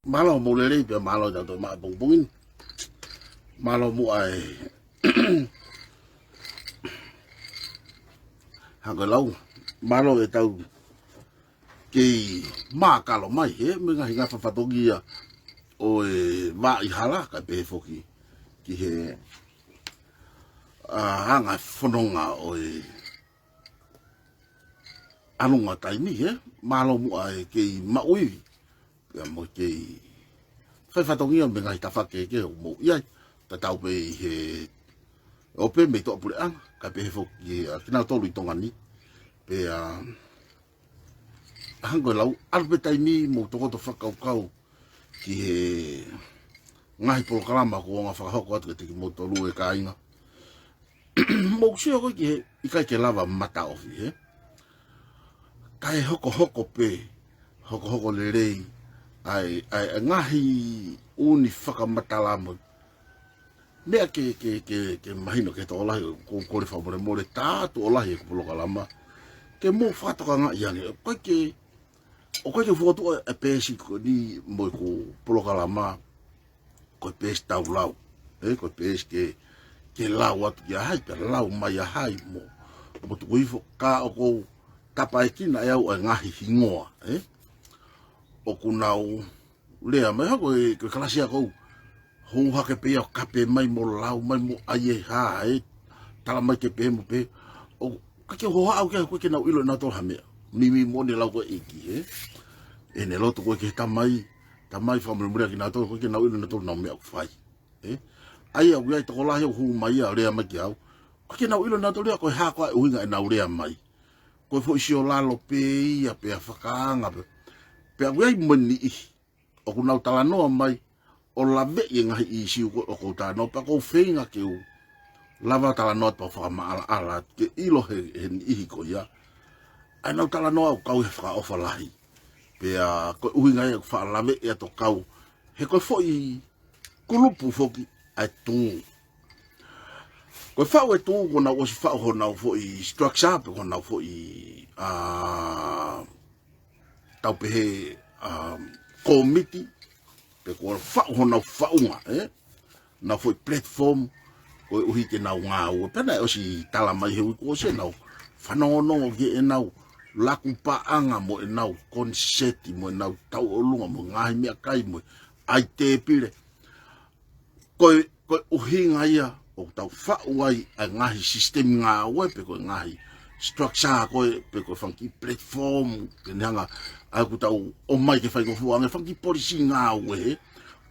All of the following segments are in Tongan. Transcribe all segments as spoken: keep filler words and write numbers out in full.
Mālō mo e lelei pea mālō ʻetau toe maʻu pongipongi ni. Mālō muʻa e hangē ko e lau. Mālō ʻetau kei mākalo mai he mo e ngaahi ngaahi fatongia ʻo e vaʻa hala kae pehē foki ki he ʻa, anga e fononga ʻo e ʻalunga taimi, he mālō muʻa e kei maʻu ivi pea mo e kei fai fatongia mei he ngaahi tafaʻaki kehekehe ʻoku mou ʻi ai, tatau pē ʻi he ʻope mei tuʻapuleʻanga kae pehē foki ʻa kinautolu ʻi Tonga ni. Pea hangē ko e lau, ʻalu pē taimi mou tokoto fakakaukau ki he ngaahi polokalama ʻoku ou hanga fakahoko atu kiate kimoutolu e kāinga. Mou sio ko ē ki he ʻikai ke lava mataʻofi, he kae hokohoko pē, hokohoko lelei ʻa e, ʻa e, ʻa e ngaahi ʻū fakamatala mo e meʻa ke, ke, ke, ke mahino ki he tokolahi. ʻOku ou kole fakamolemole, tā tuʻo lahi ʻeku polokalama ke mou fakatokangaʻi ange. ʻOku ʻikai ke, ʻoku ʻikai ke fokotuʻu e peesi ko eni mo ʻeku polokalama ko e peesi tau lau, ē, ko e peesi ke, ke lau atu ki ha hai pea lau mai ha hai mo, mo tuku hifo. Ka ʻoku ou tapaekina ʻe au ʻa e ngaahi hingoa, ē, ʻoku nau lea mai, hangē ko e, ko e kalasi ʻoku ou hū hake pē ia ʻo kape mai mo lau mai mo ʻai e hā, ē, tala mai ke pehē mo pehē. ʻOku ʻikai ke u hohaʻa au ki ai, ʻoku ʻikai ke nau ʻilo ʻe nautolu ha meʻa. Mimi moʻoni e lau ko ē ʻa e ʻEiki, ē. ʻEne lotu ko ē ki he Tamai, Tamai, fakamolemoleʻi kinautolu, ʻoku ʻikai ke nau ʻilo ʻe nautolu ʻenau meʻa ʻoku fai, ē. ʻA ia ʻoku ʻi ai tokolahi ʻoku hū mai ia ʻo lea mai kiate au, ʻoku ʻikai ke nau ʻilo ʻe nautolu ia ko e hā koā e ʻuhinga ʻenau lea mai. Ko e foʻi siolalo pē ia pea fakaanga pē. Pea ʻoku ʻi ai mo e niʻihi ʻoku nau talanoa mai ʻo laveʻi e ngaahi ʻīsiu ko ē ʻoku ou talanoa, pea ʻoku ou feinga ke u lava talanoa pea fakamaʻalaʻala atu ke ʻilo ʻe he, he niʻihi ko ia ʻa ʻenau talanoa ʻoku kau he fakaʻofa lahi. Pea ko e ʻuhinga ia ʻoku faʻa laveʻi atu ʻo kau he ko e foʻi kulupu foki ʻa e tū. Ko e faʻu e tū, kuo nau ʻosi faʻu honau foʻi structure, pe ko honau foʻi, ʻa, tau pehē, um, kōmiti, pe kuo faʻu honau faʻunga, ē? Nau foʻi platform, koeʻuhi ke nau ngāue. Pea naʻe ʻosi tala mai he uike kuo ʻosi ʻenau fanongonongo ki heʻenau laku paʻanga mo ʻenau koniseti mo ʻenau tauʻolunga mo e ngaahi meʻakai mo e ʻai tēpile. Ko e, ko e ʻuhinga ia ʻoku tau faʻu ai ʻa e ngaahi sisitemi ngāue pe ko e ngaahi structure ko ē pe ko e fanga kiʻi platform ke ne hanga ʻa ʻoku tau ʻomai ke faingofua ange fanga kiʻi polisī ngāue, he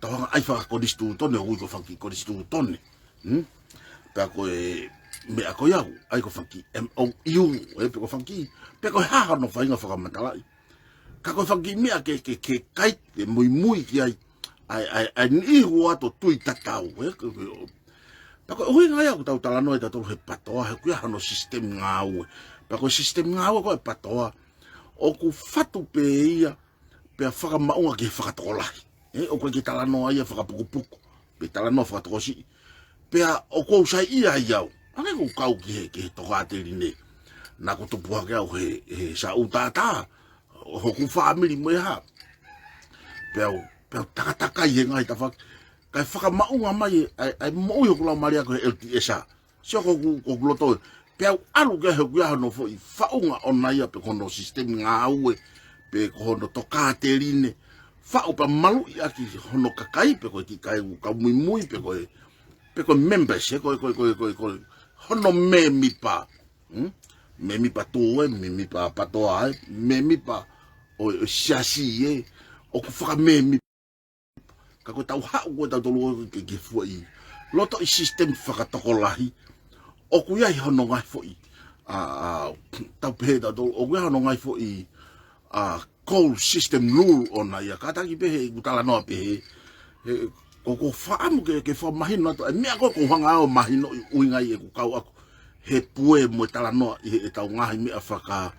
tau hanga ʻai fakakonisitūtone, ʻoku ui ko e fanga kiʻi konisitūtone. Hmm? Pea ko e meʻa ko ia ʻoku ʻai ko e fanga kiʻi M O U, ē, pe ko e fanga kiʻi, pe ko e hā hono faʻahinga fakamatalaʻi. Ka ko e fanga kiʻi meʻa ke, ke, ke kai, ke muimui ki ai ʻa e, ʻa e, ʻa e niʻihi ʻoku ʻoatu ʻo tui tatau, ē, ke, ke, pea ko e ʻuhinga ia ʻoku tau talanoa ʻe tautolu he PATOA, he ʻoku ʻi ai hono sisitemi ngāue. Pea ko e sisitemi ngāue ko ē ʻa e PATOA, ʻoku fatu pē ia pea fakamaʻunga ki he fakatokolahi. Ē, ʻoku ʻikai ke talanoa ia fakapukupuku pe talanoa fakatokosiʻi. Pea ʻoku ou saiʻia ai au, hangē ko ʻeku kau ki he, ki he tokāteline. Naʻá ku tupu hake au he, he saʻu tātā, hoku fāmili mo e hā. Pea u, pea u takatakai he ngaahi tafaʻaki kae fakamaʻunga mai ʻa e, ʻa e moʻui hoku laumālie ko e L D S. Sio ko ʻeku, ko ʻeku loto ē. Pea u ʻalu ki ai he ʻoku ʻi ai hono foʻi faʻunga ʻona ia pe ko hono sisitemi ngāue, pe ko hono tokāteline. Faʻu pea maluʻi ʻaki hono kakai, pe ko e kiʻi kakai ʻoku kau muimui, pe ko e, pe ko e members, ē, ko e, ko e, ko e, ko e, ko e hono mēmipa. Hmm? Mēmipa tū ē, mēmipa PATOA ē, mēmipa ʻo, ʻo e siasi ē, ʻoku fakamēmipa. Ka ko ʻetau haʻu ko ē ʻa tautolu ki he, ki he foʻi lotoʻi sisitemi fakatokolahi, ʻoku ʻi ai hono ngaahi foʻi, ʻa, ʻa, tau pehē ʻe tautolu, ʻoku ʻi ai hono ngaahi foʻi, ʻa, core system rule ʻona ia, kātaki pē he ʻeku talanoa pē he, he, ko, ko e fakaʻamu ke, ke fakamahino atu ʻa e meʻa ko ē ʻoku ou hanga ʻo mahinoʻi ʻuhinga ʻi heʻeku kau ʻaku he pue mo e talanoa ʻi he, ʻetau ngaahi meʻa faka,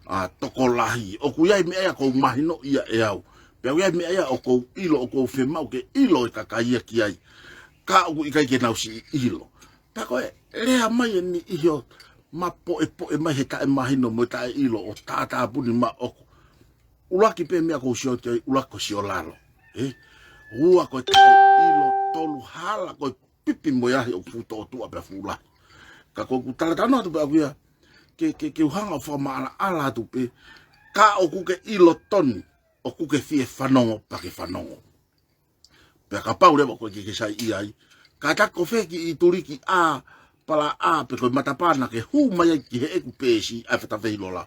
ʻa, tokolahi. ʻOku ʻi ai meʻa ia ʻoku ou mahinoʻi ia ʻe au. Pea ʻoku ʻi ai meʻa ia ʻoku ou ʻilo, ʻoku ou fiemaʻu ke ʻilo e kakai ia ki ai. Ka ʻoku ʻikai ke nau siʻi ʻilo. Pea ko e lea mai ʻe niʻihi ʻo mapoʻepoʻe mai he taʻemahino mo e taʻeʻilo ʻo tātāpuni maʻoku. ʻUluaki pē meʻa ʻoku ou sio ki ai, ʻuluaki ko e siolalo. ē? Ua ko e taʻeʻilo, tolu hala ko e pipi mo e ahi ʻoku fuʻu tōtuʻa pea fuʻu lahi. Ka ko ʻeku talatalanoa atu pē ʻaʻaku ia, ke, ke, ke u hanga ʻo fakamaʻalaʻala atu pē, ka ʻoku ke ʻilo tonu, ʻoku ke fie fanongo pea ke fanongo. Pea kapau leva ʻoku ʻikai ke ke saiʻia ai, kātaki ko fē kiʻi tuliki ʻā, pala ʻā, pe ko e matapā naʻa ke hū mai ai ki heʻeku peesi ʻa e Fatafehilola.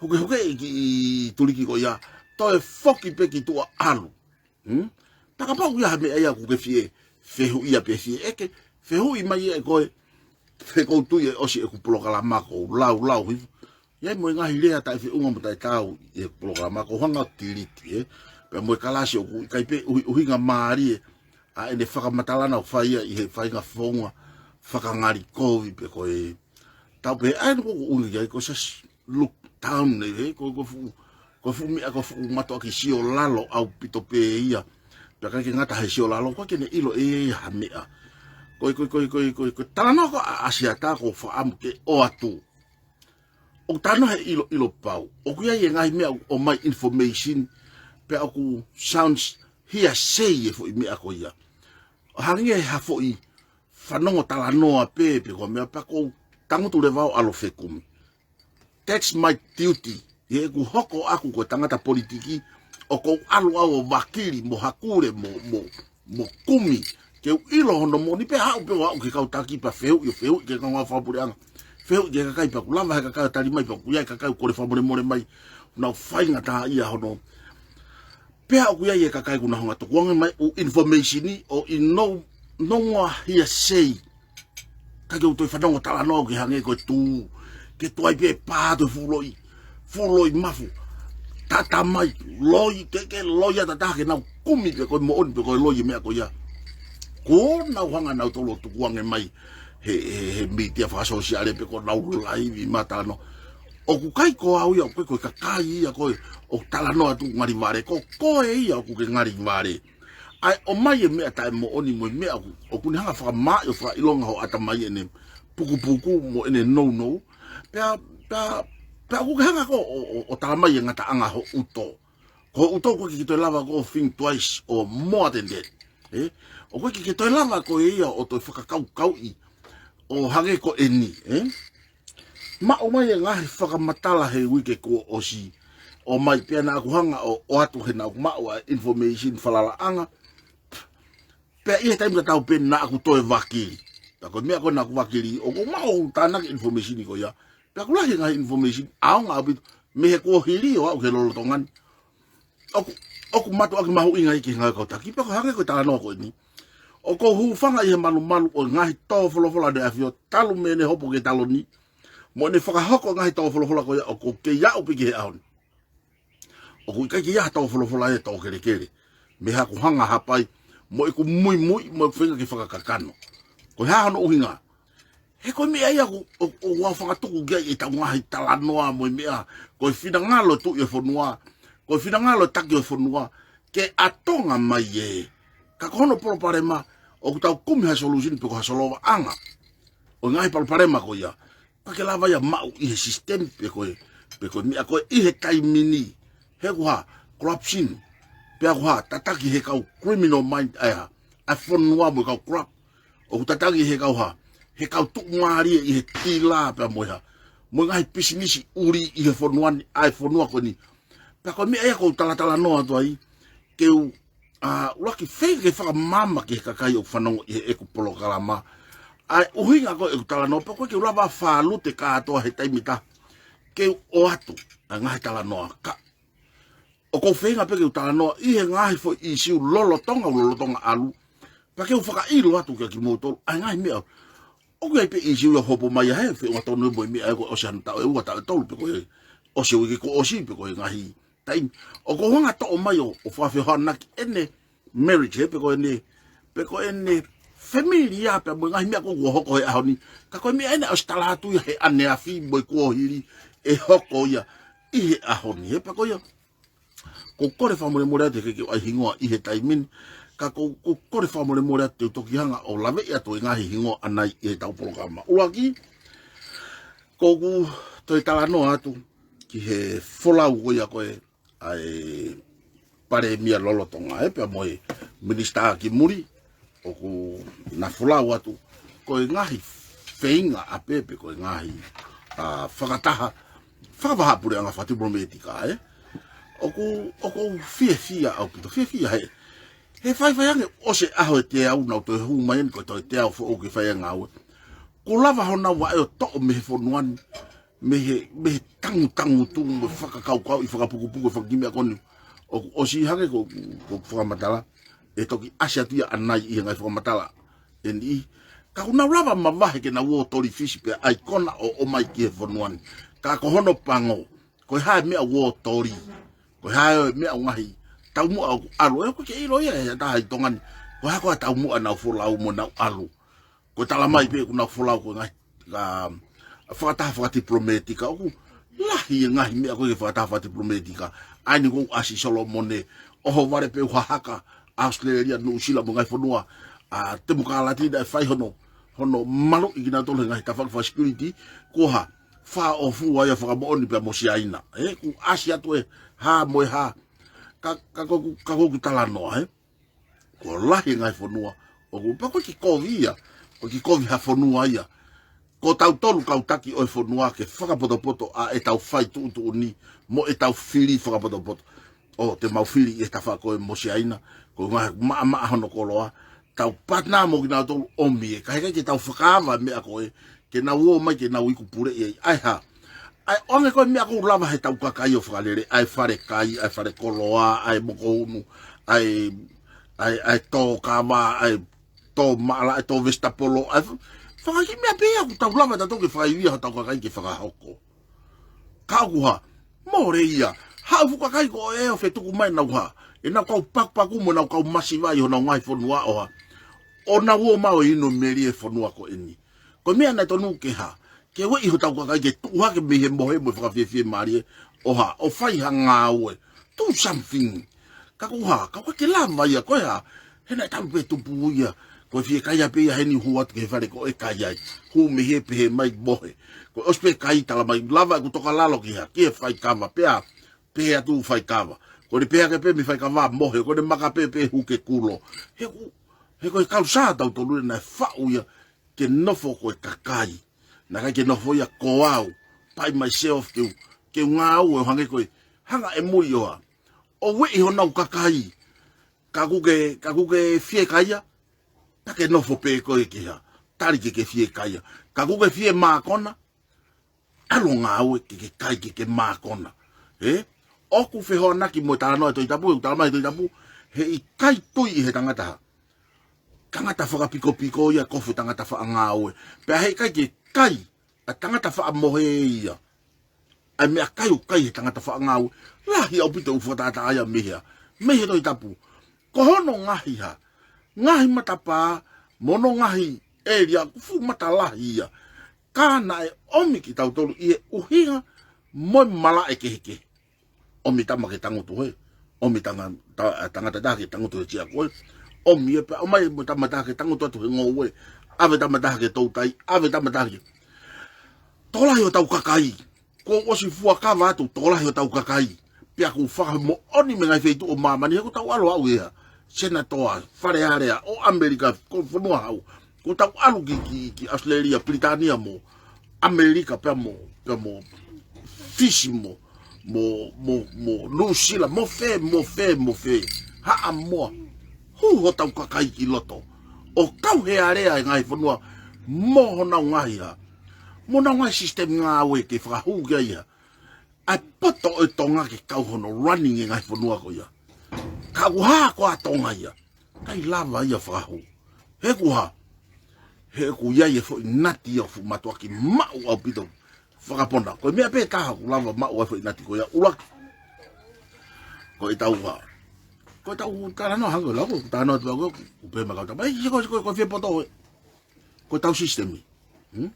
Hukehuke e kiʻi tuliki ko ia, toe foki pē ki tuʻa ʻalu. Hmm? Pea kapau ʻoku ʻi ai ha meʻa ia ʻoku ke fie fehuʻia pe fie ʻeke, fehuʻi mai ʻe koe, he ʻoku ou tui ʻe ʻosi ʻeku polokalama, ʻoku ou laulau hifo. ʻI ai mo e ngaahi lea taʻefeʻunga mo taʻetaau ʻi he polokalama, ʻoku ou hanga ʻo tiliti, ē? Pea mo e kalasi ʻoku ʻikai pē ʻuhi, ʻuhinga mālie ʻa ʻene fakamatala naʻa ku fai ia ʻi he faʻahinga founga fakangalikovi pe ko e tau pē, ʻa ē naʻa ku ʻuhinga ki ai ko e sasi look down, ē, ko, ko e fuʻu, ko e fuʻu meʻa, ko e fuʻu mātuʻaki sio lalo ʻaupito pē ia. Pea ʻikai ke ngata he sio lalo, ʻoku ʻikai ke ne ʻilo ʻe ia ha meʻa. Ko e, ko e, ko e, ko e, ko e, ko e talanoa ko ē ʻa, ʻa Siata ʻoku ou fakaʻamu ke ʻoatu. ʻOku talanoa he ʻiloʻilo pau. ʻOku ʻi ai e ngaahi meʻa ʻoku ʻomai information, pea ʻoku sounds hearsay e foʻi meʻa ko ia. ʻO hangē ha foʻi fanongo talanoa pē, pe ko e meʻa pea ʻoku ou tangutu leva ʻo ʻalu ʻo fekumi. That's my duty. ʻI heʻeku hoko ʻaʻaku ko e tangata politiki, ʻoku ou ʻalu au ʻo vakili mo hakule mo, mo, mo kumi. Ke u ʻilo hono moʻoni pea haʻu pē ʻo aʻu ki he kau taki pea fehuʻi ʻo fehuʻi ki he kau ngāue fakapuleʻanga. Fehuʻi ki he kakai pea ʻoku lava he kakai ʻo tali mai pea ʻoku ʻi ai e kakai ʻoku kole fakamolemole mai. Nau faingataʻaʻia hono Pea ʻoku ʻi ai e kakai ʻoku nau hanga ʻo tukuange mai ʻū information ʻi ʻo ʻi no, no more hearsay. Ka ke u toe fanongo talanoa ʻoku ke hangē ko e tū. Ke tuai pē pā atu e fuʻu loi. Fuʻu loi mafu. Tata mai. Loi, ke, ke loi ʻa tata ke nau kumi pe ko e moʻoni pe ko e loi e meʻa ko ia. Ko nau hanga nau tolo tukuange mai. He, he, he mītia fakasōsiale pe ko nau laivi mata no. ʻOku ʻikai ko au ia, ʻoku ʻikai ko e kakai ia ko ē ʻoku talanoa atu ngali vale, ko koe ia ʻoku ke ngali vale. ʻA e ʻomai e meʻa taʻemoʻoni mo e meʻa ʻoku, ʻoku ne hanga fakamāʻi ʻo fakaʻilonga ho ʻatamai ʻene pukupuku mo ʻene nounou. Pea, pea, pea ʻoku ke hanga ko ē ʻo, ʻo, ʻo tala mai e ngataʻanga ho ʻuto. Ko ho ʻuto ʻoku ʻikai ke toe lava ko ē ʻo think twice or more than that. Ē? ʻOku ʻikai ke toe lava ko ē ia ʻo toe fakakaukauʻi ʻo hangē ko eni. Ē? Maʻu mai e ngaahi fakamatala he uike kuo ʻosi. ʻOmai pea naʻa ku hanga ʻo, ʻoatu he naʻa ku maʻu ʻa e information falalaʻanga. Pea ʻi he taimi tatau pē naʻa ku toe vakili. Pea ko e meʻa ko ē naʻa ku vakili, ʻoku ou maʻu ʻo tānaki information ko ia. Pea ʻoku lahi e ngaahi information ʻaonga ʻaupito mei he kuohili ʻo aʻu ki he lolotonga ni. ʻOku, ʻoku mātuʻaki mahuʻinga ia ki he ngaahi kau taki, pea ʻoku hangē ko e talanoa ko eni. ʻOku ou hūfanga ʻi he malumalu ʻo e ngaahi tō folofola ʻa ʻEne ʻAfio talu mei heʻene hopo ki he taloni. Mo ʻene fakahoko e ngaahi tō folofola ko ia ʻoku ou kei aʻu pē ki he ʻaho ni. ʻOku ʻikai ke ʻi ai ha tō folofola ʻe tō kelekele. Mei haʻaku hanga ʻo hapai, mo ʻeku muimui, mo ʻeku feinga ke fakakakano. Ko e hā hono ʻuhinga? He ko e meʻa ia ʻoku, ʻo, ʻoku ou fakatuku ki ai ʻetau ngaahi talanoa mo e meʻa, ko e finangalo e tuʻi ʻo e fonua, ko e finangalo e taki ʻo e fonua, ke ʻatonga mai ē. Ka ko hono palopalema, ʻoku tau kumi ha solution pe ko ha solovaʻanga ʻo e ngaahi palopalema ko ia. Ka ke lava ia maʻu ʻi he system pe ko e, pe ko e meʻa ko ē ʻi he taimi ni. He ʻoku hā, corruption. Pea ʻoku hā, tataki he kau criminal mind ʻa e hā, ʻa e fonua mo e kau corrupt. ʻOku tataki he kau hā, he kau tuʻumālie ʻi he tila pea mo e hā. Mo e ngaahi pisinisi ʻuli ʻi he fonua ni, ʻa e fonua ko eni. Pea ko e meʻa ia ʻoku ou talatalanoa atu ai, ke u, ʻa, ʻuluaki feinga ke fakamaama ki he kakai ʻoku fanongo ʻi heʻeku polokalama. ʻA e ʻuhinga ko ē ʻeku talanoa, pea ʻoku ʻikai ke u lava ʻo fālute kātoa he taimi ʻe taha. Ke u ʻoatu ʻa e ngaahi talanoa. Ka ʻoku ou feinga pē ke u talanoa ʻi he ngaahi foʻi ʻīsiu lolotonga, lolotonga ʻalu. Pea ke u fakaʻilo atu kia kimoutolu ʻa e ngaahi meʻa. ʻOku ʻi ai pē ʻīsiu ia ʻoku hopo mai ia he feʻunga tonu mo e meʻa ē kuo ʻosi hano taʻu ʻe ua, taʻu ʻe tolu, pe ko e ʻosi e uike kuo ʻosi, pe ko e ngaahi taimi. ʻOku ou hanga ʻo toʻo mai ʻo, ʻo fakafehoanaki ʻene marriage ē, pe ko ʻene, pe ko ʻene family ia, pea mo e ngaahi meʻa ko ē kuo hoko he ʻaho ni. Ka ko e meʻa eni ʻosi tala atu ia he ʻaneafi mo e kuohili ʻe hoko ia ʻi he ʻaho ni. He pea ko ia, ʻoku ou kole fakamolemole atu he ʻikai ke u ʻai hingoa ʻi he taimi ni. Ka ʻoku ou, ʻoku ou kole fakamolemole atu te u toki hanga ʻo laveʻi atu e ngaahi hingoa ʻanai ʻi heʻetau polokalama. ʻUluaki, ʻoku ou toe talanoa atu ki he folau ko ia ko ē ʻa e Palēmia lolotonga, ē, pea mo e Minisitā ki muli, ʻoku na folau atu, ko e ngaahi feinga ʻapē pe ko e ngaahi, ā, fakataha, fakavahaʻapuleʻanga fakatipulometika, ē. ʻOku, ʻoku ou fiefia ʻaupito, fiefia he, he faifai ange ʻosi e ʻaho ʻe teau naʻa nau toe hū mai eni ko e toe teau foʻou ke fai e ngāue. Kuo lava honau vaʻe ʻo toʻo mei he fonua ni, mei he, mei he tangutangutu mo e fakakaukauʻi fakapukupuku e fanga kiʻi meʻa ko eni ʻoku ʻosi hangē ko, ko e fakamatala, ʻe toki ʻasi atu ia ʻanai ʻi he ngaahi fakamatala ʻe niʻihi. Ka kuo nau lava mavahe ke nau ō toli Fisi pea ʻai kona ʻo ʻomai ki he fonua ni. Ka ko hono pango, ko e hā e meʻa ʻoku ō toli, ko e hā e meʻa ʻoku ngaahi taumuʻa ʻoku ʻalu, ʻe ʻoku ke ʻilo ia ʻe ha taha ʻi Tonga ni, ko e hā ko ā e taumuʻa naʻa nau folau mo nau ʻalu. Ko e tala mai pē kuo nau folau ko e ngaahi, ā, fakataha fakatipulometika, ʻoku lahi e ngaahi meʻa ko ē ke fakataha fakatipulometika. ʻA eni kuo ʻasi Solomone, ʻohovale pē ʻo hahaka, ʻAositelēlia, Nuʻusila mo e ngaahi fonua, ā, temokalati naʻe fai hono, hono maluʻi kinautolu he ngaahi tafaʻaki faka-security, ko e hā, fāʻofua ia fakamoʻoni pea mo Siaina. Ē, kuo ʻasi atu e hā mo e hā, ka, ka ko ʻeku, ka ko ʻeku talanoa, ē. Kuo lahi e ngaahi fonua ʻoku, pea ko e kiʻi kovi ia, ko e kiʻi kovi ha fonua ia. Ko tautolu kau taki ʻo e fonua ke fakapotopoto ʻa ʻetau fai tuʻutuʻuni mo ʻetau fili fakapotopoto. ʻO te mau fili ʻi he tafaʻaki ko ē mo Siaina, ko e ngaahi maʻamaʻa hono koloa, tau patinā mo kinautolu ʻomi ē, kae ʻikai ke tau fakaava e meʻa ko ē, ke nau ō mai ke nau iku puleʻi ai, ʻa e hā. ʻA e ʻoange ko e meʻa ʻoku lava he tau kakai ʻo fakalele, ʻa e fale kai, ʻa e fale koloa, ʻa e mokounu, ʻa e, ʻa e, ʻa e tō kava, ʻa e tō maʻala, ʻa e tō vesitapolo, ʻa e fa-, fanga kiʻi meʻa pē ia ʻoku tau lava tautolu ke fakaivia hotau kakai ke fakahoko. Ka ʻoku hā, mole ia, haʻu fuʻu kakai ko ē ʻo fetuku mai nau hā, ʻenau kau pakupaku mo ʻenau kau masiva ʻi honau ngaahi fonua ʻo hā, ʻo nau ō mai ʻo inu melie e fonua ko eni. Ko e meʻa naʻe tonu ke hā, ke ueʻi hotau kakai ke tuʻu hake mei he mohe mo e fakafiefie mālie ʻo hā, ʻo fai ha ngāue. Do something. Ka ko e hā, ka ʻoku ʻikai ke lava ia, ko e hā, he naʻe talu pē tupu ia, ko e fiekaia pē ia heni hū atu ki he fale ko ē kai ai. Hū mei hē pehē mai mohe. Ko e ʻosi pē kai tala mai, lava ʻeku toka lalo ki hā, ki he faikava pea, pehē atu faikava. Ko ʻene pehē hake pē mei faikava mohe, ko ʻene maka pē pē hū ke kulo. He ʻoku, he ko e kalusā tautolu ē naʻe faʻu ia, ke nofo ko e kakai. Naʻe ʻikai ke nofo ia ko au, by myself ke u, ke u ngāue ʻo hangē ko e, hanga ʻe mui ʻo hā, ʻo ueʻi honau kakai. Ka ʻoku ke, ka ʻoku ke fiekaia, ka ke nofo pē koe ki hā, tali ke ke fiekaia. Ka ʻoku ke fie mākona, ʻalu ʻo ngāue ke ke kai ke ke mākona. Ē? ʻOku fehoanaki mo e talanoa ʻa e Tohi Tapu, ʻoku tala mai ʻe he Tohi Tapu, heʻikai tui ʻe he tangata hā, tangata fakapikopiko ia, kofu tangata faʻa ngāue. Pea heʻikai ke kai ʻa e tangata faʻa mohe ia ʻa e meʻakai ʻoku kai ʻe he tangata faʻa ngāue. Lahi ʻaupito ʻoku fakatātā ia mei hē, mei he Tohi Tapu. Ko hono ngaahi hā, ngaahi matapā, mo hono ngaahi ʻēlia, fuʻu matalahi ia. Ka naʻe ʻomi kitautolu ʻi he ʻuhinga mo e malaʻe kehekehe. ʻOmi tama ke tangutu hē. ʻOmi tanga-, ta-, tangata taha ke tangutu he tia ko ē. ʻOmi ē pea ʻomai mo e tama taha ke tangutu atu he ngoue. ʻAve tama taha ki he toutai. ʻAve tama taha ki he tokolahi hotau kakai. Kuo ʻosi fuakava atu tokolahi hotau kakai. Pea ʻoku fakamoʻoni mei he ngaahi feituʻu ʻo māmani he ʻoku tau ʻalu ʻo aʻu ʻi hā, Senatoa, Fale Alea ʻo ʻAmelika, ko e fonua hau. ʻOku tau ʻalu ki, ki, ki ʻAositelēlia, Pilitānia mo ʻAmelika pea mo, pea mo Fisi mo, mo, mo, mo Nuʻusila, mo fē, mo fē, mo fē. Haʻamoa. Hū hotau kakai ki loto. ʻO kau he alea e ngaahi fonua mo honau ngaahi hā, mo honau ngaahi sisitemi ngāue ke fakahū ki ai hā, ʻa e poto ʻo e Tonga ke kau hono running e ngaahi fonua ko ia. Ka ʻoku hā ko ā Tonga ia, ʻikai lava ia fakahū. He ʻoku hā, he ʻoku ʻi ai e foʻi nati ia ʻoku fuʻu mātuʻaki maʻu ʻaupito fakapona. Ko e meʻa pē taha ʻoku lava maʻu ai e foʻi nati ko ia, ʻuluaki, ko ʻetau hā, ko ʻetau talanoa hangē ko e lau, ko e talanoa atu ko e, ko e pehē mai kau tama, ʻe, ko e, ko e, ko e fie poto ē, ko ʻetau sisitemi. Hmm?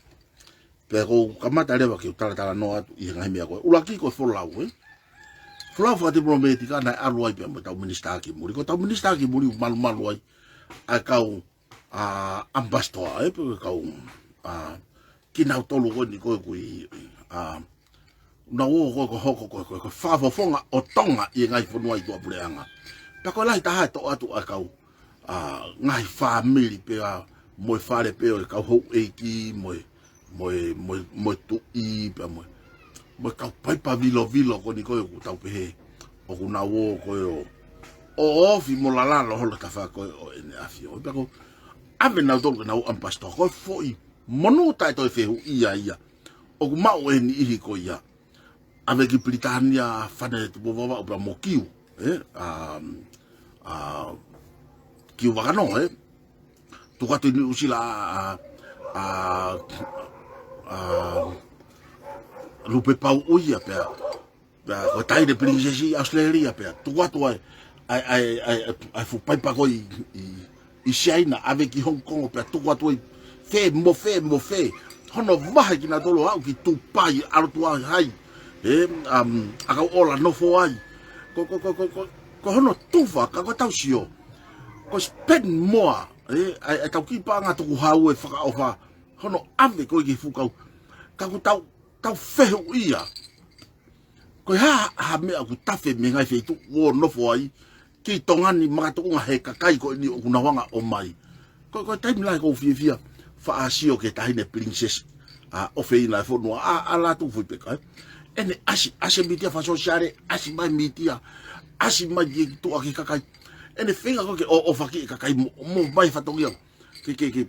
Pea ʻoku ou kamata leva ke u talatalanoa atu ʻi he ngaahi meʻa ko ē. ʻUluaki ko e folau, ē. Folau fakatipulometika naʻe ʻalu ai pea mo ʻetau minisitā ki muli. Ko ʻetau minisitā ki muli ʻoku malumalu ai ʻa e kau, ā, ambassador, ē, pe ko e kau, ā, kinautolu ko eni ko ē ʻoku ʻi, ā, ʻoku nau ō ko e, ko e hoko ko e, ko e, ko e fakafofonga ʻo Tonga ʻi he ngaahi fonua ʻi tuʻapuleʻanga. Pea ko e lahi taha e toʻo atu ʻa e kau, ʻa, ngaahi fāmili pea mo e fale pea ʻo e kau houʻeiki mo e, mo e, mo e, mo e tuʻi pea mo e, mo e kau paipa vilovilo ko eni ko ē ʻoku tau pehē ʻoku nau ō ko ē ʻo, ʻo ofi mo lalalo holo tafa ko ē ʻo ʻEne ʻAfio. Pea ko e ʻave nautolu ke nau ʻampasitoa ko e foʻi monū taʻe toe fehuʻia ia ʻoku maʻu ʻe he niʻihi ko ia. ʻAve ki Pilitānia, Fane Tupou Vavaʻu pea mo Kiu, ē? ʻA, ʻa, Kiu Vakano, ē? Tuku atu ʻi Nuʻusila, ʻa, ʻa, ʻa, Lupepauʻuia pea, pea ko e Taʻahine Pilinisesi ʻi ʻAositelēlia pea. Tuku atu ai, ai, ai, ai, ai, ai fuʻu paipa ko ē ʻi, ʻi, ʻi Siaina, ʻave ki Hong Kong pea tuku atu ai fē mo fē mo fē. Hono vahe kinautolu ʻo aʻu ki Tupai, ʻalu atu ai hai, ē, um, ʻa kau ola nofo ai. Ko, ko, ko, ko, ko, ko hono tufa, ka ko e tau sio. Ko e spend more, ē, ʻa e, ʻa e tau kiʻi paʻanga tukuhau e fakaʻofa. Hono ʻave ko ē ki he fuʻu kau. Ka ʻoku tau, tau fehuʻia. Ko e hā ha meʻa ʻoku tafe mei he ngaahi feituʻu ʻoku nofo ai, ki Tonga ni makatuʻunga he kakai ko eni ʻoku nau hanga ʻo ō mai. Ko, ko e taimi lahi ʻoku ou fiefia, faʻa sio ki he Taʻahine Pilinisesi, ʻa, ʻofeina e fonua, ʻa, ʻa Lātūfuipeka, ē. ʻEne ʻasi, ʻasi mītia fakasōsiale, ʻasi mai mītia, ʻasi mai ki tuʻa ki he kakai. ʻEne feinga ko ē ke ʻo, ʻohofaki e kakai mo, mo mai fatongia. Ke, ke, ke,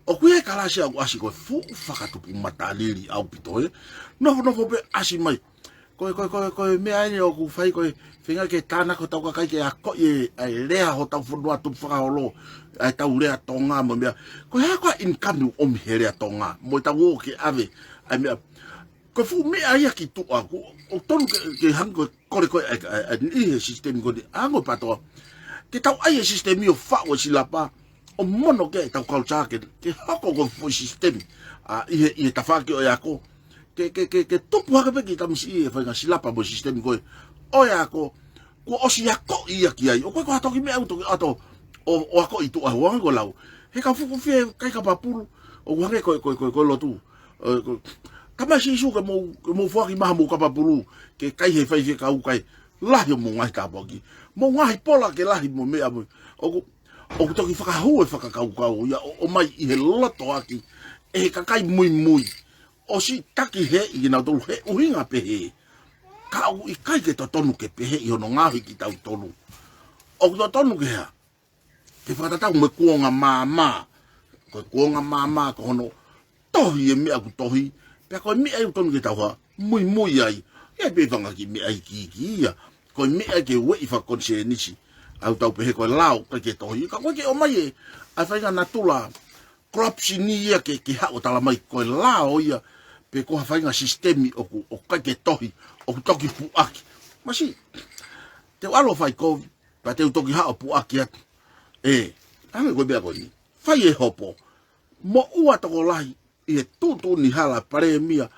ʻOku ʻi ai e kalasi ʻoku ʻasi ko e fuʻu fakatupu matalili ʻaupito, ē. Nofo, nofo pē ʻasi mai. Ko e, ko e, ko e, ko e meʻa eni ʻoku fai ko e feinga ke tānaki hotau kakai ke akoʻi e, ʻa e lea hotau fonua tupu fakaholo, ʻa e tau lea Tonga mo e meʻa. Ko e hā ko ā e income ʻoku ʻomi he lea Tonga, mo e tau ō ke ʻave, ʻa e meʻa. Ko e fuʻu meʻa ia ki tuʻa, ʻoku, ʻoku tonu ke, ke hangē ko e kole ko ē ʻa e, ʻa e, ʻa e niʻihi he sisitemi ko eni, ʻa e ongo pātoa. Ke tau ʻai e sisitemi ʻo faʻu e silapa, ʻo mono ke tau culture ke, ke hoko ko e fuʻu sisitemi, ʻa, ʻi he, ʻi he tafaʻaki ʻo e ako. Ke, ke, ke, ke tupu hake pē ki tamasiʻi e faʻahinga silapa mo e sisitemi ko ē ʻo e ako, kuo ʻosi akoʻi ia ki ai. ʻOku ʻikai ko ha toki meʻa ʻoku toki ʻoatu ʻo, ʻo akoʻi tuʻa, hangē ko e lau. He ka fuku fie kai kapa pulu, ʻoku hangē ko e, ko e, ko e, ko e lotu. Ē, ko, tamai Sīsū ke mou, ke mou foaki mai haʻamou kapa pulu, ke kai he faifekau kae lahi homou ngaahi tāpuaki. Mou ngaahi pola ke lahi mo e meʻa mo. ʻOku, ʻoku toki fakahū e fakakaukau ia ʻo, ʻomai ʻi he loto ʻaki ʻe he kakai muimui. ʻOsi taki he ʻi kinautolu he ʻuhinga pehē. Ka ʻoku ʻikai ke totonu ke pehē ʻi hono ngaohi kitautolu. ʻOku totonu ke hā? Ke fakatatau mo e kuonga māmā. Ko e kuonga māmā ko hono tohi e meʻa ʻoku tohi. Pea ko e meʻa ia ʻoku tonu ke tau hā, muimui ai. ʻE pē fanga kiʻi meʻa iiki ia. Ko e meʻa ke ueʻi fakakonisēnisi. ʻOku tau pehē ko e lao ʻikai ke tohi. Ka ʻoku ʻikai ke ʻomai e, ʻa e faʻahinga natula corruption ia ke, ke haʻu ʻo tala mai ko e lao ia, pe ko ha faʻahinga sisitemi ʻoku, ʻoku ʻikai ke tohi, ʻoku toki puʻaki. Masiʻi, te u ʻalu ʻo fai kovi, pea te u toki haʻu ʻo puʻaki atu. Ē, hangē ko e meʻa ko eni. Fai e hopo. Moʻua tokolahi ʻi he tuʻutuʻuni hala palēmia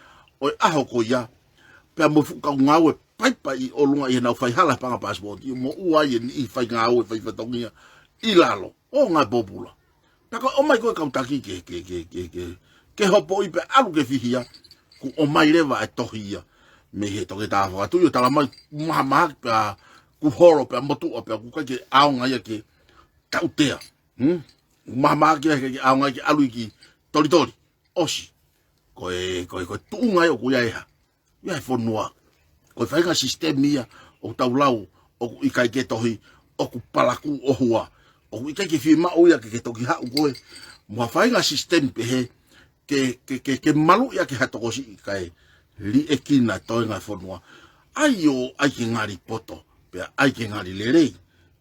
ʻo e ʻaho ko ia, pea mo e fuʻu kau ngāue paipa ʻi ʻolunga ʻi heʻenau fai hala paʻanga passport, ʻi moʻua ai e niʻihi fai ngāue fai fatongia ʻi lalo. ʻO ngāue pōpula. Pea ko e ʻomai ko ē kau taki ke, ke, ke, ke, ke, ke hopoʻi pea ʻalu ke fihia, kuo ʻomai leva e tohi ia. Mei he toketā fakatuʻi ʻo tala mai, mahamahaki pea kuo holo pea motuʻa pea ʻoku ʻikai ke ʻaonga ia ke tautea. Hmm? Mahamahaki ia ke, ke ʻaonga ia ke ʻalu ia ki Tolitoli. ʻOsi. Ko e, ko e, ko e tuʻunga ia ʻoku ʻi ai e hā. Ia e fonua. Ko e faʻahinga sisitemi ia ʻoku tau lau, ʻoku ʻikai ke tohi, ʻoku palakū ʻohua. ʻOku ʻikai ke fiemaʻu ia ke, ke toki haʻu koe mo ha faʻahinga sisitemi pehē, ke, ke, ke, ke maluʻi ʻaki ha tokosiʻi kae liʻekina toenga e fonua. ʻAi ʻo, ʻai ke ngali poto, pea ʻai ke ngali lelei.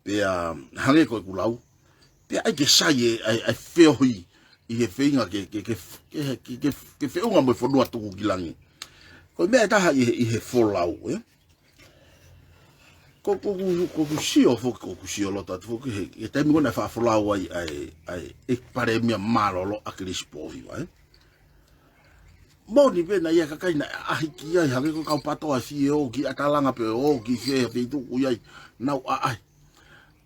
Pea hangē ko ʻeku lau, pea ʻai ke sai e, ʻai, ʻai feohi ʻi he feinga ke, ke, ke, ke, ke, ke, ke feʻunga mo e fonua tuku ki langi. Ko e meʻa ʻe taha ʻi he, ʻi he folau, ē? Ko, ko, ko, ko, ko sio foki, ko, ko sio loto atu foki, he, he taimi ko ē naʻe faʻa folau ai, ʻa e, ʻa e, ʻEiki Palēmia mālōlō ʻAkilisi Pōhiva, ē? Moʻoni pē naʻe ʻi ai e kakai naʻe ʻaʻahi ki ai, hangē ko e kau pātoa fie ō ki ʻAtalanga pe ō ki fē feituʻu ʻoku ʻi ai, nau ʻaʻahi.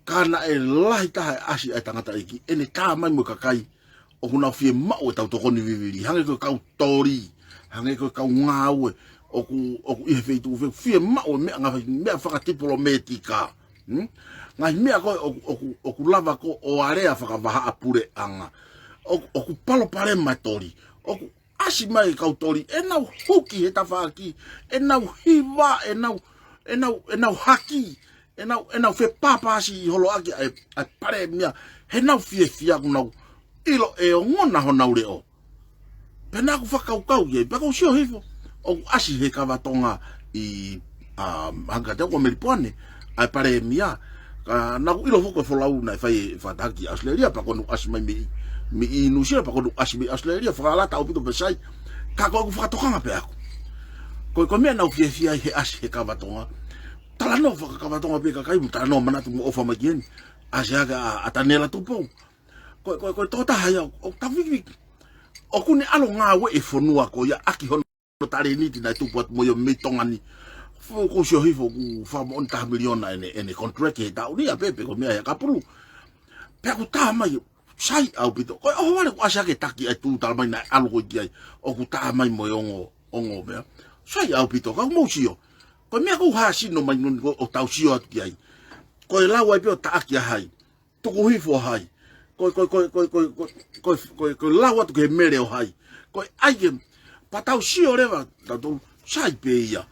Ka naʻe lahi taha e ʻasi ʻa e tangataʻeiki, ʻene tā mai mo e kakai ʻoku nau fiemaʻu ʻetau tokoni vivili, hangē ko e kau toli, hangē ko e kau ngāue, ʻoku, ʻoku ʻi he feituʻu fie, fiemaʻu e meʻa, ngaahi meʻa fakatipilōmētika. Hmm? Ngaahi meʻa ko ē ʻoku, ʻoku, ʻoku lava ko ē ʻo alea fakavahaʻapuleʻanga. ʻOku, ʻoku palopalema toli. ʻOku ʻasi mai e kau toli, ʻenau huki he tafaʻaki, ʻenau hiva, ʻenau, ʻenau, ʻenau haki, ʻenau, ʻenau fepapasi ʻi holo ʻaki ʻa e, ʻa e palēmia, heʻenau fiefia ʻoku nau ʻilo ʻe ongona honau leʻo. Pea naʻá ku fakakaukau ki ai, pea ʻoku ou sio hifo, ʻoku ʻasi he Kava Tonga ʻi, ʻa, hangē kiate au ko Melipoane, ʻa e palēmia, ka naʻá ku ʻilo foki ko e folau naʻe fai e fakataha ki ʻAositelēlia, pea ko ʻenau ʻasi mai mei, mei Nuʻusila, pea ko ʻenau ʻasi mei ʻAositelēlia, fakalata ʻaupito pē Sai, ka ko ʻeku fakatokanga pē ʻaʻaku. Ko, ko e meʻa naʻá ku fiefia ai he ʻasi he Kava Tonga. Talanoa faka-Kava Tonga pē kakai mo talanoa manatu mo ʻofa mai ki heni. ʻAsi ake ʻa, ʻa Taniela Tupou. Ko, ko, ko e tokotaha ia, ʻo tau vikiviki. ʻOku ne ʻalu ʻo ngāueʻi e fonua ko ia ʻaki hono talēniti naʻe tupu atu mo ia mei Tonga ni. Fo-, ʻoku ou sio hifo ʻoku fakamoʻoni taha miliona ʻene, ʻene contract he taʻu ni ʻa Pepe ko e meʻa ia ka pulu. Pea ʻoku tā mai, sai ʻaupito. Ko e ʻohovale ʻoku ʻasi ake taki ʻa e tuʻu tala mai naʻe ʻalu ko ē ki ai. ʻOku tā mai mo e ongo, ongo meʻa. Sai ʻaupito, ka ʻoku mou sio. Ko e meʻa ʻoku hā sino mai ngoni ko ē ʻo tau sio atu ki ai. Ko e lau ai pē ʻo taʻaki ʻa hai. Tuku hifo ʻa hai. Ko e, ko e, ko e lau atu ki he mele ʻo hai. Ko e ʻai ke, pea tau sio leva, tau tau, sai pē ia.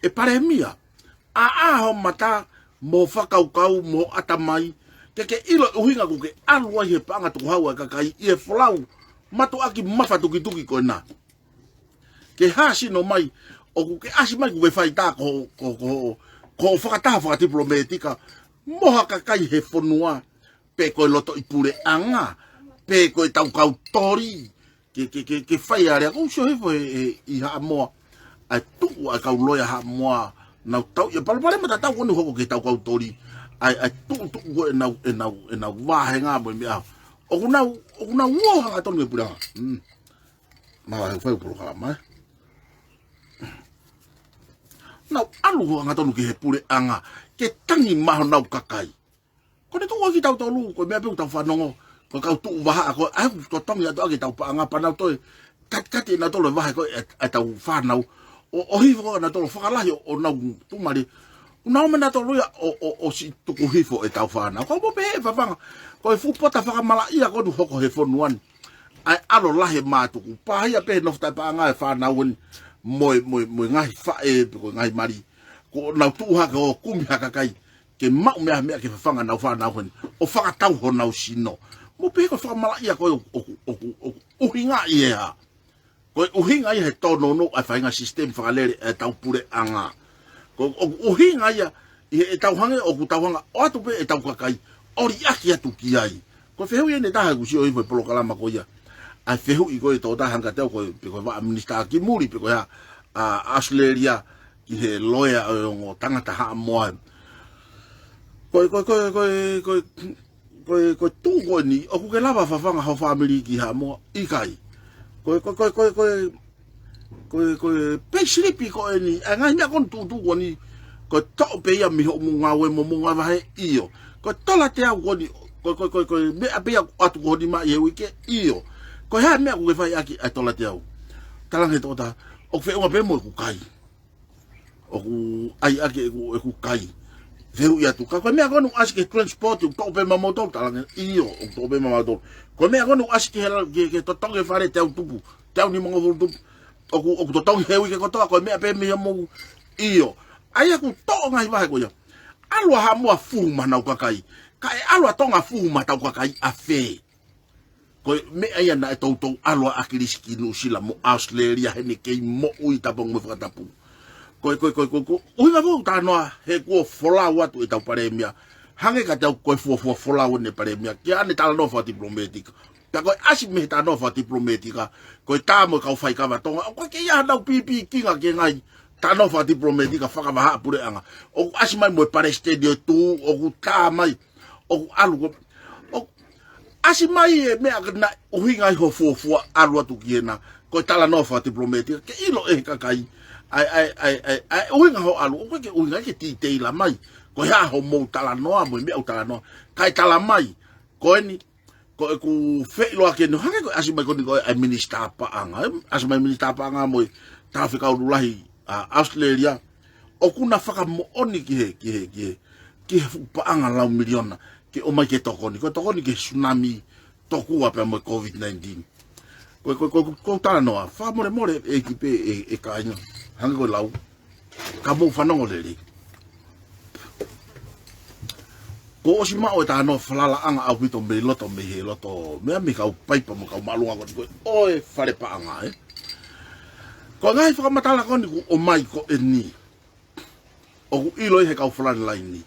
ʻE palēmia, ʻā ʻā ho mata, mo fakakaukau, mo ʻatamai, ke ke ʻilo e ʻuhinga ʻoku ke ʻalu ai he paʻanga tukuhau ʻa e kakai, ʻi he folau, mātuʻaki mafatukituki ko ena. Ke hā sino mai, ʻoku ke ʻasi mai ʻoku ke fai tā ko, ko, ko, ko e fakataha fakatipilōmētika, mo ha kakai he fonua, pe ko e lotoʻi puleʻanga, pe ko e tau kau toli, ke, ke, ke, ke fai alea, ʻoku ou sio hifo he, he, ʻi Haʻamoa, ʻa e tuʻu ʻa e kau loea Haʻamoa, nau tau, ia palopalema tatau ko eni ʻoku hoko ki he tau kau toli, ʻa e, ʻa e tuʻutuʻu ko ē ʻenau, ʻenau, ʻenau vāhenga mo e meʻa. ʻOku nau, ʻoku nau ō hangatonu ki he puleʻanga. Mm. Mala he fai polokalama, ē. Nau ʻalu hangatonu ki he puleʻanga, ke tangi mai honau kakai. Ko ʻene tuʻu ʻaki tautolu, ko e meʻa pē ʻoku tau fanongo, ko e kau tuʻu vahaʻa ko ē, ʻa ē ʻoku totongi atu ʻaki ʻetau paʻanga pea nau toe, katikati ʻenau tolo vahe ko ē, ʻe, ʻetau fānau, ʻo, ʻo hifo ko ē ʻenau tolo fakalahi ʻo, ʻo nau tumali, ʻo nau mena tolo ia, ʻo, ʻo, ʻo siʻi tuku hifo ʻetau fānau. Ka ʻoku mou pehē Fafanga, ko e fuʻu pota fakamalaʻia ko eni ʻoku hoko he fonua ni. ʻA e ʻalu lahi e mātuku, pāhia pē he nofo taʻepaʻanga e fānau eni, mo e, mo e, mo e ngaahi faʻē, pe ko e ngaahi mali, ko ʻenau tuʻu hake ʻo kumi ha kakai, ke maʻu meʻa, meʻa ke fafanga ʻenau fānau heni, ʻo fakatau honau sino. Mou pehē ko e fakamalaʻia ko ē ʻoku, ʻoku, ʻoku, ʻoku ʻuhinga ia ʻe hā? Ko e ʻuhinga ia he tōnounou ʻa e faʻahinga sisitemi fakalele ʻetau puleʻanga. Ko, ʻoku ʻuhinga ia ʻi heʻetau hangē ʻoku tau hanga ʻo ʻoatu pē ʻetau kakai ʻo liʻaki atu ki ai. Ko e fehuʻi eni ʻe taha ʻoku sio hifo he polokalama ko ia. ʻA e fehuʻi ko ē ʻe he tokotaha hangē kiate au ko e, pe ko e vaʻa minisitā ki muli, pe ko e hā, ʻa ʻAositelēlia ki he loea ʻo e ongo tangata Haʻamoa. Ko e, ko e, ko e, ko e, ko e, ko e, ko e tuʻu ko eni, ʻoku ke lava fafanga ho fāmili ki Haʻamoa, ʻikai. Ko e, ko e, ko e, ko e, ko e, ko e, ko e payslip ko eni, ʻa e ngaahi meʻa ko eni tuʻutuʻu ko eni, ko e toʻo pē ia mei hoʻomou ngāue mo hoʻomou ngāue vahe, ʻio. Ko e tola teau ko eni, ko e, ko e, ko e, ko e meʻa pē ia ʻoku ʻoatu ko eni mai he uike, ʻio. Ko e hā e meʻa ʻoku ke fai ʻaki ʻa e tola teau? Talaange he tokotaha, ʻoku feʻunga pē mo ʻeku kai. ʻOku ʻai ʻaki ʻeku, ʻeku kai. Fehuʻi atu. Ka ko e meʻa ko eni ʻoku ʻasi ki he transport, ʻoku toʻo pē maʻamautolu, talaange, ʻio, ʻoku toʻo pē maʻamautolu. Ko e meʻa ko eni ʻoku ʻasi ki he la-, ki he, ki he totongi e fale teau tupu, teau nimangofulu tupu. ʻOku, ʻoku totongi he uike kotoa, ko e meʻa pē mei hoʻomou, ʻio. ʻA ia ʻoku toʻo ngaahi vahe ko ia. ʻAlu ʻa Haʻamoa fuhu maʻa honau kakai. Kae ʻalu ʻa Tonga fuhu maʻa hotau kakai ʻafē? Ko e meʻa ia naʻe toutou ʻalu ʻa ʻAkilisi ki Nuʻusila mo ʻAositelēlia heʻene kei moʻui tapong mo fakatapu. Ko e, ko e, ko e, ko e, ko e, ʻuhinga foʻou talanoa he kuo folau atu ʻetau palēmia. Hangē kiate au ko e fuofua folau eni e palēmia. Ke ʻane talanoa fakatipilōmētika. Pea ko e ʻasi mei he talanoa fakatipilōmētika. Ko e tā mo e kau faikava Tonga. ʻOku ʻikai ke ʻi ai hanau pīpīkinga ki he ngaahi talanoa fakatipilōmētika fakavahaʻapuleʻanga. ʻOku ʻasi mai mo e palesiteni ʻo e tuʻu, ʻoku tā mai. ʻOku ʻalu ko, ʻoku ʻasi mai e meʻa ka naʻe ʻuhinga ai hoʻo fuofua ʻalu atu ki hena, ko e talanoa fakatipilōmētika, ke ʻilo ʻe he kakai, ʻa e, ʻa e, ʻa e, ʻa e, ʻa e ʻuhinga hoʻo ʻalu, ʻoku ʻikai ke, ʻikai ke tīteila mai, ko e hā hoʻomou talanoa, mo e meʻa ʻoku talanoa, kae tala mai, ko eni, ko ʻeku feʻiloaki eni, hangē ko e ʻasi mai ko eni ko e, ʻa e minisitā paʻanga, ē? ʻAsi mai minisitā paʻanga mo e talafekau lahi, ʻa ʻAositelēlia, ʻoku na fakamoʻoni ki he, ki he, ki he, ki he fuʻu paʻanga lau miliona ke ʻomai ke tokoni. Ko e tokoni ki he tsunami tokua pea mo e COVID nineteen. Ko, ko, ko, ko, ko talanoa, fakamolemole ʻEiki pē ʻe, ʻe kāinga, hangē ko e lau, ka mou fanongo lelei. Kuo ʻosi maʻu e talanoa falalaʻanga ʻaupito mei loto, mei he loto, meʻa mei he kau paipa mo e kau māʻolunga ko eni ko ē ʻo e fale paʻanga, ē. Ko e ngaahi fakamatala ko eni kuo ʻomai ko eni, ʻoku ʻilo ʻe he kau frontline ni,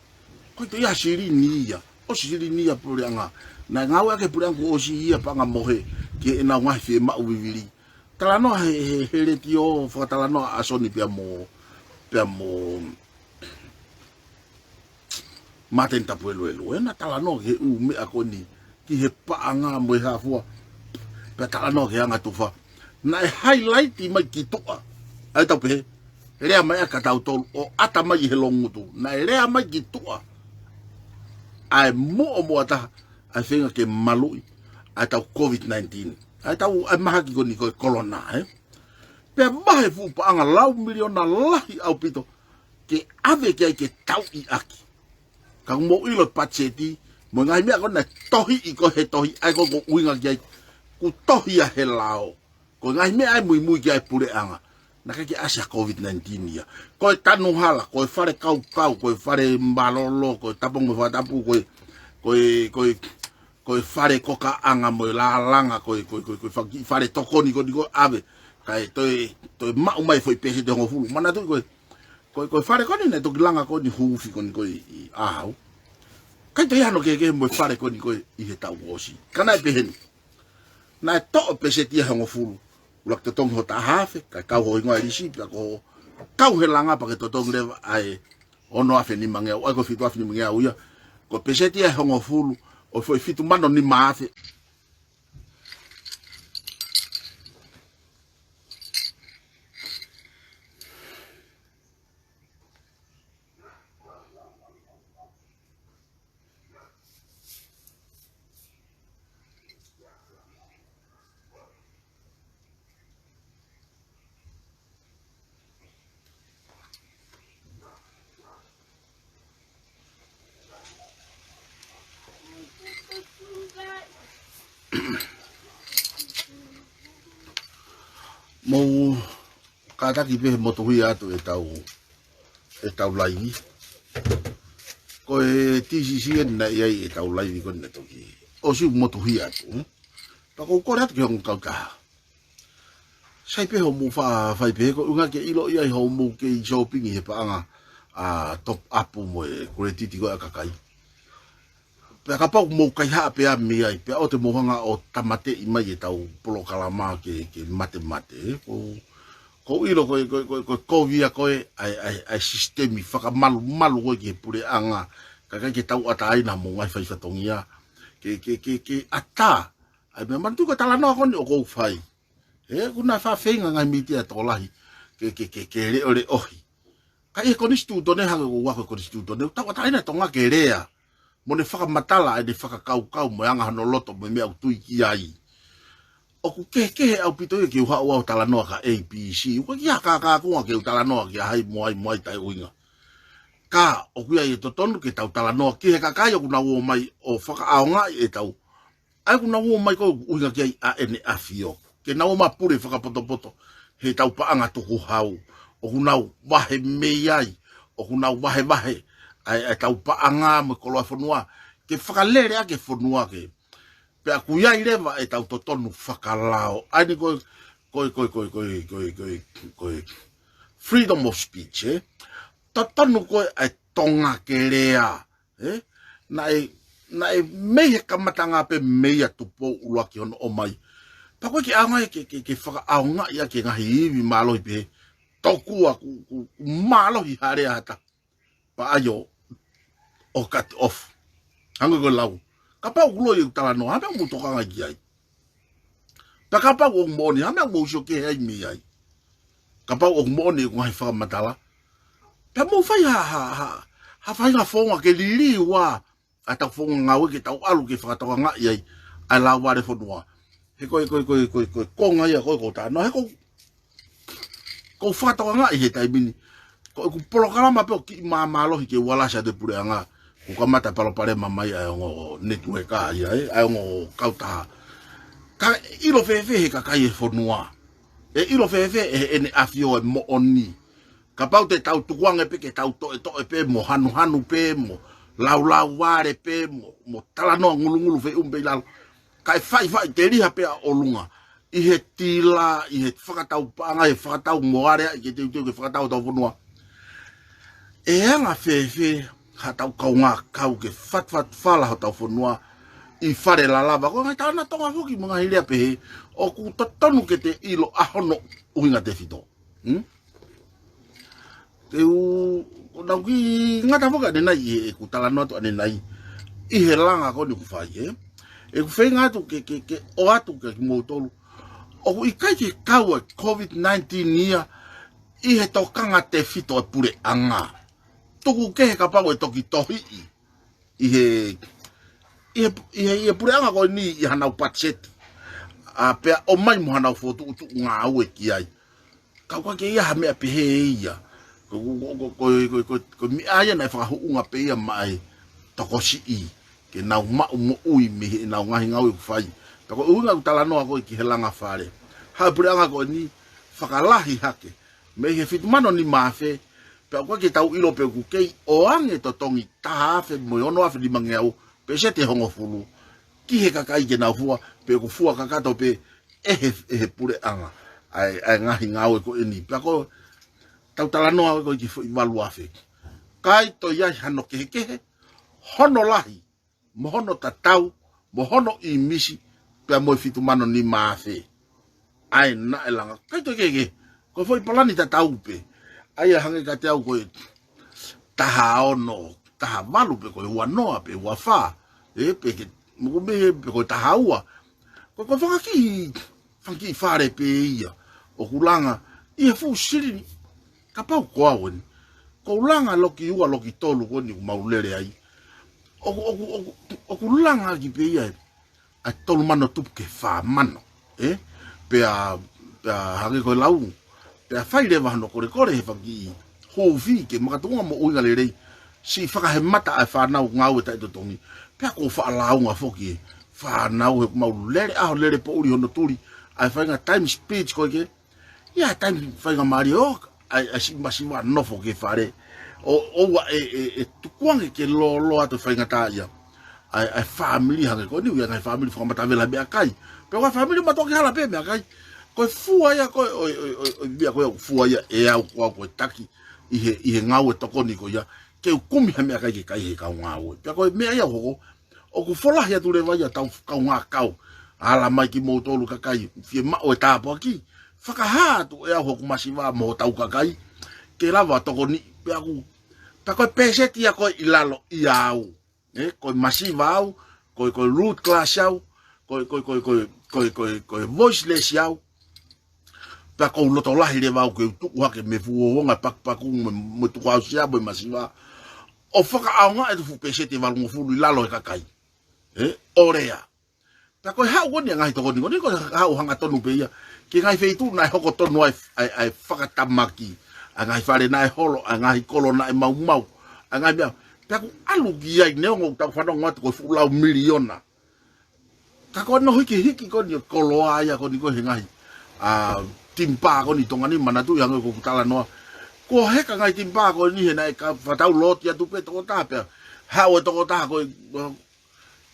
ko e toe ia silini ia, ʻosi silini ia puleʻanga. Naʻe ngāueʻaki e puleʻanga kuo ʻosi ia paʻanga mohe ki heʻenau ngaahi fiemaʻu vivili. Talanoa he, he, he letiō, fakatalanoa ʻa Soni pea mo, pea mo Māteni Tapueluelu, ē, na talanoa ki he ʻū meʻa ko eni, ki he paʻanga mo e hā fua, pea talanoa ki he angatufa. Naʻe highlight mai ki tuʻa, ʻa e tau pehē, lea mai ʻa ka tautolu ʻo ʻata mai ʻi he loungutu. Naʻe lea mai ki tuʻa ʻa e muʻomuʻa taha ʻa e feinga ke maluʻi ʻa e tau COVID nineteen, ʻa e tau, ʻa e mahaki ko eni ko e kolona, ē. Pea maʻu e fuʻu paʻanga lau miliona lahi ʻaupito ke ʻave ki ai ke tauʻi ʻaki. Ka mou ʻilo e patiseti mo e ngaahi meʻa ko ena tohiʻi ko ē he tohi, ʻa ia ko ē ʻoku ʻuhinga ki ai, kuo tohi ia he lao. Ko e ngaahi meʻa ʻa e muimui ki ai e puleʻanga, naʻe ʻikai ke ʻasi ha COVID nineteen ia. Ko e tanu hala, ko e fale kaukau, ko e fale mālōlō, ko e tapongi mo e fakatapu, ko e, ko e, ko e, ko e fale kokaʻanga mo e lālanga, ko e, ko e, ko e, ko e faki-, fale tokoni ko eni ko ē ʻave, kae toe, toe maʻu mai e foʻi peseti ʻe hongofulu. Manatuʻi ko e, ko e, ko e fale ko eni naʻe toki langa ko eni huufi ko eni ko ē ʻi, ʻi ʻAhau. ʻIkai toe ʻi ai hano kehekehe mo e fale ko eni ko ē ʻi he taʻu kuo ʻosi. Ka naʻe pehē ni. Naʻe toʻo e peseti ia ʻe hongofulu, ʻuluaki totongi ho taha afe, kae kau ho hingoa e lisi, pea ko hoʻo kau he langa pea ke totongi leva ʻa e ono afe nimangeau, ʻa ia ko e fitu afe nimangeau ia. Ko e peseti ia ʻe hongofulu ʻo e foʻi fitu mano nima afe. Mou kātaki pē he motuhia atu ʻetau, ʻetau laivi. Ko e TCC eni naʻe ʻi ai ʻetau laivi ko eni naʻe toki ʻosi motuhia atu, ē? Pea ʻoku ou kole atu ki he ongo kautaha, sai pē hoʻomou fa-, fai pē, ko e ʻuhinga ke ʻiloʻi ai hoʻomou kei sōpingi he paʻanga ʻa top up mo e kuletiti ko ē ʻa e kakai. Pea kapau ʻoku mou kaihaʻa pē mei ai, pea ʻoua te mou hanga ʻo tāmateʻi mai ʻetau polokalama ke, ke matemate, ē. ʻOku ou, ʻoku ou ʻilo ko e, ko e, ko e, ko e kovi ia ko ē ʻa e, ʻa e, ʻa e sisitemi fakamalumalu ko ē ki he puleʻanga, kae ʻikai ke tauʻatāina mo e ngaahi faifatongia ke, ke, ke, ke ʻatā. ʻA ia meʻa manatuʻi ko e talanoa ko eni ʻoku ou fai, ē, ʻoku na faʻa feinga ngaahi mītia tokolahi ke, ke, ke, ke leʻoleʻohi. Ka ʻi he konisitūtone, hangē ko e ua ko e konisitūtone, ʻoku tauʻatāina ʻa Tonga ke lea mo ne fakamatala ʻene fakakaukau mo e anga hono loto mo e meʻa ʻoku tui ki ai. ʻOku kehekehe ʻaupito ia ke u haʻu au ʻo talanoa ki he A B C. ʻOku ʻikai ke ʻi ai ha kākākunga ke u talanoa ki ha hai mo hai mo hai taʻeʻuhinga. Ka ʻoku ʻi ai e totonu ke tau talanoa ki he kakai ʻoku nau ō mai ʻo fakaʻaongaʻi ʻetau, ʻa ia ʻoku nau ō mai ko ē ʻuhinga ki ai ʻa ʻEne ʻAfio, ke nau ō mai ʻo pule fakapotopoto heʻetau paʻanga tukuhau. ʻOku nau vahe mei ai, ʻoku nau vahevahe ʻa e, ʻa ʻetau paʻanga mo e koloa e fonua, ke fakalele ʻaki e fonua ke. Pea ʻoku ʻi ai leva ʻetau totonu fakalao. ʻA eni ko e, ko e, ko e freedom of speech, ē? Totonu ko ē ʻa e Tonga ke lea, ē? Naʻe, naʻe mei he kamataʻanga pē meia Tupou ʻuluaki hono ʻomai. Pea ʻoku ʻikai ke ʻaonga ia ke, ke, ke fakaʻaongaʻi ʻaki e ngaahi ivi mālohi pehē, tokua kuo, kuo, kuo mālohi ha lea ha taha, pea ʻai ʻo, ʻo cut off. Hangē ko e lau, kapau ʻoku loi ʻeku talanoa, ha meʻa ʻoku mou tokanga ki ai. Pea kapau ʻoku moʻoni, ha meʻa ʻoku mou sio kehe ai mei ai. Kapau ʻoku moʻoni ʻeku ngaahi fakamatala, pea mou fai ha, ha, ha, ha faʻahinga founga ke liliu ʻa ʻetau founga ngāue ke tau ʻalu ke fakatokangaʻi ai ʻa e lāuvale fonua. He ko e, ko e, ko e, ko e, ko e konga ia ko ē ʻoku ou talanoa, he ʻoku ou, Ko u fakatokangaʻi he taimi ni, ko ʻeku polokalama pē ʻo kiʻi māmālohi ke u alasi atu e puleʻanga, kuo kamata palopalema mai ʻa e ongo netiueka ia, ē, ʻa e ongo kautaha. Ka ʻilo fēfē he kakai e fonua? ʻE ʻilo fēfē ʻe heʻene ʻafio e moʻoni? Kapau te tau tukuange pē ke tau toʻetoʻe pē mo hanuhanu pē mo laulauale pē mo, mo talanoa ngulungulu feʻume pē ʻi lalo, kae faʻifaʻiteliha pē ʻa ʻolunga ʻi he tila, ʻi he fakatau paʻanga, ʻi he fakatau mo aleaʻi ke teuteu ke fakatau hotau fonua. ʻE anga fēfē haʻatau kaungā kau ke fatufatufala hotau fonua ʻi fale lalava? Ko e ngaahi tānaki Tonga foki mo e ngaahi lea pehē, ʻoku totonu ke te ʻilo ʻa hono ʻuhinga tefito. Hmm? Te u, ko ʻeku kiʻi ngata foki ʻanenai ʻi heʻeku talanoa atu ʻanenai ʻi he langa ko eni ʻoku fai, ē. ʻEku feinga atu ke, ke, ke ʻoatu kia kimoutolu, ʻoku ʻikai ke kau ʻa e COVID nineteen ia ʻi he tokanga tefito e puleʻanga. Tuku kehe kapau ʻe toki tohiʻi ʻi he, ʻi he, ʻi he, ʻi he puleʻanga ko eni ʻi hanau patiseti, ʻa, pea ʻomai mo hanau fokotuʻutuʻu ngāue ki ai. Ka ʻoku ʻikai ke ʻi ai ha meʻa pehē ia. Ko, ko, ko e meʻa ia naʻe fakahuʻunga pē ia maʻa e tokosiʻi ke nau maʻu moʻui mei heʻenau ngaahi ngāue ʻoku fai. Pea ko e ʻuhinga ʻeku talanoa ko ē ki he langa fale. Haʻu e puleʻanga ko eni, fakalahi hake mei he fitu mano nima afe, pea ʻoku ʻikai ke tau ʻilo pe ʻoku kei ʻoange totongi taha afe mo e ono afe nimangeau pēseti ʻe hongofulu ki he kakai ke nau fua, pe ʻoku fua kakato pē ʻe he, ʻe he puleʻanga ʻa e, ʻa e ngaahi ngāue ko eni. Pea ko ʻetau talanoa ko ē ki he foʻi valu afe, ʻikai toe ʻi ai hano kehekehe hono lahi, mo hono tatau, mo hono ʻīmisi, pea mo e fitu mano nima afe. ʻA ē naʻe langa, ʻikai toe kehekehe. Ko e foʻi palani tatau pē. ʻA ia hangē kiate au ko e taha ono, taha valu pe ko e ua noa pe ua fā, ē, pe ke, mo ko mei he, pe ko e taha ua. Ko, ko e fanga kiʻi, fanga kiʻi fale pē ia ʻoku langa ʻi he fuʻu silini. Kapau ko au eni, ko u langa loki ua, loki tolu ko eni ʻoku mau lele ai. ʻOku, ʻoku, ʻoku, ʻoku langa ʻaki pē ia ʻa e tolu mano tupu ki he fā mano, ē? Pea, pea hangē ko e lau, pea fai leva hano kolekole he fanga kiʻi huufi ke makatuʻunga mo ʻuhinga lelei, siʻi fakahemata ʻa e fānau ngāue taʻetotongi. Pea ko u faʻa lāunga foki e fānau he ʻoku mau lele ʻaho lele poʻuli hono tuli ʻa e faʻahinga taimi speech ko ē ke, ia, taimi faingamālie ʻo, ʻa e, ʻa e siʻi masiva nofo ki he fale. ʻO, ʻoua ʻe, ʻe, ʻe tukuange ke lōloa atu e faingataʻaʻia ʻa e, ʻa e fāmili hangē ko eni, ʻi ai e ngaahi fāmili fakamatavela meʻakai. Pe ko e fāmili mātuʻaki hala pē meʻakai. Ko e fua ia ko ē, ʻo e, ʻo e, ʻo e, ʻo e meʻa ko ē ʻoku fua ia ʻe au, ko au ko e taki ʻi he, ʻi he ngāue tokoni ko ia, ke u kumi ha meʻakai ke kai he kau ngāue. Pea ko e meʻa ia ʻoku hoko, ʻoku folahi atu leva ia ʻetau kaungā kau. Ala mai kimoutolu kakai fiemaʻu e tāpuaki, fakahā atu ʻe au hoku masiva mo hotau kakai ke lava tokoni. Pea ʻoku, pea ko e pēseti ia ko ē ʻi lalo ʻia au, ē, ko e masiva au, ko e, ko e root class au, ko e, ko e, ko e voiceless au. Pea ko u loto lahi leva au ke u tuʻu hake mei he fuʻu ouonga pakupaku mo, mo e tukuhausia mo e masiva, ʻo fakaʻaongaʻi atu e fuʻu pēseti ʻe valungofulu ʻi lalo he kakai, ē, ʻo lea. Pea ko e haʻu ko eni ʻa e ngaahi tokoni ko eni, ko e haʻu hangatonu pē ia ki he ngaahi feituʻu naʻe hoko tonu ai ʻa e, ʻa e fakatamaki ʻa e ngaahi fale naʻe holo, ʻa e ngaahi kolo naʻe maumau, ʻa e ngaahi meʻa. Pea ʻoku ʻalu ki ai neongo ʻoku tau fanongo atu ko e fuʻu lau miliona. Ka ko hono hikihiki ko eni ʻo e koloa ia ko eni ko ē he ngaahi, ʻa, timber ko eni ʻi Tonga ni, manatuʻi hangē ko ʻeku talanoa. Ko e heka ngaahi timber ko eni he naʻe ka fakatau loti atu pē tokotaha pea haʻu e tokotaha ko e,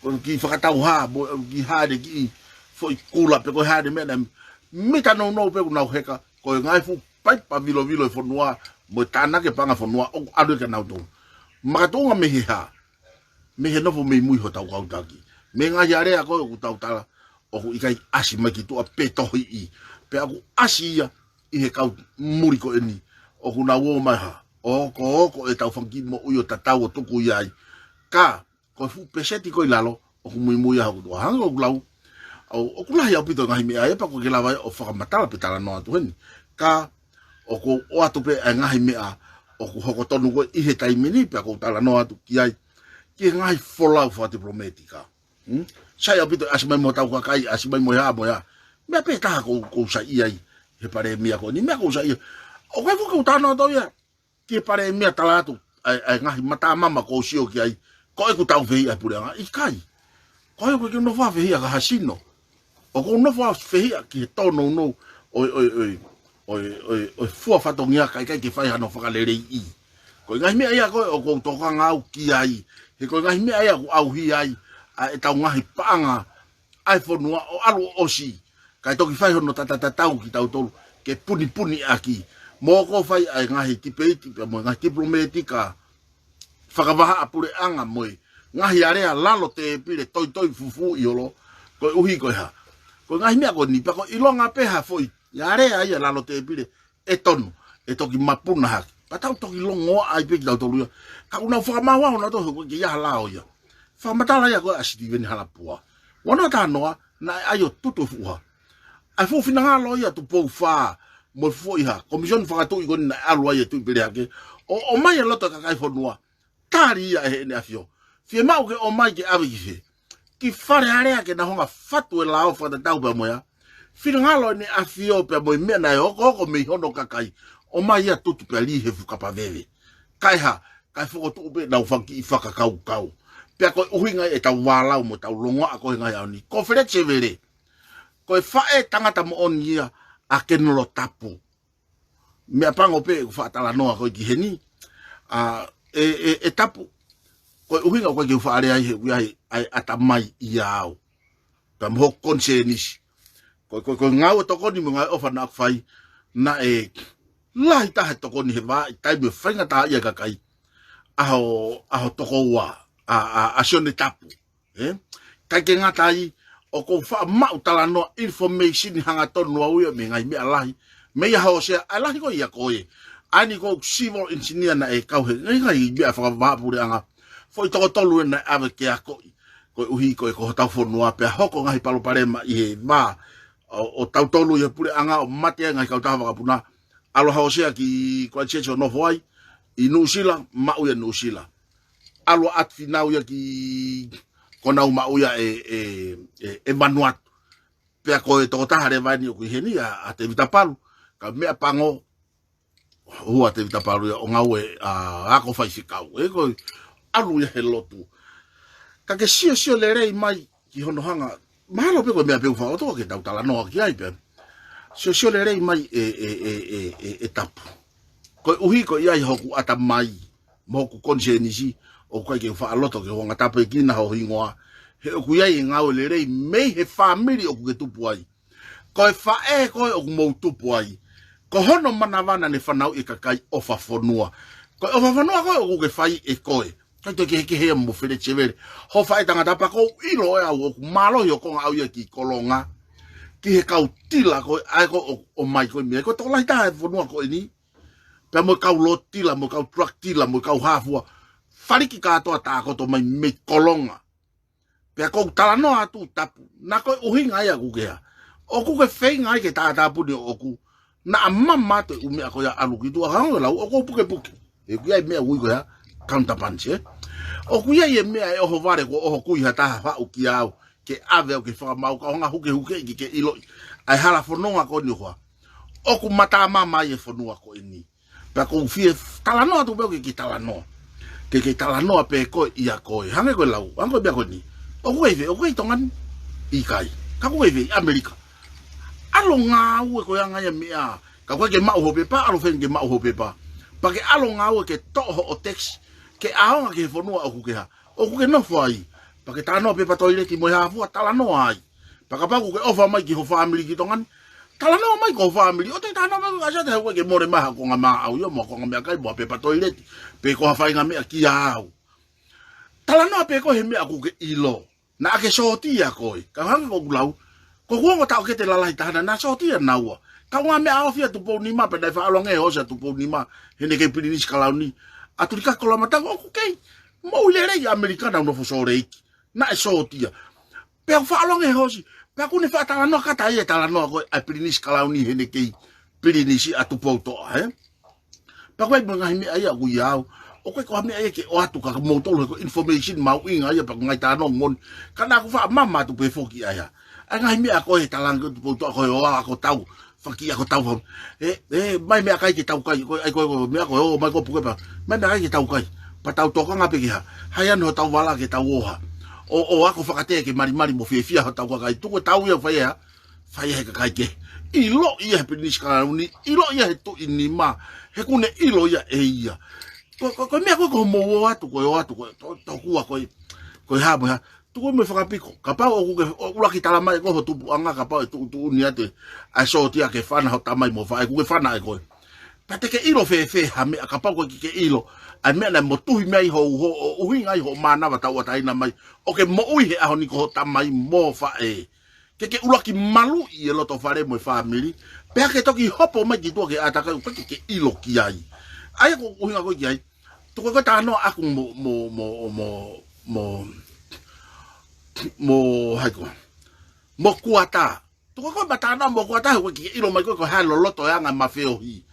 ko e kiʻi fakatau hā, mo e kiʻi hā ʻene kiʻi foʻi kula pe ko e hā ʻene meʻa naʻe mita nounou pē ʻoku nau heka, ko e ngaahi fuʻu paipa vilovilo e fonua mo e tānaki e paʻanga e fonua ʻoku ʻalu ia kia nautolu. Makatuʻunga mei he hā? Mei he nofo mei mui hotau kau taki. Mei he ngaahi alea ko ē ʻoku tau tala ʻoku ʻikai ʻasi mai ki tuʻa pe tohiʻi. Pea ʻoku ʻasi ia ʻi he kau muli ko eni ʻoku nau ō mai ha, ʻo, ko, ko ʻetau fanga kiʻi moʻui ʻo tatau ʻo tuku ia ai. Ka ko e fuʻu pēseti ko ē ʻi lalo ʻoku muimui ai hoku tuʻa, hangē ko ʻeku lau. ʻOku, ʻoku lahi ʻaupito e ngaahi meʻa ē, pea ʻoku ʻikai ke lava ʻo fakamatala pe talanoa atu heni. Ka ʻoku ou ʻoatu pē ʻa e ngaahi meʻa ʻoku hoko tonu ko ē ʻi he taimi ni, pea ʻoku ou talanoa atu ki ai, ki he ngaahi folau fakatipilōmētika. Hmm? Sai ʻaupito e ʻasi mai mo hotau kakai, ʻasi mai mo e hā, mo e hā. Meʻa pē taha ʻoku ou, ʻoku ou saiʻia ai he palēmia ko eni, meʻa ʻoku ou saiʻia. ʻOku ʻi ai foki ʻeku talanoa atu ia ki he palēmia, tala atu ʻa e, ʻa e ngaahi matamama ʻoku ou sio ki ai, ko ʻeku tau fehiʻa e puleʻanga. ʻIkai. Ko e ʻoku ʻikai ke u nofo ʻo fehiʻa ki ha sino. ʻOku ou nofo ʻo fehiʻa ki he tōnounou ʻo e, ʻo e, ʻo e, ʻo e, ʻo e, ʻo e fua fatongia kae ʻikai ke fai hano fakaleleiʻi. Ko e ngaahi meʻa ia ko ē ʻoku ou tokanga au ki ai. He ko e ngaahi meʻa ia ʻoku ʻauhia ai ʻa ʻetau ngaahi paʻanga ʻa e fonua ʻo ʻalu ʻo ʻosi, kae toki fai hono tatatatau kitautolu ke punipuni ʻaki. Mo ko e fai ʻa e ngaahi tipeiti pea mo e ngaahi tipilomētika fakavahaʻapuleʻanga mo e ngaahi alea lalo tēpile toitoi fufū ʻi olo, koeʻuhi ko e hā? Ko e ngaahi meʻa ko eni pea ko e ʻilonga pē ha foʻi alea ia lalo tēpile ʻe tonu ʻe toki mapuna hake. Pea tau toki longoaʻa ai pē kitautolu ia. Ka ʻoku nau fakamaau ʻo nau tohi ko e ʻikai ha lao ia. Fakamatala ia ko ē ʻa Sitiveni Halapua. Ua noa taha noa, naʻe ʻai ʻo tutu e fuʻu hā? ʻA e fuʻu finangalo ia Tupou Fā mo e fuʻu foʻi hā, komisioni fakatuʻi ko eni naʻe ʻalu ai e Tuʻipelehake ʻo, ʻomai e loto e kakai fonua. Tali ia ʻe heʻene ʻAfio. Fiemaʻu ke ʻomai ke ʻave ki fē? Ki Fale Alea ke nau hanga ʻo fatu e lao fakatatau pea mo ia. Finangalo ʻene ʻAfio pea mo e meʻa naʻe hokohoko mei hono kakai, ʻomai ia tutu pea lī he fuʻu kapa veve. Kae hā? Kae fokotuʻu pē ʻenau fanga kiʻi fakakaukau. Pea ko e ʻuhinga ia ʻetau vālau mo ʻetau longoaʻa ko ē he ngaahi ʻaho ni. Ko Feleti Sevele, ko e faʻē tangata moʻoni ia ʻa Kenolo Tapu. Meʻapango pē ʻeku faʻa talanoa ko ē ki heni. ʻA, ʻe, ʻe, ʻe Tapu, ko e ʻuhinga ʻoku ʻikai ke u faʻa lea ai he ʻoku ʻi ai ʻa e ʻatamai ʻia au pea mo hoku konisēnisi. Ko, ko, ko e ngāue tokoni mo e ngāue ʻofa naʻa ku fai, naʻe lahi taha e tokoni he vahaʻa taimi ʻo e faingataʻaʻia e kakai ʻa ho, ʻa ho tokoua, ʻa, ʻa, ʻa Sione Tapu. ʻE? ʻIkai ke ngata ai, ʻoku ou faʻa maʻu talanoa, information hangatonu au ia mei he ngaahi meʻa lahi. Meia Hōsea, ʻa e lahi ko ia ko ē. ʻA eni ko e civil engineer naʻe kau he ngaahi, ngaahi meʻa fakavahaʻapuleʻanga. Foʻi toko tolu ē naʻe ʻave ke akoʻi. Koeʻuhi ko e ko hotau fonua pea hoko e ngaahi palopalema ʻi he vā ʻo, ʻo tautolu ʻi he puleʻanga ʻo mate ai e ngaahi kautaha vakapuna. ʻAlu ʻa Hōsea ki Christchurch ʻo nofo ai ʻi Nuʻusila, maʻu ia ʻi Nuʻusila. ʻAlu ʻa ʻAtufinau ia ki, ko ʻenau maʻu ia ʻe, ʻe, ʻe, ʻe Vanuatu. Pea ko e tokotaha leva eni ʻoku ʻi heni ʻa, ʻa Tēvita Palu, ka meʻapango, hū ʻa Tēvita Palu ia ʻo ngāue ʻa, ako faifekau. ʻE ko e ʻalu ia he lotu. Ka ke siosio lelei mai ki hono hanga, mahalo pē ko e meʻa pē ʻoku faʻa ʻotua ke tau talanoa ki ai pē. Siosio lelei mai ʻe, ʻe, ʻe, ʻe, ʻe, ʻe Tapu. Koeʻuhi ko ia ʻi hoku ʻatamai mo hoku konisēnisi, ʻoku ʻikai ke u faʻa loto ke u hanga ʻo tāpuekina ho hingoa. He ʻoku ʻi ai e ngāue lelei mei he fāmili ʻoku ke tupu ai. Ko e faʻē ko ē ʻoku mou tupu ai, ko hono manava naʻa ne fanauʻi e kakai ʻofa fonua. Ko e ʻofa fonua ko ē ʻoku ke fai ʻe koe. ʻIkai toe kehekehe ia mo Feleti Sevele. Ho faʻē tangata pea ʻoku ou ʻilo ʻe au ʻoku mālohi hoʻo konga ʻau ia ki Kolonga. Ki he kau tila ko ē, ʻa ē ko ē ʻo, ʻomai ko ē mei ai. Ko e tokolahi taha e fonua ko eni. Pea mo e kau lototila, mo e kau truck tila, mo e kau hāfua. Faliki kātoa tākoto mai mei Kolonga. Pea ʻoku ou talanoa atu Tapu, naʻa ko e ʻuhinga ia ʻoku ke hā? ʻOku ke feinga ai ke tātāpuni ʻoʻoku. Naʻa mamato e ʻū meʻa ko ia ʻalu ki tuʻa, hangē ko e lau ʻoku ou pukepuke. He ʻoku ʻi ai e meʻa ʻoku ui ko e hā? Counterpunch, ē? ʻOku ʻi ai e meʻa ʻe ʻohovale kuo ʻohokui ha taha faʻu kia au ke ʻave au ki he fakamaau, ka u hanga ʻo hukehukeʻi ke ke ʻiloʻi ʻa e hala fononga ko eni ʻoku hā? ʻOku matamama ai e fonua ko eni. Pea ʻoku ou fie talanoa atu pē au ke ke talanoa. Ke ke talanoa pē koe ʻia koe. Hangē ko e lau, hangē ko e meʻa ko eni. ʻOku ʻi fē, ʻoku ʻi Tonga ni? ʻIkai. Ka ʻoku ʻi fē, ʻAmelika? ʻAlu ʻo ngāue ko e anga ia e meʻa. Ka ʻoku ʻikai ke maʻu hoʻo pepa, ʻalu ʻo feinga ke maʻu hoʻo pepa. Pea ke ʻalu ʻo ngāue ke toʻo hoʻo tax, ke ʻaonga ki he fonua ʻoku ke hā? ʻOku ke nofo ai. Pea ke talanoa pepa toileti mo e hāfua, talanoa ai. Pea kapau ʻoku ke ʻofa mai ki ho fāmili ki Tonga ni, talanoa mai ki ho fāmili. ʻOua te ke talanoa mai ki ai, ʻoua te ke mole mai ha konga maʻau ia mo ha konga meʻakai mo ha pepa toileti, pe ko ha faʻahinga meʻa kia au. Talanoa pē koe he meʻa ʻoku ke ʻilo. Naʻa ke sōtia koe. Ka hangē ko ʻeku lau, ko ʻeku ongo taʻokete lalahi taha naʻa na sōtia naua. Ka ʻoku ngaahi meʻa ofi ʻa Tupou Nima pea naʻe faʻa ʻalu ange e hoosi ʻa Tupou Nima heʻene kei pilinisi kalauni, ʻa Tulikaki Koloamatau, ʻoku kei moʻui lelei ʻi ʻAmelika, nau nofo Sōleki. Naʻe sōtia. Pea ʻoku faʻa ʻalu ange e hoosi, pea ʻoku ne faʻa talanoa, kātaki e talanoa ko ē ʻa e pilinisi kalauni heʻene kei pilinisi ʻa Tupoutoʻa, ē? Pea ʻoku ʻi ai mo e ngaahi meʻa ia ʻoku ʻia au. ʻOku ʻikai ko ha meʻa ia ke ʻoatu kia moutolu he ko e information mahuʻinga ia pea ko e ngaahi talanoa moʻoni. Ka naʻa ku faʻa mamato pē foki ʻa e hā? ʻA e ngaahi meʻa ko ē he talanga ko ē ʻa Tupoutoʻa ko ē ʻo ako tau fakakiʻi ako tau fau. E, e, mai meʻakai ke tau kai, ko, ʻai ko, ko, meʻa ko, ō, mai ko puke pā. Mai meʻakai ke tau kai. Pea tau tokanga pē ki ha. Hai ʻanai hotau vala ke tau ō ha. ʻO, ʻo ako fakatea ke malimali mo fiefia hotau kakai. Tuku e tau ia fai ʻe ha. Fai ʻe he kakai kehe. ʻIlo ia he Pilinisi Kalauni, ʻilo ia he Tuʻi Nima. He ʻoku ne ʻilo ia ʻe ia. Ko, ko, ko e meʻa ko ē ko hoʻomou ō atu, ko e ō atu, ko e to-, tokua ko e, ko e hā mo e hā. Tuku mo e fakapiko. Kapau ʻoku ke, ʻo ʻuluaki tala mai ko ho tupuʻanga, kapau ʻe tuʻutuʻuni atu ʻa e sōtia ke fana ho tamai mo faʻē, ʻoku ke fana ʻe koe. Pea te ke ʻilo fēfē ha meʻa, kapau ko e ʻikai ke ʻilo ʻa e meʻa naʻe motuhi mai ho uho, ʻo ʻuhinga ai hoʻo mānava tauʻatāina mai, ʻo ke moʻui he ʻaho ni ko ho tamai mo faʻē. Ke ke ʻuluaki maluʻi e loto fale mo e fāmili, pea ke toki hopo mai ki tuʻa ke ʻātakai, ʻoku ʻikai ke ke ʻilo ki ai. ʻA ia ko e ʻuhinga ko ē ki ai. Tuku ko e talanoa ʻaku mo, mo, mo, mo, mo, mo, hai ko. Mo Kuata. Tuku ko e talanoa mo Kuata, he ʻoku ʻikai ke ʻilo mai ko ē ko e hā e loloto e anga mafeohi.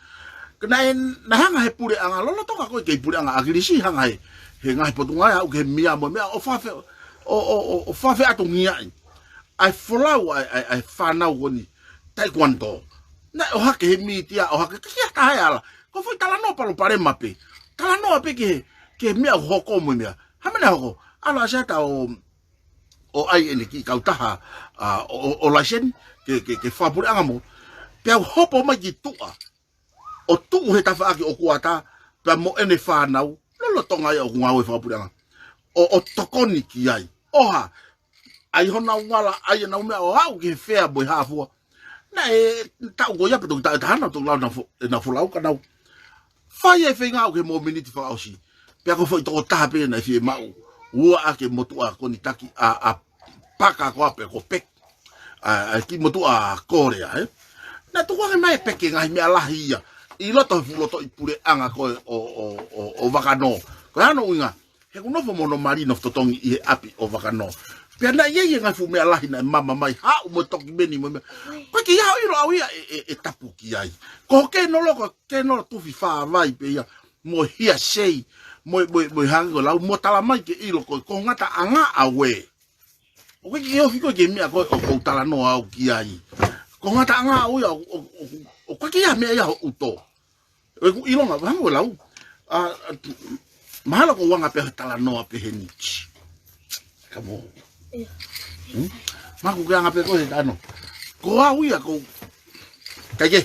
Ka naʻe, naʻe hanga he puleʻanga, lolotonga ko ē kei puleʻanga ʻAkilisi, hanga he, he ngaahi potungāue, haʻu ke mia mo meʻa, ʻo fakafe-, ʻo, ʻo, ʻo, ʻo fakafeʻatungiaʻi ʻa e folau ʻa e, ʻa e, ʻa e fānau ko eni, taekwondo. Naʻe ʻohake he mītia, ʻohake, ʻikai ha taha ʻe ala. Ko e foʻi talanoa palopalema pē. Talanoa pē ki he, ki he meʻa ʻoku hoko mo e meʻa. Hā e meʻa naʻe hoko? ʻAlu ʻa Siata ʻo, ʻo ʻai ʻene kiʻi kautaha, ʻa, ʻo, ʻo, ʻo laiseni, ke, ke, ke fakapuleʻanga mo. Pea u hopo mai ki tuʻa. ʻO tuʻu he tafaʻaki ʻo Kuata, pea mo ʻene fānau, lolotonga ia ʻoku ngāue fakapuleʻanga. ʻO, ʻo tokoni ki ai. ʻOha, ʻai honau vala, ʻai ʻenau meʻa ʻo aʻu ki he fea mo e hā fua. Naʻe taʻu ko ia pē toki taʻu ʻe taha naʻa nau toki lau ʻenau fo-, ʻenau folau ka nau. Fai e feinga ʻo ke mo miniti fakaʻosi. Pea ko e foʻi tokotaha pē naʻe fiemaʻu. Ua ʻa e motuʻa ko eni taki ʻa, ʻa Paka ko ē pē ko Pek. ʻA, ʻa e kiʻi motuʻa Kōlea, ē. Naʻe tukuange mai ʻe Pek e ngaahi meʻa lahi ia. ʻI loto he fuʻu lotoʻi puleʻanga ko ē ʻo, ʻo, ʻo, ʻo Vakanō. Ko e hā hono ʻuhinga, he ʻoku nofo mo hono mali nofo totongi ʻi he ʻapi ʻo Vakanō. Pea naʻe ʻi ai e ngaahi fuʻu meʻa lahi naʻe mama mai, haʻu mo e tokimeni mo e meʻa. Ko e ʻikai ke u ʻilo au ia ʻe, ʻe, ʻe tapu ki ai. Ko e kenolo, ko e kenolo tufi fāvai pē ia, mo e hiasei, mo e, mo e, mo e hangē ko e lau, mo tala mai ke ʻilo ko e, ko e ngataʻanga ʻaʻau ē. ʻOku ʻikai ke ofi ko ē ki he meʻa ko ē ʻoku ou talanoa au ki ai. Ko e ngataʻanga ʻaʻau ia, ʻo, ʻo, ʻo, ʻoku ʻikai ke ʻi ai ha meʻa ia hoʻo ʻuto. ʻOku ou ʻilonga, hangē ko e lau. ʻA, ʻa, mahalo ko e anga pē he talanoa pē he niti. Ka mo. ʻIo. Hmm? Mahalo ko e anga pē ko ē he talanoa. Ko au ia ko. Kae kehe.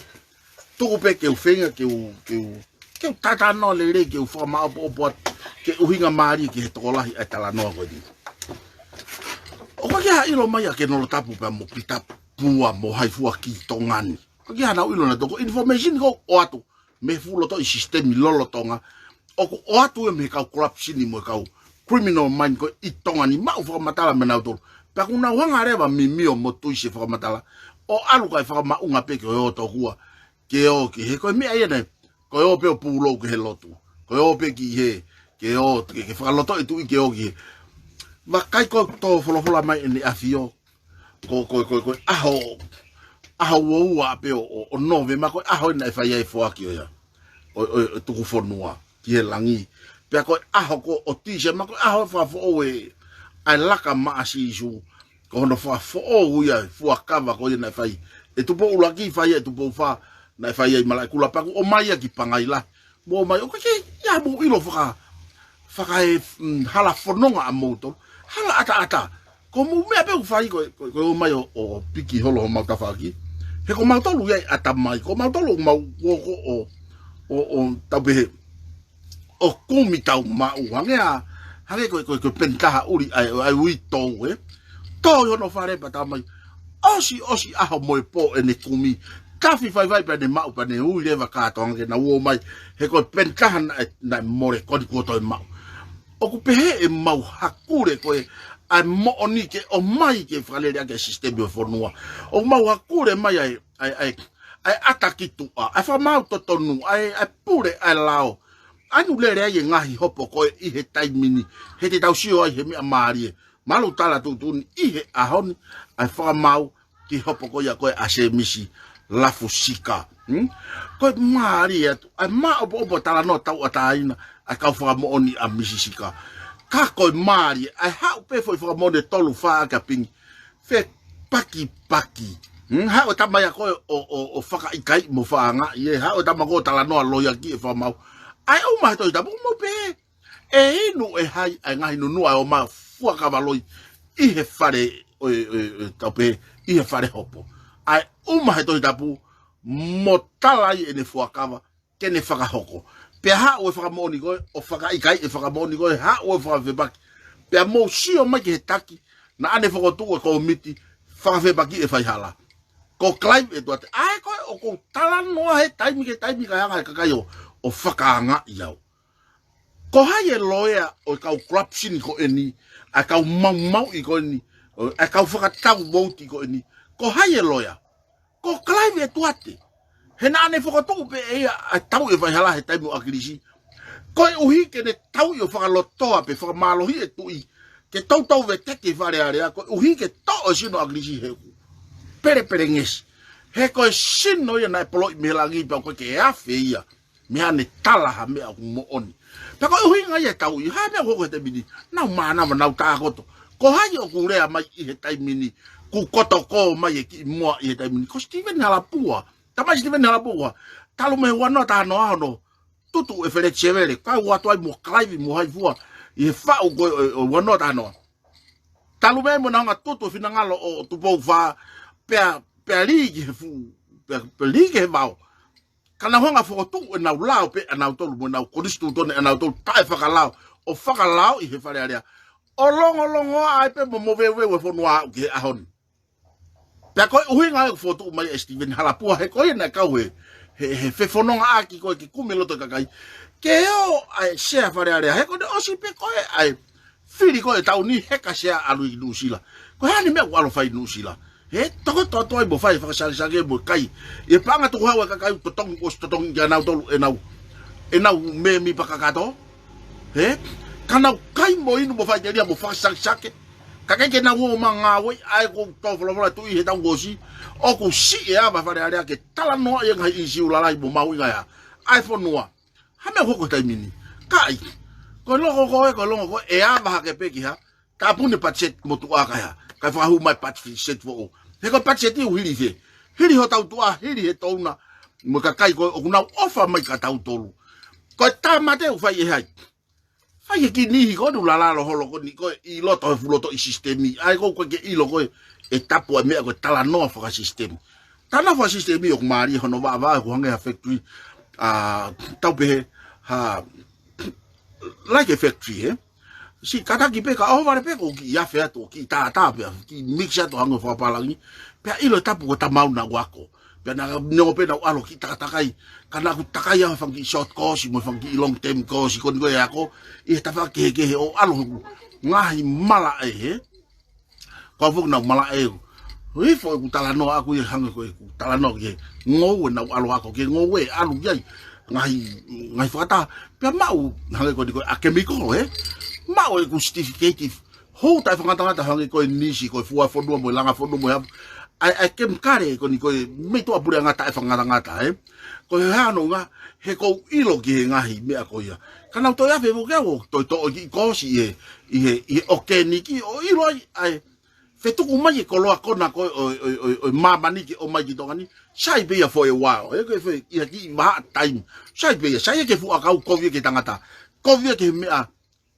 Tuku pē ke u feinga, ke u, ke u, ke u talanoa lelei, ke u fakamāʻopoʻopo atu, ke ʻuhinga mālie ki he tokolahi ʻa e talanoa ko eni. ʻOku ʻikai ke u ʻilo mai ʻa Kenolo Tapu pea mo Pita Pua mo hai fua ki Tonga ni. ʻOku ʻikai ke u ʻilo naʻe toko information ko ē ʻoatu mei he fuʻu lotoʻi sisitemi lolotonga. ʻOku ʻoatu ia mei he kau corruption mo e kau criminal mind ko ē ʻi Tonga ni, maʻu fakamatala mei nautolu. Pea ʻoku nau hanga leva ʻo mimio mo tui siʻi fakamatala. ʻO ʻalu kae fakamaʻunga pē ke ō tokua. Ke ō ki he ko e meʻa ia naʻe. Ko e ō pē ʻo pūlou ki he lotu. Ko e ō pē ki he. Ke ō, ke, ke fakalotoʻi e tuʻi ke ō ki he. Vakai ko e tō folofola mai ʻEne ʻAfio. Ko, ko, ko, ko e ʻaho, ʻaho ua ua pē ʻo, ʻo, ʻo Nōvema, ko e ʻaho ia naʻe fai ai e foaki ʻo ia. ʻO, ʻo, ʻo e tuku fonua ki he langi. Pea ko e ʻaho ko ē ʻo Tīsema, ko e ʻaho fakafoʻou ē ʻa e laka maʻa Sīsū. Ko hono fakafoʻou ia e fuakava ko ia naʻe fai ʻe Tupou ʻUluaki, fai ʻe Tupou Fā, naʻe fai ai Malaʻekula pea kuo ʻomai ia ki Pangai Lahi. Mo mai, ʻoku ʻikai ke ʻi ai haʻamou ʻilo faka, faka e, mm, hala fononga ʻamoutolu. Hala ʻataʻatā. Ko hoʻomou meʻa pē ʻoku fai ko, ko, ko e ō mai ʻo, ʻo, ʻo piki holo homau tafaʻaki. He ko mautolu ia ʻi ʻatamai. Ko mautolu ʻoku mau ō ko ē ʻo, ʻo, ʻo tau pehē. ʻO kumi tau maʻu. Hangē ā, hangē ko, ko, ko e peni taha ʻuli ʻa e, ʻa e uitou ē. Tō ʻi hono fale pea tau mai. ʻOsi, ʻosi ʻaho mo e pō ʻene kumi. Tafi faifai pea ne maʻu pea ne ui leva kātoanga ke nau ō mai. He ko e peni taha naʻe, naʻe mole ko eni kuo toe maʻu. ʻOku pehē ʻemau hakule ko ē ʻa e moʻoni ke ʻomai ke fakalele ʻaki e sisitemi ʻo e fonua. ʻOku mau hakule mai ʻa e, ʻa e, ʻa e, ʻa e ʻata ki tuʻa, ʻa e fakamaau totonu, ʻa e, ʻa e pule, ʻa e lao. ʻA eni ʻoku lele ai e ngaahi hopo ko ē ʻi he taimi ni, he te tau sio ai he meʻa mālie. Mālō tala tuʻutuʻuni ʻi he ʻaho ni, ʻa e fakamaau ki he hopo ko ia ko ē ʻa Sēmisi Lafusika. Hmm? Ko e mālie atu, ʻa e māʻopoʻopo talanoa tauʻatāina, ʻa e kau fakamoʻoni ʻa Misi Sika. Ka ko e mālie, ʻa e haʻu pē foʻi fakamoʻoni ʻe tolu fā ʻaki ʻa Pingi. Fepakipaki. Hmm, haʻu e tama ia ko ē ʻo, ʻo, ʻo fakaʻikaiʻi mo fakaangaʻi ē, haʻu e tama ko ē ʻo talanoa loia ki he fakamaau. ʻA e ʻuma he Tohi Tapu, mou pehē, ʻe inu ʻe hai ʻa e ngaahi nunuʻa ʻo e ʻomai fuakava loi ʻi he fale, ʻo e, ʻo e, ʻo e, tau pehē, ʻi he fale hopo. ʻA e ʻuma he Tohi Tapu, mo tala ai ʻene fuakava, ke ne fakahoko. Pea haʻu e fakamoʻoni ko ē, ʻo fakaʻikaiʻi e fakamoʻoni ko ē, haʻu e fakafepaki. Pea mou sio mai ki he taki, naʻa ne fokotuʻu e kōmiti, fakafepaki e faihala. Ko Clive ʻEtuate, ʻa ē ko ē ʻoku ou talanoa he taimi ki he taimi kae hanga he kakai ʻo, ʻo fakaangaʻi au. Ko hai e loea ʻo e kau corruption ko eni, ʻa e kau maumauʻi ko eni, ʻo, ʻa e kau fakatau vouti ko eni? Ko hai e loea? Ko Clive ʻEtuate. He naʻa ne fokotuʻu pē ʻe ia ʻa e tauʻi e faihala he taimi ʻo ʻAkilisi. Koeʻuhi ke ne tauʻi ʻo fakalotoa pē fakamālohiʻi e tuʻi, ke toutou veteki e Fale Alea, koeʻuhi ke toʻo e sino ʻo ʻAkilisi he ʻoku pelepelengesi. He ko e sino ia naʻe poloʻi mei he langi pea ʻoku ʻikai ke afe ia mei haʻane tala ha meʻa ʻoku moʻoni. Pea ko e ʻuhinga ia e tauʻi, ha meʻa ʻoku hoko he taimi ni, nau mānava, nau tākoto. Ko hai ʻoku lea mai ʻi he taimi ni, kuo koto kō mai e kiʻi moa ʻi he taimi ni? Ko Steven Halapua. Tamai Steven Halapua. Talu mei he ua noa taha noa hono tutu e Feleti Sevele, kae ʻoatu ai mo Clive mo hai fua ʻi he faʻu ko ē ʻo, ʻo ua noa taha noa. Talu mei ai mo ʻena hanga tutu e finangalo ʻo Tupou Fā, pea, pea lī ki he fuʻu, pea, pea lī ki he vao. Ka nau hanga fokotuʻu ʻenau lao pē ʻanautolu mo ʻenau konisitūtone ʻanautolu taʻefakalao, ʻo fakalaoʻi he Fale Alea. ʻO longolongoaʻa ai pē mo moveuveu e fonua aʻu ki he ʻaho ni. Pea ko e ʻuhinga ia ʻoku fokotuʻu mai ʻe Steven Halapua, he ko ia naʻe kau he, he, he fefonongaʻaki ko ē ke kumi loto e kakai. Ke ō ʻa e Sea Fale Alea, he ko ʻene ʻosi pē ko ē ʻa e fili ko ē e taʻu ni, heka Sea ʻalu ʻi Nuʻusila. Ko e hā ʻene meʻa ʻoku ʻalu ʻo fai ʻi Nuʻusila? He tokoto atu ai mo fai e fakasakesake mo kai. ʻI he paʻanga tukuhau e kakai ʻoku totongi, ʻosi totongi kia nautolu ʻenau, ʻenau mēmipa kakato. He? Ka nau kai mo inu mo faʻiteliha mo fakasakesake. Ka ʻikai ke nau ō mai ʻo ngāueʻi ʻa e ko e tō folofola e tuʻi he taʻu kuo ʻosi. ʻOku siʻi e ava Fale Alea ke talanoaʻi e ngaahi ʻīsiu lalahi mo mahuʻinga ia ʻa e fonua. Ha meʻa ʻoku hoko he taimi ni? Ka ʻai. Ko e longo ko ē, ko e longo ko ē, ʻe ava hake pē ki ha, tāpuni e patiseti motuʻa kae hā, kae fakahū mai e patiseti foʻou. He ko e patiseti ʻoku hili fē? Hili hotau tuʻa, hili he touna, mo e kakai ko ē ʻoku nau ʻofa mai kia tautolu. Ko e tāmate ʻoku fai ʻe hai? Fai ʻe he kiʻi niʻihi ko eni ʻoku lalalo holo ko eni ko ē ʻi loto he fuʻu lotoʻi sisitemi. ʻA ē ʻoku ʻikai ke ʻilo ko ē ʻe tapu ʻa e meʻa ko e talanoa fakasisitemi. Talanoa fakasisitemi ʻoku mālie hono vaʻavaʻa, ʻoku hangē ha factory, ʻa, tau pehē, ha, like a factory, ē? Siʻi kātaki pē ka ʻohovale pē ko e kiʻi afe atu, kiʻi tātā pē, kiʻi mix atu hangē ko e fakapālangi. Pea ʻilo e tapu ko e tamauna ʻoku ako. Pea naʻa nau pē nau ʻalu ʻo kiʻi takatakai. Ka naʻa ku takai au he fanga kiʻi short course, mo e fanga kiʻi long term course, ko eni ko e ako, ʻi he tafaʻaki kehekehe ʻo ʻalu hoku ngaahi malaʻe, he? Ko au foki naʻa ku malaʻe au. Hifo ʻeku talanoa ʻaʻaku ia hangē ko ʻeku talanoa ki he ngoue naʻa ku ʻalu ako, ki he ngoue ʻalu ki ai. Ngaahi, ngaahi fakataha. Pea maʻu, hangē ko eni ko e ʻa kemikolo, he? Maʻu ʻeku certificate. Hou taʻefakangatangata hangē ko e nisi, ko e fua fonua mo e langa fonua mo e hā. ʻA e, ʻa e kemikale ko eni ko e meʻa ʻoku puleʻanga taʻefakangatangata, he? Ko e hā hono ʻuhinga, he ʻoku ou ʻilo ki he ngaahi meʻa ko ia. Ka naʻa ku toe afe mo ke au ʻo toe toʻo e kiʻi koosi ʻi he, ʻi he, ʻi he ʻokeniki ʻo ʻilo ai, ʻa e fetuku mai e koloa kona ko ē ʻo, ʻo, ʻo, ʻo māmani ke ʻomai ki Tonga ni, sai pē ia for a while, he ko e fē, ʻi ha kiʻi vahaʻa taimi. Sai pē ia, sai ia ki he fuʻu ʻakau, kovi ia ki he tangata. Kovi ia ki he meʻa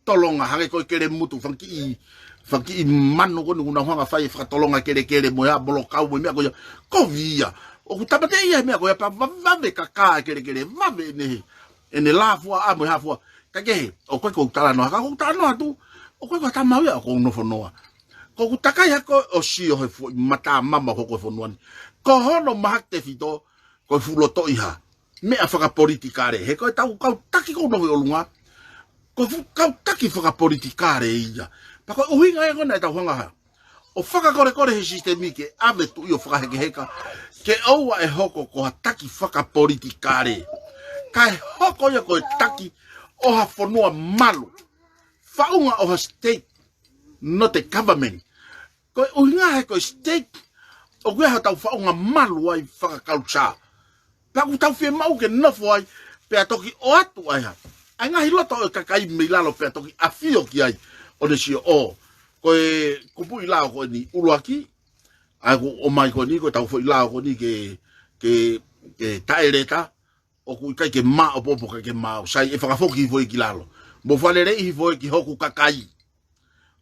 tolonga, hangē ko e kelemutu, fanga kiʻi, fanga kiʻi manu ko eni ʻoku nau hanga fai e fakatolonga kelekele mo e hā, molokau mo e meʻa ko ia. Kovi ia. ʻOku tāmateʻi ia he meʻa ko ia pea va-, vave kakā e kelekele, vave ʻene, ʻene lāfua ʻa mo e hāfua. Ka kehe, ʻoku ʻikai ko ʻeku talanoa, ka ko ʻeku talanoa atu, ʻoku ʻikai ko ha tama ia ʻoku ou nofo noa. Ko ʻeku takai hake ʻo sio he foʻi mata mama hoko e fonua ni. Ko hono mahaki tefito, ko e fuʻu lotoʻi hā, meʻa fakapolitikale. He ko ʻetau kau taki ʻoku nofo ʻi ʻolunga, ko e fuʻu kau taki fakapolitikale ia. Pea ko e ʻuhinga ia ko ē naʻa tau hanga hā, ʻo fakakolekole he sisitemi ke ʻave tuʻi ʻo fakahekeheka, ke ʻoua ʻe hoko ko ha taki fakapolitikale. Kae hoko ia ko e taki ʻo ha fonua malu. Faʻunga ʻo ha state, not a government. Ko e ʻuhinga he ko e state, ʻoku ʻi ai hotau faʻunga malu ai fakakalusā. Pea ʻoku tau fiemaʻu ke nofo ai, pea toki ʻoatu ai ha, ʻa e ngaahi loto ʻo e kakai mei lalo pea toki ʻafio ki ai, ʻo ne sio ʻo, ko e kupuʻi lao ko eni ʻuluaki, ʻA ia ʻoku ʻomai ko eni ko ʻetau foʻi lao ko eni ke, ke, ke taʻeleta, ʻoku ʻikai ke maʻopoʻopo ka ke maʻu, sai ʻe fakafoki hifo ia ki lalo. Mo faleleiʻi hifo ia ki hoku kakai.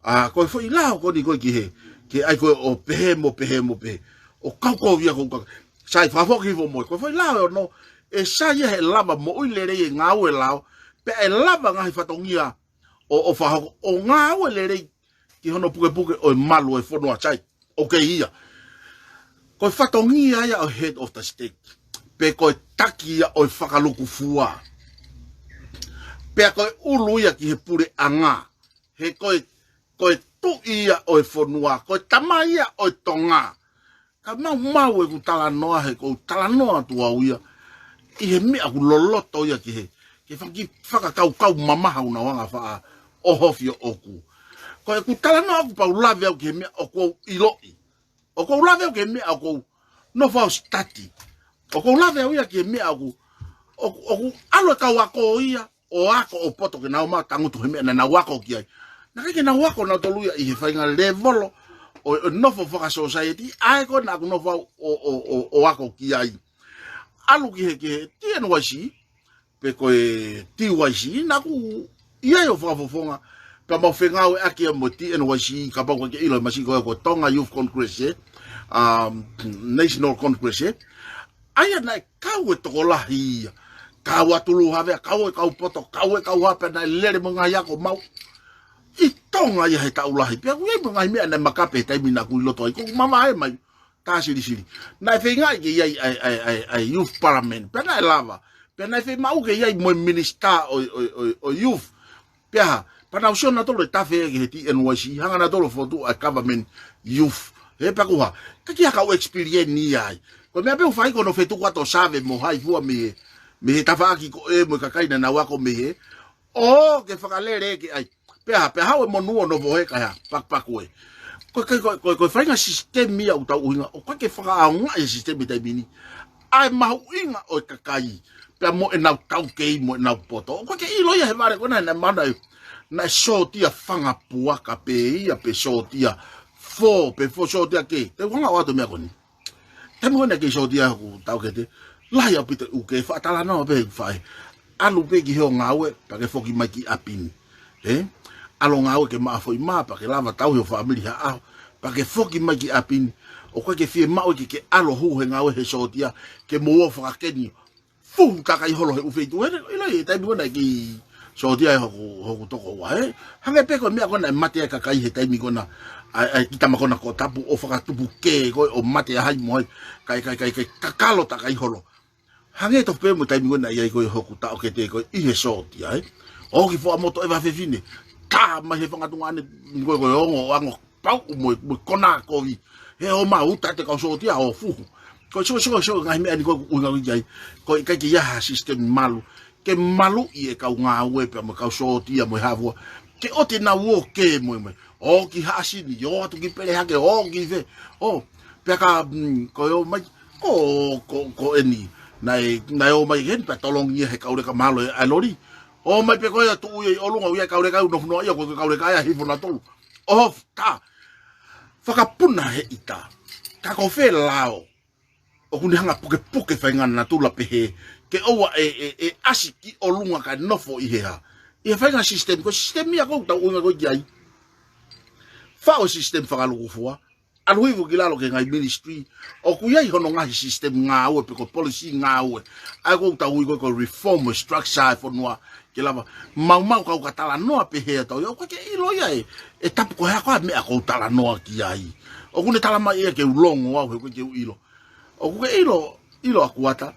ʻA, ko e foʻi lao ko eni ko ē ki he, ke ʻai ko ē ʻo pehē mo pehē mo pehē. ʻO kaukovi ia ko ka, sai fakafoki hifo mo ia. Ko e foʻi lao ʻe ono, ʻe sai ia he lava moʻui lelei e ngāue lao, pea ʻe lava ngaahi fatongia ʻo, ʻo fakahoko, ʻo ngāue lelei ki hono pukepuke ʻo e malu ʻo e fonua, sai. ʻOku kei ia. Ko e fatongia ia ʻo e head of the state. Pe ko e taki ia ʻo e fakalukufua. Pea ko e ʻulu ia ki he puleʻanga. He ko e, ko e tuʻi ia ʻo e fonua. Ko e tamai ia ʻo e Tonga. Ka maumau ʻeku talanoa he ʻoku ou talanoa atu au ia ʻi he meʻa ʻoku loloto ia ki he, ki he faki-, fakakaukau mamaha ʻoku ou anga faʻa ʻohofi ʻoʻoku. Ko ʻeku talanoa ʻoku pau lave au ki he meʻa ʻoku ou ʻiloʻi. ʻOku ou lave au ki he meʻa ʻoku ou nofo au study. ʻOku ou lave au ia ki he meʻa ʻoku, ʻoku, ʻoku ʻalu e kau ako ia ʻo ako ʻo poto ke nau maʻu tangutu he meʻa naʻa nau ako ki ai. Naʻe ʻikai ke nau ako nautolu ia ʻi he faʻahinga levolo ʻo, ʻo nofo fakasōsaieti, ʻa ē ko ē naʻa ku nofo au ʻo, ʻo, ʻo, ʻo ako ki ai. ʻAlu ki he, ki he T N Y C, pe ko e T Y C, naʻa ku ʻi ai ʻo fakafofonga, pea mau fengāueʻaki ia mo e T N Y C, kapau ʻoku ke ʻilo e masina ko ē ko e Tonga Youth Congress, ē? Um, National Congress, ē? ʻA ia naʻe kau e tokolahi ia. Kau ʻa Tuluhavea, kau e kau poto, kau e kau hā pea naʻe lele mo e ngaahi ako mau. ʻI Tonga ia he taʻu lahi. Pea ʻoku ʻi ai mo e ngaahi meʻa naʻe makape he taimi naʻa ku ʻi loto ai. ʻOku ou mavahe mai. Tā silisili. Naʻe feingaʻi ke ʻi ai ʻa e, ʻa e, ʻa e, ʻa e Youth Parliament. Pea naʻe lava. Pea naʻe fiemaʻu ke ʻi ai mo e minisitā ʻo, ʻo, ʻo, ʻo youth. Pea hā, pea nau sio nautolu e tafe ki he T N Y C, hanga nautolu ʻo fokotuʻu ʻa e government youth. He pea ko e hā, ʻikai ke ʻi ai ha kau experience ia ai. Ko e meʻa pē ʻoku fai ko hono fetuku atu ʻo save mo hai fua mei he, mei he tafaʻaki ko ē mo e kakai naʻa nau ako mei hē. ʻO ke fakalele ke ʻai. Pea hā, pea haʻu e monū ʻo nofo hē kae hā, pakupaku ē. Ko e, ko e, ko e, ko e faʻahinga sisitemi ia ʻoku tau ʻuhinga, ʻoku ʻikai ke fakaʻaongaʻi e sisitemi taimi ni. ʻA e mahuʻinga ʻo e kakai, pea mo ʻenau taukei, mo ʻenau poto. ʻOku ʻikai ke ʻilo ia he vale ko ena, naʻe mana ē, naʻe sōtia fanga puaka pē ia, pe sōtia fō, pe fō sōtia kē. Te u hanga ʻo ʻoatu e meʻa ko eni. Taimi ko ena kei sōtia hoku taʻokete, lahi ʻaupito ʻoku ke faʻa talanoa pē ʻeku faʻē. ʻAlu pē ki hoʻo ngāue, pea ke foki mai ki ʻapi ni. Ē? ʻAlu ʻo ngāue ke maʻa foʻi mā, pea ke lava tauhi ho fāmili ha ʻaho, pea ke foki mai ki ʻapi ni. ʻOku ʻikai ke fiemaʻu ke ke ʻalu ʻo hū he ngāue he sōtia, ke mou ō fakakeni. Fuhu kakai holo he ʻū feituʻu, he ʻilo ʻi he taimi ko ena kei sōtia ʻe hoku, hoku tokoua, ē? Hangē pē ko e meʻa ko ena ʻe mate ai e kakai he taimi ko ena, ʻa e, ʻa e kiʻi tama ko ena ko Tapu ʻo fakatupu kē ko ē ʻo mate ʻa hai mo hai, kae, kae, kae, kae kakalo takai holo. Hangē tofu pē mo e taimi ko ena ʻi ai ko ē hoku taʻokete ko ē ʻi he sōtia, ē? ʻOki foʻa moto ʻeva fefine, tā mai he fanga tuongaʻane, ko ē, ko e ongo, ʻo ango, pau mo e, mo e konā kovi. He ʻomai ʻo uta atu e kau sōtia ʻo fuhu. Ko e sio, sio, sio, ngaahi meʻa ni ko ē ʻoku ʻuhinga ki ai. Ko e ʻikai ke ʻi ai ha sisitemi malu. Ke maluʻi e kau ngāue pea mo e kau sōtia mo e hā fua. Ke ʻoua te nau ō kē mo e, mo e. ʻO ki Haʻasini, ʻo atu ki Pelehake, ʻo ki fē. ʻO, pea ka, mm, ko e ō mai, ko, ko, ko eni. Naʻe, naʻe ō mai heni pea tolongi ia he kau leka mahalo ʻe ʻai loli. ʻO mai pē ko ē ʻo tuʻu ia ʻi ʻolunga, ʻo ʻi ai e kau leka ʻoku nofo noa ia, ko e kau leka ia hifo nautolu. ʻOho, tā. Fakapuna he ʻita. Ka ko fē lao ʻoku ne hanga pukepuke faʻahinga natula pehē, ke ʻoua ʻe, ʻe, ʻe ʻasi ki ʻolunga kae nofo ʻi he hā. ʻI he faʻahinga sisitemi, ko e sisitemi ia ʻoku tau ʻuhinga ko ē ki ai. Faʻo sisitemi fakalukufua, ʻalu hifo ki lalo ki he ngaahi ministry, ʻoku ʻi ai hono ngaahi sisitemi ngāue pe ko e policy ngāue. ʻA ia ʻoku tau ui ko ē ko e reform structure e fonua, ke lava, maumau kau ka talanoa pehē atu ia, ʻoku ʻikai ke ʻilo ia ē, ʻe Tapu ko e hā ko ā e meʻa ʻoku ou talanoa ki ai. ʻOku ne tala mai ia ke u longo au he ʻoku ʻikai ke u ʻilo. ʻOku ke ʻilo, ʻilo ʻa Kuata.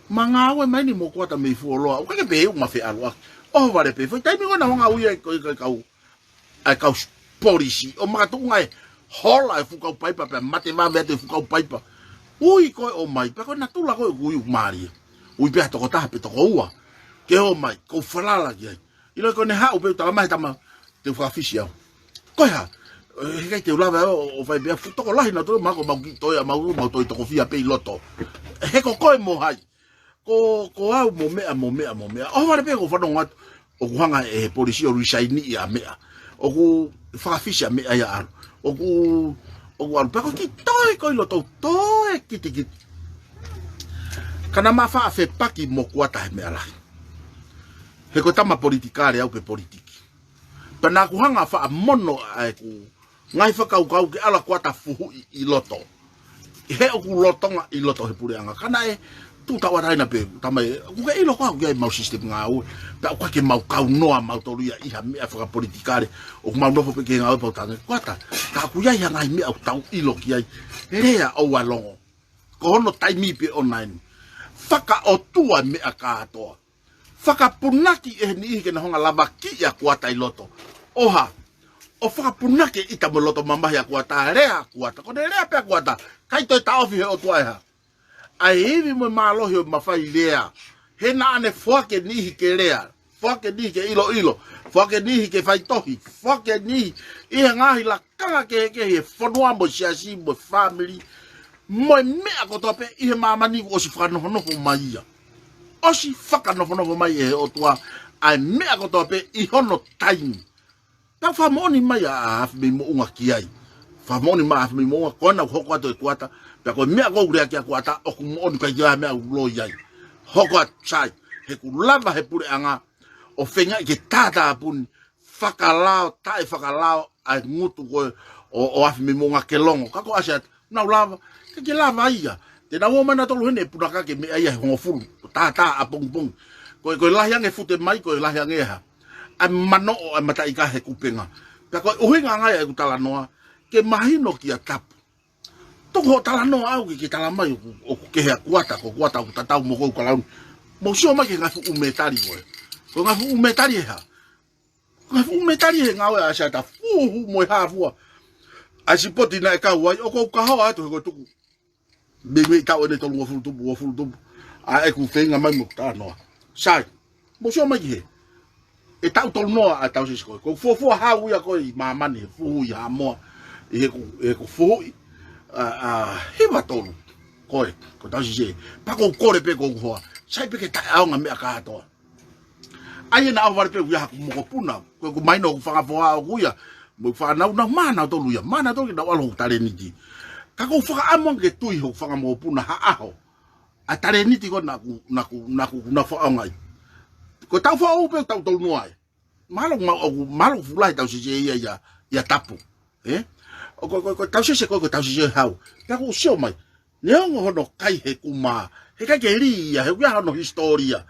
Ma ngāue mai ni mo Kuata mei fuoloa. ʻOku ʻikai ke pehē ʻoku ma feʻaluʻaki. ʻOhovale pē, foʻi taimi ko ena ʻoku ou ngāue ai ko e, ko e kau, ʻa e kau s-, polisi. ʻO makatuʻunga e hola e fuʻu kau paipa, pea mate vave atu e fuʻu kau paipa. Ui ko ē ʻomai, pea ko e natula ko ē ʻoku ui ʻoku mālie. Ui pē ha toko taha pe toko ua. Ke ō mai, ʻoku ou falala ki ai. ʻIlo ko ʻene haʻu pē ʻo tala mai he tama, te u fakafisi au. Ko e hā, ʻe, he ʻikai te u lava ʻo, ʻo fai pē ʻa e fuʻu tokolahi nautolu, mahalo ko e mau kiʻi toe ʻa mau, mau toe tokofia pē ʻi loto. He ko koe mo hai. Ko, ko au mo meʻa, mo meʻa, mo meʻa. ʻOhovale pē ʻoku ou fanongo atu, ʻoku hanga ʻe he polisi ʻo resign ʻi ʻa meʻa. ʻOku fakafisi ʻa meʻa ia ʻalu. ʻOku, ʻOku ʻalu pē ko e kiʻi toe ko ē ʻi loto, toe kitekite. Ka naʻa ma faʻa fepaki mo Kuata he meʻa lahi. He ko e tama politikale au pē politiki. Pea naʻa ku hanga faʻa mono ʻa ʻeku ngaahi fakakaukau ke ʻalu ʻa Kuata fuhuʻi ʻi loto. He ʻoku lolotonga ʻi loto he puleʻanga. Ka naʻe tuʻu tau ʻataina pē, tama ē, ʻoku ke ʻilo ko ē ʻoku ʻi ai ʻemau system ngāue. Pea ʻoku ʻikai ke mau kaunoa mautolu ia ʻi ha meʻa fakapolitikale. ʻOku mau nofo pē ki he ngāue pau tange. Kuata, ka ʻoku ʻi ai ha ngaahi meʻa ʻoku tau ʻilo ki ai. Lea ʻoua ʻe longo. Ko hono taimi pē ʻoʻona eni. Fakaʻotua meʻa kātoa. Fakapunaki ʻe he niʻihi ke nau hanga lavakiʻi ʻa Kuata ʻi loto. ʻO hā, ʻo fakapunaki ʻita mo e loto mamahi ʻa Kuata, lea ʻa Kuata. Ko ʻene lea pē ʻa Kuata, ʻikai toe taʻofi he ʻOtua ʻe hā. ʻA e ivi mo e mālohi ʻo e mafai lea. He naʻa ne foaki e niʻihi ke lea. Foaki e niʻihi ke ʻiloʻilo. Foaki e niʻihi ke faitohi. Foaki e niʻihi ʻi he ngaahi lakanga kehekehe he fonua mo e siasi mo e fāmili. Mo e meʻa kotoa pē ʻi he māmani kuo ʻosi fakanofonofo mai ia. ʻOsi fakanofonofo mai ʻe he ʻOtua ʻa e meʻa kotoa pē ʻi hono taimi. Pea fakamoʻoni mai ʻa Afimeimoʻunga ki ai. Fakamoʻoni mai ʻa Afimeimoʻunga ko ena ʻoku hoko atu ʻe Kuata. Pea ko e meʻa ʻoku ou lea ki ai ʻa Kuata ʻoku moʻoni, ʻikai ke ʻi ai ha meʻa ʻoku loi ai. Hoko atu sai. He ʻoku lava he puleʻanga ʻo feingaʻi ke tātāpuni fakalao, taʻefakalao ʻa e ngutu ko ē ʻo, ʻo Afimeimoʻunga ke longo. Ka ko ʻAsiata, nau lava, ke ke lava ia. Te nau ō mai nautolu heni ʻe punake meʻa ia he hongofulu, tātā ʻapongipongi. Ko e, ko e lahi ange fute mai, ko e lahi ange ʻe hā. ʻA e manoʻo ʻa e mataʻi kahe kupenga. Pea ko e ʻuhinga ange ia ʻeku talanoa, ke mahino kia Tapu. Tuku hoʻo talanoa au ke, ke tala mai ʻoku, ʻoku kehe ʻa Kuata, ko Kuata ʻoku tatau mo ʻeku kalauni. Mou sio mai ki he ngaahi fuʻu mētali ko ē. Ko e ngaahi fuʻu mētali ʻe hā. Ngaahi fuʻu mētali he ngāue ʻa ʻAsiata, fuhu mo e hā fua. ʻA e sipoti naʻe kau ai, ʻoku ou kahoa atu he ko e tuku. Meimei taʻu ʻeni tolungofulu tupu, uofulu tupu. ʻA ʻeku feinga mai mo ʻeku talanoa. Sai, mou sio mai ki hē. ʻE taʻu tolunoa ʻa Tausese ko ē. Ko e fuofua hau ia ko ē ʻi māmani, he fuhu ʻi Haʻamoa. ʻI heʻeku, heʻeku fuhuʻi. ʻA, ʻa, hiva tolu. Ko ē, ko Tausese. Pea ʻoku ou kole pē ʻoku ou hoa. Sai pē ke taʻeʻaonga meʻa kātoa. ʻA ia naʻa ʻohovale pē ʻoku ʻi ai haku mokopuna. Ko ʻeku mahino ʻoku fanga foha ʻoʻoku ia. Mo e fānau, nau mānava tolu ia. Mānava tolu ke nau ʻalu hoku talēniti. Ka ʻoku ou fakaʻamu ange ke tui hoku fanga mokopuna ha ʻaho. ʻA e talēniti ko ē naʻa ku, naʻa ku, naʻa ku, naʻa ku fakaʻaongaʻi. Ko e taʻu foʻou pē taʻu tolunoa ē. Mahalo ʻoku mau, ʻoku, mahalo ʻoku fuʻu lahi Tausese ia, ia, ia Tapu. Ē? ʻO ko, ko, ko Tausese ko, ko Tausese hau. Pea ʻoku ou sio mai. Neongo hono kai he kumā. He ʻikai ke lī ia, he ʻoku ʻi ai hono hisitōlia.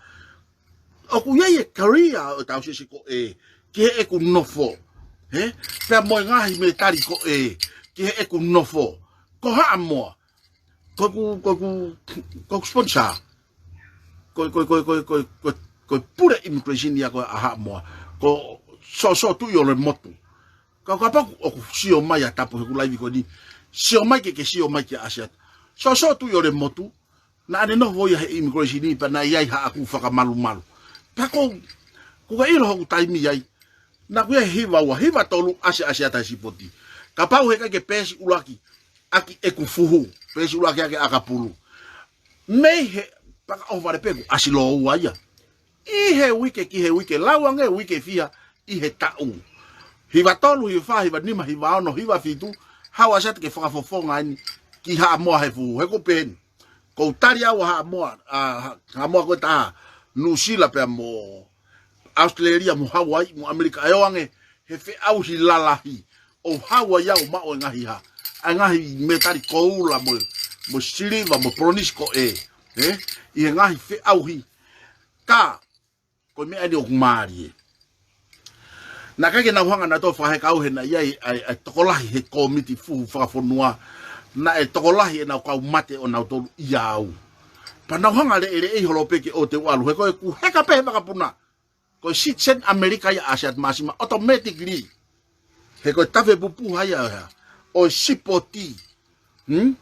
ʻOku ʻi ai e career ʻo Tausese ko ē, ki heʻeku nofo. Ē? Pea mo e ngaahi mētali ko ē, ki heʻeku nofo. Ko Haʻamoa. Ko ʻeku, ko ʻeku, ko ʻeku sponsor. Ko, ko, ko e pule immigration ia ko ē ʻa Haʻamoa. Ko Soso Tuʻiolemotu. Ka, kapau ʻoku sio mai ʻa Tapu heʻeku laivi ko eni. Sio mai ke, ke sio mai kia ʻAsiata. Soso Tuʻiolemotu. Naʻa ne nofo ia he immigration pea naʻe ʻi ai haʻaku fakamalumalu. Pea ʻoku, ʻoku ke ʻilo hoku taimi ai. Naʻa ku ʻi ai he hiva ua, hiva tolu ʻa ʻAsiata he sipoti. Kapau he ʻikai ke peesi ʻuluaki ʻaki ʻeku fuhu. Peesi ʻuluaki ʻaki ʻakapulu. Mei he paka ʻohovale pē ʻoku ʻasi lōua ia. ʻI he uike ki he uike, lau ange uike fiha ʻi he taʻu. Hiva tolu, hiva fā, hiva nima, hiva ono, hiva fitu, haʻu ʻAsiata ke fakafofonga eni ki Haʻamoa he fuhu, he ʻoku pehē ni. ʻOku ou tali au ʻa Haʻamoa, ʻa, Haʻamoa ko ē taha, Nuʻusila pea mo ʻAositelēlia mo Hauaiʻi mo ʻAmelika ʻe ʻoange he feʻauhi lalahi. ʻO Hauaiʻi au maʻu e ngaahi hā. ʻA e ngaahi mētali koula mo, mo siliva mo polonisi ko ē. Ē? ʻI he ngaahi feʻauhi. Ka, ko e meʻa eni ʻoku mālie. Naʻe ʻikai ke nau hanga nautolu fakaheka au he naʻe ʻi ai, ʻa e, ʻa e tokolahi he kōmiti fuhu fakafonua. Naʻe tokolahi ʻenau kau mate ʻo nautolu ʻia au. Pea nau hanga leʻeleʻi holo pē ke ʻoua te u ʻalu. He ko ʻeku heka pē he vakapuna. Ko e citizen ʻAmelika ia ʻa ʻAsiata Māsima, automatically. He ko e tafe pupuha ia ʻo e hā. ʻO e sipoti. Hmm?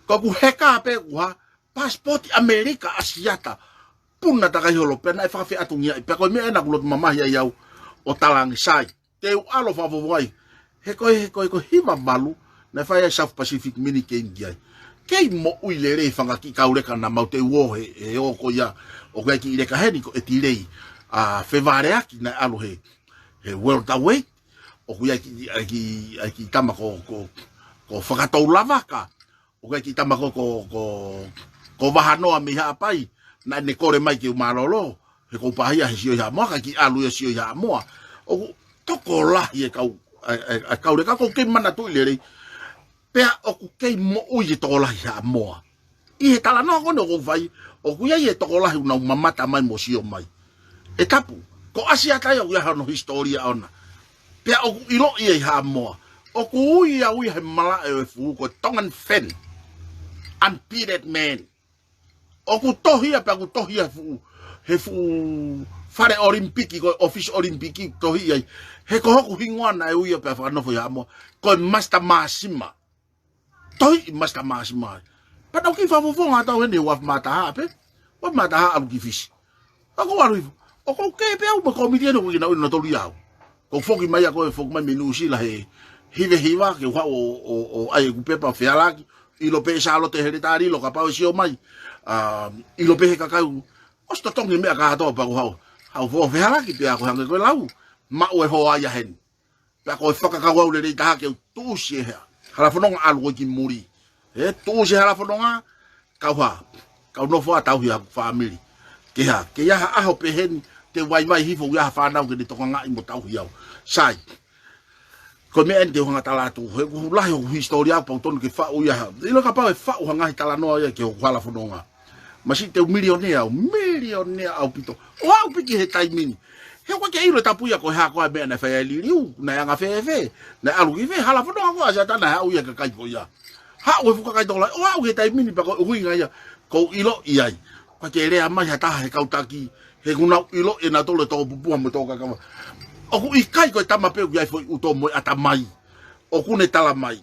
Ko ʻeku heka pē ʻeku hā. Pasipoti ʻAmelika ʻa ʻAsiata. Puna takai holo pea naʻe fakafeʻatungiaʻi. Pea ko e meʻa ena ʻoku loto mamahi ai au ʻo talaange sai. Te u ʻalu ʻo fakafofongaʻi. He ko e, he ko e, ko e hiva valu, naʻe fai ai South Pacific Mini Game ki ai. Kei moʻui lelei fanga kiʻi kau leka naʻa mau teu ō he, he ō ko ia, ʻoku ʻi ai kiʻi leka heni ko ʻEtilei, ʻa Fevaleaki naʻe ʻalu he, he welterweight, ʻoku ʻi ai kiʻi, ʻa e kiʻi, ʻa e kiʻi tama ko, ko, ko Fakatoulavaka, ʻoku ʻi ai e kiʻi tama ko, ko, ko, ko Vahanoa mei Haʻapai, naʻa ne kole mai ke u mālōlō, he ʻoku ou pāhia he sio ʻi Haʻamoa, ka kiʻi ʻalu ia ʻo sio ʻi Haʻamoa. ʻOku tokolahi e kau, e, e, e kau leka, ʻoku ou kei manatuʻi lelei. Pea ʻoku kei moʻui e tokolahi Haʻamoa. ʻI he talanoa ko eni ʻoku ou fai, ʻoku ʻi ai e tokolahi ʻoku nau mamata mai mo sio mai. ʻE Tapu, ko ʻAsiata ia ʻoku ʻi ai hono hisitōlia ʻona. Pea ʻoku ʻiloʻi ia ʻi Haʻamoa. ʻOku ui au ia he malaʻe ʻo e fuʻu ko e Tongan Fan. Unbeaten man. ʻOku tohi ia pea ʻoku tohi ia he fuʻu, he fuʻu fale ʻOlimipiki, ko e ʻōfisi ʻOlimipiki tohi ia ai. He ko hoku hingoa naʻe ui ia pea fakanofo ʻi Haʻamoa. Ko e Master Māsima. Tohi ʻe Master Māsima ia. Pea naʻa ku kiʻi fakafofonga atu au heni he uafu mā taha pē. Uafu mā taha ʻalu ki Fisi. ʻOku ou ʻalu hifo. ʻOku ou kei pē au mo e kōmiti ʻeni ʻoku ʻikai ke nau ʻi ai ʻenau tolu ʻi au. ʻOku ou foki mai ia ko e foki mai mei Nuʻusila he hiva hiva ke u haʻu ʻo, ʻo, ʻo ʻai ʻeku pepa ʻo fehalaki. ʻIlo pē ʻe Sālote Heletā Lilo kapau ʻe sio mai. ʻA, ʻilo pē he kakai ʻoku ʻosi totongi e meʻa kātoa pea ʻoku ou haʻu. Haʻu ʻo fehalaki pea ko e hangē ko e lau. Maʻu e hoa ia heni. Pea ko e fakakaukau lelei taha ke u tuʻusi e halafononga ʻalu ko ē ki muli. ʻE tuʻusi e halafononga, kau hā, kau nofo ʻo tauhi haku fāmili. Ke hā, ke ʻi ai ha ʻaho pehē ni, te u vaivai hifo ʻi ha fānau ke ne tokangaʻi mo tauhi au. Sai. Ko e meʻa eni te u hanga ʻo tala atu, he ʻoku lahi hoku hisitōlia ʻoku totonu ke faʻu ia ha. ʻIlo kapau ʻe faʻu ha ngaahi talanoa ia ki hoku halafononga. Masiʻi te u milionea au, milionea ʻaupito. ʻO aʻu pē ki he taimi ni. He ʻoku ʻikai ke ʻilo ʻe Tapu ia ko e hā koā e meʻa naʻe fai ai e liliu, naʻe anga fēfē, naʻe ʻalu ki fē, halafononga ko ē ʻa ʻAsiata naʻe haʻu ia ki he kakai ko ia. Haʻu e fuʻu kakai tokolahi, ʻo aʻu ki he taimi ni pea ko e ʻuhinga ia, ʻoku ou ʻiloʻi ai. ʻOku ʻikai ke lea mai ha taha he kau taki, he ʻoku nau ʻiloʻi ʻe nautolu e tō pupuha mo e tō kakava. ʻOku ʻikai ko e tama pē ʻoku ʻi ai e foʻi ʻuto mo e ʻatamai. ʻOku ne tala mai.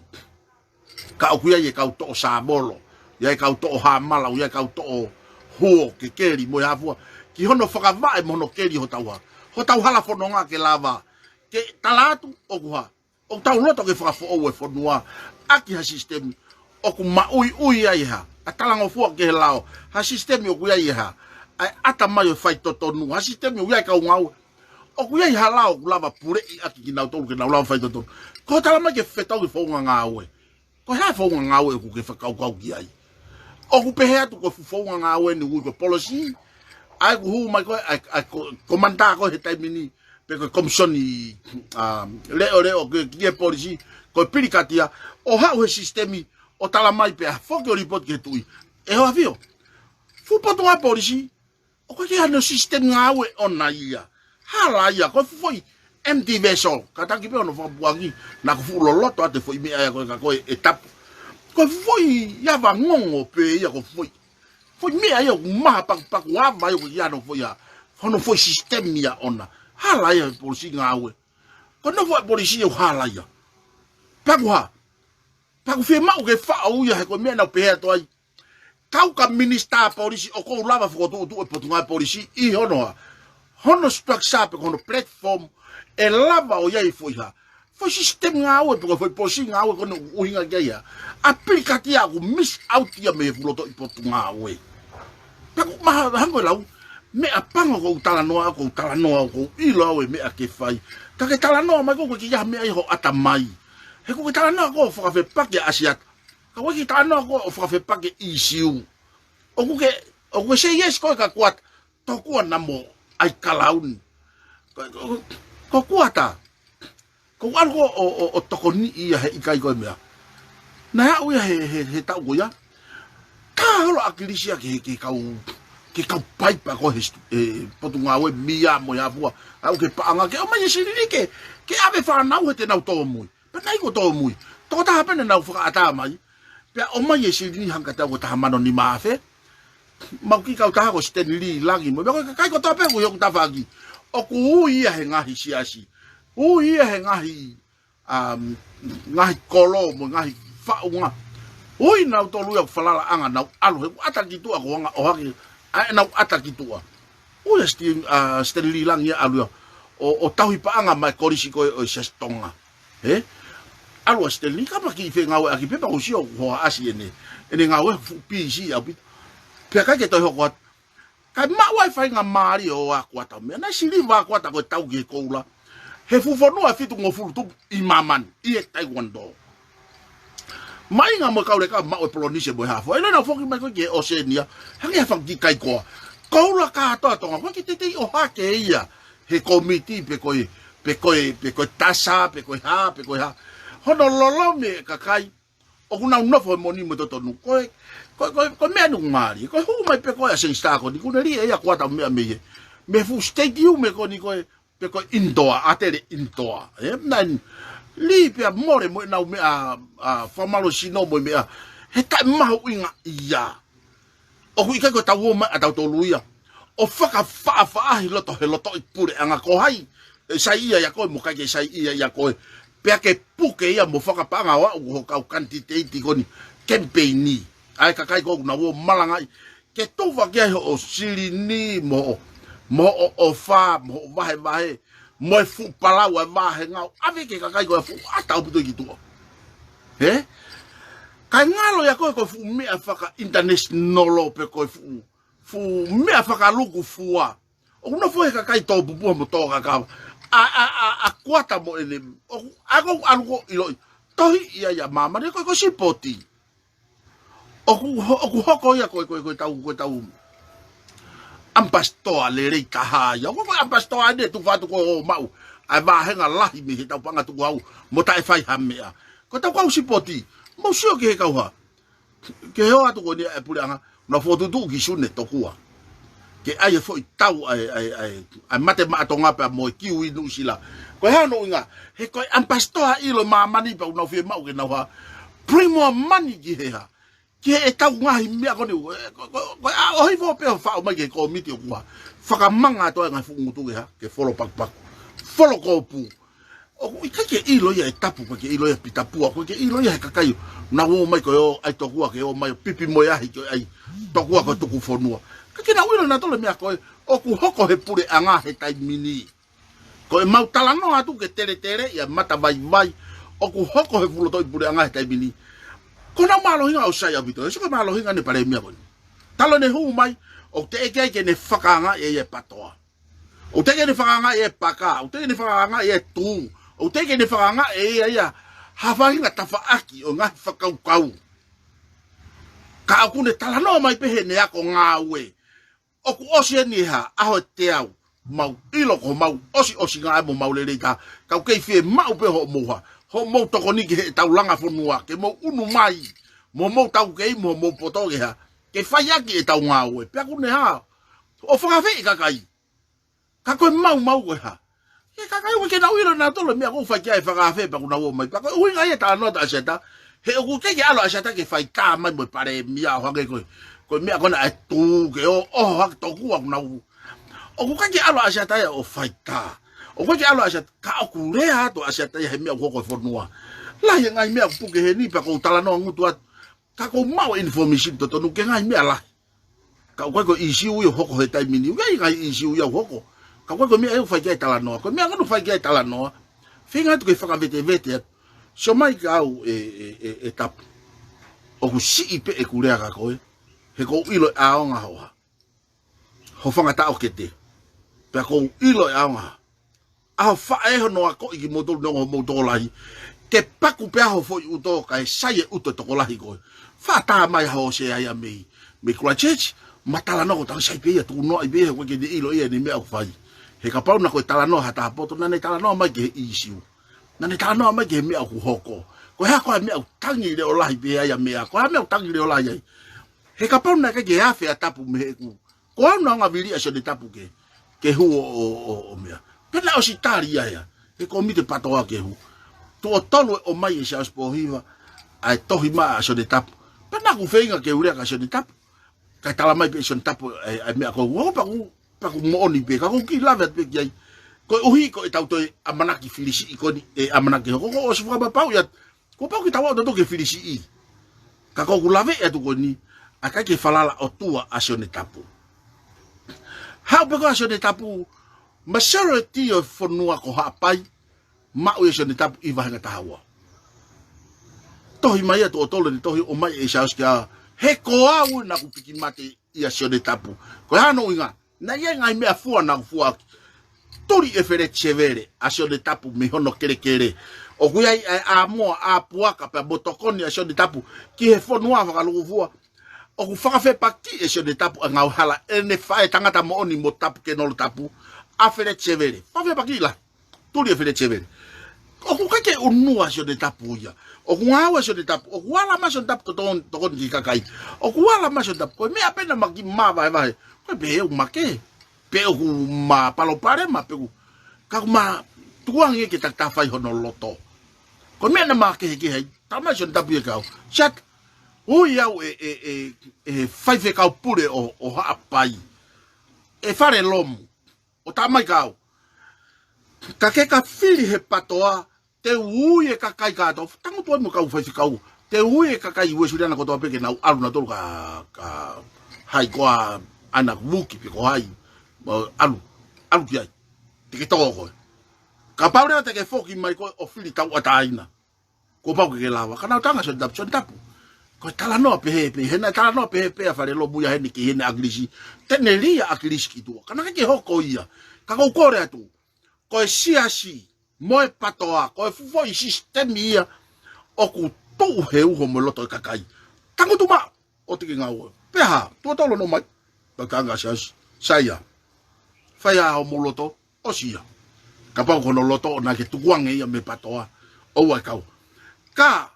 Ka ʻoku ʻi ai e kau toʻo sāvolo, ʻi ai e kau toʻo hāmala, ʻi ai e kau toʻo huo kekeli mo e hā fua. Ki hono fakavaʻe mo hono keli hotau ha-, hotau halafononga ke lava ke tala atu ʻoku hā. ʻOku tau loto ke fakafoʻou e fonua ʻaki ha sisitemi ʻoku maʻuiʻui ai e hā, ʻa e talangofua ki he lao. Ha sisitemi ʻoku ʻi ai e hā, ʻa e ʻatamai ʻo e faitotonu. Ha sisitemi ʻoku ʻi ai e kau ngāue. ʻOku ʻi ai ha lao ʻoku lava puleʻi ʻaki kinautolu ke nau lava faitotonu. Ko e tala mai ke fetau ki he founga ngāue. Ko e hā e founga ngāue ʻoku ke fakakaukau ki ai? ʻOku pehē atu ko e fuʻu founga ngāue eni ʻoku ui ko e policy. ʻA ia ʻoku hū mai ko ē, ʻa e, ʻa e ko-, komanitā ko ē he taimi ni, pe ko e komisoni, um, leʻoleʻo ke, ki he policy, ko e pilikatia, ʻo haʻu he sisitemi, ʻo tala mai pea foki ʻo lipooti ki he tuʻi. ʻE Hoʻo ʻAfio. Fuʻu potungāue policy, ʻoku ʻikai ke ʻi ai hano sisitemi ngāue ʻona ia. Hala ia, ko e fuʻu foʻi empty vessel. Kātaki pē hono fakapuaki, naʻa ku fuʻu loloto atu e foʻi meʻa ia ko ē ka ko ē ʻe Tapu. Ko e fuʻu foʻi ava ngongo pē ia ko e foʻi. Foʻi meʻa ia ʻoku maha pakupaku ava ia ʻoku ʻikai hano foʻi ia. Hono foʻi sisitemi ia ʻona. Hala ia e polisi ngāue. Ko hono foʻi polisi ia ʻoku hala ia. Pea ʻoku hā. Pea ʻoku fiemaʻu ke faʻu ia he ko e meʻa naʻa ku pehē atu ai. Kau ka minisitā polisi ʻoku ou lava fokotuʻutuʻu e potungāue polisi ʻi hono hā. Hono structure pe ko hono platform ʻe lava ʻo ʻi ai e foʻi hā. Foʻi sisitemi ngāue pe ko e foʻi polisi ngāue ko eni ʻoku ʻuhinga ki ai ʻa e pilikatia ʻoku miss out ia mei he fuʻu lotoʻi potungāue. Pea ʻoku maha hangē ko e lau, meʻapango ʻoku ou talanoa, ʻoku ou talanoa, ʻoku ou ʻilo au e meʻa ke fai. Ka ke talanoa mai ko ē ʻoku ʻikai ke ʻi ai ha meʻa ʻi ho ʻatamai. He ʻoku ke talanoa ko ē ʻo fakafepaki ʻa ʻAsiata. Ka ʻoku ʻikai ke talanoa ko ē ʻo fakafepaki e ʻīsiu. ʻOku ke, ʻoku ke say yes ko ē ka kuata, tokua na mo ʻai kalauni. Ko, ko, ko kuata. Ko ʻalu ko ē ʻo, ʻo, ʻo tokoniʻi ia he ʻikai ko e meʻa. Naʻe aʻu ia he, he, he taʻu ko ia. Ka holo ʻa Kilisi ia ke, ke kau, ke kau paipa ko ē he stu-, he potungāue mia mo e hā fua. Aʻu ki he paʻanga ke ʻomai e silini ke, ke ʻave fānau he te nau tōmui. Pea naʻe ʻikai ko e tōmui. Tokotaha pē naʻa nau fakaʻatā mai. Pea ʻomai e silini hangē ko e taha mano nima afe. Mau kiʻi kautaha ko Stanley Langi mo. Pea ko e kakai kotoa pē ʻoku ʻi hoku tafaʻaki. ʻOku ui ia he ngaahi siasi. Ui ia he ngaahi, um, ngaahi kolo mo e ngaahi faʻunga. Ui nautolu ia ʻoku falalaʻanga nau ʻalu he ʻoku ʻata ki tuʻa ko e anga ʻohake. ʻA ʻenau ʻata ki tuʻa. Ui ʻa Stan-, ʻa Stanley Langi ia ʻalu ia. ʻO, ʻo tauhi paʻanga mai e kolisi ko ē ʻo e Siasi Tonga. Hē? ʻAlu ʻa Stanley ka paki i fengāueʻaki pē pea ʻosi ʻo hoa ʻasi ʻene. ʻEne ngāue fuʻu pisi ʻaupito. Pea ʻikai ke toe hoko atu. Kae maʻu ai e faingamālie ʻo ako atu meʻa. Naʻe siliva ako atu ko e tau ki he koula. He fuʻu fonua ʻe fitungofulu tupu ʻi māmani. ʻI he taekwondo. Mainga mo e kau leka maʻu e Polinisia mo e hā fua. ʻE lea naʻa nau foki mai ko ē ki he ʻOsēnia, hangē ha fanga kiʻi kaikoa. Koula kātoa Tonga, ʻoku ʻikai ke teitei ʻohake ia he kōmiti pe ko e, pe ko e, pe ko e TASA, pe ko e hā, pe ko e hā. Hono lolomi e kakai, ʻoku nau nofo he moʻoni mo e totonu. Ko e, ko e, ko e, ko e meʻa ʻoku ngali. Ko e hū mai pē ko ē ʻa Seng Sitā ko eni, kuo ne lī ʻe ia kuata meʻa mei he, mei he fuʻu siteitiume ko eni ko e, pe ko e indoor, ʻa Tele Indoor. ʻE, naʻe lī pea mole mo ʻenau meʻa, ʻa, fakamālohisino mo e meʻa. He taʻemahuʻinga ia. ʻOku ʻikai ko e tau ō mai ʻa tautolu ia ʻo fakafaʻafaʻahi loto he lotoʻi puleʻanga ko hai ʻe saiʻia ʻia koe mo ʻikai ke saiʻia ʻia koe. Pea ke puke ia mo fakapaʻanga ʻo aʻu ho kau kanititeiti ko eni kemipeini. ʻA e kakai ko ē ʻoku nau ō malangaʻi ke tufa ki ai hoʻo silini, mo hoʻo, mo hoʻo ʻofa, mo hoʻo vahevahe, mo e fuʻu palau ʻa e vāhenga ʻo ʻave ki he kakai ko ē fuʻu ʻata ʻaupito ki tuʻa. Hē? Kae ngalo ʻia koe ko e fuʻu meʻa faka-international pe ko e fuʻu, fuʻu meʻa fakalukufua. ʻOku nofo he kakai tō pupua mo tō kakava. ʻA, ʻa, ʻa, ʻa kuata mo ʻene, ʻoku, ʻa ʻoku ʻalu ko ʻiloʻi. Tohi ia ʻia māmani ko e, ko e sipoti. ʻOku ho-, ʻoku hoko ia ko e, ko e, ko e tau, ko e tau ʻamipasitoa lelei taha ia. ʻOku ko e ʻamipasitoa ʻeni ʻe tufa atu ko ē ʻo maʻu ʻa e vāhenga lahi mei he tau paʻanga tukuhau mo taʻe fai ha meʻa. Ko e tau kau sipoti, mou sio ki he kau hā. Ke ō atu ko eni ʻa e puleʻanga, nau fokotuʻutuʻu ki Sune tokua. Ke ʻai e foʻi tau ʻa e, ʻa e, ʻa e, ʻa e mate maʻa Tonga pea mo e kiwi Nuʻusila. Ko e hā hono ʻuhinga, he ko e ʻamipasitoa ʻilo māmani pea ʻoku nau fiemaʻu ke nau hā. Bring more money ki he hā. Ki he tau ngaahi meʻa ko eni, ko, ko, ko, ko e ʻaʻohi fo pē ʻo faʻo mai ki he kōmiti ʻoku hā. Fakamanga atu ʻa e ngaahi fuʻu ngutu ke hā, ke folo pakupaku. Folo kōpū. ʻOku ʻikai ke ʻilo ia ʻe Tapu, ʻikai ke ʻilo ia ʻe Pita Pua, ʻikai ke ʻilo ia he kakai ʻoku nau ō mai ko ē ʻo ʻai tokua ke ō mai ʻo pipi mo e ahi ko ē ʻai tokua ko e tuku fonua. ʻIkai ke nau ʻilo nautolu e meʻa ko ē ʻoku hoko he puleʻanga he taimi ni. Ko ʻemau talanoa atu ke teletele ia mata vaivai ʻoku hoko he fuʻu lotoʻi puleʻanga he taimi ni. Ko honau mālohinga ʻoku sai ʻaupito, ʻe sio ko e mālohinga ʻene palēmia ko eni. Talu ʻene hū mai, ʻoku teʻeki ai ke ne fakaangaʻi ʻe ia e patoa. ʻOku teʻeki ke ne fakaangaʻi e paka, ʻoku teʻeki ke ne fakaangaʻi e tū, ʻoku teʻeki ke ne fakaangaʻi ʻe ia ia ha faʻahinga tafaʻaki ʻo e ngaahi fakakaukau. Ka ʻoku ne talanoa mai pē heʻene ako ngāue. ʻOku ʻosi eni e hā, ʻaho ʻe teau, mau ʻilo ko homau ʻosiʻosinga ē mo homau lelei taha, ka ʻoku kei fiemaʻu pē hoʻomou hā, hoʻomou tokoni ki heʻetau langa fonua, ke mou ʻunu mai, mo homou taukei, mo homou poto ke hā, ke fai ʻaki ʻetau ngāue, pea ʻoku ne hā, ʻo fakaafeʻi kakai. Ka ko e maumau ko e hā. Ke kakai ʻoku ʻikai ke nau ʻilo nautolu e meʻa ʻoku fai ki ai e fakaafe pea ʻoku nau ō mai. Pea ko e ʻuhinga ia e talanoa ʻa Siata. He ʻoku ʻikai ke ʻalu ʻa Siata ke fai tā mai mo e palēmia ʻo hangē ko e, ko e meʻa ko ena ʻa e tū ke ō, ʻoho hake tokua ʻoku nau. ʻOku ʻikai ke ʻalu ʻa Siata ia ʻo fai tā. ʻOku ʻikai ke ʻalu ʻa Siata, ka ʻoku lea atu ʻa Siata ia he meʻa ʻoku hoko he fonua. Lahi e ngaahi meʻa ʻoku puke heni pea ʻoku ou talanoa ngutu atu. Ka ʻoku ou maʻu e information totonu ki he ngaahi meʻa lahi. Ka ʻoku ʻikai ko e ʻīsiu ia ʻoku hoko he taimi ni. ʻOku ʻi ai e ngaahi ʻīsiu ia ʻoku hoko. Ka ʻoku ʻikai ko e meʻa ia ʻoku fai ki ai e talanoa. Ko e meʻa ko ena ʻoku fai ki ai e talanoa. Feinga atu ke fakavetevete atu. Sio mai kiate au ʻe, ʻe, ʻe, ʻe Tapu. ʻOku siʻi pē ʻeku lea kia koe. He ʻoku ou ʻilo e ʻaonga hoʻo hā. Ho fanga taʻokete. Pea ʻoku ou ʻilo e ʻaonga hoʻo hā. ʻAho faʻē hono akoʻi kimoutolu neongo hoʻomou tokolahi. Ke paku pē ʻa ho foʻi ʻuto kae sai e ʻuto e tokolahi ko ē. Faʻa tā mai ʻa Hōsea ia mei, mei Christchurch, ma talanoa ko e tangata sai pē ia, tukunoaʻi pē ia, ʻoku ʻikai ke ne ʻilo ia ʻene meʻa ʻoku fai. He kapau naʻe ko e talanoa ha taha poto, naʻa ne talanoa mai ki he ʻīsiu. Naʻa ne talanoa mai ki he meʻa ʻoku hoko. Ko e hā koā e meʻa ʻoku tangi leʻo lahi pē ai ʻa meʻa. Ko e hā e meʻa ʻoku tangi leʻo lahi ai. He kapau naʻe ʻikai ke afe ʻa Tapu mei heʻeku Ko au naʻa ngā vili ʻa Sione Tapu ke, ke hū ʻo, ʻo, ʻo, ʻo meʻa. Pea naʻe ʻosi tali ia ia. He kōmiti patoa ke hū. Tuʻo tolu e ʻomai ʻe Siaosi Pōhiva, ʻa e tohi maʻa ʻa Sione Tapu. Pea naʻa ku feinga ke u lea kia Sione Tapu. Kae tala mai pē ʻe Sione Tapu, ʻa e, ʻa e meʻa ko ē. Pea ku, pea ku moʻoni pē, ka ʻoku ou kiʻi lave atu pē ki ai. Koeʻuhi ko ʻetau toe ʻamanaki filisiʻi ko eni, ʻe ʻamanaki hoko, ʻoku ʻosi fakapapauʻi atu. Kuo pau ke tau ō atu ke filisiʻi. Ka ʻoku ou lave atu ko eni, ʻa e ʻikai ke falala ʻOtua ʻa Sione Tapu. Haʻu pē ko ē ʻa Sione Tapu, majority ʻo e fonua ko Haʻapai, maʻu ʻe Sione Tapu ʻi he vāhenga taha ua. Tohi mai atu ʻo tolo ni tohi ʻomai ʻe Siaosi kia, he ko au naʻa ku piki mate ʻia Sione Tapu. Ko e hā hono ʻuhinga, naʻe ʻi ai e ngaahi meʻa fua naʻa ku fua ʻaki. Tuli ʻe Feleti Sevele ʻa Sione Tapu mei hono kelekele. ʻOku ʻi ai ʻa e ʻāmoa, ʻa e puaka pea mo e tokoni ʻa Sione Tapu ki he fonua fakalūkufua. ʻOku fakafepakiʻi ʻe Sione Tapu ʻa e ngaahi hala ʻene faʻē tangata moʻoni mo tapu ke nolo tapu, ʻa Feleti Sevele. Fakafepakiʻi lahi. Tuli ʻe Feleti Sevele. ʻOku ʻikai ke ʻunua Sione Tapu ia. ʻOku ngāue Sione Tapu. ʻOku ala mai Sione Tapu ko e tokoni, tokoni ki he kakai. ʻOku ala mai Sione Tapu. Ko e meʻa pē naʻa ma kiʻi māvahevahe. Ko e pehē ʻoku ma kehe. Pe ʻoku ma palopalema pe ʻoku. Ka ʻoku ma tukuange ke takitaha fai hono loto. Ko e meʻa naʻa ma kehekehe ai. Talamai Sione Tapu ia kiate au. Siata. Ui au ʻe, ʻe, ʻe, ʻe he faifekau pule ʻo, ʻo Haʻapai. ʻE Falelomu. ʻO talamai kiate au. Ka ke ka fili he PATOA, te u ui e kakai kātoa, tangutu ai mo e kau faifekau. Te u ui e kakai Uēsiliana kotoa pē ke nau ʻalu nautolu kia, kia hai koā, ʻa Nakuvuki pe ko hai, mo ʻalu, ʻalu ki ai. Te ke tō koe. Kapau leva te ke foki mai koe ʻo fili tauʻatāina. Kuo pau ke ke lava. Ka naʻe tala ʻe Sione Tapu, Sione Tapu. Ko e talanoa pehē pē, he naʻe talanoa pehē pē ʻa Falelomu ia heni ki heʻene ʻAkilisi. Te ne lī ʻa ʻAkilisi ki tuʻa. Ka naʻe ʻikai ke hoko ia. Ka ʻoku ou kole atu. Ko e siasi, mo e PATOA, ko e fuʻu foʻi sisitemi ia, ʻoku tuʻu he uho mo e loto ʻo e kakai. Tangutu maʻu, ʻo te ke ngāue. Pea hā, tuʻo tolu ʻo nau ō mai. Pea talaange ʻe he siasi, Saia. Fai ā hoʻomou loto, ʻosi ia. Kapau ko hono loto ʻoʻona ke tukuange ia mei he PATOA, ʻoua ʻe kau. Ka,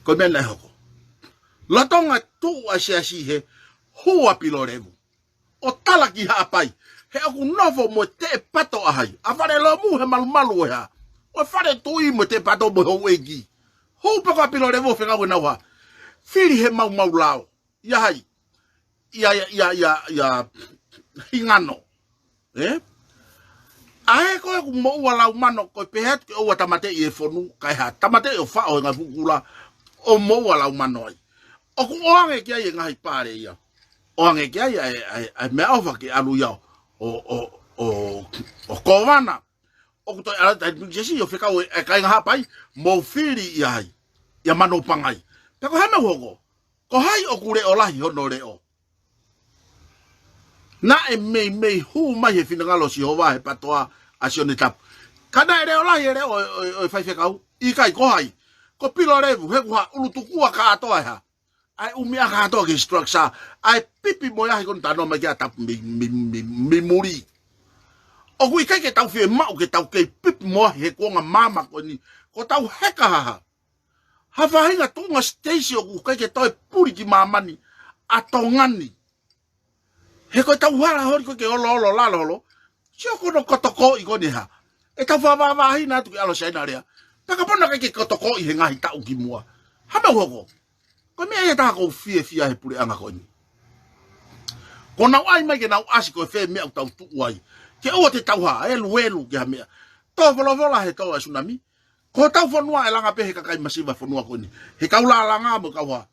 ko e meʻa naʻe hoko. Lolotonga tuʻu ʻa e siasi he hū ʻa Pilolevu. ʻO tala ki Haʻapai. He ʻoku nofo mo e teʻe pato ʻa hai. ʻA Falelomu he malumalu ʻo e hā. ʻO e fale tuʻi mo e teʻe pato mo e houʻeiki. Hū pē ko ā Pilolevu ʻo fekau ke nau hā. Fili he maumau lao. ʻIa hai. ʻIa, ʻia, ʻia, ʻia, ʻia Hingano. Ē? ʻA ē ko ē ʻoku moʻua lau mano ko e pehē atu ke ʻoua tāmateʻi e fonu, kae hā tāmateʻi ʻo faʻo he ngaahi fuʻu kula, ʻo moʻua lau mano ai. ʻOku ʻoange ki ai e ngaahi pale ia. ʻOange ki ai ʻa e, ʻa e, ʻa e meʻaʻofa ke ʻalu ia ʻo, ʻo, ʻo, ʻo kōvana. ʻOku toe ʻalu atu ʻa Taimi Pilinisesi ʻo fekau ʻe, ʻe kāinga Haʻapai, mou fili ʻia hai. ʻIa Manopangai. Pea ko e hā e meʻa ʻoku hoko. Ko hai ʻoku leʻo lahi hono leʻo. Naʻe meimei hū mai he finangalo ʻo Sihova he PATOA ʻa Sione Tapu. Ka naʻe leʻo lahi e leʻo ʻo, ʻo, ʻo e faifekau. ʻIkai ko hai. Ko Pilolevu, he ʻoku hā ʻulutukua kātoa e hā. ʻA e ʻū meʻa kātoa ki he structure. ʻA e pipi mo e ahi ko eni talanoa mai ki ai ʻa Tapu mei, mei, mei, mei muli. ʻOku ʻikai ke tau fiemaʻu ke tau kei pipi mo e ahi he kuonga māmani ko eni. Ko ʻetau heka hā. Ha faʻahinga tuʻunga siteisi ʻoku ʻikai ke toe puli ki māmani ʻa Tonga ni. He ko ʻetau hala holi ko ē ke oloolo lalo holo. Sio ko hono kotokoʻi ko eni hā. ʻEtau faʻa vāvāhina atu ke ʻalu ʻa Siaina ʻo lea. Pea kapau naʻe ʻikai ke kotokoʻi he ngaahi taʻu kimuʻa. Hā e meʻa ʻoku hoko. Ko e meʻa ia ʻoku ou fiefia he puleʻanga ko eni. Ko ʻenau ʻai mai ke nau ʻasi ko e fē meʻa ʻoku tau tuʻu ai. Ke ʻoua te tau hā, ʻeluʻelu ki ha meʻa. Tō folofola he tō ʻa e sunami. Ko hotau fonua ʻe langa pē he kakai masiva fonua ko eni. He kau lālanga mo e kau hā.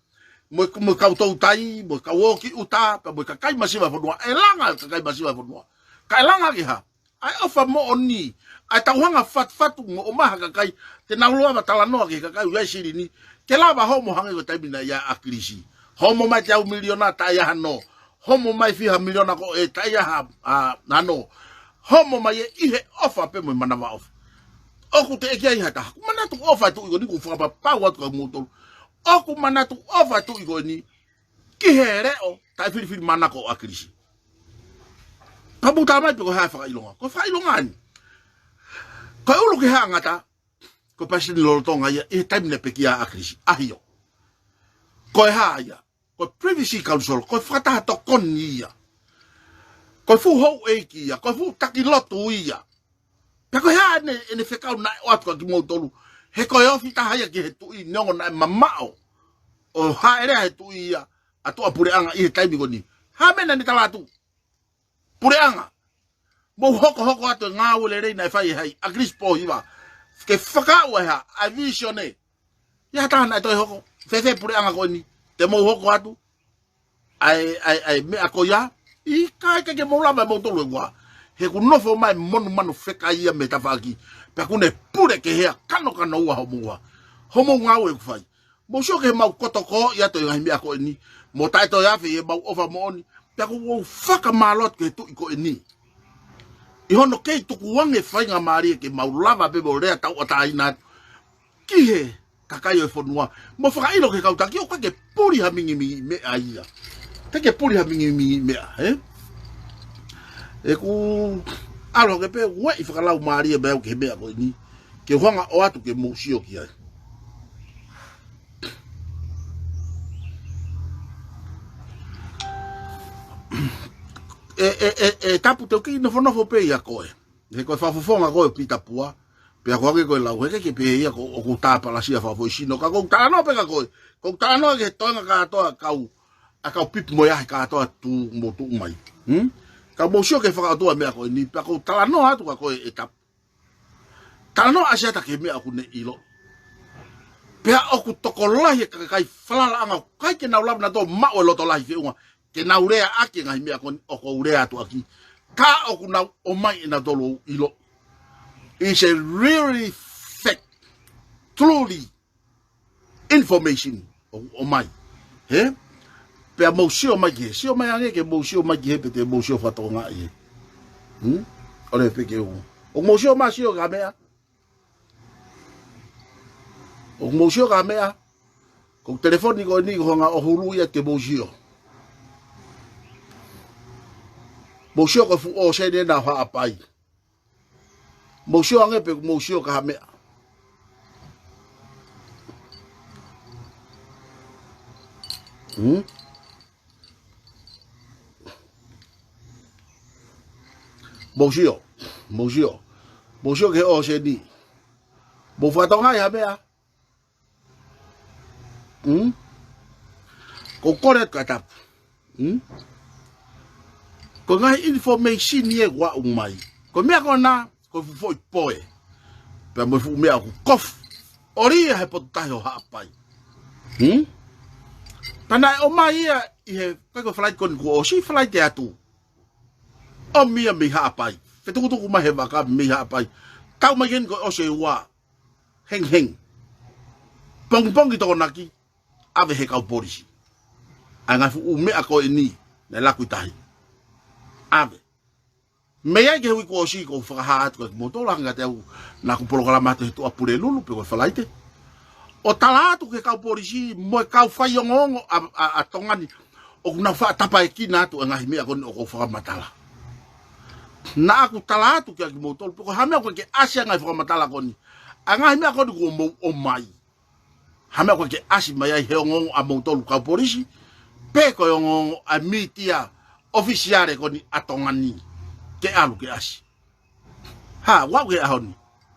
Mo e, mo e kau toutai, mo e kau ō ki ʻuta, pea mo e kakai masiva fonua. ʻE langa e kakai masiva fonua. Ka ʻe langa ki hā. ʻA e ʻofa moʻoni. ʻA e tau hanga fatufatu mo ʻomai ha kakai. Te nau lava talanoa ki he kakai ʻoku ʻi ai e silini. Ke lava homo hangē ko e taimi naʻe ʻi ai ʻa ʻAkilisi. Homo mai teau miliona taʻe ʻi ai hano. Homo mai fiha miliona ko ē taʻe ʻi ai ha, a, hano. Homo mai ē ʻi he ʻofa pē mo e manavaʻofa. ʻOku teʻeki ai ha taha. ʻOku manatu ʻofa e tuʻi ko eni ʻoku fakapapau atu kia moutolu. ʻOku manatu ʻofa e tuʻi ko eni. Ki he leʻo, taʻe filifili manako ʻo ʻAkilisi. Pea mou talamai pe ko e hā e fakaʻilonga. Ko e fakaʻilonga eni. Ko e ʻulu ki he haʻa ngata, ko e palesiteni lolotonga ia, ʻi he taimi naʻe pekia ai ʻa ʻAkilisi. ʻAhio. Ko e hā ia. Ko e Privy Council, ko e fakataha tokoni ia. Ko e fuʻu houʻeiki ia, ko e fuʻu taki lotu ia. Pea ko e hā ʻene, ʻene fekau naʻe ʻoatu kia kimoutolu. He ko e ofi taha ia ki he tuʻi neongo naʻe mamaʻo. ʻO hāʻelea he tuʻi ia, ʻa e tuʻa puleʻanga ʻi he taimi ko eni. Hā e meʻa naʻa ne tala atu. Puleʻanga. Mou hokohoko atu e ngāue lelei naʻe fai ʻe hai, ʻAkilisi Pōhiva. Ke fakaaʻu e hā, ʻa e vīsone. ʻI ai ha taha naʻe toe hoko, fēfē puleʻanga ko eni, te mou hoko atu, ʻa e, ʻa e, ʻa e meʻa ko ia, ʻikai ke, ke mou lava ʻe moutolu e ua. He ʻoku nofo mai monumanu fekaia mei he tafaʻaki, pea ʻoku ne pule kehe ʻa e kanokano ua homou ua. Homou ngāue ʻoku fai. Mou sio ki he mau kotokoʻi atu e ngaahi meʻa ko eni, mo taʻe toe afe ʻi he mau ʻofa moʻoni, pea ʻoku ou fakamālō atu ki he tuʻi ko eni. ʻI hono kei tukuange faingamālie ke mau lava pē mo lea tauʻatāina atu ki he kakai ʻo e fonua. Mo fakaʻilo ki he kau taki ʻoku ʻikai ke puli ha mingimingi meʻa ia. ʻIkai ke puli ha mingimingi meʻa, ē? ʻOku ʻalu hake pē ueʻi fakalaumālie meʻa ki he meʻa ko eni. Ke u hanga ʻo ʻoatu ke mou sio ki ai. ʻE, ʻe, ʻe, ʻe, Tapu, te u kei nofonofo pē ia koe. He ko e fakafofonga koe ʻo Pita Pua. Pea ko e hangē ko e lau, he ʻikai ke pehē ia ko, ʻoku ou tāpalasia fakafoʻi sino. Ka ʻoku ou talanoa pē kia koe. ʻOku ou talanoa ki he toenga kātoa ʻa e kau, ʻa e kau pipi mo e ahi kātoa tuʻu mo tuʻu mai. Hmm? Ka mou sio ki he fakaʻotua meʻa ko eni, pea ʻoku ou talanoa atu kia koe, ʻe Tapu. Talanoa ʻa Siata ki he meʻa ʻoku ne ʻilo. Pea ʻoku tokolahi e kakai falalaʻanga ʻoku ʻikai ke nau lava nautolu ʻo maʻu e loto lahi feʻunga ke nau leaʻaki e ngaahi meʻa ko eni ʻoku ou lea atu ʻaki. Ka ʻoku nau ʻomai ʻe nautolu ʻo ʻilo. It's a really fact, truly information ʻoku ʻomai. He? Pea mou sio mai ki he, sio mai ange ke mou sio mai ki he, pe te mou sio fakatokangaʻi he. Hmm? ʻOku ou pehē ke u, ʻoku mou sio mai, sio ki ha meʻa. ʻOku mou sio ki ha meʻa. Ko e telefoni ko eni ʻoku ou hanga ʻo hulu ia ke mou sio. Mou sio ko e fuʻu ʻōseni ena ʻo Haʻapai. Mou sio ange pe ʻoku mou sio ki ha meʻa. Hmm? Mou sio, mou sio. Mou sio ki he ʻōseni. Mou fakatokangaʻi ha meʻa. Hmm? ʻOku ou kole atu kia Tapu. Hmm? Ko e ngaahi information ia ʻoku aʻu mai. Ko e meʻa ko ena, ko e fuʻu foʻi poe. Pea mo e fuʻu meʻa ʻoku kofu ʻo lia he potu tahi ʻo Haʻapai. Hmm? Pea naʻe ʻomai ia ʻi he, ko e, ko e Falaite ko eni kuo ʻosi, Falaite atu. ʻOmi ia mei Haʻapai. Fetukutuku mai he vaka mei Haʻapai. Tau mai eni ko e ʻosi e ua. Hengihengi. Pongipongi Tokonaki, ʻave he kau polisi. ʻA e ngaahi fuʻu meʻa ko eni, naʻe laku ʻi tahi. ʻAve. Mei ai ki he uike kuo ʻosi ʻoku ou fakahā atu kia kimoutolu, hangē kiate au naʻá ku polokalama atu he Tuʻapulelulu pe ko e Falaite, ʻo tala atu ki he kau polisi mo e kau faiongoongo ʻa, ʻa, ʻa Tonga ni, ʻoku nau faʻa tapaekina atu e ngaahi meʻa ko eni ʻoku ou fakamatala. Naʻá ku tala atu kia kimoutolu, pe ko e hā e meʻa ʻoku ʻikai ke ʻasi ai e ngaahi fakamatala ko eni. ʻA e ngaahi meʻa ko eni kuo mou ʻomai. Hā e meʻa ʻoku ʻikai ke ʻasi mai ai he ongoongo ʻamoutolu kau polisi, pe ko e ongoongo ʻa e mītia ʻofisiale ko eni ʻa Tonga ni ke ʻalu ke ʻasi. Hā, ʻoku ʻi he ʻaho ni.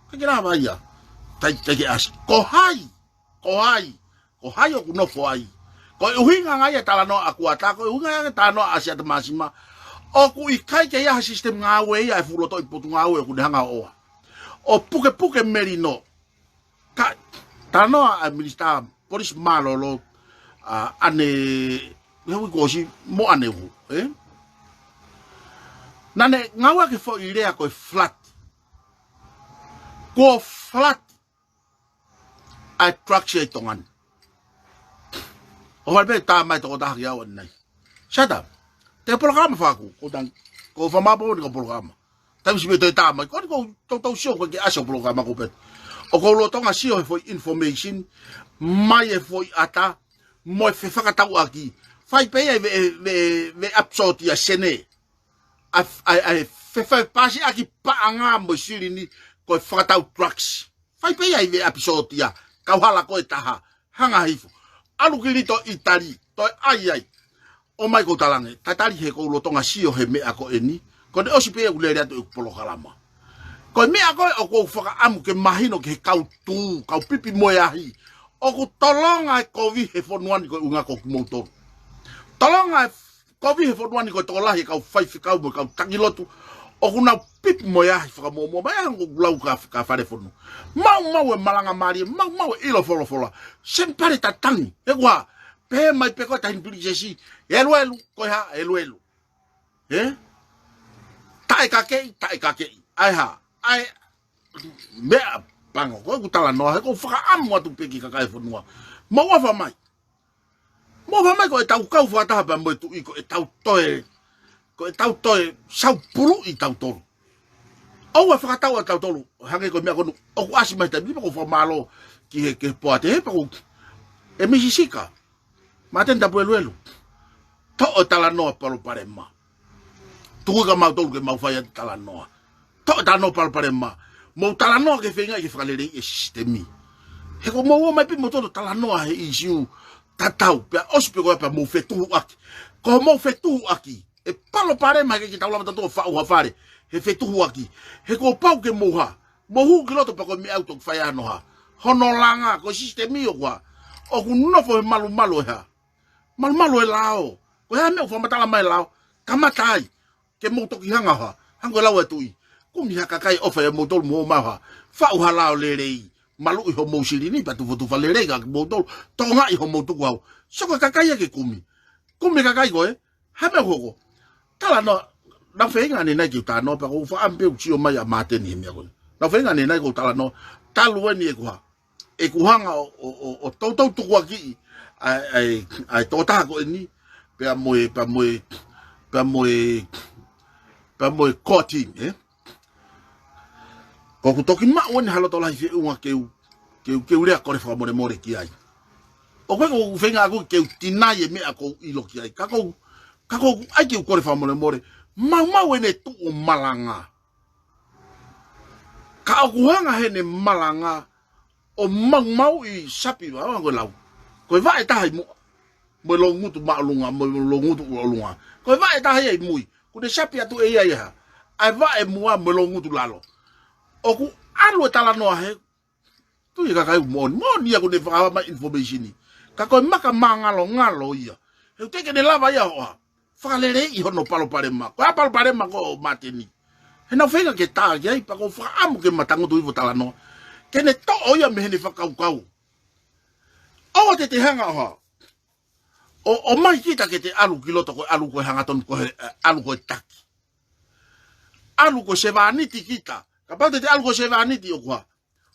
ʻIkai ke lava ia. ʻIkai, ʻikai ke ʻasi. Ko hai? Ko hai? Ko hai ʻoku nofo ai? Ko e ʻuhinga ia e talanoa ʻa Kuata, ko e ʻuhinga ia e talanoa ʻa Siata Māsima. ʻOku ʻikai ke ʻi ai ha sisitemi ngāue ia ʻa e fuʻu lotoʻi potungāue ʻoku ne hanga ʻo ʻoa. ʻO pukepuke melino. Ka, talanoa ʻa e Minisitā Polisi Mālōlō, ʻa, ʻaneuhu kuo ʻosi mo ʻaneuhu, ē? Naʻá ne ngāueʻaki e foʻi lea ko e flood. Kuo flood ʻa e drugs ʻi Tonga ni. ʻOku ou fie pehē ʻe taha mai tokotaha ki au ʻanenai. Siata, te polokalama faku, ko tang, ko famapō ni ko polokalama. Taimi siʻi pē toe taha mai, ko eni ʻoku ou toutou sio ko e ke ʻasi ʻo polokalama ko pē. ʻOku ou lolotonga sio he foʻi information, mai e foʻi ʻata, mo e fefakatauʻaki. Fai pē ia ʻi he, he, he, he episode ia sene. ʻA, ʻa, ʻa e fefakapasiʻaki paʻanga mo e silini ko e fakatau drugs. Fai pē ia ʻi he episode ia, kauhala ko e taha, hanga hifo. ʻAlu ki Little Italy, toe ʻai ai. ʻOmai ʻoku ou talaange, tatali he ʻoku ou lolotonga sio he meʻa ko eni, ko ʻene ʻosi pē ʻeku lele atu ʻeku polokalama. Ko e meʻa ko ē ʻoku ou fakaʻamu ke mahino ki he kau tū, kau pipi mo e ahi. ʻOku tolonga e kovi he fonua ni ko e ʻuhinga ko kimoutolu. Tolonga e kovi he fonua ni ko e tokolahi e kau faifekau mo e kau taki lotu. ʻOku nau pipi mo e ahi fakamuʻomuʻa mai, ʻa ia ʻoku ou lau kia, kia Falefonua. Maumau e malangamālie, maumau e ʻilo folofola. Seni pale tatangi, ē, ʻoku pehē mai pē ko e taʻahine pilikisesi, ʻeluʻelu, ko e hā, ʻeluʻelu. Ē? Taʻekakeʻi, taʻekakeʻi. ʻA e hā, ʻa e meʻa pango, ko ʻeku talanoa, he ʻoku ou fakaʻamu atu pē ki he kakai e fonua. Mou ʻofa mai. Mou ʻofa mai ko ʻetau kau fakataha pē mo e Tuʻi ko ʻetau toe, ko ʻetau toe saupuluʻi tautolu. ʻOua ʻe fakatau ʻa tautolu, hangē ko e meʻa ko eni, ʻoku ʻasi mai he taimi ni, pea ʻoku ou fakamālō ki he, ki he poate, he pea ʻoku, ʻe Misi Sika, Māteni Tapueluelu, toʻo e talanoa palopalema. Tuku kia mautolu ke mau fai atu e talanoa. Toʻo e talanoa palopalema. Mou talanoa ke feingaʻi ke fakaleleiʻi e sisitemi. He ko mou ō mai pē moutolu ʻo talanoa he ʻīsiu tatau, pea ʻosi pē ko ia pea mou fetuhuʻaki. Ko mou fetuhuʻaki, ʻe palopalema, he ʻikai ke tau lava tautolu ʻo faʻu ha fale he fetuhuʻaki. He kuo pau ke mou hā, mou hū ki loto pea ko e meʻa ʻoku toki fai ai hono hā, hono langa. Ko e sisitemi ʻoku hā, ʻoku nofo he malumalu ʻo e hā, malumalu ʻo e lao. Ko e hā e meʻa ʻoku fakamatala mai e lao? Kamata ai ke mou toki hanga ʻo hā, hangē ko e lau ʻa e tuʻi, kumi ha kakai ʻofa ʻia moutolu, mou ō mai ʻo hā, faʻu ha lao lelei, maluʻi homou silini pea tufotufa lelei kia moutolu, tokangaʻi homou tukuhau. Sio ko e kakai ia ke kumi. Kumi e kakai ko ē, hā e meʻa ʻoku hoko? Talanoa, naʻa ku feinga ʻanenai ke u talanoa pea ʻoku ou faʻa pē ʻoku sio mai ʻa Māteni he meʻa ko ē. Naʻa ku feinga ʻanenai ke u talanoa, talu eni ʻeku hā, ʻeku hanga ʻo, ʻo, ʻo, ʻo toutou tukuakiʻi ʻa e, ʻa e, ʻa e tokotaha ko eni, pea mo e, pea mo e, pea mo e, pea mo e core team, ē? Ko ʻeku toki maʻu eni ha loto lahi feʻunga ke u, ke u, ke u lea kole fakamolemole ki ai. ʻOku ʻikai ko ʻeku feinga ʻaʻaku ke u tinai e meʻa ʻoku ou ʻilo ki ai. Ka ʻoku ou, ka ʻoku ou ʻai ke u kole fakamolemole. Maumau ʻene tuʻu ʻo malanga. Ka ʻoku hanga heʻene malanga ʻo maumauʻi sapi, ʻa, ko e lau, ko e vaʻe taha ʻi muʻa, mo e loungutu māʻolunga, mo e loungutu ʻolunga. Ko e vaʻe taha ia ʻi mui, ʻoku ne sapi atu ʻe ia ia, ʻa e vaʻe muʻa mo e loungutu lalo. ʻOku ʻalu e talanoa he, tui e kakai ʻoku moʻoni, moʻoni ia ʻoku ne fakahā mai e information. Ka ko e maka māngalongalo ia. He ʻoku teʻeki ke ne lava ia ʻo fakaleleiʻi hono palopalema. Ko e hā e palopalema ko ē ʻo Māteni? He naʻa ku feinga ke tā ki ai, pea ʻoku ou fakaʻamu ke ma tangutu hifo ʻo talanoa, ke ne toʻo ia mei heʻene fakakaukau. ʻOua te te hanga ʻo hā, ʻo, ʻomai kita ke te ʻalu ki loto ko e ʻalu ko e hangatonu ko e, ē, ʻalu ko e taki. ʻAlu ko e sevāniti kita. Kapau te te ʻalu ko e sevāniti ʻoku hā,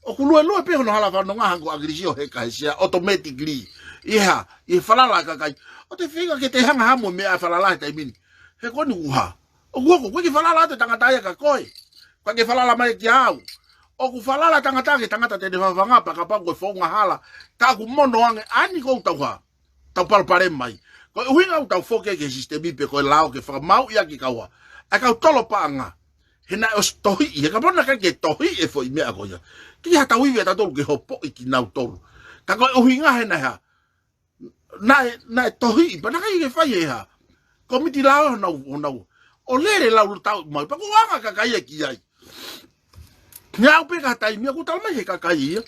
ʻoku luelue pē hono hala fanongo hangē ko ʻAkilisi ʻo heka he sea automatically. ʻI he hā, ʻi he falala e kakai. ʻOua te feinga ke te hanga ʻo hā mo e meʻa ʻa e falala he taimi ni. He ko eni ʻoku hā, ʻoku hoko, ʻoku ʻikai ke falala atu e tangata ia kia koe. ʻOku ʻikai ke falala mai kiate au. ʻOku falala e tangata ki he tangata te ne fafanga pea kapau ko e founga hala. Ka ʻoku mono ange ʻa eni ʻoku tau hā, tau palopalema ai. Ko e ʻuhinga ʻoku tau foki ki he sisitemi pe ko e lao ke fakamāuʻi ʻaki e kau hā, ʻa e kau tolo paʻanga. He naʻe ʻosi tohiʻi, he kapau naʻe ʻikai ke tohiʻi e foʻi meʻa ko ia, ʻikai ha tau ivi ʻa tautolu ke hopoʻi kinautolu. Ka ko e ʻuhinga he naʻe hā, naʻe, naʻe tohiʻi, pea naʻe ʻikai ke fai e hā, komiti lao honau, honau, ʻo lele lau tau mai, pea ko e anga e kakai ia ki ai. Naʻa ku pehē ki ha taimi ʻoku tala mai he kakai ia,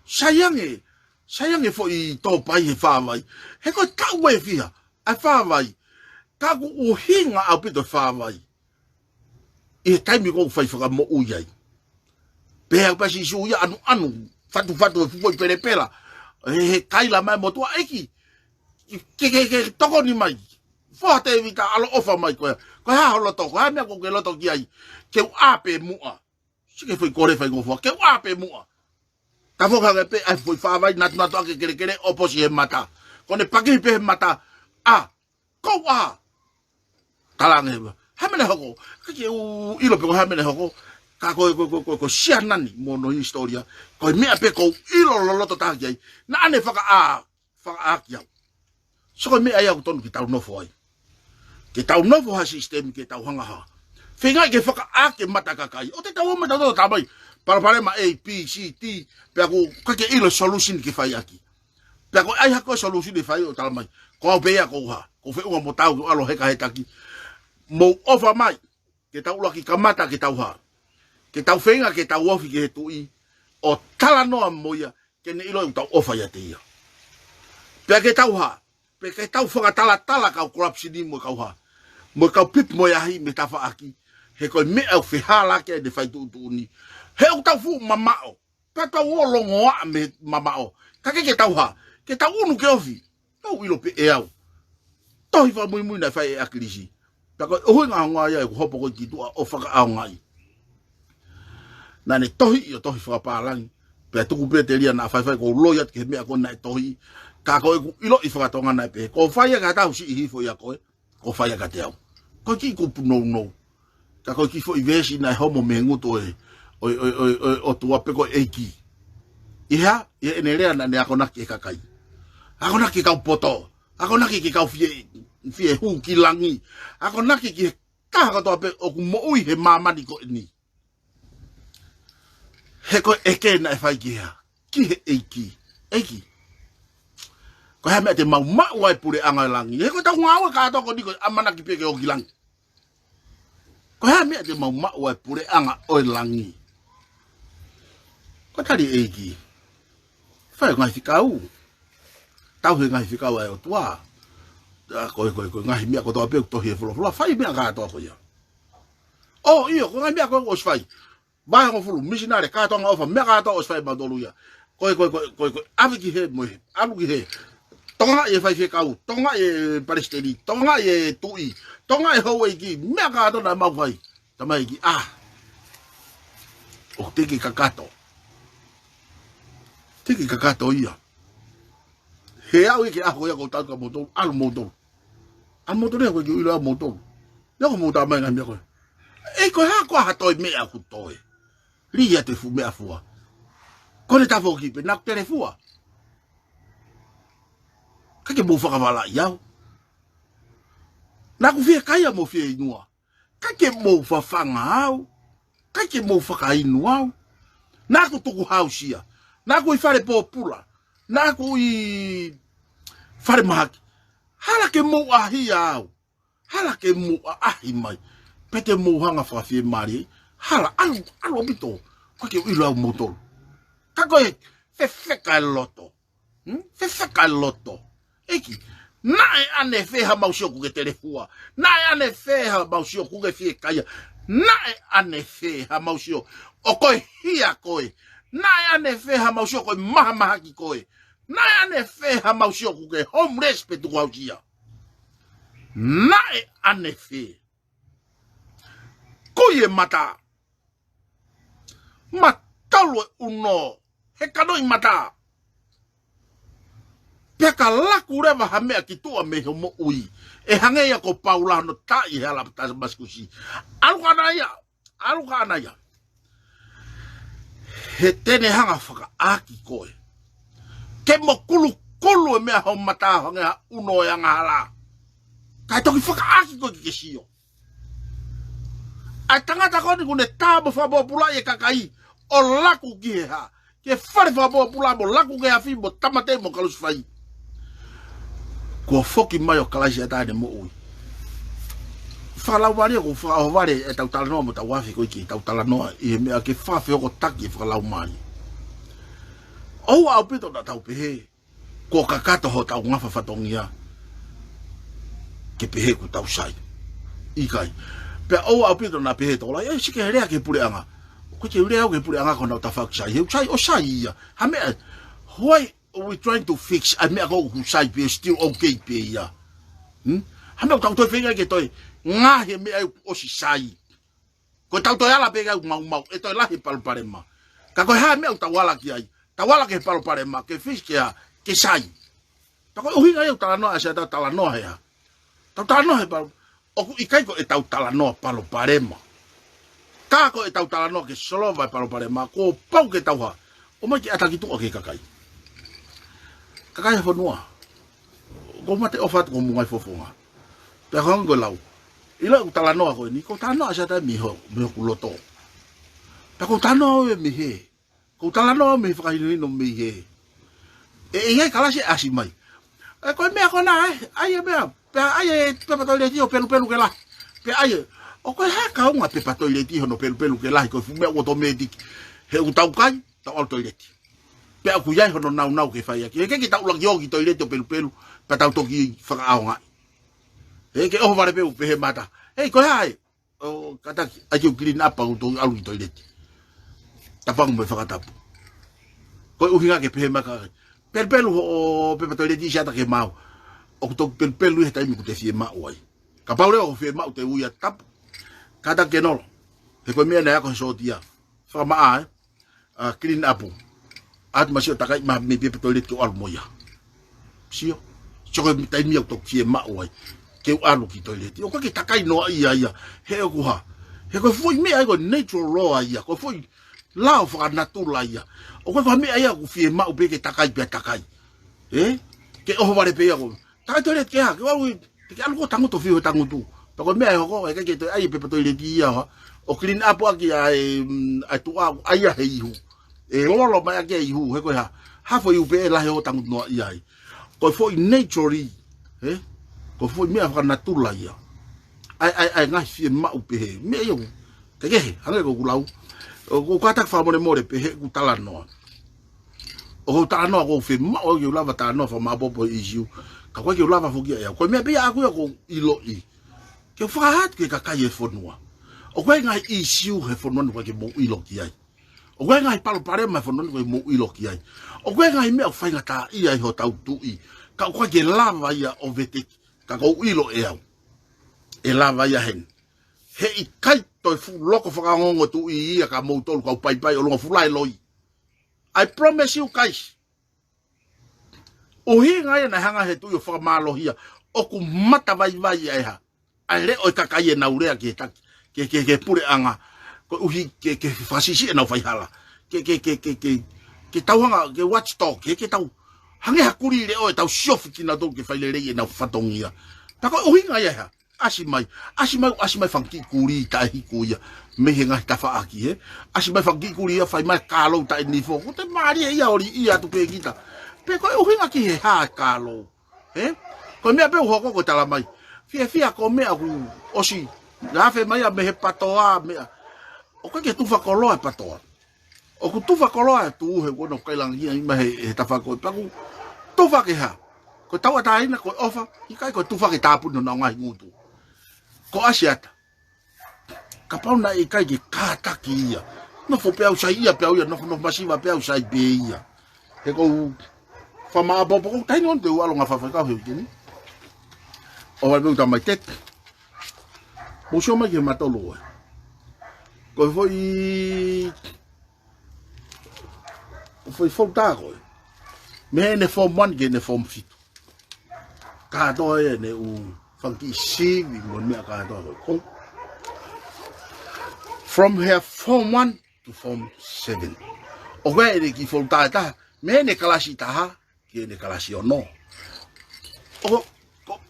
sai ange, sai ange foʻi tōpai he fāvai. He ko e taʻu ʻe fiha ʻa e fāvai. Ka ʻoku ʻuhinga ʻaupito e fāvai ʻi he taimi ʻoku fai fakamoʻui ai. Pea ʻoku pasi sū ia ʻanuʻanu, fatufatu e fuko ʻi pelepela, he, he kaila mai motuʻa ʻEiki, ke, ke, ke tokoni mai. Foha Tēvita, ʻaloʻofa mai koe. Ko e hā ho loto, ko e hā e meʻa ʻoku ke loto ki ai? Ke u ʻā pē muʻa. Sio ki he foʻi kole faingofua, ke u ʻā pē muʻa. Ka foki hake pē ʻa e foʻi fāvai natunatu ʻaki e kelekele ʻo posi he mata. Ko ʻene pakihi pē he mata, ʻā, ko u ʻā. Talaange hē, hā e meʻa naʻe hoko? ʻIkai ke u ʻilo pe ko e hā e meʻa naʻe hoko. Ka ko e, ko e, ko e, ko e, ko e siana ni mo hono hisitōlia, ko e meʻa pē ʻoku ou ʻilo loloto taha ki ai, naʻa ne fakaʻā, fakaʻā ki au. So ko e meʻa ia ʻoku tonu ke tau nofo ai. Ke tau nofo ha sisitemi ke tau hanga ʻo hā, feingaʻi ke fakaʻā ki he mata e kakai. ʻOua te tau ō mai tautolu ʻo tala mai palopalema A, B, C, D, pea ʻoku ʻikai ke ʻilo e solution ke fai ʻaki. Pea ko e ʻai hake e solution ʻe fai ʻo tala mai, ko au pē ia ʻoku ou hā, ʻoku ou feʻunga mo taau ke u ʻalu ʻo heka he taki. Mou ʻofa mai, ke tau ʻuluaki kamata ke tau hā, ke tau feinga ke tau ofi ki he tuʻi ʻo talanoa mo ia, ke ne ʻilo ʻoku tau ʻofa ʻiate ia. Pea ke tau hā, pea ke tau fakatalatala e kau corruption mo e kau hā, mo e kau pipi mo e ahi mei he tafaʻaki. He ko e meʻa ʻoku fehālaaki ai ʻene fai tuʻutuʻuni. He ʻoku tau fuʻu mamaʻo, pea tau ō longoaʻa mei he mamaʻo. Ka ʻikai ke tau hā, ke tau ʻunu ke ofi. Tau ʻilo pē ʻe au, tohi fakamuimui naʻe fai ʻe ʻAkilisi. Pea ko e ʻuhinga hono ʻai ai ʻeku hopo ko ē ki tuʻa ʻo fakaʻaongaʻi. Naʻa ne tohiʻi ʻo tohi fakapālangi. Pea tuku pē telia naʻa faifai ʻoku ou loi atu ki he meʻa ko ē naʻe tohiʻi. Ka ko ʻeku ʻiloʻi fakatonga naʻe pehē, ko e fai ʻa e kakai ʻoku siʻi hifo ʻia koe, ko e fai ʻa e kakai ʻoku ou. Ko e kiʻi kupu nounou. Ka ko e kiʻi foʻi veesi naʻe homo mei he ngutu ʻo e, ʻo e, ʻo e, ʻo e, ʻo e ʻOtua pe ko e ʻEiki. ʻI he hā? ʻI heʻene lea naʻa ne akonaki e kakai. Akonaki e kau poto. Akonaki ki he kau fie, fie hū ki langi. Akonaki ki he taha kotoa pē ʻoku moʻui he māmani ko eni. He ko e ʻeke naʻe fai ki he hā? Ki he ʻEiki. ʻEiki, ko e hā e meʻa te mau maʻu ai e puleʻanga ʻo e langi? He ko ʻetau ngāue kātoa ko eni ko e ʻamanaki pē ke ō ki langi. Ko e hā e meʻa te mau maʻu ai e puleʻanga ʻo e langi? Ko e tali ʻa e ʻEiki, fai e ngaahi fekau. Tauhi e ngaahi fekau ʻa e ʻOtua. ʻA, ko e, ko e, ko e ngaahi meʻa kotoa pē ʻoku tohi he folofola, fai e meʻa kātoa ko ia. ʻŌ, ʻio, ko e ngaahi meʻa ko ē ʻosi fai. Vahe hongofulu, misinale, kātoanga ʻofa, meʻa kātoa ʻosi fai ʻe mautolu ia. Ko e, ko e, ko e, ko e, ko e, ʻave ki hē mo e hē, ʻalu ki hē. Tokangaʻi e faifekau, tokangaʻi e palesiteni, tokangaʻi e tuʻi, tokangaʻi e houʻeiki, meʻa kātoa naʻa mau fai. Tamaiki, ʻā, ʻoku teʻeki kakato. Teʻeki kakato ia. He aʻu ia ki he ʻaho ia ʻoku ou tala kia moutolu, ʻalu moutolu. ʻAlu moutolu ia, ʻoku ʻikai ke u ʻilo au moutolu. Ia ko mou tā mai ngaahi meʻa ko ē. ʻEi, ko e hā koā ha toe meʻa ʻoku toe? Lī atu e fuʻu meʻafua. Ko ʻene tafoki pē, naʻa ku telefua. ʻIkai ke mou fakavalaʻi au. Naʻa ku fiekaia mo fieinua. ʻIkai ke mou fafanga au. ʻIkai ke mou fakainu au. Naʻa ku tukuhausia. Naʻa ku ʻi fale pōpula. Naʻa ku ʻi falemahaki. Hala ke mou ʻahia au. Hala ke mou ʻaʻahi mai. Pe te mou hanga fakafiemālie. Hala, ʻalu, ʻalu ʻaupito. ʻOku ʻikai ke u ʻilo au moutolu. Ka ko e fefeka e loto. Hmm? Fefeka e loto. ʻEiki, naʻe ʻanefē haʻamau sio ʻoku ke telefua? Naʻe ʻanefē haʻamau sio ʻoku ke fiekaia? Naʻe ʻanefē haʻamau sio ʻoku ke hia koe? Naʻe ʻanefē haʻamau sio ʻoku ke mahamahaki koe? Naʻe ʻanefē haʻamau sio ʻoku ke homeless pe tukuhausia? Naʻe ʻanefē? Kui e mata. Matolu e ʻuno. He kanoʻi mata. Pea ka laku leva ha meʻa ki tuʻa mei ho moʻui, ʻe hangē ia ko Paula hono taaʻi he hala Tamasikusi. ʻAlu ka ʻana ia. ʻAlu ka ʻana ia. He te ne hanga fakaʻaki koe. Ke mo kulukulu e meʻa ho mata hangē ha ʻuno e angahala. Kae toki fakaʻaki koe ke ke sio. ʻA e tangata ko eni ʻoku ne tā mo fakapōpulaʻi e kakai ʻo laku ki he hā? Ki he fale fakapōpula mo laku ki he afi mo tāmateʻi mo kalusefai. Kuo foki mai ʻo Kalaisi ʻa e taʻane moʻui. Fakalaumālie, ʻoku fakaʻohovale ʻetau talanoa mo tau afi ko ē ki heʻetau talanoa ʻi he meʻa ke fakafehokotaki e fakalaumālie. ʻOua ʻaupito naʻa tau pehē kuo kakato hotau ngafa fatongia ke pehē kuo tau sai. ʻIkai. Pea ʻoua ʻaupito naʻa pehē tokolahi, ʻe, sio ki he lea ki he puleʻanga. ʻOku ʻikai ke u lea au ki he puleʻanga ko honau tafaʻaki sai. He ʻoku sai, ʻoku sai ia. Ha meʻa, why are we trying to fix a meʻa ko ē ʻoku sai pē, still okay pē ia? Hmm? Ha meʻa ʻoku tau toe feinga ke toe ngaohi e meʻa ʻoku ʻosi sai. Ko ʻetau toe ala pē ki ai ʻoku maumau, ʻe toe lahi e palopalema. Ka ko e hā e meʻa ʻoku tau ala ki ai? Tau ala ki he palopalema ke fix, ke hā? Ke sai. Pea ko e ʻuhinga ia ʻoku talanoa, ʻa Siaʻatao talanoa he hā? Tau talanoa he palo-, ʻoku ʻikai ko ʻetau talanoa palopalema. Ka ko ʻetau talanoa ke solova e palopalema, kuo pau ke tau hā? ʻOmai ke ʻata ki tuʻa ki he kakai. Kakai e fonua. ʻOku ou mate ʻofa atu ki homou ngaahi fofonga. Pea ko e hangē ko e lau. ʻIlo ʻeku talanoa ko eni, ʻoku ou talanoa ʻa Siaʻatao mei ho, mei hoku loto. Pea ʻoku ou talanoa ʻo e mei hē. ʻOku ou talanoa mei he fakahinohino mei hē. ʻE, ʻe ʻi ai e kalasi ʻe ʻasi mai. ʻE, ko e meʻa ko ena, ē, ʻai e meʻa. Pea ʻai e pepa toileti ʻo pelupelu ke lahi. Pea ʻai e, ʻoku ʻikai ha kaunga pepa toileti hono pelupelu ke lahi, ko e fuʻu meʻa ʻotomētiki. He ʻoku tau kai, tau ʻalu toileti. Pea ʻoku ʻi ai hono nāunau ke fai ʻaki. He ʻikai ke tau ʻuluaki ō ki toileti ʻo pelupelu, pea tau toki fakaʻaongaʻi. He ʻikai ke ʻohovale pē ʻo pehē mai ha taha, ʻei, ko e hā ē? ʻO kātaki, ʻai ke u clean up, pea u toe ʻalu ki toileti. Tapangu mo e fakatapu. Ko e ʻuhinga ke pehē mai ka, pelupelu hoʻo pepa toileti Siaʻatao ke mau. ʻOku toki pelupelu ia he taimi ʻoku te fiemaʻu ai. Kapau leva ʻoku fiemaʻu te u ui atu, tapu. Kātaki ke nolo. He ko e meʻa naʻe ako he sōtia. Fakamaʻa, ē? ʻA, clean up. ʻAtu mo sio takai mai mei pepa toileti ke u ʻalu mo ia. Sio. Sio ko e taimi ʻoku toki fiemaʻu ai ke u ʻalu ki toileti. ʻOku ʻikai ke takai noa ia ia. He ʻoku hā? He ko e foʻi meʻa ia ko e natural law ia, ko e foʻi lao fakanatula ia. ʻOku ʻikai ko ha meʻa ia ʻoku fiemaʻu pē ke takai pea takai. Ē? Ke ʻohovale pē ia ko. Takai toilet ke hā, ke ʻalu, te ke ʻalu ko e tangutu, fiu he tangutu. Pea ko e meʻa ʻe hoko, ʻe ʻikai ke toe ʻai e pepa toileti ia, ʻo clean up ʻaki ʻa e, mm, ʻa e tuʻa, ʻai ia he ihu. ʻE lolo mai ʻaki e ihu, he ko e hā, hafo ihu pē ʻe lahi ʻo tangutu noa ia ai. Ko e foʻi naturally, ē? Ko e foʻi meʻa fakanatula ia. ʻAi, ʻai, ʻai ngaahi fiemaʻu pehē. Meʻa ia ʻoku kehekehe, hangē ko ʻeku lau. ʻOku ou kātaki fakamolemole pē heʻeku talanoa. ʻOku ou talanoa, ʻoku ou fiemaʻu ke u lava talanoa fakamāʻopoʻopo he ʻīsiu. Ka ʻoku ʻikai ke u lava foki ia. Ko e meʻa pē ia ʻaʻaku ia ʻoku ou ʻiloʻi. Ke u fakahā atu ki he kakai e fonua. ʻOku ʻi ai ngaahi ʻīsiu he fonua ni ʻoku ʻikai ke mou ʻilo ki ai. ʻOku ʻi ai ngaahi palopalema he fonua ni ʻoku ʻikai ke mou ʻilo ki ai. ʻOku ʻi ai ngaahi meʻa ʻoku faingataʻaʻia ai hotau tuʻi. Ka ʻoku ʻikai ke lava ia ʻo veteki. Ka ʻoku ou ʻilo ʻe au. ʻE lava ia heni. He ʻikai toe fuʻu loko fakaongoongo tuʻi ia kia moutolu kau paipai ʻo longo fula e loi. I promise you guys. ʻUhinga ia naʻe hanga he tuʻi ʻo fakamālohia. ʻOku matavaivai ʻa e hā. ʻA e leʻo e kakai ʻenau lea ki he taki. Ke, ke, ke puleʻanga. Koeʻuhi ke, ke fakasiʻisiʻi ʻenau faihala. Ke, ke, ke, ke, ke, ke tau hanga, ke watchdog, ke, ke tau. Hangē ha kulī leʻo ʻe tau siofi kinautolu ke fai lelei ʻenau fatongia. Pea ko e ʻuhinga ia ʻe hā. ʻAsi mai, ʻasi mai, ʻasi mai fanga kiʻi kulī taʻehiku ia. Mei he ngaahi tafaʻaki, ē. ʻAsi mai fanga kiʻi kulī ia fai mai e kālou taʻenifo. Ko e te mālie ia ʻo liʻia atu pē kita. Pea ko e ʻuhinga ki he hā e kālou. Ē? Ko e meʻa pē ʻoku hoko ko e tala mai. Fiefia ko e meʻa ʻoku ʻosi. Afe mai ia mei he patoa meʻa. ʻOku ʻikai ke tufa koloa e patoa. ʻOku tufa koloa e tuʻu he kuo nau kai langi ia ʻi mai he, he tafa ko e paku. Tufa ke hā. Ko e tauʻatāina, ko e ʻofa, ʻikai ko e tufa ke tāpuni honau ngaahi ngutu. Ko ʻAsiata. Kapau naʻe ʻikai ke kātaki ia. Nofo pē au sai ia pē au ia, nofo, nofo masiva pē au sai pē ia. He ʻoku ou fakamāʻopoʻopo ʻoku ou taʻe ʻilo ʻe au ʻa e ngaahi faifekau he uike ni. ʻOhovale pē ʻo tau mai teki. Mou sio mai ki he matolu ē. Ko e foʻi foʻi folder ko ē. Mei heʻene form one ki heʻene form fitu. Kātoa ia ʻene ʻū fanga kiʻi sivi mo e meʻa kātoa ko ē. Ko from her form one to form seven. ʻOku ʻi ai ʻene kiʻi folder ʻe taha. Mei heʻene kalasi taha ki heʻene kalasi ono. ʻO, ko,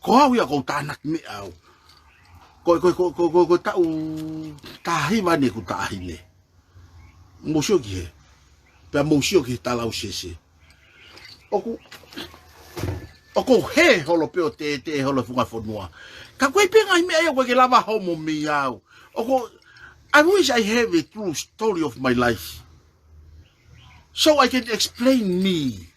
ko au ia ʻoku ou tānaki meʻa au. Ko, ko, ko, ko, ko, ko e taʻu taha hiva ʻeni ʻeku taʻahine. Mou sio ki he. Pea mou sio ki he talausese. ʻOku, ʻoku ou hē holo pē ʻo tētē holo he funga fonua. Ka ko e pē ngaahi meʻa ia ʻoku ʻikai ke lava homo mei au. ʻOku, I wish I have a true story of my life. So I can explain me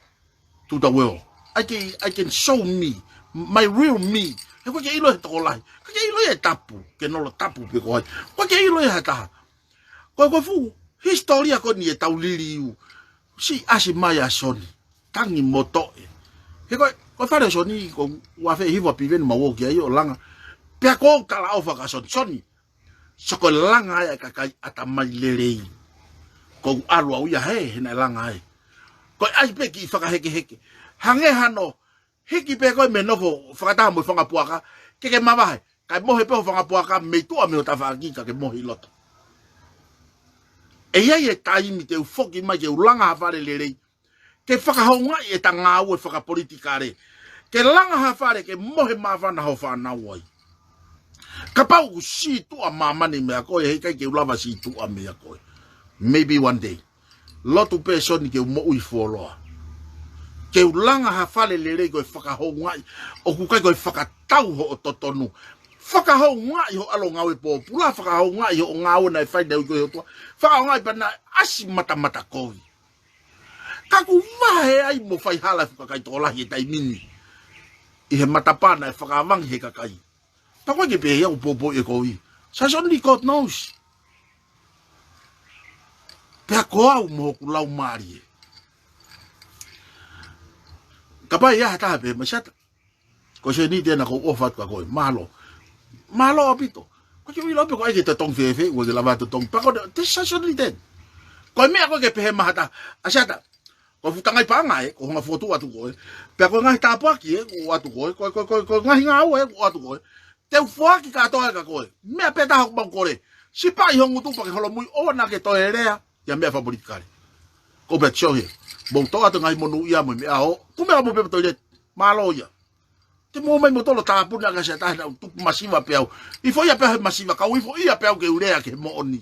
to the world. I can, I can show me, my real me. He ʻoku ʻikai ke ʻilo he tokolahi. ʻIkai ke ʻilo ia he tapu, ke nolo tapu pe ko hai. ʻIkai ke ʻilo ia he taha. Ko e, ko e fuʻu hisitōlia ko eni ʻetau liliu. Siʻi ʻasi mai ʻa Soni. Tangi mo toʻe. He ko e, ko e fale ʻo Soni, ko e ua fē hiva piveni ma uo ki ai ʻo langa. Pea ko e talaʻofa kia Soni. Soni. So ko e langa ai ʻa e kakai ʻatamai lelei. Ko u ʻalu au ia he, he naʻe langa ai. Ko e ʻai pē kiʻi fakahekeheke. Hangē hano, hiki pē koe mei he nofo fakataha mo e fanga puaka, ke ke mavahe. Kae mohe pē ho fanga puaka, mei tuʻa mei ho tafaʻaki, ka ke mohe ʻi loto. ʻE ʻi ai e taimi te u foki mai ke u langa ha fale lelei, ke fakahoungaʻi ʻeta ngāue fakapolitikale. Ke langa ha fale ke mohe māfana ho fānau ai. Kapau ʻoku sītuʻa māmani meia koe, he ʻikai ke u lava sītuʻa meia koe. Maybe one day. Lotu pē Soni ke u moʻui fuoloa. Ke u langa ha fale lelei ko e fakahoungaʻi. ʻOku ʻikai ko e fakatau hoʻo totonu. Fakahoungaʻi hoʻo ʻalu ngāue pōpula, fakahoungaʻi hoʻo ngāue naʻe fai naʻe ui koe ʻe he ʻOtua. Fakahoungaʻi pea naʻe ʻasi matamata kovi. Ka ʻoku vahe ai mo faihala e fuʻu kakai tokolahi he taimi ni. ʻI he matapā naʻe fakavangi he kakai. Pea ko e ke pehē ia ʻoku poupouʻi e kovi. Sai Soni, God knows. Pea ko au mo hoku laumālie. Kapau ʻe ʻi ai ha taha pē, Masiata. Ko e sēniti ena ʻoku ou ʻofa atu kia koe. Mālō. Mālō ʻaupito. Ko e ke ʻilo pē ko e ke totongi fēfē, ʻoku ke lava totongi. Pea ko e te Sai Soni ten. Ko e meʻa ko e ke pehē mai ha taha. ʻAsiata. Ko e fuʻu tangai paʻanga ē, ʻoku ou hanga fotu atu koe. Pea ko e ngaahi tāpuaki ē, ʻoku ʻoatu koe. Ko e, ko e, ko e, ko e ngaahi ngāue ē, ʻoku ʻoatu koe. Te u foaki kātoa ē kia koe. Meʻa pē taha ʻoku mau kole. Sipaʻi ho ngutu pea ke holomui, ʻoua naʻa ke toe lea ia meʻa fakapolitikale. Ko Peti Sohe, mou toʻo atu e ngaahi monūʻia mo e meʻa ʻo, tuku meʻa mo pē toileti. Mālō ia. Te mou ō mai moutolu ʻo tāpuni ʻaki ʻa Siaʻatā he naʻa ku tupu masiva pē au. Ifo ia pē au he masiva, kau ifo ia pē au ke u lea ki he moʻoni.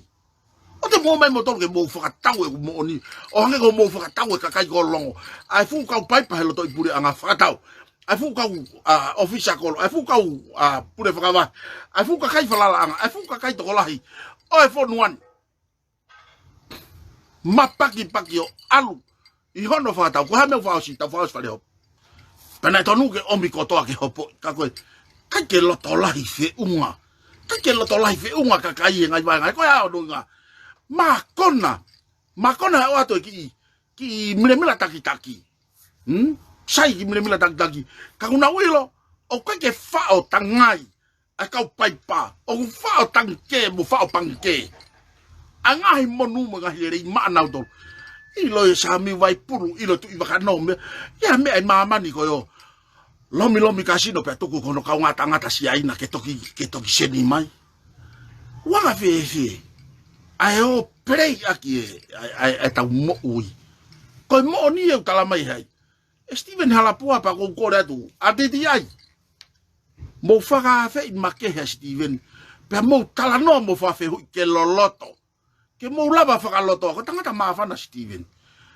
ʻOua te mou ō mai moutolu ke mou fakatau ʻeku moʻoni. ʻO hangē ko hoʻomou fakatau e kakai ko Longo. ʻA e fuʻu kau paipa he lotoʻi puleʻanga fakatau. ʻA e fuʻu kau, ʻa, ʻōfisa kolo. ʻA e fuʻu kau, ʻa, pule fakavahe. ʻA e fuʻu kakai falalaʻanga. ʻA e fuʻu kakai tokolahi ʻo e fonua ni. Mapakipaki ʻo ʻalu ʻi hono fakatau. Ko e hā e meʻa ʻoku fakaʻosi, tau fakaʻosi Falehopo. Pea naʻe tonu ke ʻomi kotoa ke hopoʻi. Ka ko e, ʻikai ke loto lahi feʻunga. ʻIkai ke loto lahi feʻunga e kakai he ngaahi vahenga. Ko e ʻaonga. Mākona. Mākona ʻo ʻoatu e kiʻi, kiʻi milemila takitaki. Hmm? Sai kiʻi milemila takitaki. Ka ʻoku nau ʻilo, ʻoku ʻikai ke faʻo tangai ʻa e kau paipa, ʻoku faʻo tangikē mo faʻo pangikē ʻa e ngaahi monū mo e ngaahi lelei maʻanautolu. ʻIlo e Samiu Vaipulu, ʻilo Tuʻivakanō meʻa. Ia meʻa ʻi māmani ko e ō lomilomi kasino pea tuku ki hono kaungā tangata Siaina ke toki, ke toki seni mai. Anga fēfē ʻa e ō pelei ʻaki e, ʻa e, ʻa e, ʻa e tau moʻui. Ko e moʻoni ʻoku tala mai hai. ʻE Steven Halapua pea ʻoku ou kole atu, ʻa titi ai. Mou fakaafeʻi makehe ʻa Steven. Pea mou talanoa mo fakafehuʻi ke loloto. Ke mou lava fakalotoa, ko e tangata māfana Steven.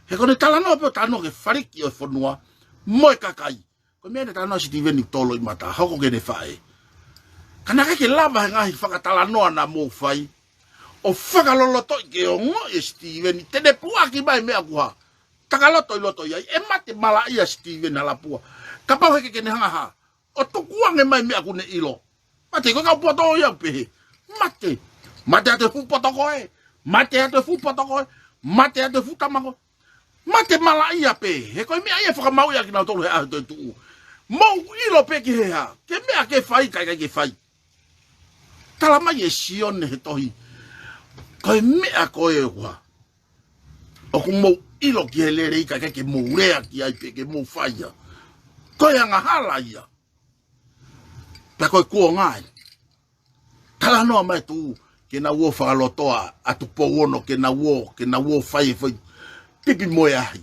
He ko ʻene talanoa pē ʻo talanoa ki he faliki ʻo e fonua mo e kakai. Ko e meʻa ʻene talanoa Steven ʻi tolo ʻi mata, hoko ki heʻene faʻē. Ka naʻe ʻikai ke lava he ngaahi fakatalanoa naʻa mou fai ʻo fakalolotoʻi ke ongoʻi ʻe Steven te ne puʻaki mai meʻa ʻoku hā. Takaloto ʻi loto ʻi ai, ʻe mate malaʻia Steven Halapua. Kapau heʻikai ke ne hanga ʻo hā ʻo tukuange mai meʻa ʻoku ne ʻilo. Mate, ko e kau poto ia ʻoku pehē. Mate. Mate atu e fuʻu poto ko ē. Mate atu e fuʻu poto ko ē. Mate atu e fuʻu tama ko ē. Mate malaʻia pē. He ko e meʻa ia ʻe fakamāuʻi ʻaki kinautolu he ʻaho ʻe toe tuʻu. Mou ʻilo pē ki he hā. Ko e meʻa ke fai, ʻikai, ʻikai ke fai. Tala mai ʻe Sione he tohi. Ko e meʻa ko ē ʻoku hā. ʻOku mou ʻilo ki he lelei ka ʻikai ke mou lea ki ai pe ke mou fai ia. Ko e angahala ia. Pea ko e kuonga ē. Talanoa mai Tuʻi ke nau ō fakalotoa ʻa Tupou Ono ke nau ō, ke nau ō fai e foʻi pipi mo e ahi.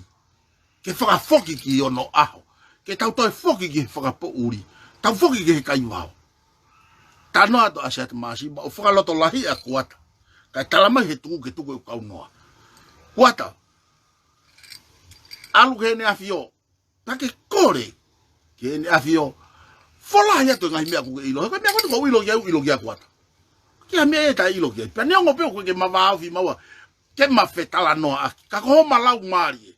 Ke fakafoki ki onoʻaho. Ke tau toe foki ki he fakapoʻuli. Tau foki ki he kaivao. Talanoa atu ʻa Siaʻatā Māsiva ʻo fakalotolahi ʻa Kuata. Kae tala mai he tuku ke tuku e kaunoa. Kuata. ʻAlu ki heʻene ʻafio. Pea ke kole ki heʻene ʻafio. Folahi atu e ngaahi meʻa ʻoku ke ʻilo. He ko e meʻa ko eni ʻoku ou ʻilo ki ai, ʻilo kia Kuata. Ki ha meʻa ʻe taʻeʻilo ki ai. Pea neongo pē ʻoku ke ma vāofi maua ke ma fetalanoaʻaki. Ka ko homa laumālie.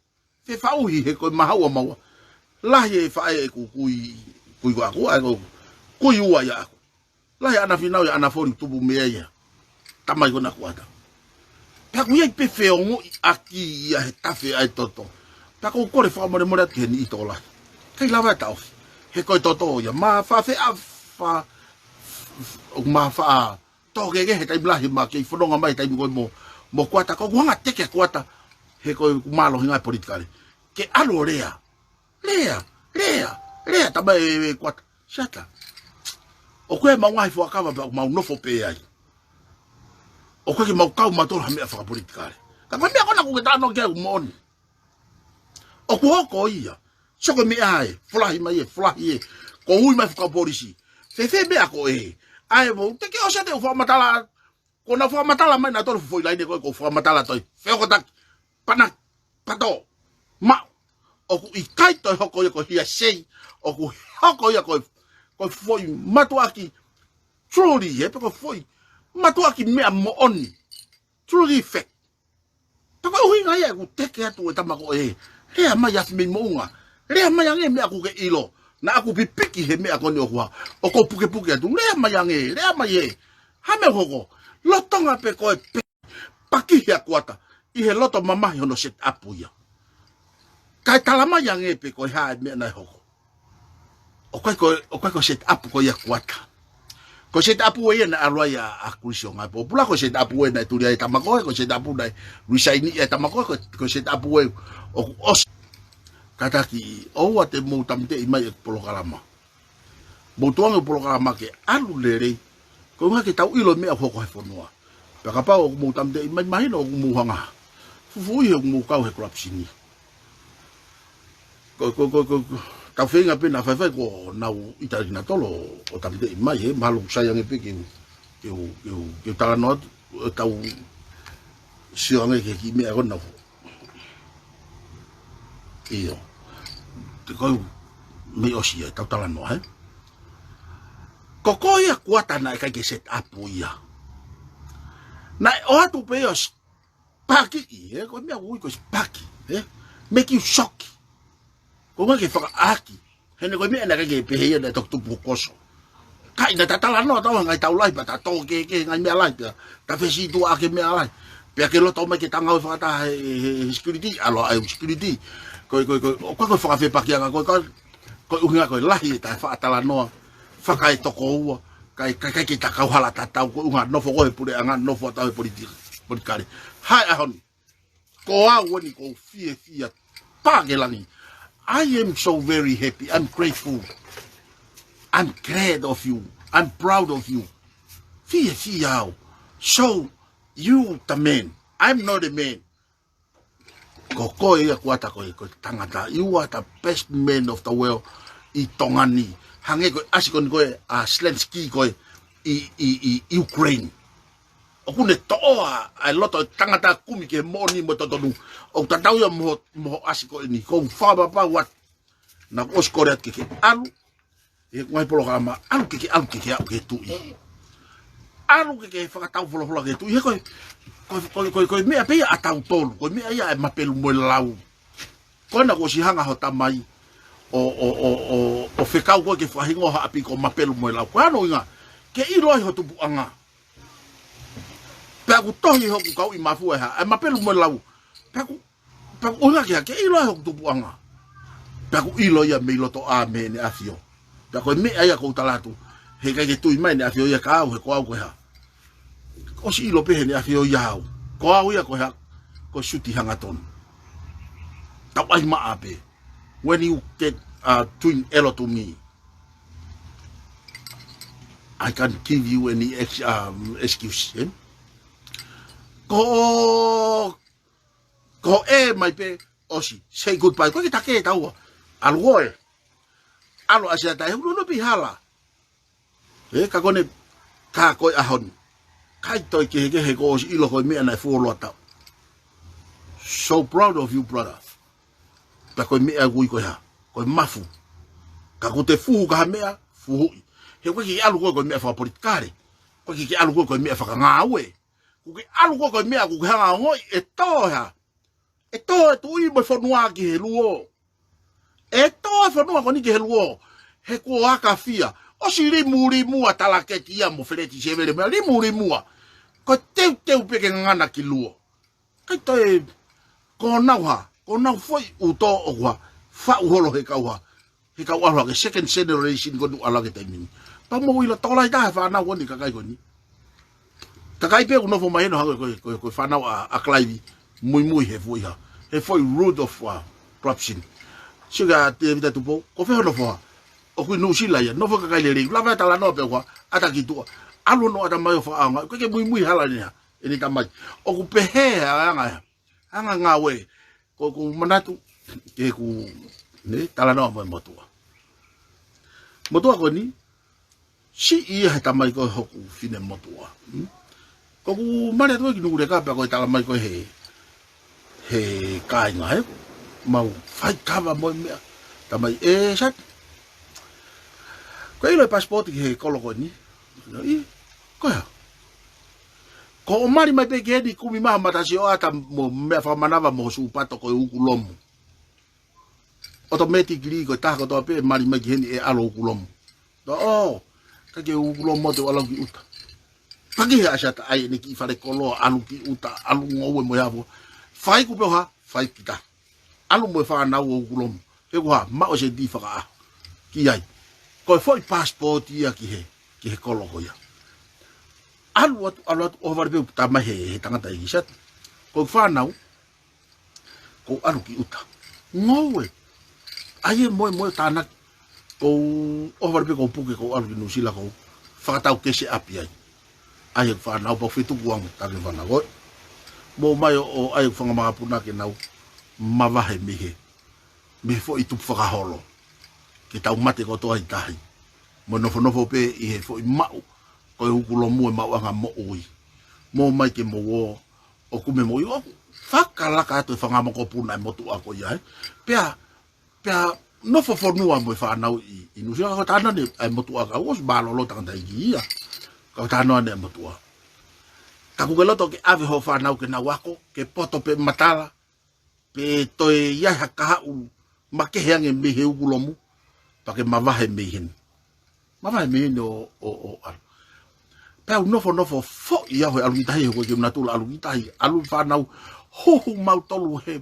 Fefaʻuhi he ko e mahaua maua. Lahi e faʻē ʻeku kui, kui ko ʻaku, ʻa e ko kui ua ia ʻaku. Lahi ʻana fīnau ia ʻana foli tupu mei ai ia. Tamai ko ena Kuata. Pea ʻoku ʻi ai pē feongoʻiʻaki ia he tafe ʻa e toto. Pea ʻoku ou kole fakamolemole atu ki he niʻihi tokolahi. ʻIkai lava e taʻofi. He ko e toto ia. Ma fa fe a fa. ʻOku ma fa a. Tō ke ke he taimi lahi ma kei fononga mai taimi ko ē mo, mo Kuata. Ko ʻeku hanga teke Kuata. He ko ʻeku mālohinga e politikale. Ke ʻalu ʻo lea. Lea, lea, lea, tama e, e Kuata. Siaʻatā. ʻOku ʻi ai ʻemau ngaahi fuakava pea ʻoku mau nofo pē ai. ʻOku ʻikai ke mau kau mautolu ha meʻa fakapolitikale. Ka ko e meʻa ko ena ʻoku ke talanoa ki ai ʻoku moʻoni. ʻOku hoko ia. Sio ko e meʻa ē, folahi mai ē, folahi ē. Ko e ui mai e fuakava polisi. Fēfē meʻa ko ē. ʻAi mo, te ke ʻosi atu ʻo fakamatala, ko ʻenau fakamatala mai nautolu foʻi laine ko ē, ko e fakamatala toe. Feʻokotaki. Pana, pato. Maʻu. ʻOku ʻikai toe hoko ia ko e hearsay. ʻOku hoko ia ko e, ko e foʻi mātuʻaki. Truly, ē, pe ko e foʻi mātuʻaki meʻa moʻoni. Truly fact. Pea ko e ʻuhinga ia ʻeku teke atu e tama ko ē. Lea mai afi mei moʻunga. Lea mai ange meʻa ʻoku ke ʻilo. Naʻa ku pipiki he meʻa ko eni ʻoku hā. ʻOku ou pukepuke atu. Lea mai ange. Lea mai ē. Ha meʻa hoko. Lolotonga pē ko e pe-, pakihi ʻa Kuata. ʻI he loto mamahi hono set up ia. Kae tala mai ange pē ko e hā e meʻa naʻe hoko. ʻOku ʻikai ko, ʻoku ʻikai ko e set up ko ia ʻa Kuata. Ko e set up ē ia naʻe ʻalu ai ʻa, ʻa Kulisionga Pōpula, ko e set up ē naʻe tuli ai e tama ko ē, ko e set up naʻe resign ai e tama ko ē, ko e, ko e set up ē ʻoku ʻosi. Kātaki, ʻoua te mou tāmateʻi mai e polokalama. Mou tuku ange polokalama ke ʻalu lelei. Ko e ʻuhinga ke tau ʻilo e meʻa ʻoku hoko he fonua. Pea kapau ʻoku mou tāmateʻi mai, mahino ʻoku mou hanga fufuuʻi he ʻoku mou kau he corruption. Ko, ko, ko, ko, ko, tau feinga pē naʻa faifai kuo nau ʻita kinautolu ʻo tāmateʻi mai, ē, mahalo ʻoku sai ange pē ke u, ke u, ke u, ke u talanoa atu, ʻo tau sio ange ki he kiʻi meʻa ko ena. ʻIo. Te kau mei ʻosi ia, tau talanoa, ē? Ko e kiʻi kuata naʻe ʻikai ke set up ia. Naʻe ʻoatu pē ia ʻo s-, pakiʻi, ē? Ko e meʻa ʻoku ui ko e pakiʻi, ē? Make you shock. Ko e ʻuhinga ke fakaʻaki. He naʻe ko e meʻa naʻe ʻikai ke pehē ia naʻe toki tupu ʻi Koso. Ka ʻi heʻeta talanoa atu he ngaahi taʻu lahi pea ta tō kehekehe he ngaahi meʻa lahi pea ta fesītuʻaʻaki e meʻa lahi. Pea ke loto mai ke ta ngāue fakataha he, he, he security, ʻalu ʻa e security. Ko e, ko e, ko e, ʻoku ʻikai ko e fakafepakiʻanga, ko e, ko e, ko e ʻuhinga ko e lahi ʻeta faʻa talanoa fakaetokoua, kae, kae, kae ʻikai ke ta kau hala tatau, ko e ʻuhinga nofo koe he puleʻanga, nofo ʻataʻatā he politi-, politikale. Hai ʻaho ni. Ko au eni ʻoku ou fiefia pā ki langi. I am so very happy. I'm grateful. I'm glad of you. I'm proud of you. Fiefia au. So, you the man. I'm not a man. Ko koe ia kuata ko e, ko e tangata. You are the best man of the world ʻi Tonga ni. Hangē ko e ʻasi ko eni ko ē ʻa Zelensky ko ē ʻi, ʻi, ʻi Ukraine. ʻOku ne toʻo ʻa e loto ʻo e tangata kumi ki he moʻoni mo e totonu. ʻOku tatau ia mo, mo e ʻasi ko eni. Ko u fakapapau atu. Naʻa ku ʻosi kole atu ke ke ʻalu. ʻI he ngaahi polokalama, ʻalu ke ke, ʻalu ke ke aʻu ki he tuʻi. ʻAlu ke ke fakatau folofola ki he tuʻi. He ko e, ko e, ko e, ko e, ko e meʻa pē ia ʻatautolu. Ko e meʻa ia ʻa e mapelu mo e lau. Ko ena kuo ʻosi hanga ho tamai ʻo, ʻo, ʻo, ʻo, ʻo fekau koe ke fakahingoa haʻapi ko Mapelu mo e Lau. Ko hono ʻuhinga, ke ʻilo ai ho tupuʻanga. Pea ʻoku tohi hoku kau ʻi Mafua ʻe hā, ʻa e Mapelu mo e Lau. Pea ʻoku, pea ʻoku ʻuhinga ke hā, ke ʻilo ai hoku tupuʻanga. Pea ʻoku ʻilo ia mei loto ʻā mei heʻene ʻafio. Pea ko e meʻa ia ʻoku ou tala atu, he ʻikai ke tui mai ʻene ʻafio ia kia au, he ko au ko e hā. ʻOsi ʻilo pē heʻene ʻafio ia au. Ko au ia ko e hā, ko e suti hangatonu. Tau ʻai maʻa pē. When you get, uh, twin elo to me, I can't give you any ex-, um, excuse, eh? Ko, ko e mai pē, ʻosi, say goodbye. Ko e kiʻi take taua. ʻAlu koe. ʻAlu ʻa Siata, he ʻoku nau ʻi hala. Ē, ka ko eni, ka ko e ʻaho ni. ʻIkai toe kehekehe kuo ʻosi ʻilo ko e meʻa naʻe fuoloa taʻu. So proud of you, brother. Pea ko e meʻa ʻoku ui ko e hā, ko e mafu. Ka ʻoku te fuhu ki ha meʻa, fuhuʻi. He ʻoku ʻikai ke ʻalu koe ko e meʻa fakapolitikale. ʻOku ʻikai ke ʻalu koe ko e meʻa fakangāue. ʻOku ke ʻalu koe ko e meʻa ʻoku ke hanga ʻo ongoʻi ʻe tō e hā. ʻE tō e tuʻi mo e fonua ki he luo. ʻE tō e fonua ko eni ki he luo. He kuo aka fia. ʻOsi limulimua talaketi ia mo feleti sevele meʻa limulimua. Ko e teuteu pē ke ngangana ki luo. ʻIkai toe ko nau hā, ko nau foʻi ʻuto ʻoku hā, faʻu holo he kau hā. He kau ʻalu hake second generation ko eni ʻalu hake taimi ni. Pea mou ʻilo tokolahi taha e fānau ko eni kakai ko eni. Kakai pē ʻoku nofo mai ʻi heni hangē ko e, ko e, ko e fānau ʻa, ʻa Kalaivi muimui he foʻi hā. He foʻi root of, uh, corruption. Sio kia Tēvita Tupou, ko fē hono foha. ʻOku ʻi Nuʻusila ia, nofo kakai lelei, lava e talanoa pē ʻoku hā, ʻata ki tuʻa. ʻAlu hono ʻatamai ʻo fakaʻaongaʻi, ʻoku ʻikai ke muimui hala ʻene hā, ʻene tamai. ʻOku pehē ʻa e anga, anga ngāue, ko, ko u manatu, ke ku, ne, talanoa mo e motuʻa. Motuʻa ko eni, siʻi ia he tamai ko e hoku fine motuʻa. Hmm? Ko u mali atu ki Nukuleka pea ko e tala mai ko e he, he kāinga he, mau fai kava mo e meʻa. Tamai ē Sat. Ko e ʻilo e passport ki he kolo ko eni. ʻI, ko e hā. Ko hoʻo mali mai pē ki heni kumi mai ha matasioʻata mo e meʻa fakamanava mo e sūpato ko e ukulomu. Automatically ko e taha kotoa pē mali mai ki heni ʻe ʻalu ukulomu. Tō, ʻo, ʻikai ke ukulomu ʻo te ʻalu ki ʻuta. Paki he ʻa Siata ʻai ʻene kiʻi fale koloa, ʻalu ki ʻuta, ʻalu ngoue mo e hā fua. Fai kupe ʻo hā, fai kita. ʻAlu mo e fānau ʻo ukulomu. He ʻoku hā, maʻu e sēniti fakaʻaho. Ki ai. Ko e foʻi passport ia ki he, ki he kolo ko ia. ʻAlu atu, ʻalu atu, ʻohovale pē ʻoku tamai he, he tangata ʻi Sat. Ko e fānau, ko u ʻalu ki ʻuta. Ngoue. ʻAi e moemoe tānaki. ʻoku ou ʻohovale pē ʻoku ou puke ʻoku ou ʻalu ki Nuʻusila ʻoku ou fakatau kesi ʻapi ai. ʻAi ʻeku fānau pea u fetuku ange, taki fānau ʻoe. Mou ō mai ʻo, ʻo ʻai ʻeku fanga makapuna ke nau mavahe mei he, mei he foʻi tupu fakaholo. Ke tau mate kotoa ʻi tahi. Mo nofonofo pē ʻi he foʻi maʻu, ko e ukulomu e maʻuʻanga moʻui. Mou ō mai ke mou ō, ʻo kumi moʻui ʻo fakalaka atu e fanga makapuna e motuʻa ko ia ē. Pea, pea nofo fonua mo e fānau ʻi, ʻi Nuʻusila, ka ko e talanoa eni e motuʻa, ka ʻoku ʻosi mālōlō tangataʻeiki ia. Ka ko e talanoa eni e motuʻa. Ka ʻoku ke loto ke ʻave hoʻo fānau ke nau ako, ke poto pē matala, pe toe ʻi ai ha kahaʻu makehe ange mei he ukulomu, pea ke mavahe mei heni. Mavahe mei heni ʻo, ʻo, ʻo ʻalu. Pea u nofonofo foʻi au he ʻalu ki tahi, he ko e ke u natula ʻalu ki tahi, ʻalu fānau, huhu mautolu he,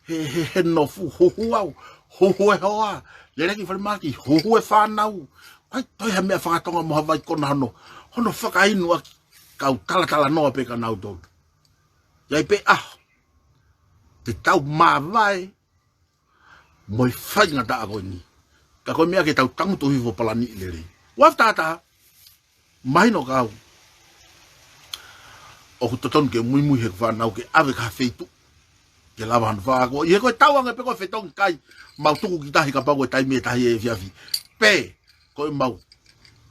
he, he, he nofu, huhu au, huhu e hoa, lele ki falemahaki, huhu e fānau. ʻAi, toe ha meʻa fakatonga mo ha vai kona hono, hono fakainu ʻaki, kau talatalanoa pē kia nautolu. ʻI ai pē ʻaho te tau mavae mo e faingataʻa ko eni. Ka ko e meʻa ke tau tangutu hifo palani lelei. Ua fā taha taha, mahino kau ʻoku totonu ke muimui he fānau ke ʻave ki ha feituʻu ke lava hano fakaako. ʻI he ko e tau ange pē ko e fetongi kai, mau tuku ki tahi kapau ko e taimi ʻe tahi ʻi he efiafi. Pe ko e mau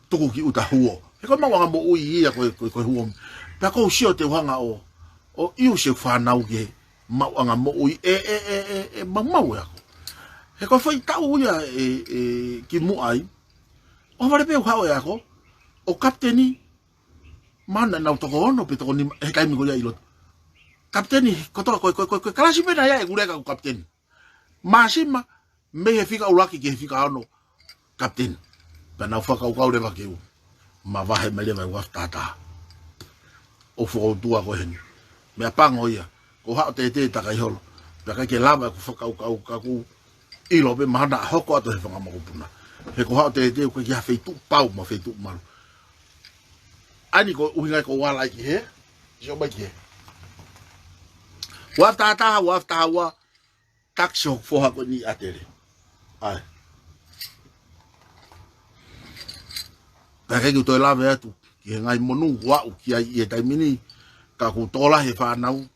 tuku ki ʻuta huo. He ko e maʻuʻanga moʻui ia ko e, ko e, ko e huo. Pea ʻoku ou sio te u hanga ʻo, ʻo ʻiu ʻeku fānau ki he maʻuʻanga moʻui ʻe, ʻe, ʻe, ʻe, ʻe maumau e ako. He ko e foʻi taʻu ia ʻe, ʻe, kimuʻa ai, ʻohovale pē ʻeku haʻu ʻo ako, ʻo kapiteni, mana nau toko ono pe toko nima, he taimi ko ia ʻi loto. Kapiteni, kotoa ko e, ko e, ko e, ko e kalasi pē naʻe ʻi ai ʻeku leka ʻoku kapiteni. Māsima, mei he fika ʻuluaki ki he fika ono, kapiteni. Pea nau fakakaukau leva ke u mavahe mai leva ʻi he ua fā taha taha. ʻO fokoutua ko heni. Meʻapango ia, ko haʻo tētē takai holo. Pea ʻikai ke lava ʻeku fakakaukau ka ʻoku ou ʻilo pē mahalo naʻa hoko atu he fanga makapuna. He ko haʻo tētē ʻoku ʻikai ke ʻi ai ha feituʻu pau mo ha feituʻu malu. ʻAi ni ko e ʻuhinga ia ʻoku ou ala ai ki hē. Sio mai ki hē. Ua fā taha taha, ua fā taha ua, takisi hoku foha ko eni ʻa Tele. ʻAi. Pea ʻikai ke u toe lave atu ki he ngaahi monū ʻoku ou aʻu ki ai ʻi he taimi ni, ka ʻoku tokolahi e fānau,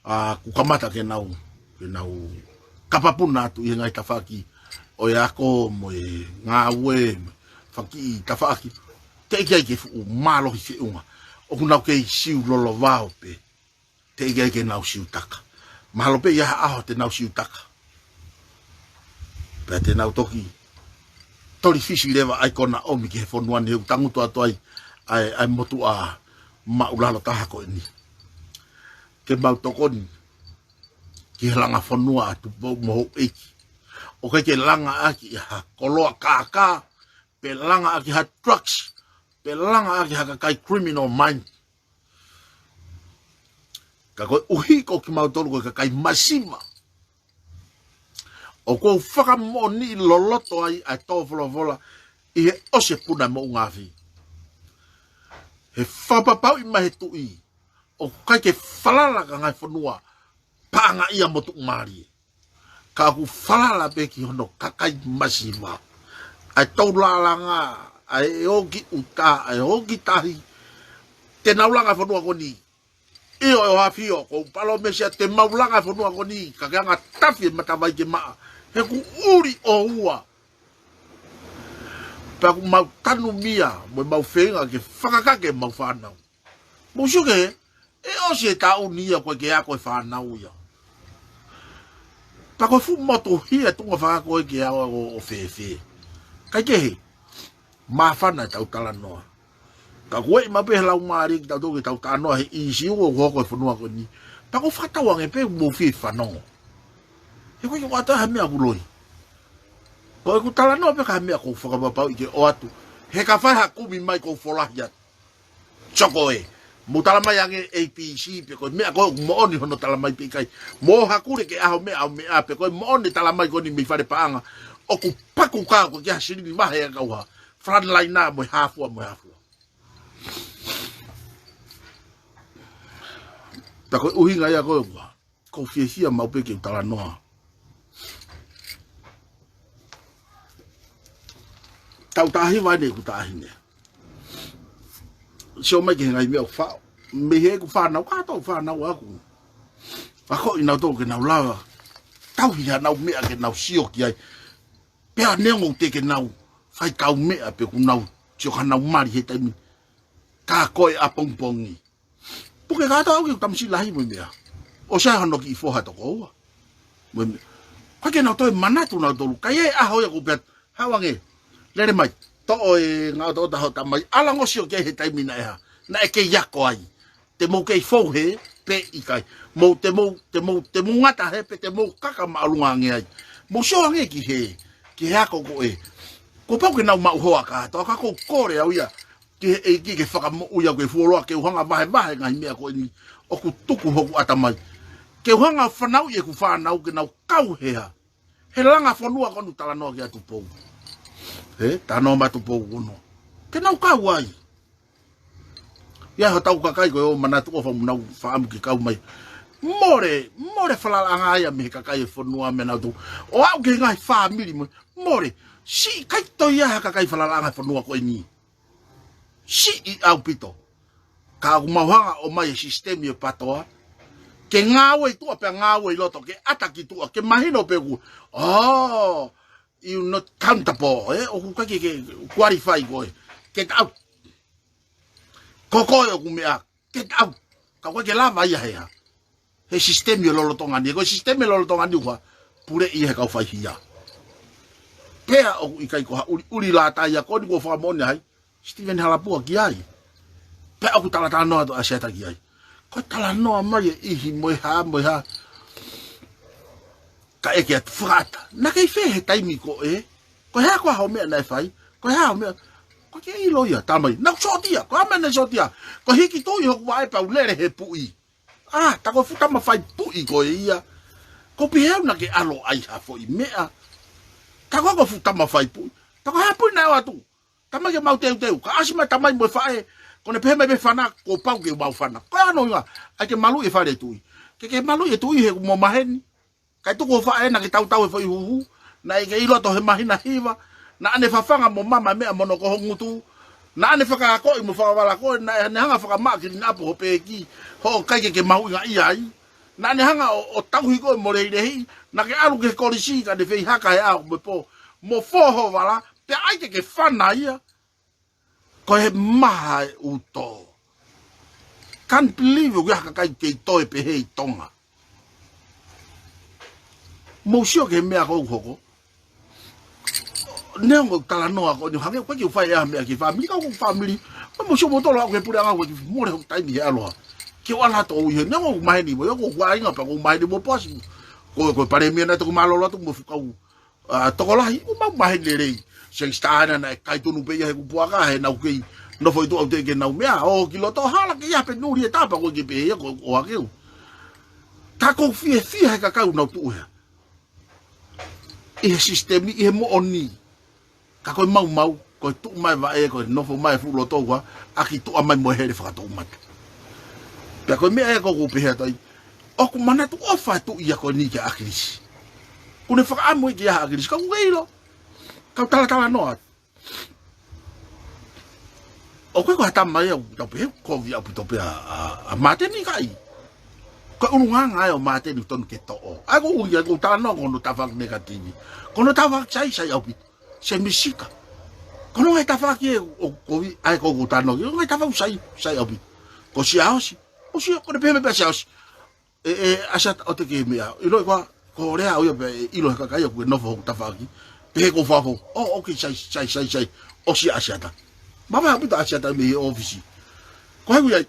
ʻa, ʻoku kamata ke nau, ke nau kapapuna atu ʻi he ngaahi tafaʻaki ʻo e ako mo e ngāue, fanga kiʻi tafaʻaki. Teʻeki ai ke fuʻu mālohi feʻunga. ʻOku nau kei siu lolovao pē. Teʻeki ai ke nau siutaka. Mahalo pē ʻi ha ʻaho te nau siutaka. Pea te nau toki toli fisi leva ʻa e kona ʻomi ki he fonua ni ʻoku tangutu atu ai ʻa e, ʻa e motuʻa māʻulalo taha ko eni. Ke mau tokoni ki he langa fonua ʻa Tupou mo Houʻeiki. ʻOku ʻikai ke langa ʻaki ʻe ha koloa kākā, pe langa ʻaki ha drugs, pe langa ʻaki ha kakai criminal mind. Ka koeʻuhi ko kimautolu ko e kakai māsima, ʻoku ou fakamoʻoniʻi loloto ai ʻa e tō folofola ʻi he ʻosi e puna moʻunga afi. He fakapapauʻi mai he tuʻi, ʻoku ʻikai ke falala ki ha ngaahi fonua paʻangaʻia mo tuʻumālie. Ka ʻoku falala pē ki hono kakai māsima. ʻA e tau lālanga, ʻa e ō ki ʻuta, ʻa e ō ki tahi. Te nau langa fonua ko eni. ʻIo ʻe ʻOhafio, ʻoku ou palōmesi atu te mau langa fonua ko eni, ka ke anga tafi e matavai ke maʻa. He ʻoku ʻuli ʻo ua. Pea ʻoku mau tanumia, mo mau feinga ke fakakake mau fānau. Mou sio ki hē, ʻe ʻosi e taʻu ni ia ʻoku ʻikai ke ako e fānau ia. Pea ko e fuʻu motuhi e tuʻunga fakaako ē ke ʻalu ʻo, ʻo fēfē. Kaikehe, māfana e tau talanoa. Ka ʻoku ʻi ai maʻu pē he laumālie kitautolu ke tau talanoa he ʻīsiu ʻoku hoko he fonua ko eni. Pea ʻoku ou fakatauange pē mou fie fanongo. He ʻoku ʻikai ke u ʻoatu ha meʻa ʻoku loi. Ko ʻeku talanoa pē ki ha meʻa ʻoku ou fakapapauʻi ke ʻoatu. He ka fai ha kumi mai ʻoku ou folahi atu. Soko ē. Mou talamai ange A B C pe ko e meʻa ko ē ʻoku moʻoni hono talamai pe ʻikai. Mou hakule ke ʻaho meʻa ʻaho meʻa pe ko e moʻoni talamai ko eni mei fale paʻanga. ʻOku paku ka ʻoku ʻikai ha silini vahe ʻa e kau ha frontliner mo e hā fua mo e hā fua. Pea ko e ʻuhinga ia ko ē ʻoku ou fiefia maʻu pē ke u talanoa. Tau tahi vai ne ku tahi ne. Sio mai ki he ngaahi meʻa ʻoku faʻo. Mei he ʻeku fānau, kātoa fānau ʻaku. Ako ʻi nautolu ke nau lava. Tauhi haʻanau meʻa ke nau sio ki ai. Pea neongo te ke nau fai kau meʻa pe ku nau sio ka nau mali he taimi. Ka ko e ʻapongipongi. Puke kātoa au ki he tamasiʻi lahi mo e meʻa. ʻOsi ʻai hono kiʻi foha toko ua. Mo e meʻa. Ko ke nau toe manatu nautolu. Ka ʻi he ʻaho ia ko pea hau ange. Lele mai. Toʻo e ngaahi ʻotoʻota ho tamai. ʻAlu ange ʻo sio ki ai he taimi naʻe hā. Naʻe kei ako ai. Te mou kei fou hē pe ʻikai. Mou te mou, te mou, te mou ngata hē pe te mou kaka māʻolunga ange ai. Mou sio ange ki he, ki he ako ko ē. Kuo pau ke nau maʻu hoa kātoa ka ʻoku ou kole au ia. Ki he ʻEiki ke fakamoʻui au ke fuoloa ke u hanga vahevahe ngaahi meʻa ko eni ʻoku tuku hoku ʻatamai. Ke u hanga fanauʻi ʻeku fānau ke nau kau he hā. He langa fonua ko eni talanoa ki ai Tupou. He, talanoa mai Tupou ko eni. Ke nau kau ai. ʻI ai hotau kakai ko ē ʻoku manatu ʻofa mo nau faʻamu ke kau mai. Mole, mole falalaʻanga ia mei he kakai e fonua mei nautolu. ʻO aʻu ki he ngaahi fāmili mo, mole. Siʻi ʻikai toe ʻi ai ha kakai falalaʻanga fonua ko eni. Siʻi ʻaupito. Ka ʻoku mau hanga ʻo ʻomai e sisitemi e patoa. Ke ngāue ʻi tuʻa pea ngāue ʻi loto, ke ʻata ki tuʻa, ke mahino pē ʻoku. Oh, you not countable, ē? ʻOku ʻikai ke, ke qualify koe. Get out. Ko koe ʻoku meʻa. Get out. Ka ʻoku ʻikai ke lava ia he hā. He sisitemi ʻo e lolotonga ni. Ko e sisitemi ʻo e lolotonga ni ʻoku puleʻi ʻe he kau faihia. Pea ʻoku ʻikai ko ha ʻuli, ʻuli lata ia ko eni kuo fakamoʻoni ai. Steven Halapua ki ai. Pea ʻoku talatalanoa atu ʻAsiata ki ai. Ko e talanoa mai e ʻihi mo e hā, mo e hā. Ka ʻeke atu fakaʻata. Naʻa ke ʻi fē he taimi ko ē. Ko e hā ko ā hoʻo meʻa naʻe fai. Ko e hā hoʻo meʻa. Ko ke ʻilo ia, tamai. Naʻa ku sōtia. Ko e hā meʻa naʻe sōtia. Ko e hiki tuʻi hoku vaʻe pea u lele he puʻi. ʻĀ, tā ko e fuʻu tama fai puʻi ko ē ia. Ko piheu naʻa ke ʻalu ʻai ha foʻi meʻa. Tā ko e fuʻu tama fai puʻi. Tā ko e hā puʻi naʻe ʻoatu. Tamai ke mau teuteu. Ka ʻasi mai tamai mo e faʻē. Ko ʻene pehē mai pē fana, kuo pau ke mau fana. Ko e ʻuhinga. ʻAi ke maluʻi e fale tuʻi. Ke ke maluʻi e tuʻi he kuo mo maheni. Kae tuku ho faʻē naʻa ke tautau he foʻi huhu, naʻe kei ʻi loto he māhina hiva, naʻa ne fafanga mo mama meʻa mo noko ho ngutu, naʻa ne fakaakoʻi mo fakavala koe, naʻa ne hanga fakamaʻa ki linapo ho pēki, hoʻo ʻikai ke ke mahuʻingaʻia ai, naʻa ne hanga ʻo, ʻo tauhi koe mo lehilehi, naʻa ke ʻalu ki he kolisi ka ne feihaka he ʻaho mo e pō, mo fō ho vala, pea ʻai ke ke fana ia. Ko e maha e ʻuto. Can't believe ʻoku ʻi ai ha kakai kei toe pehē ʻi Tonga. Mou sio ki he meʻa ko ē ʻoku hoko. Neongo e talanoa ko eni hangē ʻoku ʻikai ke u fai ʻe au ha meʻa ki he fāmili, ka ʻoku ou fāmili. Mou sio mo tolo au ki he puleʻanga ʻoku ʻikai ke mole hoku taimi he ʻalu hā. Ke u ʻalu atu ʻo ʻi heni, neongo ʻoku maheni mo, ʻoku ou ʻainga pea ʻoku ou maheni mo Poasi. Ko, ko e palēmia naʻe toki mālōlō atu mo e fuʻu kau ʻa, tokolahi, ʻoku mau maheni lelei. Seng Stana naʻe kai tonu pē ia he kupuaka, he naʻa ku kei nofo ʻi tuʻa ʻo teʻeki ke nau meʻa, ʻo ki loto hala ke ia pe nuli e tapa ko ē ke pehē ia ko, ʻo ake u. Ka ʻoku ou fiefia he kakai ʻoku nau tuʻu hē. ʻI he sisitemi, ʻi he moʻoni. Ka ko e maumau, ko e tuʻu mai vaʻe, ko e nofo mai fuʻu loto ua, ʻaki tuʻa mai mo e hele fakatoʻumata. Pea ko e meʻa ia ʻoku ou pehē atu ai. ʻOku manatu ʻofa e tuʻi ia ko eni kia ʻAkilisi. Kuo ne fakaʻamu ia kia ʻAkilisi, ka ʻoku ke ʻilo. Kau talatalanoa atu. ʻOku ʻikai ko ha tama ia ʻoku tau pehē ʻoku kovi ʻaupito pē ʻa, ʻa, ʻa Māteni, ʻikai. Ko e ʻulungaanga ia ʻo Māteni ʻoku tonu ke toʻo. ʻA ia ko e ʻuhinga ia ʻoku ou talanoa ko hono tafaʻaki nekativi. Ko hono tafaʻaki sai, sai ʻaupito. Se misika. Ko hono ngaahi tafaʻaki ē ʻoku kovi, ʻa ia ko ʻeku talanoa ki ai. Ko e ngaahi tafaʻaki sai, sai ʻaupito. Ko Siaosi. Ko Sia, ko ʻene pehē mai pē ʻa Siaosi. ʻE, ʻe, ʻAsiata ʻoua te ke meʻa. ʻIlo ʻe koe, ko e lea au ia pē ʻe ʻilo he kakai ʻoku ke nofo hoku tafaʻaki. Pehē ko fafo. ʻŌ, ʻoku sai, sai, sai, sai. ʻOsi ʻAsiata. Mavahe ʻaupito ʻAsiata mei he ʻōfisi. Ko e ʻuhinga ia.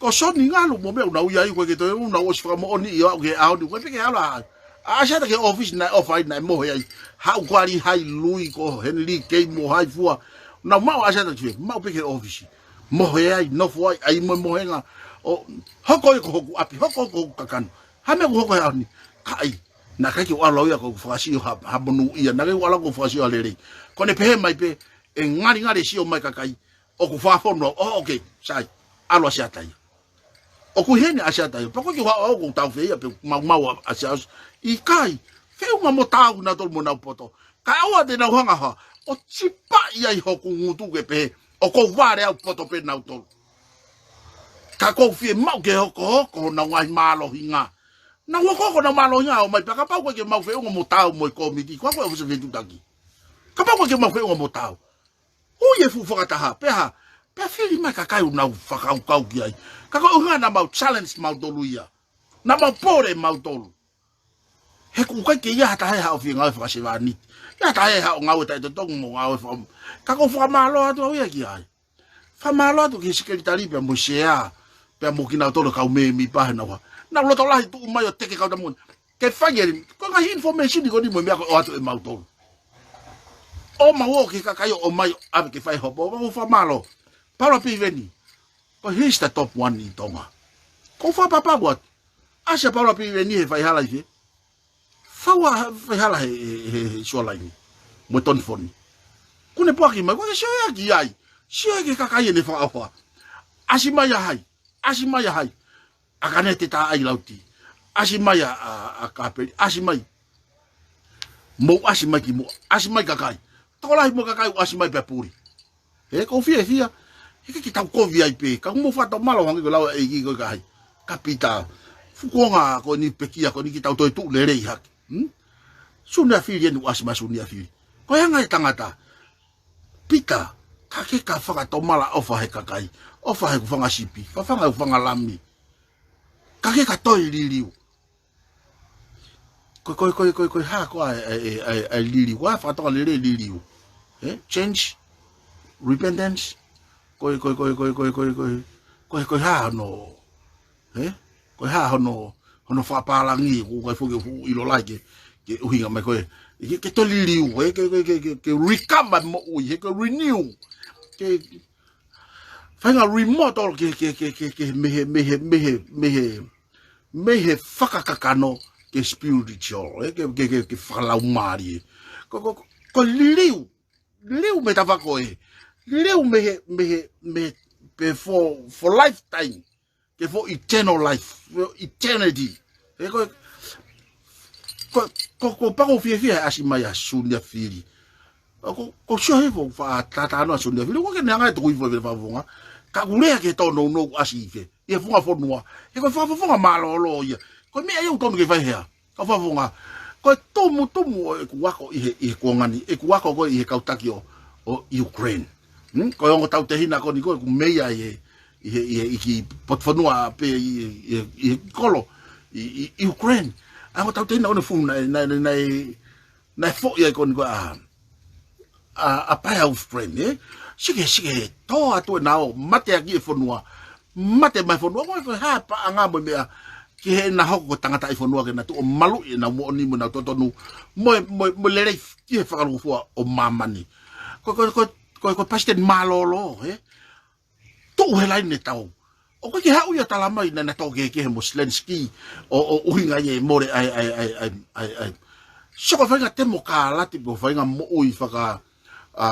Ko Soni Ngalu mo meʻa ʻoku nau ʻi ai ko ē ke toe ʻoku nau ʻosi fakamoʻoniʻi ʻo aʻu ki he ʻaho ni. Ko e peke hala ai. ʻAsiata ki he ʻōfisi naʻe ʻofa ai naʻe mohe ai. Haʻu ko ali hai lui ko Henry kei mo hai fua. Nau maʻu ʻAsiata ki fē, maʻu pē ki he ʻōfisi. Mohe ai, nofo ai, ʻai mo e mohenga. ʻO, hoko ia ko hoku ʻapi, hoko ko hoku kakano. Hā meʻa ʻoku hoko he ʻaho ni. Ka ʻai, naʻe ʻikai ke u ʻalu au ia ko ʻeku fakasio ha, ha monūʻia, naʻe ʻikai ke u ʻalu au ko ʻeku fakasio ha lelei. Ko ʻene pehē mai pē, ʻe ngalingali sio mai kakai, ʻoku fafonu au, ʻō, ʻoku sai, ʻalu ʻAsiata ia. ʻOku ʻi heni ʻAsiata ia, pea ko e kiʻi haʻo au ko e tau fē ia, pe maumau ʻa, ʻAsiata, ʻikai, feʻunga mo tau nautolu mo nau poto. Ka ʻoua te nau hanga ha, ʻo tipaʻi ai hoku ngutu ke pehē ʻoku ou vale au poto pē nautolu. Ka ʻoku ou fiemaʻu ke hokohoko honau ngaahi mālohinga. Nau hokohoko honau mālohinga ʻo ʻomai pē, kapau ʻoku ʻikai ke mau feʻunga mo taau mo e kōmiti, ko au ko e ʻofisa fetuʻutaki. Kapau ʻoku ʻikai ke mau feʻunga mo taau, ui e fuʻu fakataha, pea hā, pea fili mai e kakai ʻoku nau fakakaukau ki ai. Ka ko e ʻuhinga naʻa mau challenge mautolu ia. Naʻa mau pole mautolu. He ʻoku ʻikai ke ʻi ai ha taha ʻe haʻo fie ngāue fakasevāniti. ʻI ai ha taha ʻe haʻo ngāue taʻetotongi mo ngāue faka-, ka ʻoku ou fakamālō atu au ia ki ai. Fakamālō atu ki he sekelitali pea mo e sea, pea mo kinautolu e kau mēmipa he naua. Nau loto lahi tuʻu mai ʻo teke kau tamoni. Ke fai e limi, ko e ngaahi information ko eni mo e meʻa ko ē ʻoatu ʻe mautolu. ʻO mau ō ki he kakai ʻo ʻomai ʻave ke fai hopo, ʻo fakamālō. Paula Piveni, ko e he's the top one ʻi Tonga. ʻOku ou fakapapau atu. ʻAsi ʻa Paula Piveni he faihala ʻi fē? Fau ʻa faihala he, he, he, he Sualaini. Mo e Tony Foni. Kuo ne puaki mai, ʻoku ʻikai ke sio ia ki ai. Sio ia ki he kakai ʻene fakaʻofa. ʻAsi mai ʻa hai? ʻAsi mai ʻa hai? ʻA Kanete Taʻailauti. ʻAsi mai ʻa, ʻa, ʻa Kapeli. ʻAsi mai. Mou ʻasi mai ki muʻa. ʻAsi mai kakai. Tokolahi mo e kakai ʻoku ʻasi mai pea puli. He ʻoku ou fiefia. He ʻikai ke tau kovi ai pē. Ka mou fakatomala ʻo hangē ko e lau ʻa e ʻEiki ko e kakai. Kapita. Fuʻu kuonga ko eni pekia ko eni ke tau toe tuʻu lelei hake. Hmm? Suniafili eni ʻoku ʻasi mai Suniafili. Ko e anga e tangata. Pita, ka ke ka fakatomala ʻofa he kakai, ʻofa he ʻū fanga sipi, fafanga e ʻū fanga lami. Ka ke ka toe liliu. Ko, ko, ko, ko, ko, hā, ko e, e, e, e, e liliu, ko e fakatonga lelei liliu. Eh? Change, repentance, ko, ko, ko, ko, hā, no. Eh? Ko e hā hono, hono fakapālangi, ʻoku ʻikai foki ke u ʻilo lahi ke, ke ʻuhinga mai ko e, ke, ke toe liliu, eh? Ke, ke, ke, ke, ke recover moʻui, he ke renew. Ke, faʻahinga remodel ke, ke, ke, ke, ke, mei he, mei he, mei he, mei he, mei he fakakakano ke spiritual, eh? Ke, ke, ke, ke fakalaumālie. Ko, ko, ko, ko liliu, liliu mei he tafaʻaki ko ē. Liliu mei he, mei he, mei he, pe for, for lifetime. Ke for eternal life, for eternity. He ko, ko, ko, ko pako fiefia he ʻasi mai ʻa Suniafili. Ko, ko sio he fo fa tata no Suniafili. Ko ke ne anga e tuku hifo e fakafofonga. Ka ʻoku lea ke tōnounou ʻasi ʻi fē. ʻI he funga fonua. He ko e fakafofonga mālōlō ia. Ko e meʻa ia ʻoku tonu ke fai hea. Kau fakafofonga. Ko e tumutumu ʻo ʻeku ako ʻi he, ʻi he kuonga ni, ʻeku ako ko ē ʻi he kau taki ʻo, ʻo Ukraine. Hmm? Ko e ongo tautehina ko eni ko ē ʻoku meia ʻi he, ʻi he, ʻi he, ʻi he kiʻi potu fonua pē ʻi, ʻi, ʻi he kolo, ʻi, ʻi, ʻi Ukraine. ʻA e ongo tautehina ko eni fuʻu naʻe, naʻe, naʻe, naʻe, naʻe foʻi ai ko eni ko ē ʻa, ʻa, ʻa pae ʻa Ukraine, eh? Sike, sike, tō atu ʻenau mateaki e fonua. Mate mai fonua, ko e, ko e hā paʻanga mo e meʻa. Ki heʻena hoko ko e tangataʻi fonua ke na tuʻu ʻo maluʻi ʻenau moʻoni mo ʻenau totonu. Mo e, mo e, mo e lelei ki he fakalūkufua ʻo māmani. Ko, ko, ko, ko, ko e palesiteni mālōlō, eh? Tuʻu he laine tau. ʻOku ʻikai ke haʻu ia ʻo tala mai naʻa na tō kehekehe mo Zelensky ʻo, ʻo ʻuhinga ia e mole ai, ai, ai. Sio ko e faʻahinga temokālati pe ko e faʻahinga moʻui faka, ʻa,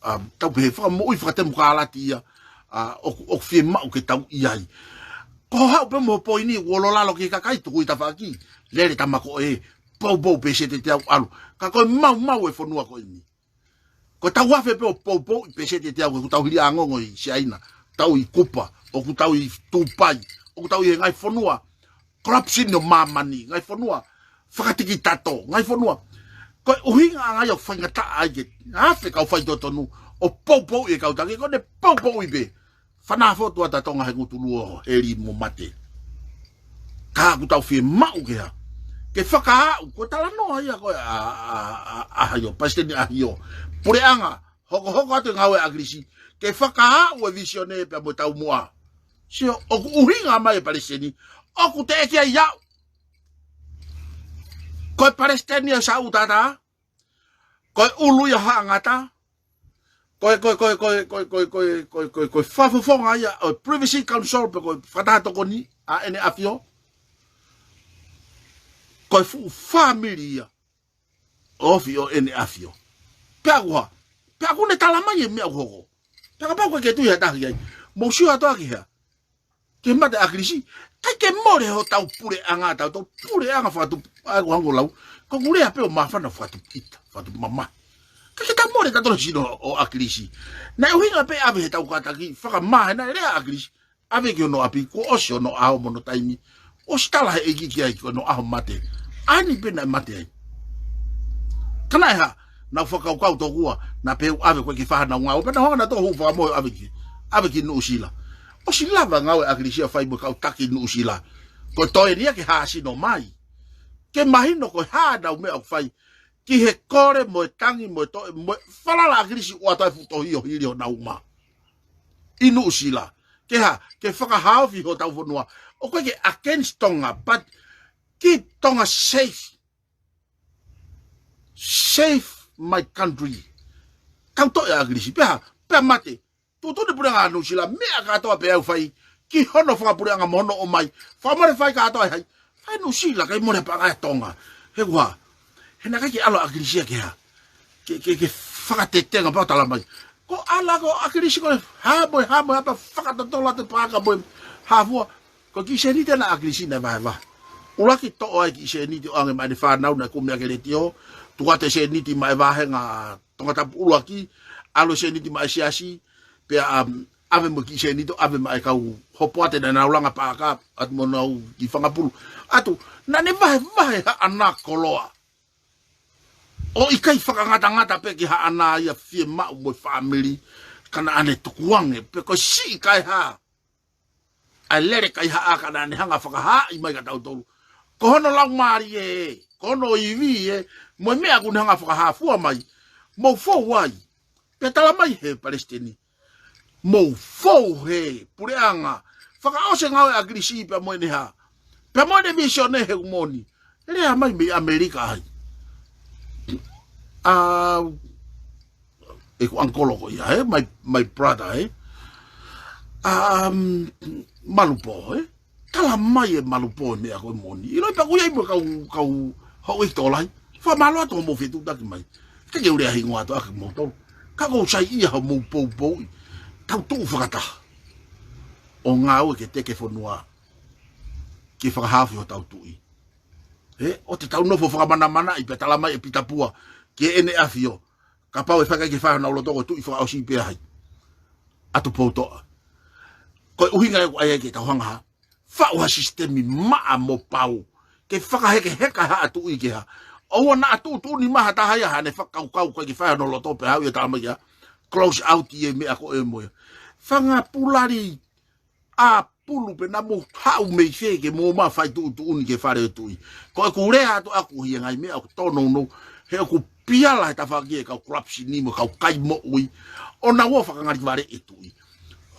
ʻa, tau pehē fakamoʻui fakatemokālati ia, ʻa, ʻoku, ʻoku fiemaʻu ke tau ʻi ai. Ko hoʻo haʻu pē mo e poini ʻoku olo lalo ki he kakai tuku ʻi tafaʻaki, lele tama ko ē, poupou pē sētete au ʻalu. Ka ko e maumau e fonua ko eni. Ko e tau afe pē ʻo poupou ʻi pē sētete au, ʻoku tau hili angongo ʻi Siaina, tau ʻi Kupa, ʻoku tau ʻi Tupai, ʻoku tau ʻi he ngaahi fonua corruption ʻo māmani, ngaahi fonua fakatikitato, ngaahi fonua. Ko e ʻuhinga ʻa e ngaahi ʻoku faingataʻa ai ke afe kau faitotonu ʻo poupouʻi e kau taki, ko ʻene poupouʻi pē. Fanā fotu ʻa Tonga he ngutu luo heli mo mate. Ka ʻoku tau fiemaʻu ke hā. Ke fakaaʻu, ko e talanoa ia ko ē ʻa, ʻa, ʻa, ʻa ʻAhio, Palesiteni ʻAhio. Puleʻanga, hokohoko atu e ngāue ʻa ʻAkilisi. Ke fakaaʻu e vīsone pea mo e taumuʻa. Sio, ʻoku ʻuhinga mai e palesiteni, ʻoku teʻeki ai aʻu. Ko e palesiteni ʻa e sautata, ko e ʻulu ia ʻo haʻa ngata, ko e, ko e, ko e fakafofonga ia ʻo e Privacy Council pe ko e fakataha tokoni ʻa ʻEne ʻAfio, ko e fuʻu fāmili ia ʻo e ʻAfio, ʻEne ʻAfio. Pea ʻoku hā, pea ʻoku ne tala mai e meʻa ʻoku hoko. Pea kapau ʻoku ʻikai ke tui ha taha ki ai, mou sio atu ā ki hea. Ke mate ʻa ʻAkilisi, ʻikai ke mole hotau puleʻanga, tau tau puleʻanga fakatupu, ʻa ʻeku hangē ko e lau, ko ʻeku lea pē ʻo māfana fakatupu ʻita, fakatupu mamahi. Ka ke ta mole ta tolo sino ʻo ʻAkilisi. Naʻe ʻuhinga pē ʻave he tau kātaki, fakamā he naʻe lea ʻAkilisi. ʻAve ki hono ʻapi, kuo ʻosi hono ʻaho mo hono taimi. ʻOsi tala he ʻEiki ki ai ko hono ʻaho mate. ʻAni pē naʻe mate ai. Ka naʻe hā, naʻa ku fakakaukau tokua, naʻa pē u ʻave ko e ke faha nau ngāue, pea naʻa hanga naʻa tō hū fakamohe ʻave ki, ʻave ki Nuʻusila. ʻOsi lava ngāue ʻAkilisi ʻa fai mo e kau taki Nuʻusila. Ko e toe nia ke hā sino mai. Ke mahino ko e hā nau meʻa ʻoku fai. Ki he kole mo e tangi mo e toe, mo e falala ʻAkilisi ʻoatu e fuʻu tohi ʻo hili honau uma. ʻI Nuʻusila. Ke hā, ke fakahaofi hotau fonua. ʻOku ʻikai ke against Tonga, but keep Tonga safe. Save my country. Tau toe ʻAkilisi. Pea hā, pea mate. Tuʻutuʻuni puleʻanga Nuʻusila, meʻa kātoa pē ʻoku fai, ki hono fakapuleʻanga mo hono ʻomai, fakamole fai kātoa ʻe hai, fai Nuʻusila, ʻikai mole paʻanga ʻe Tonga. He kuo hā, he naʻe ʻikai ke ʻalu ʻAkilisi ia ke hā, ke, ke, ke fakatetenga pea tala mai. Ko ala ko ʻAkilisi ko e hā mo e hā mo e hā pea fakatotolo atu paʻanga mo e hā fua, ko e kiʻi sēniti ʻa ʻAkilisi naʻe vahevahe. ʻUluaki toʻo ai kiʻi sēniti ʻo ʻoange maʻa ʻene fānau naʻe kumi ʻaki e letiō, tuku atu e sēniti maʻa e vāhenga Tongatapu ʻuluaki, ʻalu e sēniti maʻa e siasi, pea, um, ʻave mo e kiʻi sēniti ʻo ʻave maʻa e kau hopoate naʻa nau langa paʻanga, atu mo nau ki Fangapulu. ʻAtu, naʻa ne vahevahe haʻana koloa. ʻO ʻikai fakangatangata pē ki haʻana ia fiemaʻu mo e fāmili, ka naʻa ne tukuange, pe ko e siʻi kae hā. ʻA e lele kaihaʻa ka naʻa ne hanga fakahaaʻi mai kia tautolu. Ko hono laumālie ē, ko hono ivi ē, mo e meʻa ʻoku ne hanga fakahā fua mai. Mou fou ai. Pea tala mai he palesiteni. Mou fou he puleʻanga. Fakaʻosi e ngāue ʻa ʻAkilisi pea mo ʻene hā. Pea mo ʻene vīsone he ʻoku moʻoni. Lea mai mei ʻAmelika ai. ʻA, ʻeku uncle ko ia, ē? My, my brother, ē? Um, Malupō, ē? Tala mai ʻe Malupō e meʻa ko e moʻoni. ʻIlo pē ʻoku ʻi ai mo e kau, kau houʻeiki tokolahi. Fakamālō atu hoʻomou fetuʻutaki mai. Ke ke u lea hingoa atu ʻaki moutolu. Ka ʻoku ou saiʻia hoʻomou poupouʻi. Tau tuʻu fakataha. ʻO ngāue ke teke fonua. Ke fakahaofi hotau tuʻi. Ē, ʻo te tau nofo fakamanamanaʻi pea tala mai ʻe Pita Pua, ki heʻene ʻAfio. Kapau ʻe fakaʻai ke fai honau loto ko e tuʻi fakaʻosi pē ʻa hai. ʻAtu Poutoʻa. Ko e ʻuhinga ē ʻoku ʻai ai ke tau hanga hā. Faʻu ha sisitemi maʻa mo pau. Ke fakahekeheka haʻa tuʻi ke hā. ʻOua naʻa tuʻutuʻuni mai ha taha ia haʻane fakakaukau ko ē ke fai hono loto pea haʻu ia tala mai ia. Close out ia meʻa ko ē mo ia. Fanga pulali ʻa pulu pē naʻa mou haʻu mei fē ke mou ō mai fai tuʻutuʻuni ki he fale ʻo e tuʻi. Ko ʻeku lea atu ʻaku ʻi he ngaahi meʻa ʻoku tōnounou, he ʻoku piala he tafaʻaki e kau corruption mo e kau kai moʻui. ʻO nau ō fakangalivale e tuʻi.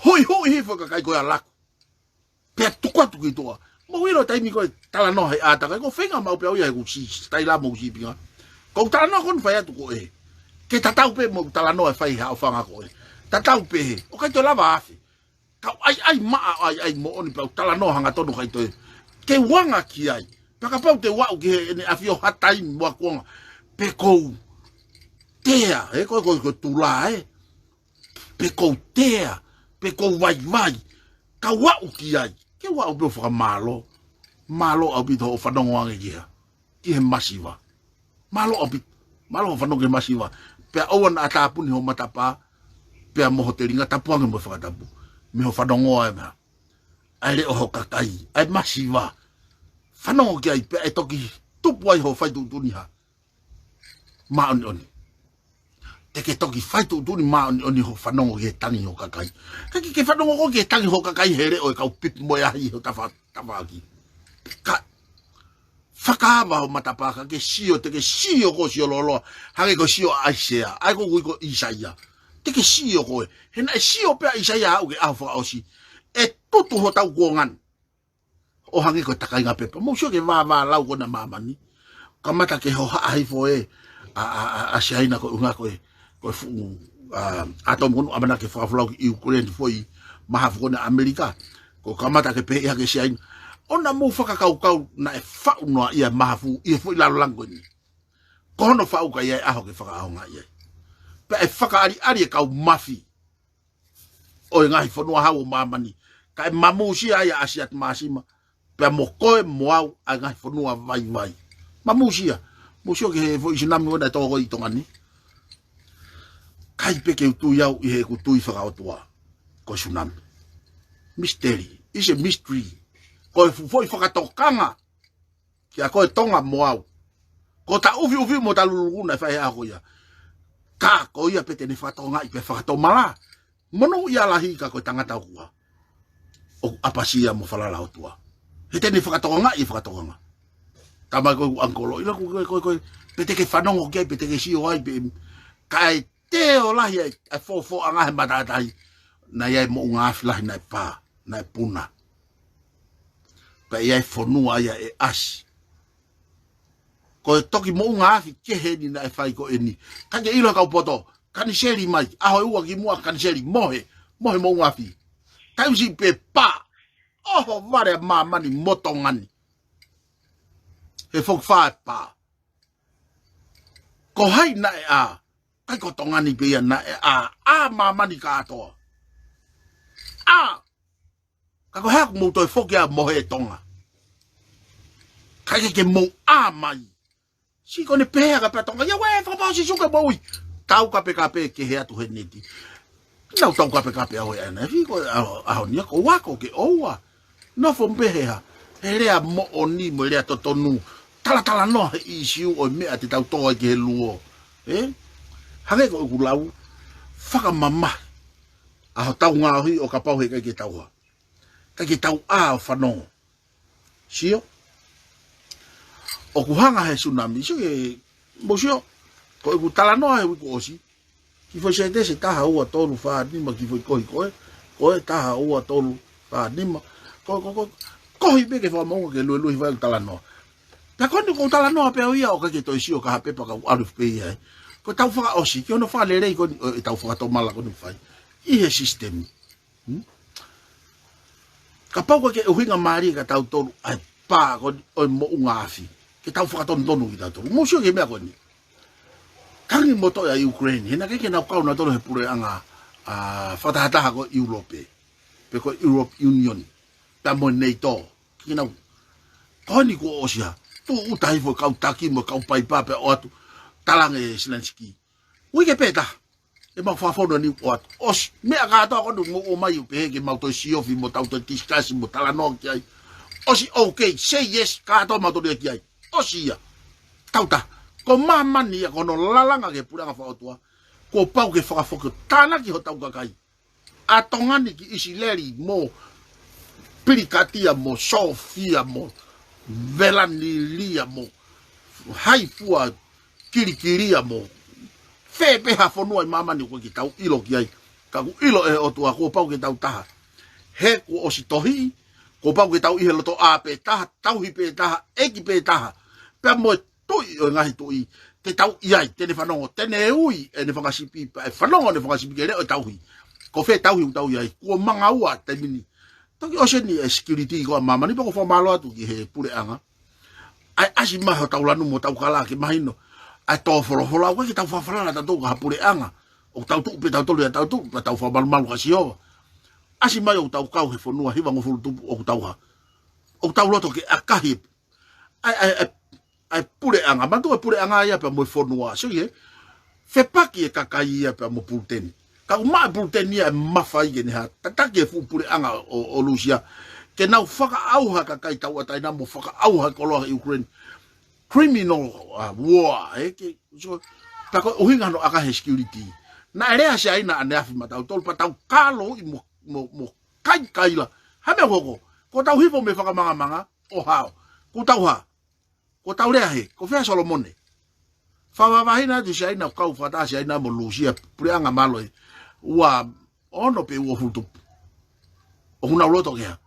Huihuiʻi hifo e kakai ko ia ʻo laku. Pea tuku atu ki tuʻa. Mou ʻilo taimi ko e talanoa he ʻātakai, ko e feinga maʻu pē au ia he ʻoku sī, sitaila mo e sīpinga. Ko e talanoa ko eni fai atu ko ē. Ke tatau pē mo e talanoa ʻe fai he ʻaofanga ko ē. Tatau pē he. ʻOku ʻikai toe lava afe. Kau ʻaiʻai maʻa, ʻaiʻai moʻoni pea u talanoa hangatonu ʻikai toe. Ke u anga ki ai. Pea kapau te u aʻu ki heʻene ʻAfio ha taimi mo ha kuonga. Pe kou tea, ē, ko, ko, ko e tula, ē. Pe kou tea, pe kou vaivai. Kau aʻu ki ai. Ke u aʻu pē ʻo fakamālō. Mālō ʻaupito hoʻo fanongo ange ki ha. Ki he masiva. Mālō ʻaupito. Mālō hoʻo fanongo ki he masiva. Pea ʻoua naʻa tāpuni ho matapā. Pea mo ho telinga tapu ange mo e fakatapu. Mei hoʻo fanongo ʻa e meʻa. ʻA e leʻo ho kakai. ʻA e masiva. Fanongo ki ai pea ʻe toki tupu ai hoʻo fai tuʻutuʻuni ha. Māʻoniʻoni. Te ke toki fai tuʻutuʻuni māʻoniʻoni hoʻo fanongo ki he tangi ho kakai. Ka ke, ke fanongo koe ki he tangi ho kakai he leʻo e kau pipi mo e ahi ho tafa, tafaʻaki. Ka fakaava ho matapā ka ke sio, te ke sio ko e sio loloa, hangē ko e sio ʻa ʻAisea, ʻa ia ko e ui ko ʻIsaia. Te ke sio koe, he naʻe sio pē ʻa ʻIsaia aʻu ki he ʻaho fakaʻosi. ʻE tutu hotau kuonga ni. ʻO hangē ko e takainga pepa. Mou sio ki he vāvālau ko ena ʻa māmani. Kamata ke hohaʻa hifo ē, ʻa, ʻa, ʻa, ʻa Siaina ko e ʻuhinga ko e, ko e fuʻu, ʻa, ʻa tau monu ʻamanaki ke fakafolau ki ʻIukuleini foʻi mahafu ko ena ʻa ʻAmelika. Ko e kamata ke pehē ia ki Siaina. ʻOua naʻa mou fakakaukau naʻe faʻu noa ia e mahafu ʻi he foʻi lalo langi ko eni. Ko hono faʻu ka ʻi ai e ʻaho ke fakaʻaongaʻi ai. Pea ʻe fakaʻaliʻali e kau mafi ʻo e ngaahi fonua hau ʻo māmani. Kae mamūsia ai ʻa ʻAsiata Māsima. Pea mo koe mo au ʻa e ngaahi fonua vaivai. Mamūsia. Mou sio ki he foʻi tsunami ko ena ʻe tō ko ē ʻi Tonga ni. ʻAi pē ke u tui au ʻi heʻeku tui fakaʻotua. Ko e tsunami. Misteri. It's a mystery. Ko e fuʻu foʻi fakatokanga. Kia koe Tonga mo au. Ko ʻeta ʻufiʻufi mo ʻeta lulululu naʻe fai he ʻaho ko ia. Ka ko ia pē te ne fakatokangaʻi pē fakatomala. Monūʻia lahi ka ko e tangata ʻoku ʻa. ʻOku ʻapasia mo falala ʻOtua. He te ne fakatokangaʻi e fakatokanga. Tamai ko ʻeku ʻangikolo, ʻilo ko e, ko e, ko e, pe te ke fanongo ki ai, pe te ke sio ai, pe, kae teo lahi ai, ʻa e fōfōʻanga he matātahi, naʻe ʻi ai e moʻunga afi lahi naʻe pā, naʻe puna. Pea ʻi ai e fonua ia ʻe ʻasi. Ko e toki moʻunga afi kehe eni naʻe fai ko eni. Ka ke ʻilo kau poto, kaniseli mai, ʻaho ʻe ua kimuʻa kaniseli, mohe, mohe moʻunga afi. Taimi siʻi pē pā, ʻohovale ʻa māmani mo Tonga ni. He foki fā e pā. Ko hai naʻe ʻā, ʻikai ko Tonga ni pē ia naʻe ʻā, ʻā māmani kātoa. ʻĀ, ka ko e hā ʻoku mou toe foki ʻo mohe ʻi Tonga. ʻIkai ke, ke mou ʻā mai. Siʻi ko ʻene pehē ʻa ka pea Tonga, ia ue, fakapā ʻo Sīsū ke moʻui. Taukapekape ke he atu he neti. Nau taukapekape au he ʻaneafi, ko e ʻaho, ʻaho ni ia ko ako ke ʻoua. Nofo pē he hā, he lea moʻoni mo e lea totonu. Talatalanoa he ʻīsiu ʻo e meʻa te tau tō ai ki he luo. Ē? Hangē ko ʻeku lau, fakamamahi ʻa hotau ngaohi ʻo kapau he ʻikai ke tau hā. ʻIkai ke tau ʻā ʻo fanongo. Sio? ʻOku hanga he tsunami, sio ke, mou sio, ko ʻeku talanoa he uike ʻosi. Kiʻi foʻi sētesi taha ua tolu fā nima, kiʻi foʻi kohi ko ē, ko ē taha ua tolu fā nima. Ko, ko, ko, kohi pē ke fakamoʻunga ke luelue hifo ai ʻeku talanoa. Pea ko eni ʻoku ou talanoa pē au ia ʻo ʻikai ke toe sio ki ha pepa ka u ʻalu pē ia ai. Ko ʻetau fakaʻosi, ki hono fakalelei ko eni ʻo ʻetau fakatomala ko eni ʻoku fai. ʻI he sisitemi. Hmm? Kapau ko e ʻuhinga mālie kia tautolu ʻa e pā ko eni ʻo e moʻunga afi. Ke tau fakatonutonu kitautolu. Mou sio ki he meʻa ko eni. Tangi mo toʻe ʻa Ukraine. He naʻe ʻikai ke nau kau nautolu he puleʻanga, ʻa, fakatahataha ko ʻIulope. Pe ko e Europe Union. Pea mo e NATO. Ke nau. Ko eni kuo ʻosi hā. Tuʻuta hifo e kau taki mo e kau paipa pea ʻoatu. Talaange ʻe Zelensky. Uike pē taha. ʻE mau fakafonu eni ʻoatu. ʻOsi, meʻa kātoa ko eni mou ō mai ʻo pehē ke mau toe siofi mo tau toe discuss mo talanoa ki ai. ʻOsi, okay, say yes, kātoa mau toe ki ai. ʻOsi ia. Tau tā. Ko māmani ia ko hono lalanga ki he puleʻanga fakaʻotua. Kuo pau ke fakafoki ʻo tānaki hotau kakai. ʻA Tonga ni ki ʻIsileli mo Pilikatia mo Sofia mo Velanilia mo Haifua Kilikilia mo fē pē ha fonua ʻi māmani ʻoku ʻikai ke tau ʻilo ki ai. Ka ʻoku ʻilo ʻe he ʻOtua kuo pau ke tau taha. He kuo ʻosi tohi, kuo pau ke tau ʻi he loto ʻā pē taha, tauhi pē taha, ʻeiki pē taha. Pea mo e tuʻi ʻo e ngaahi tuʻi, te tau ʻi ai, te ne fanongo, te ne ui ʻene fanga sipi, pea ʻe fanongo ʻene fanga sipi ki he leʻo ʻo e tauhi. Ko fē tauhi ʻoku tau ʻi ai, kuo manga ua taimi ni. Toki ʻosi eni e security ko ē ʻa māmani pea ʻoku ou fakamālō atu ki he puleʻanga. ʻA e ʻasi mai hotau lanu mo hotau kala ke mahino. ʻA e tō folofola, ʻoku ʻikai ke tau fakafalala tautolu ki ha puleʻanga. ʻOku tau tuʻu pē tautolu ia tautolu, pea tau fakamalumalu kia Sihova. ʻAsi mai ʻoku tau kau he fonua hivangofulu tupu ʻoku tau hā. ʻOku tau loto ke ʻakahi ʻa e, ʻa e, ʻa e, ʻa e puleʻanga, mātuʻa e puleʻanga ia pea mo e fonua, sio ki he fepaki e kakai ia pea mo Puluteni. Ka ʻoku maʻa e Puluteni ia ʻe mafai ke ne hā, tataki e fuʻu puleʻanga ʻo, ʻo Lūsia. Ke nau fakaʻauha e kakai tauʻatāina mo fakaʻauha e koloa ʻi Ukraine. Criminal, uh, war, ē, ke, so, pea ko e ʻuhinga hono ʻakahi e security. Naʻe lea Siaina ʻaneafi maʻa tautolu, pea tau kalo ʻi mo, mo, mo kaikaila. Hā e meʻa ʻoku hoko, kuo tau hifo mei he fakamangamanga, ʻo hao. Kuo tau hā. Kuo tau lea hē, ko fē ʻa Solomone. Fakavavahina atu Siaina ʻo kau fakataha Siaina mo Lūsia, puleʻanga mālohi. Ua ono pe uofulu tupu. ʻOku nau loto ke hā.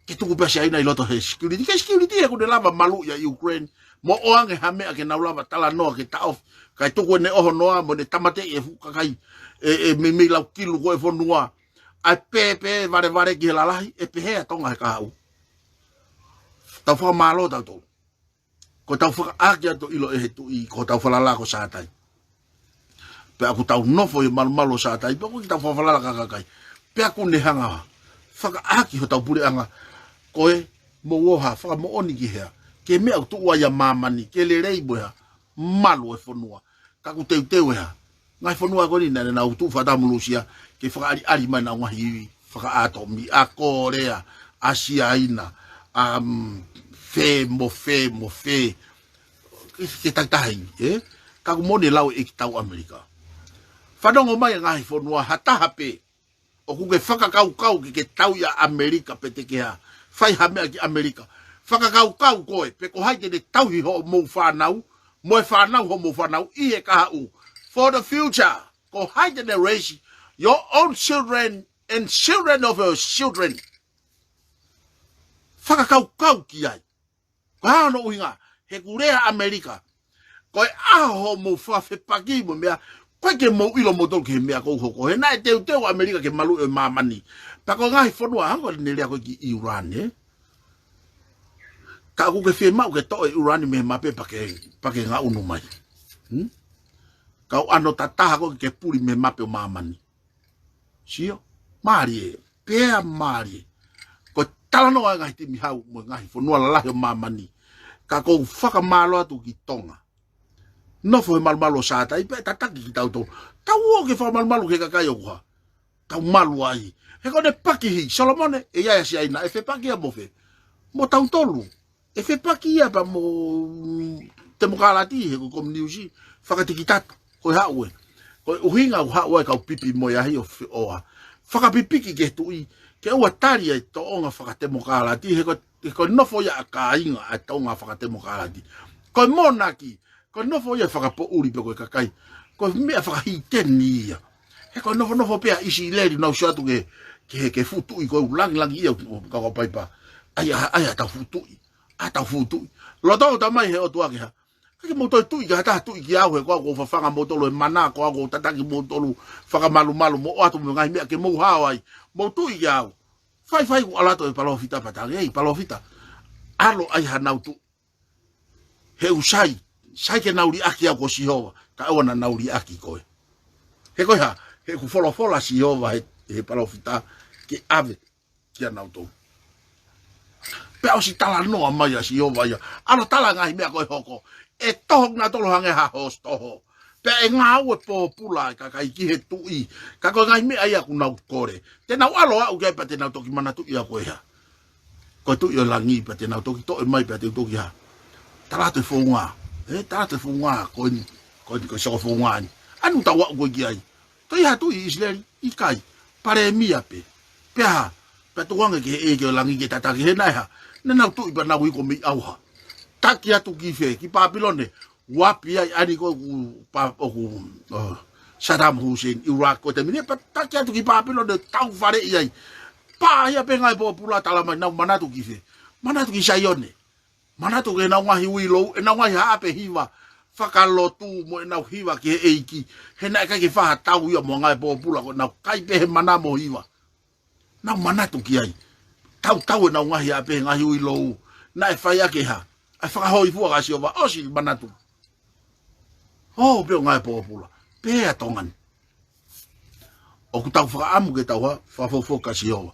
Ke tuku pē ʻa Siaina ʻi loto he security. Ke security ʻoku ne lava maluʻi ʻa Ukraine. Mo ʻoange ha meʻa ke nau lava talanoa ke taʻofi. Kae tuku ʻene ʻohonoa mo ʻene tāmateʻi e fuʻu kakai. ʻE, ʻe meimei lau kilu ko e fonua. ʻA e pēpē valevale ki he lalahi. ʻE pehē ʻa Tonga he kahaʻu. Tau fakamālō tautolu. Ko ʻetau fakaʻaki atu ʻilo ʻe he tuʻi, ko hotau falala ko Sātai. Pea ʻoku tau nofo ʻi he malumalu ʻo Sātai, pea ʻoku ʻikai ke tau fakafalala ki ha kakai. Pea ʻoku ne hanga ʻo fakaʻaki hotau puleʻanga, ko e mou ō hā, fakamoʻoni ki he hā. Ki he meʻa ʻoku tuʻu ai ʻa māmani, ke lelei mo e hā, malu e fonua. Ka ʻoku teuteu e hā. Ngaahi fonua ko eni naʻa nau tuʻu fakataha mo Lūsia ke fakaʻaliʻali mai ʻenau ngaahi ivi fakaʻātomi, ʻa Kōlea, ʻa Siaina, ʻa, mm, fē mo fē mo fē. Ke, ke takitaha, ē? Ka ʻoku moʻoni e lau ʻa e ʻEiki, tau ʻAmelika. Fanongo mai e ngaahi fonua, ha taha pē ʻoku ke fakakaukau ke ke tauʻi ʻa ʻAmelika pe te ke hā, fai ha meʻa ki ʻAmelika. Fakakaukau koe pe ko hai te ne tauhi hoʻomou fānau, mo e fānau hoʻomou fānau ʻi he kahaʻu. For the future, ko hai te ne raise your own children and children of your children. Fakakaukau ki ai. Ko e hā hono ʻuhinga? He ʻoku lea ʻAmelika, ko e ʻaho hoʻomou fakafepaki mo e meʻa, ʻoku ʻikai ke mou ʻilo moutolu ki he meʻa ʻoku hoko. He naʻe teuteu ʻAmelika ke maluʻi ʻo māmani. Pea ko e ngaahi fonua, hangē ko ʻene lea ko ē ki ʻIulani, ē? Ka ʻoku ke fiemaʻu ke toʻo e ʻiulani mei he mape pea ke, pea ke ngaʻunu mai. Hmm? Ka ʻoku ʻano tataha ko ē ke puli mei he mape ʻo māmani. Sio, mālie, pea mālie. Ko e talanoa e ngaahi timi hau mo e ngaahi fonua lalahi ʻo māmani. Ka ʻoku ou fakamālō atu ki Tonga. Nofo he malumalu ʻo Sātai, pea tataki kitautolu. Tau ō ke fakamalumalu ki he kakai ʻoku hā, tau malu ai. He ko ʻene pakihi, Solomone, ʻe ʻi ai ʻa Siaina, ʻe fepaki ia mo fē? Mo tautolu. ʻE fepaki ia pea mo, mm, temokalati, he ko e kominiusi fakatikitata ko e haʻu ē. Ko e ʻuhinga ʻoku haʻu ai e kau pipi mo e ahi ʻo fe-, ʻo ʻā fakapipiki ki he tuʻi, ke ʻoua tali ʻa e tōʻonga fakatemokalati, he ko, he ko e nofo ia ʻa e kāinga ʻa e tōʻonga fakatemokalati. Ko e monaki, ko e nofo ia fakapoʻuli pē ko e kakai. Ko e meʻa fakahīteni ia. He ko e nofonofo pē ʻa ʻIsileli, nau sio atu ki he, ki he, ki he fuʻu tuʻi ko ē ʻoku langilangiʻia ʻoku, ʻoku kau paipa. ʻAi ā, ʻai ā ʻetau fuʻu tuʻi. ʻA ʻetau fuʻu tuʻi. Loto ʻo tamai he ʻOtua ke hā? ʻIkai ke mou toe tuʻi ki ha taha tuʻi kia au, he ko au ʻoku ou fafanga moutolu he mana, ko au ʻoku ou tataki moutolu fakamalumalu mo ʻoatu mo e ngaahi meʻa ke mou hao ai. Mou tuʻi kia au. Faifai ʻoku ʻalu atu e palōfita pea talaange, ʻEi, palōfita, ʻalu ʻai hanau tuʻi. He ʻoku sai, sai ke nau liʻaki au ko Sihova, kae ʻoua naʻa nau liʻaki koe. He ko e hā? He ʻoku folofola Sihova he, he palōfita ke ʻave kia nautolu. Pea ʻosi talanoa mai ʻa Sihova ia, ʻalu ʻo tala e ngaahi meʻa ko ē ʻe hoko. ʻE toho kinautolu hangē ha hoosi toho. Pea ʻe ngāue pōpula e kakai ki he tuʻi. Ka ko e ngaahi meʻa ia ʻoku nau kole, te nau ʻalu ʻo aʻu ki ai pea te nau toki manatuʻi au ko e hā? Ko e Tuʻi ʻo e langi, pea te nau toki toʻo mai pea te u toki hā? Tala atu e founga. Ē, tala atu e founga, ko eni, ko eni, ko e soko founga eni. ʻAi ʻo tau aʻu ko ē ki ai. Toe ʻi ai ha tuʻi ʻi ʻIsileli? ʻIkai. Palēmia pē. Pea hā? Pea tukuange ki he ʻEiki ʻo e langi ke tataki, he naʻe hā? Naʻa nau tuʻi pea nau hiko mei ʻauha. Taki atu ki fē? Ki Pāpilone. ʻUapi ai ʻani ko ē ʻoku pa-, ʻoku, ʻo, Saddam Hussein, Iraq, ko e taimi ni, pea taki atu ki Pāpilone, tau faleʻi ai. Pea ʻi ai pē ngaahi pōpula, tala mai, nau manatu ki fē? Manatu ki Saione. Manatu ki heʻenau ngaahi uilou, ʻenau ngaahi haʻape hiva fakalotu mo ʻenau hiva ki he ʻEiki. He naʻe ʻikai ke fai ha tau ia mo e ngaahi pōpula, ko ʻenau kai pē he mana mo hiva. Nau manatu ki ai. Tautau ʻenau ngaahi haʻape, ngaahi uilou. Naʻe fai ʻaki e hā? ʻA e fakahōifua kia Sihova, ʻosi manatu. ʻO pē ʻo ngaahi pōpula. Pea Tonga ni. ʻOku tau fakaʻamu ke tau hā? Fakafoki kia Sihova.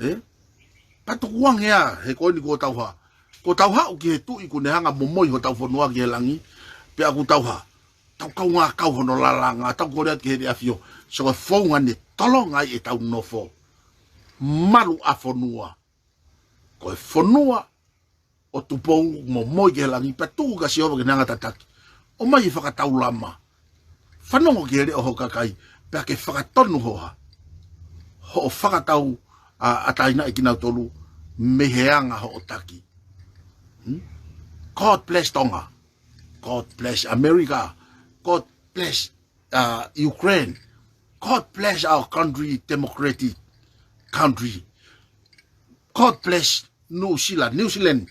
Ē? Pea tukuange ā, he ko eni kuo tau hā? Kuo tau haʻu ki he tuʻi ʻoku ne hanga ʻo momoi hotau fonua ki he langi. Pea ʻoku tau hā? Tau kaungā kau hono lalanga, tau kole atu ki he ʻEne ʻAfio. So ko e founga ne tolonga ai ʻetau nofo. Malu ʻa fonua. Ko e fonua ʻo Tupou, momoi ki he langi, pea tuku kia Sihova ke ne hanga ʻo tataki. ʻOmai e fakataulama. Fanongo ki he leʻo hoʻo kakai, pea ke fakatonu hoʻo hā? Hoʻo fakatau, ʻa, ʻa taina ʻe kinautolu mei he anga hoʻo taki. Hmm? God bless Tonga. God bless America. God bless, uh, Ukraine. God bless our country, democratic country. God bless New Zealand, New Zealand,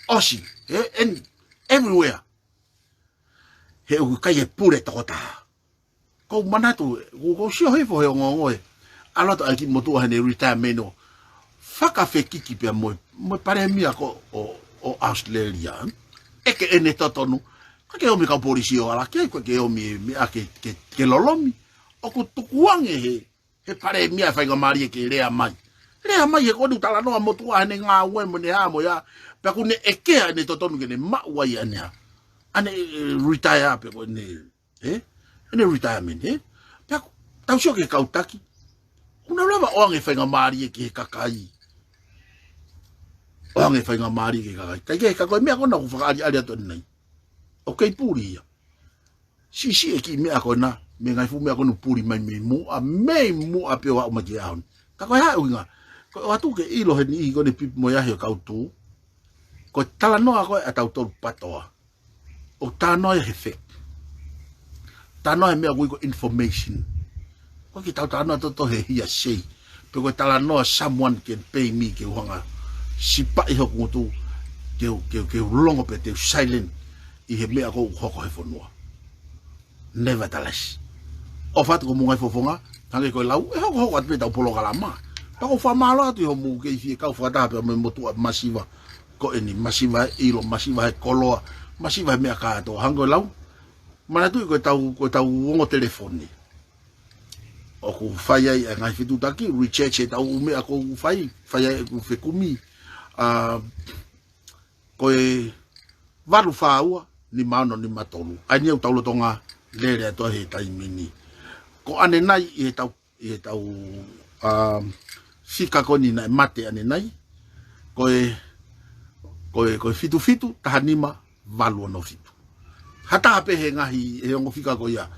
Aussie, eh, and everywhere. He ʻoku ʻikai ke pule tokotaha. Ko u manatu, ko u, ko u sio hifo he ongoongo ē. ʻAlu atu ʻa e kiʻi motuʻa heʻene retirement ʻo fakafekiki pea mo e, mo e palēmia ko ē ʻo, ʻo Australia. ʻEke ʻene totonu. ʻIkai ke ʻomi e kau polisi ʻo ala ki ai, ʻikai ke ʻomi e meʻa ke, ke, ke lolomi. ʻOku tukuange he, he palēmia e faingamālie ke lea mai. Lea mai he ko eni ʻoku talanoa motuʻa heʻene ngāue mo ʻene hā mo ia. Pea ʻoku ne ʻekea ʻene totonu ke ne maʻu ai ʻene hā? ʻEne, eh, retire pē ko ʻene, eh? ʻEne retirement, ē? Pea ʻoku tau sio ki he kau taki. ʻOku nau lava ʻo ʻoange faingamālie ki he kakai. ʻOange faingamālie ki he kakai. Kae kehe, ka ko e meʻa ko ena ʻoku fakaʻaliʻali atu ʻanenai. ʻOku kei puli ia. Siʻisiʻi e kiʻi meʻa ko ena, mei he ngaahi fuʻu meʻa ko ena ʻoku puli mai mei muʻa, mei muʻa pē ʻo aʻu mai ki he ʻaho ni. Ka ko e hā e ʻuhinga? Ko e ʻoatu ke ʻilo he niʻihi ko eni pipi mo e ahi ʻo e kau tū. Ko e talanoa ko ē ʻa tautolu PATOA. ʻOku talanoa ia he fact. Talanoa he meʻa ʻoku ui ko e information. ʻOku ʻikai ke tau talanoa toto he hearsay. Pe ko e talanoa someone can pay me ke u hanga sipaʻi hoku ngutu ke u, ke u, ke u longo pe te u silent ʻi he meʻa ʻoku hoko he fonua. Nevertheless. ʻOfa atu ko e ngaahi fofonga, hangē ko e lau, ʻe hokohoko atu pē ʻetau polokalama. Pea ʻoku ou fakamālō atu ʻi hoʻomou kei fie kau fakataha pea mo e motuʻa masiva. Ko eni masiva he ʻilo, masiva he koloa, masiva he meʻa kātoa. Hangē ko e lau, manatuʻi ko ʻetau, ko ʻetau ongo telefoni. ʻOku fai ai e ngaahi fetuʻutaki, research ʻetau meʻa ʻoku fai, fai ai ʻeku fekumi. ʻA, ko e valu fā ua, nima ono nima tolu. ʻA eni ʻoku tau lolotonga lele atu ai he taimi ni. Ko ʻanenai ʻi heʻetau, ʻi heʻetau, ʻa, fika ko eni naʻe mate ʻanenai. Ko e, ko e, ko e fitu fitu, taha nima, valu ono fitu. Ha taha pē he ngaahi, he ongo fika ko ia,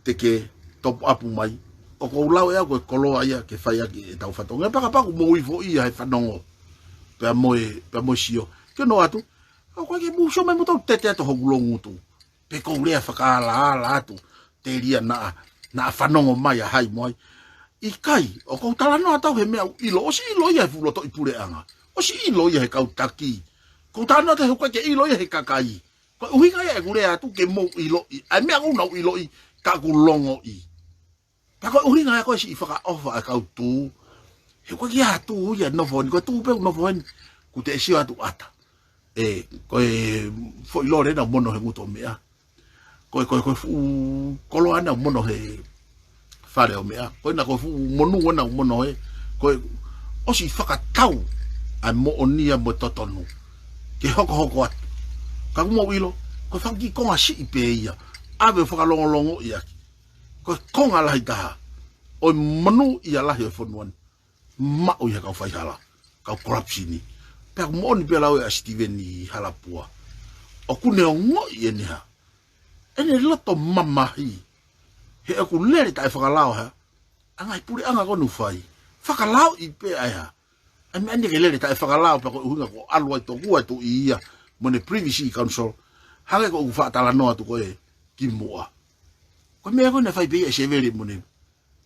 te ke top up mai. ʻOku ou lau ʻe au ko e koloa ia ke fai ʻaki ʻetau fatongia. Pea kapau ʻoku mou ifo ia he fanongo. Pea mo e, pea mo e sio. Ke nau atu, ʻoku ʻikai ke mou sio mai mo tau tete atu hoku longo ngutu. Pe ʻoku ou lea fakaalaala atu, telia naʻa, naʻa fanongo mai ʻa hai mo hai. ʻIkai, ʻoku ou talanoa atu he meʻa ʻoku ʻilo, ʻosi ʻilo ia he fuʻu lotoʻi puleʻanga. ʻOsi ʻilo ia he kau taki. ʻOku ou talanoa atu he ʻoku ʻikai ke ʻilo ia he kakai. Ko e ʻuhinga ia ʻeku lea atu ke mou ʻiloʻi. ʻA e meʻa ʻoku nau ʻiloʻi, ka ʻoku longoʻi. Pea ko e ʻuhinga ia ko e siʻi fakaʻofa ʻa e kau tū. He ʻoku ʻikai ke ʻi ai ha tū ia ʻe nofo heni, ko e tū pē ʻoku nofo heni. Kuo te sio atu ʻata. ʻE, ko e foʻi lole naʻe mono he ngutu ʻo meʻa. Ko e, ko e, ko e fuʻu koloa naʻe mono he fale ʻo meʻa. Ko ena ko e fuʻu monū naʻe mono he. Ko e ʻosi fakatau ʻa e moʻoni ia mo e totonu. Ke hokohoko atu. Ka ʻoku mou ʻilo, ko e fanga kiʻi konga siʻi pē ia. ʻAve ʻo fakalongolongoʻi ʻaki. Ko e konga lahi taha ʻo e monūʻia lahi ʻo e fonua ni. Maʻu ʻi he kau faihala, kau corruption ni. Pea ʻoku moʻoni pē lau ʻa Sitiveni Halapua. ʻOku ne ongoʻi ʻene hā. ʻEne loto mamahi. He ʻoku lele taʻefakalao hā. ʻA e ngaahi puleʻanga ko eni ʻoku fai. Fakalaoʻi pē ʻa e hā. ʻA e meʻa ni ke lele taʻefakalao pea ko e ʻuhinga ko e ʻalu ai tokua atu ʻi ia. Mo ʻene previous council. Hangē ko ʻeku faʻa talanoa atu ko ē kimuʻa. Ko e meʻa ko ē naʻe fai pē ia ʻe Sevele mo ʻene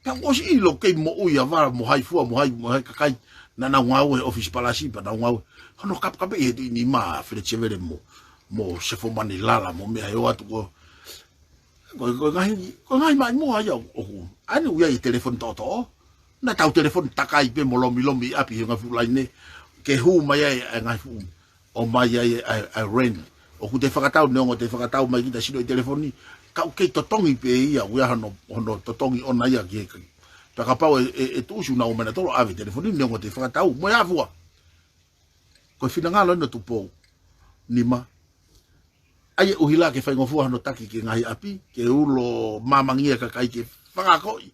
Pea ʻosi ʻilo kei moʻui ʻa Vala mo hai fua mo hai, mo hai kakai. Naʻa nau ngāue he ʻōfisi palasi pea nau ngāue. Hono kapekapeʻi he tuʻi nima ʻa Feleti Sevele mo, mo Sefomani Lala mo meʻa he ʻoatu ko. Ko, ko e ngaahi, ko e ngaahi maʻimoa ia ʻoku. ʻA eni ʻoku ʻi ai e telefoni toʻotoʻo. Naʻa tau telefoni takai pē mo lomilomi ʻi ʻapi he ngaahi fuʻu laine. Ke hū mai ai e ngaahi fuʻu ʻomai ai ʻa e, ʻa e rent. ʻOku te fakatau, neongo te fakatau mai kita sino ʻi telefoni. Ka ʻoku kei totongi pē ia, ʻoku ʻi ai hono, hono totongi ʻona ia ki he kai. Pea kapau ʻe, ʻe, ʻe tuʻusi ʻo nau ō mai nautolu ʻo ʻave telefoni, neongo te fakatau, mo e hā fua. Ko e finangalo ʻeni ʻo Tupou Nima. ʻA ia ʻoku ʻuhinga ke faingofua hono taki ki he ngaahi ʻapi, ke ulo māmangia e kakai ke fakakoʻi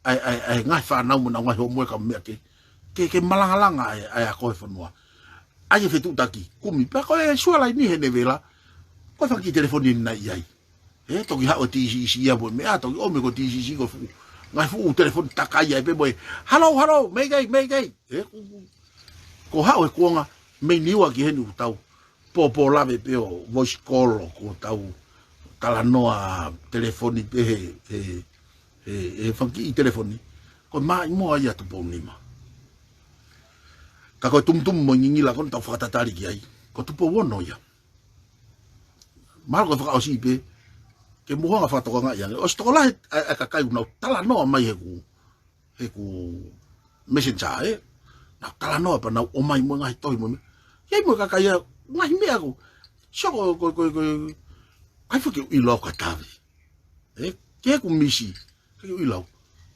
ʻa e, ʻa e, ʻa e ngaahi fānau mo ʻenau ngaahi homework mo e meʻa ke, ke, ke malangalanga ʻa e, ʻa e ako he fonua. ʻA ia e fetuʻutaki, kumi, pea ko e suala ʻeni he nevela, ko e fanga kiʻi telefoni naʻe ʻi ai. ʻE, toki haʻu e TCC ia mo e meʻa, toki ʻomi ko e TCC ko e fuʻu, ngaahi fuʻu telefoni takai ai pē mo e, "Hello, hello, Meikei, Meikei." ʻE, ko, ko, ko haʻu e kuonga, mei Niua ki heni ʻoku tau pōpō lave pē ʻo voice call ʻoku tau talanoa telefoni pē he, he, he, he fanga kiʻi telefoni. Ko e maʻimoa ia ʻa Tupou Nima. Ka ko e tumutumu mo e ngingila ko eni tau fakatatali ki ai. Ko Tupou Ono ia. Mahalo ko e fakaʻosi pē. Ke mou hanga ʻo fakatokangaʻi ange. ʻOsi tokolahi ʻa e, ʻa e kakai ʻoku nau talanoa mai heʻeku heʻeku messenger, ē. Nau talanoa pea nau ō mai mo e ngaahi tohi mo e meʻa. ʻI ai mo e kakai ia, ngaahi meʻa ko. Sio ko, ko, ko, ko, ʻikai fuʻu ke u ʻilo au ko Tavi. Ē, ke ku misi, ke u ʻilo au.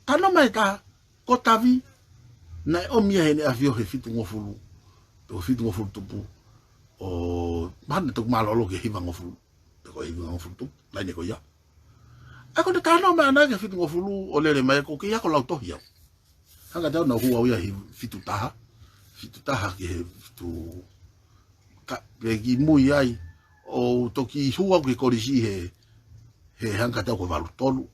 Talanoa mai ʻe taha, ko Tavi, naʻe ʻomi ia heʻene ʻafio he fitungofulu, pe ko e fitungofulu tupu. ʻO, mahalo naʻe toki mālōlō ki he hivangofulu. Pe ko e hivangofulu tupu, laine ko ia. ʻA ia ko ʻene talanoa mai ʻana ki he fitungofulu ʻo lele mai, ʻoku kei ako lautohi au. Hanga ʻe au naʻa ku hū au ia he fitu taha. Fitu taha ki he fitu ka, pea kimuʻa ai, ʻo toki hū au ki he kolisi he, he hanga ʻe au ko e valu tolu,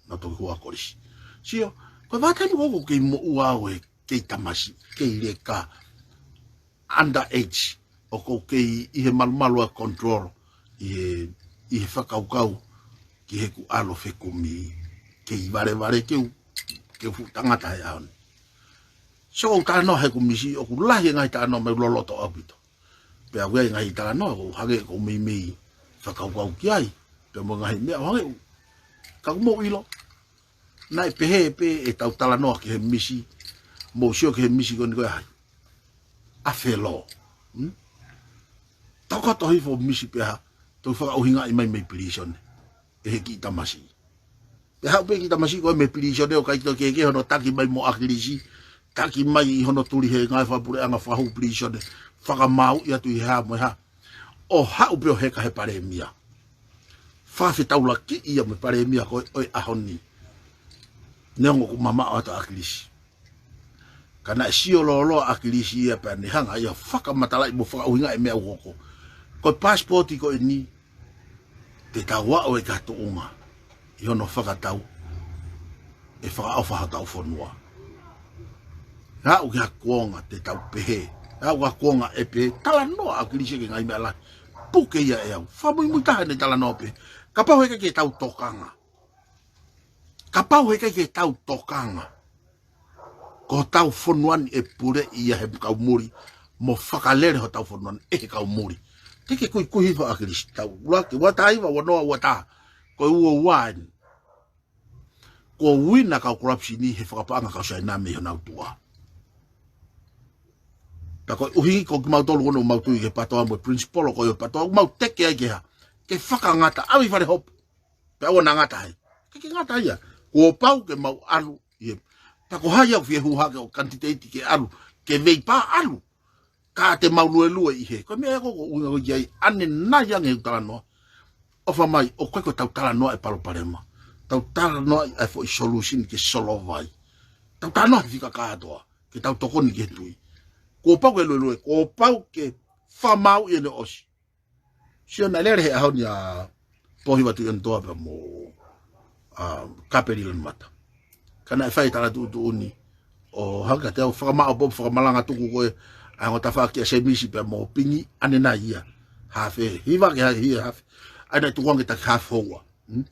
naʻa toki hū au kolisi. Sio, ko e vahaʻa taimi ko ē ʻoku kei moʻua au he kei tamasiʻi, kei leka, under age, ʻoku ou kei ʻi he malumalu ʻa e control, ʻi he, ʻi he fakakaukau ki heʻeku ʻalu ʻo fekumi, kei valevale ke u, ke u fuʻu tangata he ʻaho ni. So, ʻoku ou talanoa he kumi siʻi, ʻoku lahi e ngaahi talanoa mai loloto ʻaupito. Pea ʻoku ʻi ai e ngaahi talanoa, ʻoku hangē ʻoku ou meimei fakakaukau ki ai, pea mo e ngaahi meʻa ʻoku hangē ʻoku, ka ʻoku mou ʻilo, naʻe pehē pē ʻetau talanoa ki he misi, mou sio ki he misi ko eni ko e hā? ʻA Felo. Hmm? Tokoto hifo misi pea toki fakaʻuhingaʻi mai mei pilīsone ʻe he kiʻi tamasiʻi. Pea haʻu pē kiʻi tamasiʻi ko ē mei pilīsone ʻo ʻikai toe kehekehe hono taki mai mo ʻAkilisi, taki mai ʻi hono tuli he ngaahi fakapuleʻanga fakahū pilīsone, fakamāuʻi atu ʻi he hā mo e hā. ʻO haʻu pē ʻo heka he palēmia. Fakafetaulaki ia mo e palēmia ko ē ʻo e ʻaho ni. Neongo ʻoku mamaʻo atu ʻa ʻAkilisi, ka naʻe sio lōloa ʻa ʻAkilisi ia pea ne hanga ia ʻo fakamatalaʻi mo fakaʻuhingaʻi e meʻa ʻoku hoko. Ko e paasipooti ko eni, te tau aʻu ai ki ha tuʻunga ʻi hono fakatau ʻe fakaʻofa hotau fonua. Aʻu ki ha kuonga te tau pehē, aʻu ki ha kuonga ʻe pehē, talanoa ʻa ʻAkilisi ki he ngaahi meʻa lahi. Puke ia ʻe au. Fakamuimui taha ʻene talanoa pē. Kapau heʻikai ke tau tokanga. Kapau heʻikai ke tau tokanga, ko hotau fonua ni ʻe puleʻi ia he kau muli, mo fakalele hotau fonua ni ʻe he kau muli. Te ke kuikui hifo ʻa ʻAkilisi, tau ʻuluaki, ua taha hiva, ua noa, ua taha. Ko e ua ua eni. Kuo uina e kau corruption he fakapaʻanga ʻa e kau Siaina mei honau tuʻa. Pea koeʻuhi ko kimautolu ko eni ʻoku mau tui ki he PATOA mo e principle ko ē ʻo e PATOA, ʻoku mau teke ai ke hā? Ke fakangata, ʻave ʻi fale hopo. Pea ʻoua naʻa ngata ai. Ke ke ngata ia. Kuo pau ke mau ʻalu ʻi he. Pea ko hai ʻoku fie hū hake ʻo candidate ke ʻalu, ke veipā ʻalu. Ka te mau luelue ʻi he. Ko e meʻa ko ē ʻoku ou ʻuhinga ko ē ki ai, ʻanenai ange ʻeku talanoa. ʻOfa mai, ʻoku ʻikai ko ʻetau talanoa ʻe palopalema. Tau talanoa ʻi ai e foʻi solution ke solova ai. Tau talanoa he fika kātoa, ke tau tokoni ki he tui. Kuo pau ke luelue, kuo pau ke fakamāuʻi ʻene ʻosi. Sio naʻe lele he ʻaho ni ʻa Pōhiva Tuʻionetoa pea mo, ʻa, Kapeli Lanumata. Ka naʻe fai e tala tuʻutuʻuni ʻo hangē kiate au, fakamaʻopoʻopo, fakamalanga tuku ko ē ʻa e ongo tafaʻaki ʻa Semisi pea mo Pingi, ʻanenai ia. Hafe, hiva ke ha-, hia hafe. ʻA ia naʻe tukuange taki hafe houa. Hmm?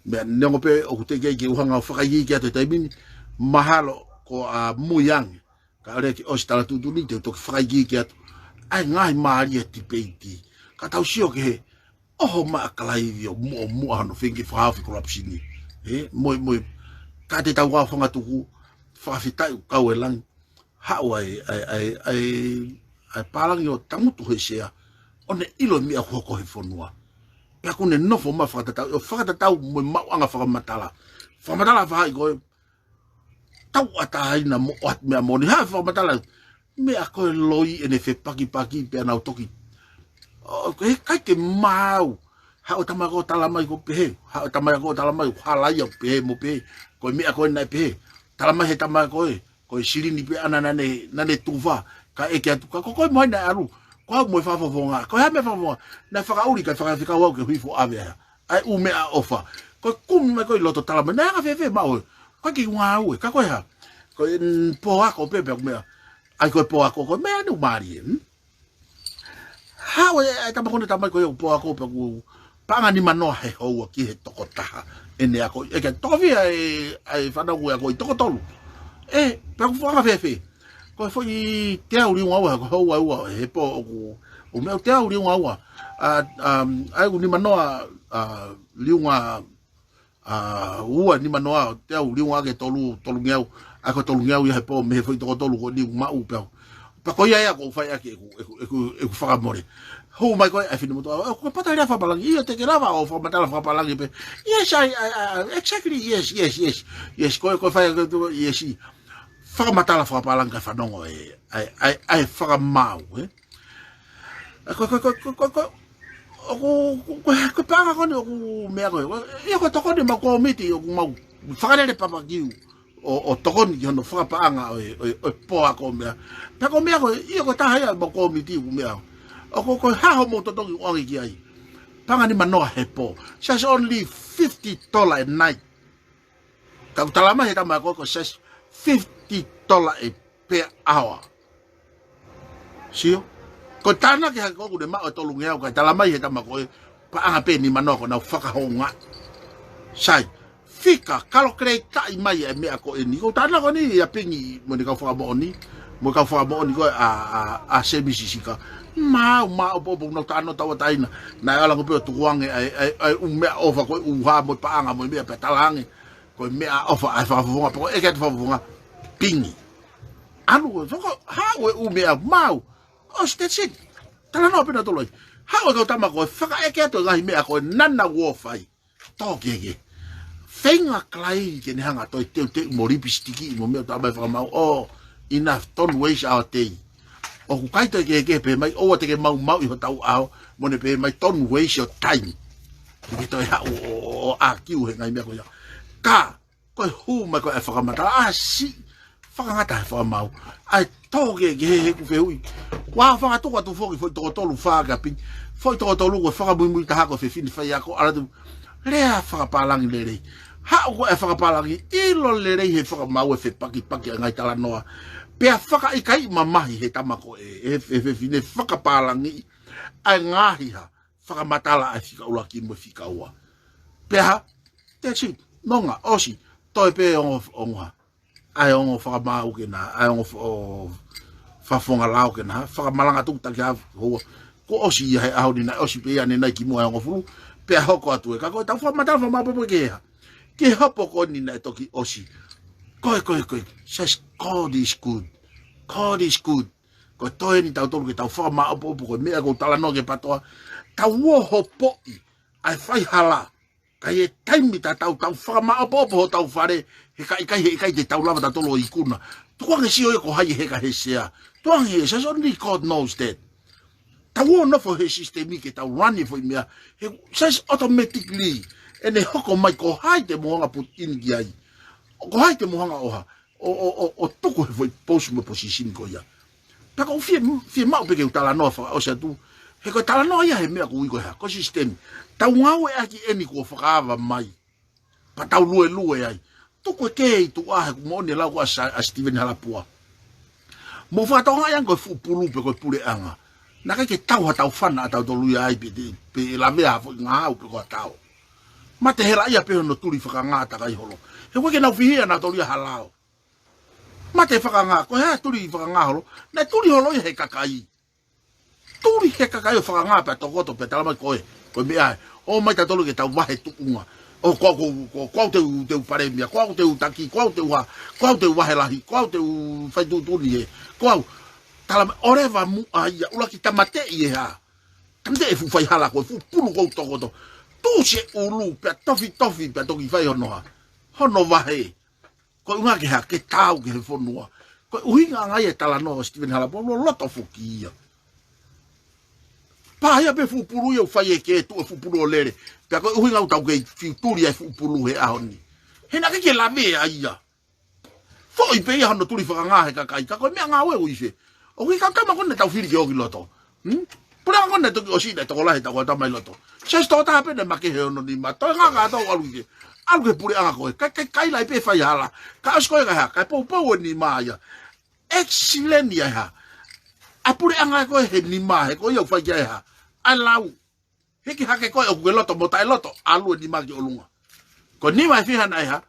Meʻa neongo pē ʻoku teʻeki ai ke u hanga ʻo fakaikiiki atu he taimi ni, mahalo ko ʻa Muiange. Ka ʻoku lele ke ʻosi tala tuʻutuʻuni te u toki fakaikiiki atu. ʻA e ngaahi mālie e tipeiti. Ka tau sio ki he ʻoho mai ʻa Kalaivi ʻo muʻomuʻa hono feinga ke fakahaofi e corruption. He, moe, moe. Ka te tau kau fanga tuku, fakafetaʻi ʻoku kau e langi. Haʻu ai, ai, ai, ai, ai pālangi ʻo tangutu he sea. ʻO ne ʻilo e meʻa ʻoku hoko he fonua. Pea ʻoku ne nofo mai fakatatau, ʻo fakatatau mo e maʻuʻanga fakamatala. Fakamatala faʻahi ko ē, tauʻatāina mo ʻoatu meʻa moʻoni, haʻu e fakamatala, meʻa ko e loi ʻene fepakipaki pea nau toki. ʻO, heʻikai ke maau, haʻu e tama ko ē ʻo tala mai ʻoku pehē, haʻu e tama ko ē ʻo tala mai ʻoku hala ia ʻoku pehē mo pehē, ko e meʻa ko ē naʻe pehē, tala mai he tama ko ē, ko e silini pē ʻana naʻa ne, naʻa ne tufa, ka ʻeke atu, ka ko koe mo hai naʻe ʻalu, ko au mo e fakafofonga, ko e hā e meʻa fakafofonga, naʻe fakaʻuli kae fakafekau au ke u hifo ʻo ʻave ʻa e ʻū meʻaʻofa. Ko e kumi mai ko ē ʻi loto tala mai, naʻe anga fēfē maʻu ē. Ko e kiʻi ngāue, ka ko e hā? Ko e, mm, pō ako pē pea ko e meʻa. ʻAi ko e pō ako, ko e meʻa ʻanenai mālie, hmm? Haʻu e, e tama ko ē naʻe tala mai ko e pō ako pea ʻoku paʻanga nima noa he houa ki he toko taha. ʻEne ako, ʻe ke toko fiha e, e fānau ʻoku ako ʻi toko tolu. ʻE, pea ʻoku anga fēfē? Ko e foʻi teau liunga ua, ko e houa ua, he pō ʻoku, ʻoku meʻa teau liunga ua. ʻA, um, ʻa ia ʻoku nima noa, ʻa, liunga, ʻa, ua, nima noa, teau liunga ʻaki e tolu, tolungeau, ʻa ko e tolungeau ia he pō, mei he foʻi toko tolu ko eni ʻoku maʻu pē au. Pea ko ia ia ʻoku ou fai ʻaki ʻeku, ʻeku, ʻeku, ʻeku fakamole. Hū mai ko ē ʻa e finemotuʻa, ʻo, ko e pata lea fakapālangi, ʻio te ke lava ʻo fakamatala fakapālangi pē. Yes, I, I, I, I, exactly, yes, yes, yes. Yes, ko e, ko e fai ʻaki ʻeku, yes. Fakamatala fakapālangi kae fanongo e, ʻa e, ʻa e, ʻa e fakamaau, ē? ʻA ko, ko, ko, ko, ko, ko. ʻoku, ko, ko, ko e paʻanga ko eni ʻoku meʻa ko ē. ʻIo, ko e tokoni ʻemau kōmiti ʻoku mau fakalele papakiu ʻo, ʻo tokoni ki hono fakapaʻanga ʻo e, ʻo e, ʻo e poa ko meʻa. Pea ko meʻa ko ē, ʻio, ko e taha ia ʻemau kōmiti ʻoku meʻa. ʻOku, ko e hā hoʻomou totongi ʻoange ki ai? Paʻanga nima noa he pō. That's only fifty dollar a night. Ka ʻoku talamai he tama ko ē ko e size fifty dollar a per hour. Sio? Ko e tānaki hake ko ē ʻoku ne maʻu e tolungeau, kae talamai he tama ko ē paʻanga pē nima noa ko ʻenau fakahoungaʻi. Sai, fika, kalokileitaʻi mai e meʻa ko eni. Ko e tānaki ko eni ʻa Pingi mo ʻene kau fakamoʻoni, mo e kau fakamoʻoni ko ē ʻa, ʻa, ʻa Semisi Sika. Maʻu, maʻu, ʻoku, ʻoku nau tānaki tauʻatāina. Naʻe ʻalu ange pē ʻo tukuange ʻa e, ʻa e, ʻa e ʻū meʻaʻofa ko ē, ʻū hā mo e paʻanga mo e meʻa pea talaange ko e meʻaʻofa ʻa e fakafofonga, pea ko e ʻeke atu fakafofonga, Pingi. ʻAlu ko ē, faka-, haʻu e ʻū meʻa, maʻu. ʻOsi, that's it. Talanoa pē nautolu ai. Haʻu e kau tama ko ē, fakaʻeke atu e ngaahi meʻa ko ē naʻa nau ō ʻo fai. Tō kehekehe. Feinga Kalai ke ne hanga ʻo toe teuteu mo lipisitiki mo meʻa ʻo talamai fakamaau. Oh, enough, don't waste our day. ʻOku ʻikai toe kehekehe pehē mai, ʻoua te ke maumauʻi hotau ʻaho, mo ne pehē mai, don't waste your time. Ke ke toe haʻu ʻo, ʻo, ʻo ʻākiu he ngaahi meʻa ko ia. Ka, ko e hū mai ko ē ʻa e fakamatala, ʻa siʻi, fakangata he fakamaau. ʻAi, tō kehekehe he ʻeku fehuʻi. Kuo fakatuku atu foki foʻi toko tolu fā kia Pingi. Foʻi toko tolu ko e fakamuimui taha ko e fefine faiako, ʻalu atu. Lea fakapālangi lelei. Haʻu ko ē e fakapālangi, ʻilo lelei he fakamaau e fepakipaki ʻa e ngaahi talanoa. Pea fakaʻikaiʻi mamahi he tama ko ē, he, he fefine fakapālangi, ʻa e ngaahi hā, fakamatala ʻa e fika ʻuluaki mo e fika ua. Pea hā, that's it. Nonga, ʻosi, toe pē ongo, ongo hā. ʻA e ongo fakamaau ke na, ʻa e ongo fo-, fakafofonga lao ke na, fakamalanga tuku taki hā, houa. Kuo ʻosi ia he ʻaho ni, naʻe ʻosi pē ia ʻanenai kimuʻa he hongofulu, pea hoko atu ē. Ka ko ʻetau fakamatala fakamaau pē ke hā. Ke hopo ko eni naʻe toki ʻosi. Ko e, ko e, ko e, says God is good. God is good. Ko e toe eni tautolu ke tau fakamāʻopoʻopo, ko e meʻa ʻoku ou talanoa ki ai, PATOA. Tau ō ʻo hopoʻi ʻa e faihala. Ka ʻi he taimi tatau tau fakamāʻopoʻopo hotau fale, he ka ʻikai, he ʻikai te tau lava tautolu ʻo ikuna. Tukuange sio ia ko hai e heka he sea. Tukuange, says only God knows that. Tau ō ʻo nofo he sisitemi ke tau run e foʻi meʻa. He, says automatically. ʻEne hoko mai ko hai te mou hanga put in ki ai. Ko hai te mou hanga ʻo hā. ʻO, ʻo, ʻo, ʻo tuku he foʻi post mo e position ko ia. Pea ʻoku ou fie, fiemaʻu pē ke u talanoa fakaʻosi atu. He ko e talanoa ia he meʻa ʻoku ui ko e hā, ko e sisitemi. Tau ngāueʻaki eni kuo fakaava mai. Pea tau luelue ai. Tuku e kē ʻi tuʻa he ʻoku moʻoni e lau ko ē ʻa Sa-, ʻa Steven Halapua. Mou fakatokangaʻi ange ko e fuʻu pulu pe ko e puleʻanga. Naʻe ʻikai ke tau ha tau fana ʻa tautolu ia ai pe te, pe lavea ha foʻi ngahau pe ko ha tao. Mate hela ia pē hono tuli fakangā takai holo. He ʻoku ʻikai ke nau fihi ʻa nautolu ia ha lao. Mate fakangā, ko e hā tuli fakangā holo. Naʻe tuli holo ia he kakai. Tuli he kakai ʻo fakangā pea tokoto pea talamai ko e, ko e meʻa ē. ʻOmai tautolu ke tau vahe tuʻunga. ʻO ko, ko, ko, ko au te u, te u palēmia, ko au te u taki, ko au te u hā, ko au te u vahe lahi, ko au te u fai tuʻutuʻuni ē. Ko au, talamai, ʻoleva muʻa ia, ʻuluaki tāmateʻi e hā. Tāmateʻi e fuʻu faihala ko e fuʻu pulu ʻoku tokoto. Tuʻu ʻi ʻulu pea tofitofi pea toki fai hono hā. Hono vahe. Ko e ʻuhinga ke hā, ke taau ki he fonua. Ko e ʻuhinga ʻanga ia e talanoa ʻo Steven Halapua, loloto foki ia. Pā ia pē fuʻu pulu ia ʻoku fai e kē, tuʻu e fuʻu pulu ʻo lele. Pea ko e ʻuhinga ʻoku tau kei fiu tuli ai fuʻu pulu he ʻaho ni. He naʻe ʻikai ke lavea ia. Foʻi pē ia hono tuli fakangā he kakai, ka ko e meʻangāue ʻoku ʻi fē. ʻOku ʻi he kau tama ko ē naʻa tau fili ke ō ki loto. Hmm? Puleʻanga ko ē naʻe toki ʻosi naʻe tokolahi ʻetau kau tama ʻi loto. Siasi tokotaha pē naʻe makehe hono nima. Toe ngaka atu ʻalu ki he, ʻalu ki he puleʻanga ko ē. Kae, kae, kaila ai pē faihala. Kae ʻosi ko ē kae hā, kae poupou e nima ia. Excellent ia e hā. ʻA e puleʻanga ko ē he nima, he ko ia ʻoku fai ki ai e hā. ʻA e lau. Hiki hake ko ē ʻoku ke loto mo taʻeloto, ʻalu e nima ki ʻolunga. Ko e nima ʻe fiha naʻe hā,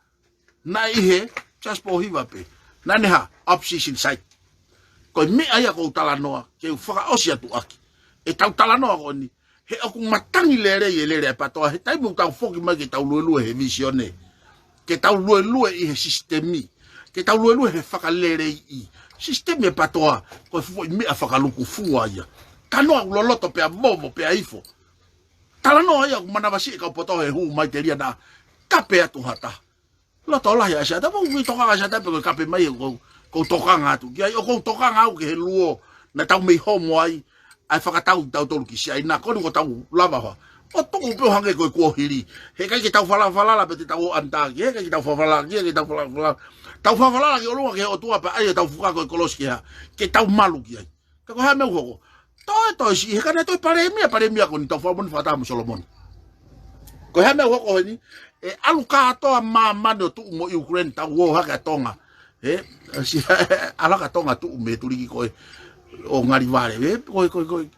naʻe ʻi he, Jasper Hiva pē. Naʻa ne hā, opposition side. Ko e meʻa ia ʻoku ou talanoa, ke u fakaʻosi atu ʻaki. ʻEtau talanoa ko eni, he ʻoku matangi lelei e lele ʻa e PATOA, he taimi ʻoku tau foki mai ke tau luelue he vīsone. Ke tau luelue ʻi he sisitemi. Ke tau luelue he fakaleleiʻi. Sisitemi e PATOA, ko e fuʻu foʻi meʻa fakalukufua ia. Talanoa ʻoku loloto pea vovo pea ifo. Talanoa ia ʻoku manavasiʻi e kau poto he hū mai telia naʻa kape atu ha taha. Loto lahi ʻa Siata, pea ʻoku ou tokanga ʻa Siata pē ko e kape mai ʻoku ou, ʻoku ou tokanga atu. Ki ai ʻoku ou tokanga au ki he luo, naʻa tau mei homo ai, ʻa e fakatau kitautolu ki Siaina, ko eni kuo tau lava ʻo tuʻu pē ʻo hangē ko e kuohili. He ʻikai ke tau falafalala pē te tau ō ʻanitā ki, he ʻikai ke tau falafalala ki, he ʻikai ke tau falafalala. Tau falafalala ki ʻolunga ki he ʻOtua pea ʻai ʻetau fuka ko e kolosi ki hā, ke tau malu ki ai. Ka ko e hā e meʻa ʻoku hoko? Toe, toe siʻi, he ka naʻe toe palēmia, palēmia ko eni tau fakamoʻoni fakataha mo Solomone. Ko e hā e meʻa ʻoku hoko heni? ʻE ʻalu kātoa māmani ʻo tuʻu mo Ukraine, tau ō hake ʻa Tonga. Ē, si-, ʻalu hake ʻa Tonga tuʻu mei he tuliki ko ē ʻo ngali vale. Ē, ko e, ko e, ko e,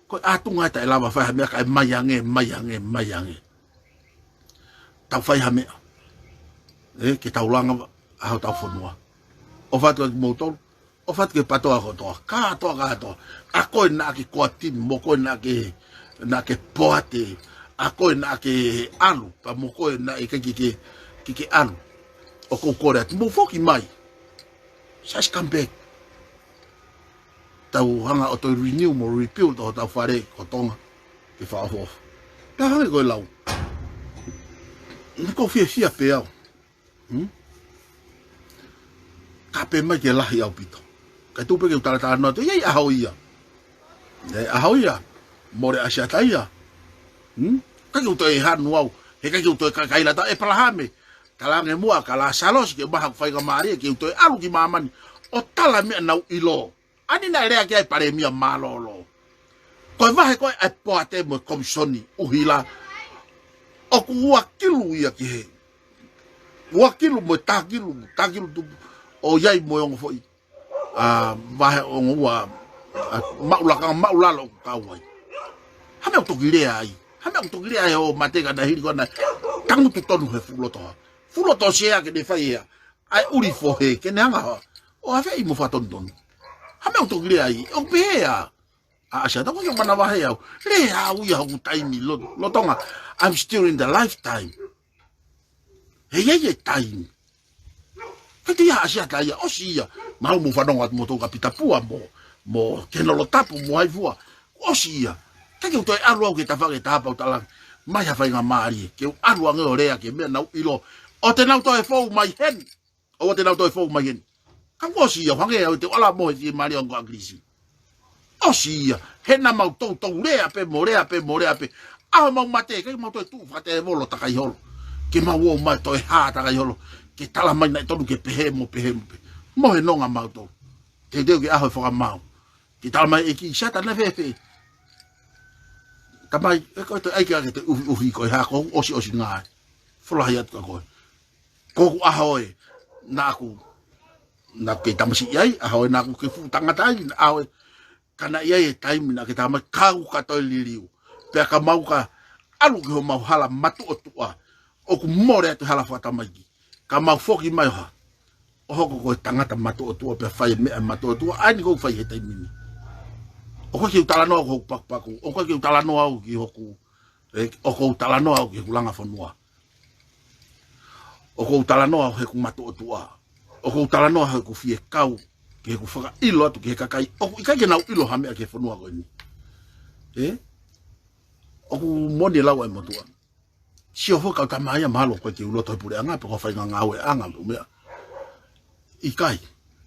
ko e ʻātunga ē taʻe lava fai ha meʻa kae mai ange, mai ange, mai ange. Tau fai ha meʻa. Ē, ke tau langa ʻa hotau fonua. ʻOfa atu kiate kimoutolu. ʻOfa atu ki he PATOA kotoa. Kātoa, kātoa. ʻA koe naʻa ke koa timi, mo koe naʻa ke, naʻa ke poate. ʻA koe naʻa ke ʻalu, pea mo koe naʻe ʻikai ke, ke, ke, ke ʻalu. ʻOku ou kole atu, mou foki mai. Just come back. Tau hanga ʻo toe renew mo rebuild ʻo hotau fale ko Tonga. Ke fakaʻofoʻofa. Pea hangē ko e lau. Ko e fiefia pē au. Hmm? Ka pehē mai ke lahi ʻaupito. Ka tuʻu pē ke u talatalanoa atu, ʻi ai ʻaho ia. ʻI ai ʻaho ia. Mole ʻa Siata ia. Hmm? ʻIkai ke u toe hanu au. He ʻikai ke u toe kakaila ʻa ʻEpalahame. Talaange muʻa kia Lāsalosi ke maʻu haku faingamālie ke u toe ʻalu ki māmani ʻo tala e meʻa naʻa ku ʻilo. ʻA eni naʻe lea ki ai e palēmia mālōlō. Ko e vahe ko ē ʻa e poate mo e komisoni ʻuhila. ʻOku ua kilu ia ki he. Ua kilu mo e taha kilu, taha kilu tupu. ʻO ʻi ai mo e ongo foʻi. ʻA, vahe ongo ua, ʻa, maʻu lakanga, maʻu lalo ʻoku kau ai. Hā e meʻa ʻoku toki lea ai? Hā e meʻa ʻoku toki lea ai ʻo mate ka naʻe hili ko ē naʻe tangutu tonu he fuʻu loto hā? Fuʻu loto Sea ke ne fai ʻa e ʻuli fohe, ke ne hanga ʻo ʻave ʻi mo fatonutonu. Hā e meʻa ʻoku toki lea ai? ʻOku pehē ʻa, ʻa Siata, ko e manavahē au. Lea au ia hoku taimi lo-, lolotonga. I'm still in the lifetime. He ʻi ai e taimi. Ka te ia ʻa Siata ia, ʻosi ia. Mahalo mou fanongo atu mo Tokapita Pua mo, mo Kenolo Tapu mo hai fua. ʻOsi ia. ʻIkai ke u toe ʻalu au ki he tafaʻaki ʻe taha pea u talaange mai ha faingamālie. Ke u ʻalu ange ʻo lea ki he meʻa naʻa ku ʻilo. ʻOua te nau toe fou mai heni. ʻOua te nau toe fou mai heni. Ka kuo ʻosi ia, hangē au te u ʻalu mo he fiemālie ʻo e ongo ʻAkilisi. ʻOsi ia, he naʻa mau toutou lea pē, mo lea pē, mo lea pē. ʻAho mau mate, ʻikai mau toe tuʻu fakatēvolo takai holo. Ke mau ō mai toe hā takai holo. Ke tala mai naʻe tonu ke pehē mo pehē mo pehē. Mo he nonga mau tō. Teuteu ki he ʻaho e fakamaau. Ke tala mai ʻe ki Siata naʻe fēfē. Tamai, ʻe ko e toe ʻai ke ake te ufi ufi ko e hā ko ʻosi ʻosi ngāue. Folahi atu kia koe. Ko hoku ʻaho ē, naʻa ku, naʻa ku kei tamasiʻi ai, ʻaho ē naʻa ku kei fuʻu tangata ai, ʻaho ē, ka naʻe ʻi ai e taimi naʻa ke tala mai kau ka toe liliu. Pea ka mau ka ʻalu ki homau hala matuʻotuʻa, ʻoku mole atu e hala fakatamaiki. Ka mau foki mai ʻo hā, ʻo hoko ko e tangata matuʻotuʻa pea fai e meʻa matuʻotuʻa, ʻa eni ʻoku ou fai he taimi ni. ʻOku ʻikai ke u talanoa au ki hoku pakupaku, ʻoku ʻikai ke u talanoa au ki hoku, ē, ʻoku ou talanoa au ki hoku langa fonua. ʻOku ou talanoa au heʻeku matuʻotuʻa. ʻOku ou talanoa heʻeku fie kau, ki heʻeku fakaʻilo atu ki he kakai ʻoku ʻikai ke nau ʻilo ha meʻa ki he fonua ko eni. Ē? ʻOku moʻoni e lau ʻa e motuʻa. Sio foki kau tama ia mahalo ko e ke u loto he puleʻanga, pe ko e faʻahinga ngāueʻanga, pe ko e meʻa. ʻIkai.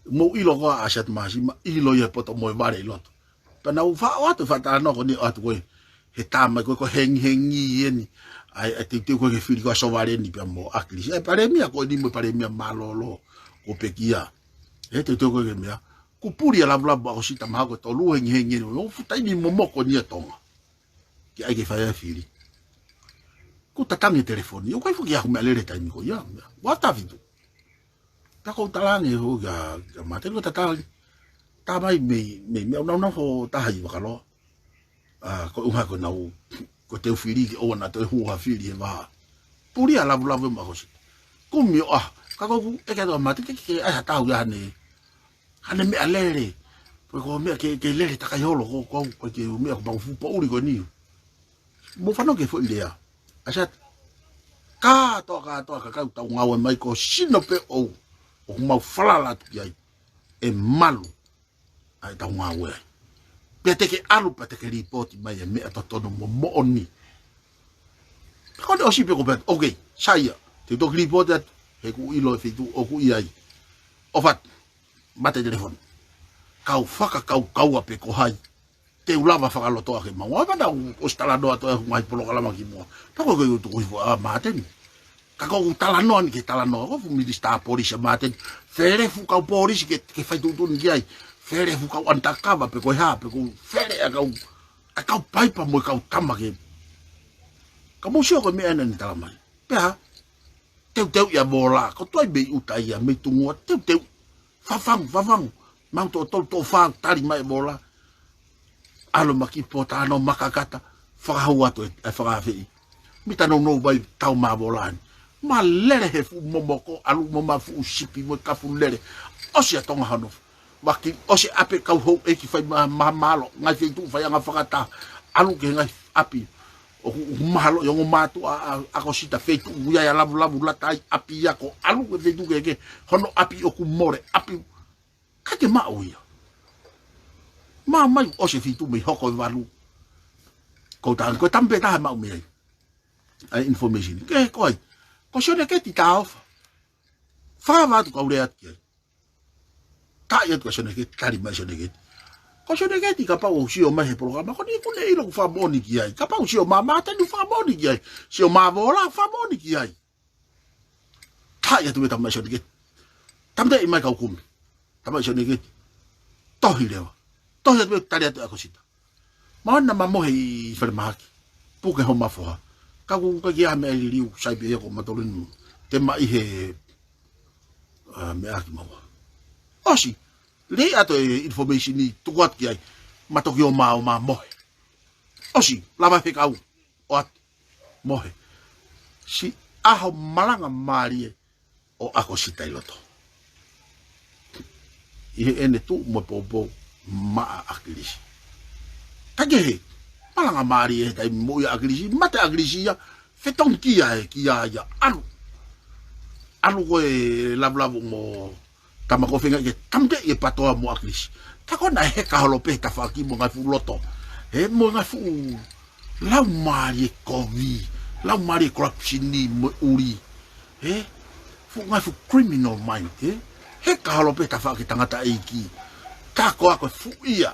Mou ʻilo ko ā ʻa Siata Māsima, ʻilo ia he poto mo e vale ʻi loto. Pea naʻa ku faʻo atu, faʻa talanoa ko eni ʻo ʻatu ko ē. He tama ko ē ko e hengihengi eni. ʻAi, ʻai teuteu ko ē ke fili ko ē ʻa Sovaleni pea mo ʻAkilisi. ʻAi palēmia ko eni mo e palēmia mālōlō. Ko e pekia. He teuteu ko ē ke meʻa. Kuo puli ʻa Lavulavu ʻa ko Siata mahalo ko e tolu hengihengi eni. ʻO fuʻu taimi momoko eni ʻa Tonga. Ke ʻai ke fai ʻa e fili. Kuo tatangi e telefoni. ʻOku ʻikai foki ʻaku meʻalele taimi ko ia. Meʻa. Ua tafitu. Pea ʻoku ou talaange ho kia, kia Māteni ko e tatali. Tamai mei, mei, mei au nau nau ho taha ʻi Vakaloa. ʻA, ko e ʻuhinga ko ʻenau, ko e teu fili ke ʻoua naʻa toe hū ha fili he vahaʻa. Puli ʻa Lavulavu mo ʻAkosi. Kumi ʻo ʻaho, ka ko ʻeku ʻeke atu kia Māteni ke, ke ʻai ha tau ia hane, hane meʻalele. Pe ko e meʻa ke, ke lele takai holo, ko, ko, ko e ke meʻa ko e pango fuʻu poʻuli ko eni. Mou fanongo ki he foʻi lea. ʻA Siata. Kātoa, kātoa, kakai ʻoku tau ngāue mai ko e sino pē ʻoʻou. ʻOku mau falala atu ki ai. ʻE malu. ʻA ʻetau ngāue ai. Pea te ke ʻalu, pea te ke lipooti mai e meʻa totonu mo moʻoni. Ko ʻene ʻosi pē ko pē, okay, sai ia. Te u toki lipooti atu. He ʻoku ʻilo e feituʻu ʻoku ʻi ai. ʻOfa atu. Mate telefoni. Kau fakakaukaua pē ko hai. te u lava fakalotoa ke mau. ʻOua naʻa ʻosi talanoa atu e ngaahi polokalama kimuʻa. Pea ko e ko e tuku hifo ʻa Māteni. Ka ko e talanoa ni ke talanoa, ko e fuʻu minisitā polisi ʻa Māteni. Fele fuʻu kau polisi ke, ke fai tuʻutuʻuni ki ai. Fele fuʻu kau undercover pe ko e hā, pe ko e fele ʻa e kau, ʻa e kau paipa mo e kau tama ke. Ka mou sio ko e meʻa ena ni tala mai. Pea, teuteu ia Vola, ko e tuai mei ʻuta ia, mei tungua, teuteu. Fafangu, fafangu. Mau toʻo tolu, toʻo fā, tali mai e Vola. ʻAlu mai ki Pōtalanoa, makakata, fakahū atu e, e fakaafeʻi. Mita nounou vai tau mā Vola ni. Ma lele he fuʻu momoko, ʻalu mo ma fuʻu sipi, mo e kafu lele. ʻOsi ʻa Tonga hono. Vaki, ʻosi ʻapi e kau houʻeiki fai ma, ma, mālō, ngaahi feituʻu faiʻanga fakataha. ʻAlu ki he ngaahi ʻapi. ʻOku, ʻoku mahalo, ʻi ongo mātuʻa, ʻa, ʻa ko sita feituʻu, ia ia lavulavu, lata ai, ʻapi ia ko, ʻalu e feituʻu kehekehe, hono ʻapi ʻoku mole, ʻapi, ka ke maʻu ia. Mā mai, ʻosi e feituʻu mei hoko e valu. Ko e taha, ko e tama pē taha maʻu mei ai. ʻA e information. Ke ko ai. Ko Sione Keti tāofa. Fakava atu kau lea atu ki ai. Taʻi atu kia Sione Keti, tali mai Sione Keti. Ko Sione Keti kapau ʻoku sio mai he polokalama ko eni ʻoku ne ʻilo ʻoku fakamoʻoni ki ai. Kapau sio mā Māteni ʻoku fakamoʻoni ki ai. Sio mā Vola ʻoku fakamoʻoni ki ai. Taʻi atu mei tamai Sione Keti. Tamateʻi mai kau kumi. Tamai Sione Keti. Tohi leva. Tohi atu mei tali atu ʻa ko sita. Maʻu ʻena ma mohe ʻi falemahaki. Puke homa foha. Ka ʻoku ʻikai ke ʻi ai ha meʻa liliu sai pē ia ko matolinu. Te maʻi he, ʻa, meʻa ki maua. ʻOsi. Lei atu e information ni tuku atu ki ai. Ma toki ō ma ō ma mohe. ʻOsi. Lava fekau. ʻOatu. Mohe. Siʻi ʻaho malanga mālie ʻo ʻAkosita ʻi loto. ʻI heʻene tuʻu mo poupou maʻa ʻAkilisi. Ka ke he, malanga mālie he taimi moʻui ʻa ʻAkilisi, mate ʻAkilisi ia, fetongi kia e, kia ia, ʻalu. ʻAlu ko e lavulavu mo tama ko fenga ke tamte e patoa mo ʻAkilisi. Ka ko ena he ka holo pē tafaʻaki mo e ngaahi fuʻu loto. He mo e ngaahi fuʻu laumālie kovi, laumālie corruption ni mo e ʻuli. He, fuʻu ngaahi fuʻu criminal mind, he? He ka holo pē tafaʻaki tangataʻeiki. Ka ko ako fuʻia.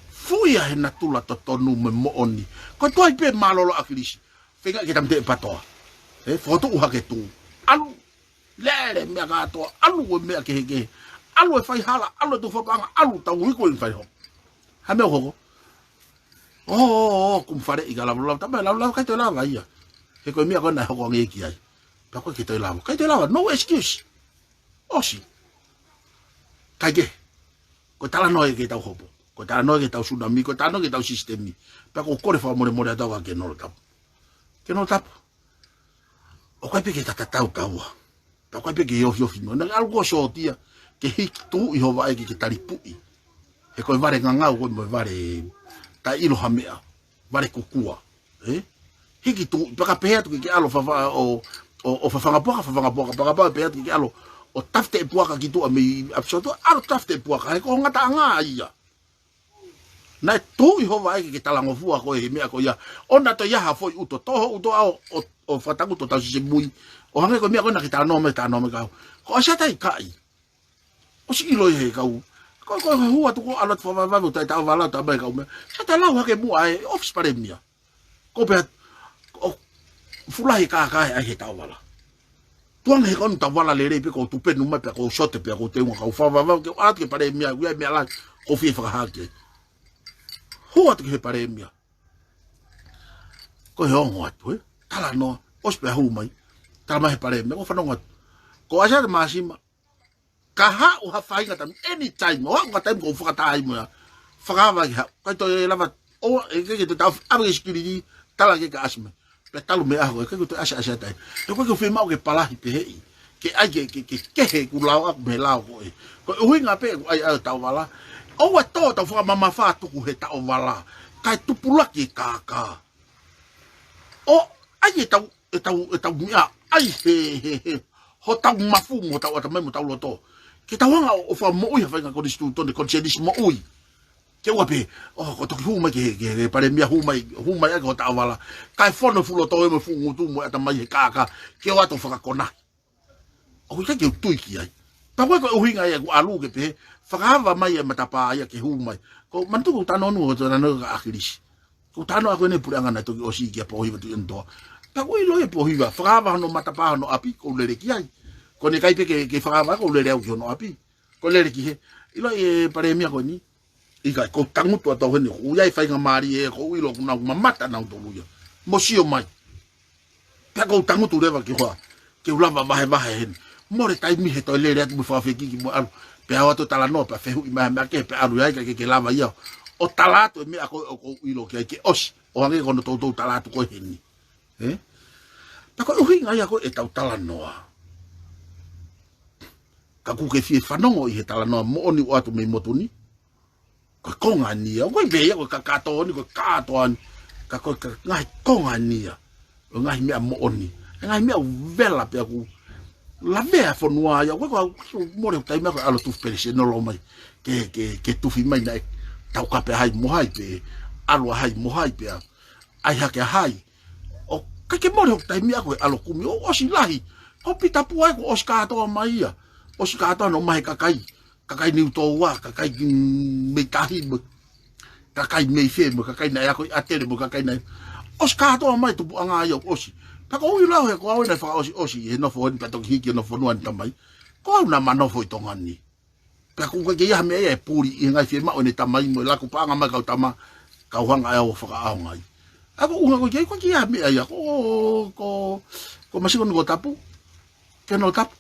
Fuʻia he natula totonu mo e moʻoni. Ko e tuai pē mālōlō ʻAkilisi. Fenga ke tamte e patoa. He, fokotuʻu hake tuʻu. ʻAlu. Lele meʻa kātoa. ʻAlu ko e meʻa kehekehe. ʻAlu e faihala. ʻAlu e tuʻu fakapaʻanga. ʻAlu tau ui ko e fai ho. Ha meʻa hoko. ʻO, ʻo, ʻo, kum fale ʻi ka lavulavu. Tama lavulavu kai toe lava ia. He ko e meʻa ko ena hoko ange ki ai. Pea ko e ke toe lava. Kai toe lava. No excuse. ʻOsi. Kai ke. Ko e talanoa ia ke tau hopo. Ko e talanoa ia ke tau tsunami. Ko e talanoa ia ke tau sisitemi. Pea ko e kole fakamolemole atu au ke nolo tapu. Ke nolo tapu. ʻOku ʻikai pē ke tatatau taua. Pea ʻoku ʻikai pē ke ofiofi mo. Naʻa ke ʻalu ko sōtia. Ke hiki tuʻu ʻi ho vaʻe ke ke talipuʻi. He ko e vale ngangau ko e mo e vale taʻeʻilo ha meʻa. Vale kukua. Ē? Hiki tuʻu, pea ka pehē atu ke ke ʻalu fafa-, ʻo, ʻo, ʻo fafanga puaka, fafanga puaka, pea kapau pehē atu ke ke ʻalu. ʻO tafite e puaka ki tuʻa mei ʻapisoto, ʻalu tafite e puaka. He ko ho ngataʻanga ia. Naʻe tuʻu ʻi ho vaʻe ke ke talangofua ko e he meʻa ko ia. ʻOua naʻa toe ʻi ai ha foʻi ʻuto, toho ʻuto ʻa ʻo, ʻo, ʻo fakatangutu tau sisemui. ʻO hangē ko e meʻa ko ena ke talanoa mai, talanoa mai kau. Ko ʻAsiata ʻikai. ʻOsi ʻilo ʻe he kau. Ko, ko, ko hua tuku ʻalu atu fakavavevave ʻo taʻe taʻovala ʻo taʻe mai kau meʻa. Sa taʻe lau hake muʻa e ʻofisi palēmia. Ko pea, ʻo, fuʻu lahi e kākā ʻe ʻai he taʻovala. Tuʻunga he kau taʻovala lelei pē ko e tupenu mai pea ko e sote pea ko e teunga kau fakavavevave ke ʻoatu ki he palēmia, ʻoku ʻi ai e meʻa lahi, ko e fie fakahā ki ai. Hū atu ki he palēmia. Ko e ongo atu, ē? Talanoa, ʻosi pea hū mai. Tala mai he palēmia, ko e fanongo atu. Ko ʻAsiata Māsima, ka haʻu ha faʻahinga taimi, anytime, ʻo haʻu ha taimi ko e fakataha ai mo ia. Fakaava ke haʻu, ʻikai toe lava, ʻo, ʻe ʻikai ke toe tau, ʻave ke sikilini, tala ke ka ʻasi mai. Pea talu mei he ʻaho, ʻe ʻikai ke toe ʻasi ʻAsiata ai. ʻE ʻikai ke fiemaʻu ke palahi peheʻi. Ke ʻai ke, ke, ke, ke he ʻeku lao ʻaku mei he lao ko ē. Ko e ʻuhinga pē ʻeku ʻai ʻa e taʻovala. ʻOua ʻe tō tau fakamamafa tuku he taʻovala. Kae tupulaki e kākā. ʻO, ʻai e tau, e tau, e tau meʻa, ʻai he, he, he, hotau mafu mo hotau ʻatamai mo hotau loto. Ke tau hanga ʻo, ʻo fakamoʻui ha faʻahinga konisitūtone, konisēnisi moʻui. Ke ʻoua pē, ʻo, ko e toki hū mai ke, ke, ke palēmia hū mai, hū mai ʻaki ho taʻovala. Kae fono e fuʻu loto ē mo e fuʻu ngutu mo e ʻatamai he kākā, ke ʻoatu ʻo fakakonahi. ʻOku ʻikai ke u tui ki ai. Pea ko e ʻuhinga ia ʻeku ʻalu ke pehē, fakaava mai e matapā ia ke hū mai. Ko e manatuʻi ko e talanoa ʻoku ou talanoa kia ʻAkilisi. Ko e talanoa ko eni puleʻanga naʻe toki ʻosi kia Pōhiva Tuʻiʻonetoa. Pea ʻoku ʻilo ʻe Pōhiva, fakaava hono matapā hono ʻapi, ʻoku ou lele ki ai. Ko ʻene ʻikai pē ke, ke fakaava, ʻoku ou lele au ki hono ʻapi. ʻOku ou lele ki hē. ʻIlo e palēmia ko eni. ʻIkai, ʻoku ou tangutu atu au heni, ʻoku ʻi ai e faingamālie, ʻoku ou ʻilo ʻoku nau mamata nautolu ia. Mo sio mai. Pea ʻoku ou tangutu leva ki hoʻa, ke u lava vahevahe heni. Mole taimi he toe lele atu mo e fakafekiki mo e ʻalu. Pea ʻoatu e talanoa, pea fehuʻi mai ha meʻa kehe, pea ʻalu ia ai ka ke, ke lava ia ʻo tala atu e meʻa ko ē ʻoku ou ʻilo ki ai ke ʻosi. ʻO hangē ko hono toutou tala atu ko ē heni. Ē? Pea ko e ʻuhinga ia ko ē ʻetau talanoa. Ka ʻoku ke fie fanongo ʻi he talanoa moʻoni ʻoatu mei motu ni. Ko e konga eni ia, ʻoku ʻikai pē ia ko e kakato ni, ko e kātoa ni. Ka ko e ka-, ngaahi konga eni ia. ʻO e ngaahi meʻa moʻoni. E ngaahi meʻa ʻoku vela pea ʻoku lavea e fonua ia. ʻOku ʻikai ke u mole hoku taimi ʻaʻaku ʻo ʻalu ʻo tufi pelesenolo mai. Ke, ke, ke tufi mai naʻe taukape ʻa hai mo hai pē. ʻAlu ʻa hai mo hai pē. ʻAi hake ʻa hai. ʻOku ʻikai ke mole hoku taimi ʻaʻaku he ʻalu ʻo kumi. ʻOku ʻosi lahi. Ko Pita Pua ia kuo ʻosi kātoa mai ia. ʻOsi kātoa hono ʻomai he kakai. Kakai Niutōua, kakai ki mei tahi mo. Kakai mei fē mo, kakai naʻe ako ʻi ʻAtele mo, kakai naʻe. ʻOsi kātoa mai tupuʻanga ia ʻoku ʻosi. Pea ʻoku ou ʻilo au he ko au ē naʻe fakaʻosiʻosi he nofo heni pea toki hiki hono fonua ʻene tamai. Ko au naʻa ma nofo ʻi Tonga ni. Pea ʻoku ʻikai ke ʻi ai ha meʻa ia ʻe puli ʻi he ngaahi fiemaʻu ʻene tamai mo e laku paʻanga mai kau tama, kau hanga ʻe au ʻo fakaʻaongaʻi. ʻA ia ko e ʻuhinga ʻoku ʻikai, ʻoku ʻikai ke ʻi ai ha meʻa ia ko, ko, ko Masiko Nukuʻatapu, Kenolo Tapu.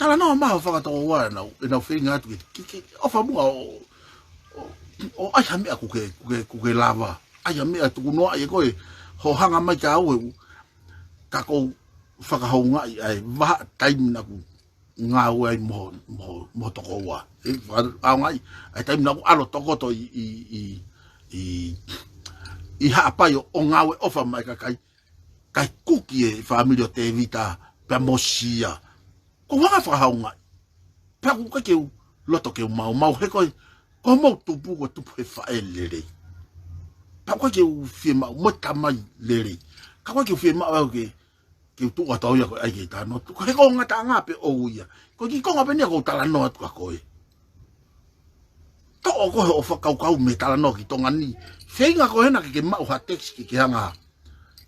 Talanoa mai ʻo fakatokoua ʻenau, ʻenau feinga atu ke, ke, ke ʻofa muʻa ʻo, ʻo, ʻo ʻai ha meʻa ʻoku ke, ʻoku ke, ʻoku ke lava. ʻAi ha meʻa tuku noa ʻa e ko e, hoʻo hanga mai kia au ē, ka ʻoku ou fakahoungaʻi ʻa e vahaʻa taimi naʻa ku ngāue ai mo, mo, mo tokoua. ʻE, fakaʻaongaʻi, ʻa e taimi naʻa ku ʻalu ʻo tokoto ʻi, ʻi, ʻi, ʻi, ʻi Haʻapai ʻo, ʻo ngāue ʻofa mai kakai, kae kuki e fāmili ʻo Tēvita, pea mo Sia. ʻOku ou hanga ʻo fakahoungaʻi. Pea ʻoku ʻikai ke u loto ke u maumau he ko e, ko hoʻomou tupu, ko e tupu he faʻē lelei. Pea ʻoku ʻikai ke u fiemaʻu, mo e tamai lelei. Ka ʻoku ʻikai ke u fiemaʻu au ke, ke u tuʻu atu au ia ko e ʻai ke tano. Ko e he ko ngataʻanga pē ʻoʻou ia. Ko e kiʻi konga pē eni ia ʻoku ou talanoa atu kia koe. Toʻo koe hoʻo fakakaukau mei he talanoa ki Tonga ni. Feinga koe hena ke ke maʻu ha tax ke ke hanga.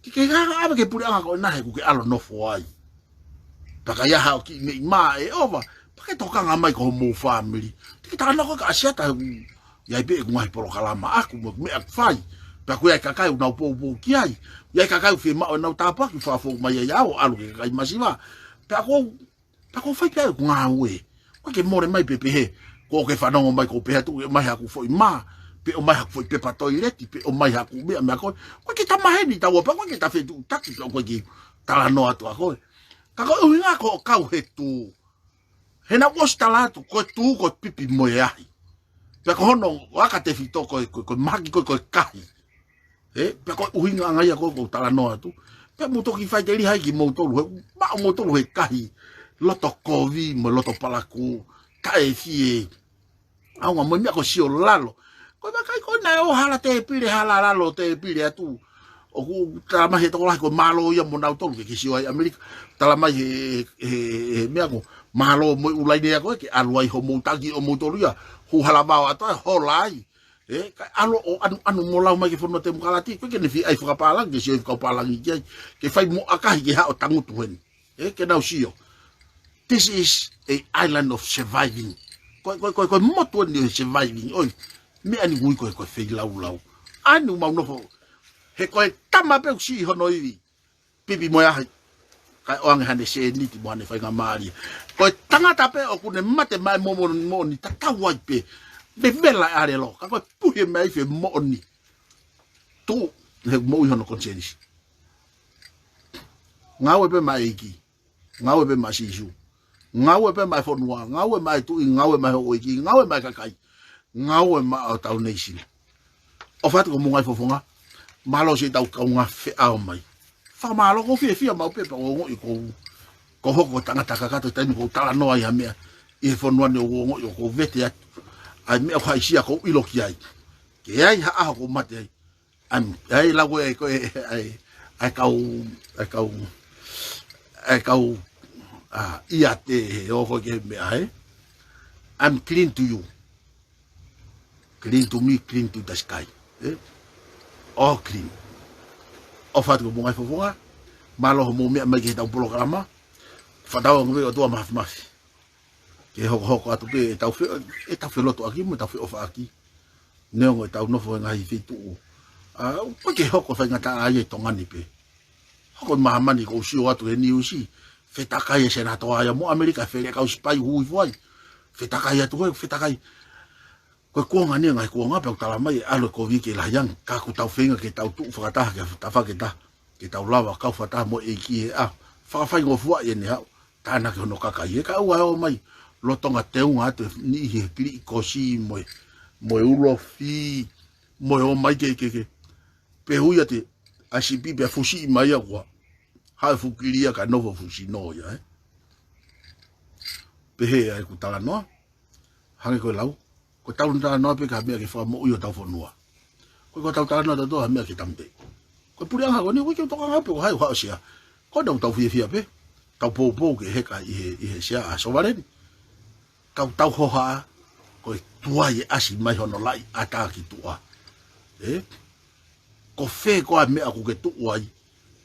Ke ke hanga ʻave ki he puleʻanga ko ena he ʻoku ke ʻalu ʻo nofo ai. Pea ka ʻi ai haʻo kiʻi meʻi mā ʻe ʻova, pea ke tokanga mai ki hoʻomou fāmili. Te ke talanoa koe kia ʻAsiata he ʻoku ʻi ai pē ʻeku ngaahi polokalama ʻaʻaku mo e meʻa ʻoku fai. Pea ʻoku ʻi ai e kakai ʻoku nau poupou ki ai. ʻI ai e kakai ʻoku fiemaʻu ʻenau tāpuaki, fakafou mai ai au ʻo ʻalu ki he kakai masiva. Pea ʻoku ou, pea ʻoku ou fai pē ʻeku ngāue. ʻOku ʻikai ke mole mai pē pehē, kuo ke fanongo mai ʻoku ou pehē atu ʻomai haku foʻi mā, pe ʻomai haku foʻi pepa toileti, pe ʻomai haku meʻa, meʻa ko ē. ʻOku ʻikai ke ta maheni taua, pea ʻoku ʻikai ke ta fetuʻutaki, pea ʻoku ʻikai ke talanoa atu ʻa koe. Ka ko e ʻuhinga ko hoʻo kau he tū. He naʻa ku ʻosi tala atu, ko e tū, ko e pipi mo e ahi. Pea ko hono aka tefito ko e, ko e, ko e mahaki ko e, ko e kahi. Ē, pea ko e ʻuhinga ʻanga ia ko ē ʻoku ou talanoa atu. Pea mou toki faʻiteliha ai kimoutolu, he maʻu moutolu he kahi loto kovi mo e loto palakū, kae fie ʻaonga mo e meʻa ko e sio lalo. Ko e vakai ko ena ʻo hala tēpile, hala lalo tēpile atu. ʻOku talamai he tokolahi ko e mālō ia mo nautolu ke, ke sio ai ʻAmelika. Talamai he, he, he, he meʻa ko e mālō mo e ʻū laine ia ko ē ke ʻalu ai hoʻomou taki ʻomoutolu ia. Hū hala vao atu ai, hola ai. Ē, kae ʻalu ʻo ʻanuʻanu mo lau mai ki he fonua temokalati, ʻoku ʻikai ke ne fie ʻai fakapālangi, ke sio e fakapālangi ki ai, ke fai mo ʻakahi ke haʻu ʻo tangutu heni. Ē, ke nau sio. This is a island of surviving. Ko e, ko e, ko e, ko e motu eni ʻo e surviving. ʻOi, meʻa ni ʻoku ui ko e, ko e feilaulau. ʻAni ʻoku mau nofo. He ko e tama pē ʻoku siʻi hono ivi. Pipi mo e ahi. Kae ʻoange haʻane sēniti mo haʻane faingamālie. Ko e tangata pē ʻoku ne mate mai mo, mo, moʻoni tatau ai pē. Vevela e ʻālelo. Ka ko e puhi e meʻa ife moʻoni. Tuʻu, he moʻui hono konisēnisi. Ngāue pē maʻa e ʻEiki. Ngāue pē maʻa Sīsū. Ngāue pē maʻa e fonua. Ngāue maʻa e tuʻi. Ngāue maʻa e houʻeiki. Ngāue maʻa e kakai. Ngāue maʻa hotau nation. ʻOfa atu ki hoʻomou ngaahi fofonga. Mālō siʻi tau kaungā feʻao mai. Fakamālō, ʻoku ou fiefia maʻu pē pea ʻoku ou ongoʻi ʻoku ou, ʻoku ou hoko ko e tangata kakato he taimi ʻoku ou talanoa ai ha meʻa ʻi he fonua ni, ʻoku ou ongoʻi ʻoku ou vete atu. ʻA e meʻa ʻoku haʻisia ʻoku ou ʻilo ki ai. Ke ʻi ai ha ʻaho ʻoku ou mate ai. ʻAi, ʻai lau e, ko e, ʻai, ʻai kau, ʻai kau, ʻai kau, ʻa, ʻiate he ʻoku ke meʻa, ē? I'm clean to you. Clean to me, clean to the sky. Ē? All clean. ʻOfa atu ki he Moʻunga Fofonga. Mālō hoʻomou meʻa mai ki heʻetau polokalama. Fakatauange ʻe ʻOtua Māfimafi ke hokohoko atu pē ʻetau fe-, ʻetau felotuʻaki mo ʻetau feʻofaʻaki. Neongo ʻetau nofo he ngaahi feituʻu, ʻa, ʻoku ʻikai ke hoko faingataʻa ia ʻi Tonga ni pē. Hoko ʻi māmani, ʻoku ou sio atu he niusi, fetakai e Senatoa ia mo ʻAmelika, fele kau sipai hui fuai. Fetakai atu he, fetakai. Ko e kuonga ni, ngaahi kuonga pē ʻoku tala mai ʻe ʻalu e kovi ke lahi ange, ka ʻoku tau feinga ke tau tuʻu fakataha ki he tafaʻaki ʻe taha, ke tau lava kau fakataha mo e ʻEiki he ʻaho. Fakafaingofuaʻi ʻene haʻu, tānaki hono kakai. He ka ʻoua ʻe ō mai lolotonga teunga atu e niʻihi he kiliʻikosi mo e, mo e ulofi, mo e ō mai ke, ke, ke. Pea ui atu e ʻAisipi pea fusiʻi mai ia kuo haʻu e fuʻu kili ia kae nofo fuʻu sino ia, ē? Pehē ʻa ʻeku talanoa, hangē ko e lau, ko ʻetau talanoa pē ki ha meʻa ke fakamoʻui hotau fonua. ʻOku ʻikai ko ʻetau talanoa tautolu ha meʻa ke tāmateʻi. Ko e puleʻanga ko eni, ʻoku ʻikai ke u tokanga pe ko hai ʻoku haʻu ʻo sea. Ko ʻetau, tau fiefia pē, tau poupou ke heka ʻi he, ʻi he sea ʻa Sovaleni. Tau, tau hohaʻa, ko e tuai e ʻasi mai hono laʻi ʻata ki tuʻa. Ē? Ko fē koā e meʻa ʻoku ke tuʻu ai,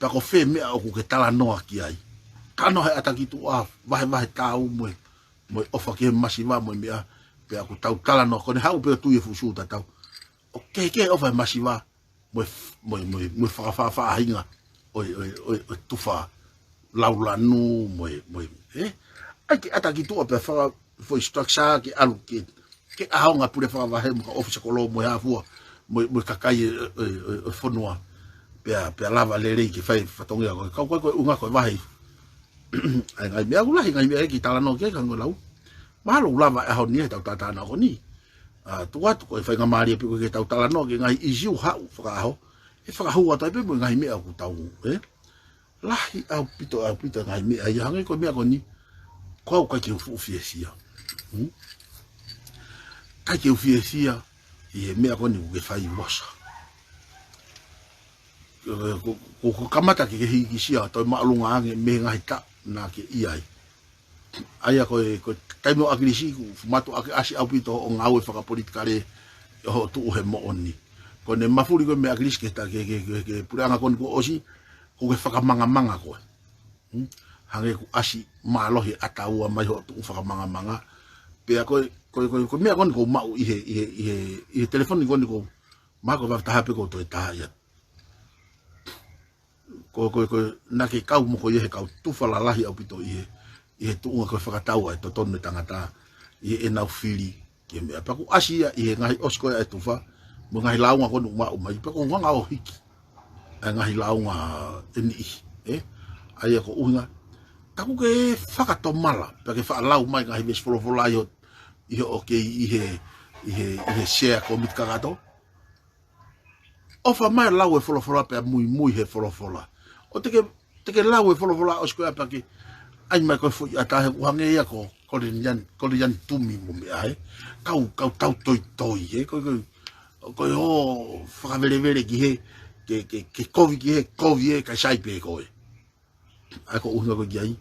pea ko fē meʻa ʻoku ke talanoa ki ai. Talanoa he ʻata ki tuʻa, vahevahe tau mo e, mo e ʻofa ki he masiva mo e meʻa, pea ʻoku tau talanoa, ko ʻene haʻu pē ʻo tui e fuʻu sū tatau. ʻOku kehekehe ʻofa he masiva mo e f-, mo e, mo e, mo e fakafaʻafaʻahinga ʻo e, ʻo e, ʻo e, ʻo e tufa laulanu mo e, mo e, ē? ʻAi ke ʻata ki tuʻa pea faka-, foʻi structure ke ʻalu ke, ke ʻaonga pule fakavahe mo e kau ʻōfisa kolo mo e hā fua, mo e, mo e kakai e, e, e, e fonua. Pea, pea lava lelei ke fai fatongia ko e kau, ko e, ko e ʻuhinga ko e vahe. ʻAi ngaahi meʻa ʻoku lahi, ngaahi meʻa ʻe ʻikai ke talanoa ki ai, ka ngaahi lau. Mahalo ʻoku lava e ʻaho ni he ʻetau talanoa ko eni. ʻA, tuku atu ko e faingamālie pē ko e ke tau talanoa ki he ngaahi ʻīsiu haʻu fakaʻaho. ʻE fakahū atu ai pē mo e ngaahi meʻa ʻoku tau, ē? Lahi ʻaupito, ʻaupito e ngaahi meʻa ia, hangē ko e meʻa ko eni. Ko au ʻikai ke u fuʻu fiefia. Hmm? ʻIkai ke u fiefia ʻi he meʻa ko eni ʻoku ke fai, Vosa. Ko, ko, ko, ko e kamata ke, ke hikisia, toe māʻolunga ange mei he ngaahi taʻu naʻa ke ʻi ai. ʻA ia ko e, ko e taimi ʻo ʻAkilisi, kuo fuʻu mātuʻaki ʻasi ʻaupito hoʻo ngāue fakapolitikale ʻi hoʻo tuʻu he moʻoni. Ko ʻene mafuli ko ē mei ʻAkilisi ke ta-, ke, ke, ke, ke puleʻanga ko eni kuo ʻosi, ko e fakamangamanga ko ē. Hmm? Hangē kuo ʻasi mālohi e ʻata ua mai hoʻo tuʻu fakamangamanga. Pea ko e, ko e, ko e, ko e meʻa ko eni ʻoku ou maʻu ʻi he, ʻi he, ʻi he, ʻi he telefoni ko eni ʻoku ou maʻu ko e vahe taha pē ʻoku ou toe tā ia. Ko, ko, ko, naʻa ke kau mo ko ia he kau tufa lalahi ʻaupito ʻi he, ʻi he tuʻunga ko e fakatau ʻa e totonu e tangata ʻi heʻenau fili ki he meʻa. Pea kuo ʻasi ia ʻi he ngaahi ʻosi ko ē ʻa e tufa, mo e ngaahi lāunga ko eni ʻoku maʻu mai, pea ʻoku ou hanga ʻo hiki ʻa e ngaahi lāunga ʻe niʻihi, ē? ʻA ia ko e ʻuhinga, taku ke fakatomala, pea ke faʻa lau mai ngaahi veesi folofola ʻi hoʻo, ʻi hoʻo kei ʻi he, ʻi he, ʻi he sea komiti kakato. ʻOfa mai lau e folofola pea muimui he folofola. ʻO te ke, te ke lau e folofola ʻosi ko ia pea ke ʻai mai ko e foʻi ʻata he ʻoku hangē ia ko Koliani, Koliani Tumi mo meʻa, ē. Kau, kau tautoitoi, ē. Ko, ko, ko e ō fakavelevele ki he, ke, ke, ke kovi ki he, kovi ē, kae sai pē koe. ʻA ia ko e ʻuhinga ko ē ki ai.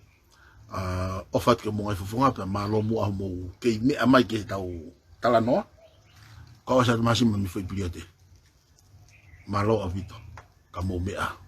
ʻA, ʻofa atu ki he Moʻunga Fofonga pea mālō muʻa hoʻomou kei meʻa mai ki heʻetau talanoa. Kau ʻosi atu Māsima mei Fuipiliote. Mālō ʻaupito. Ka mou meʻa.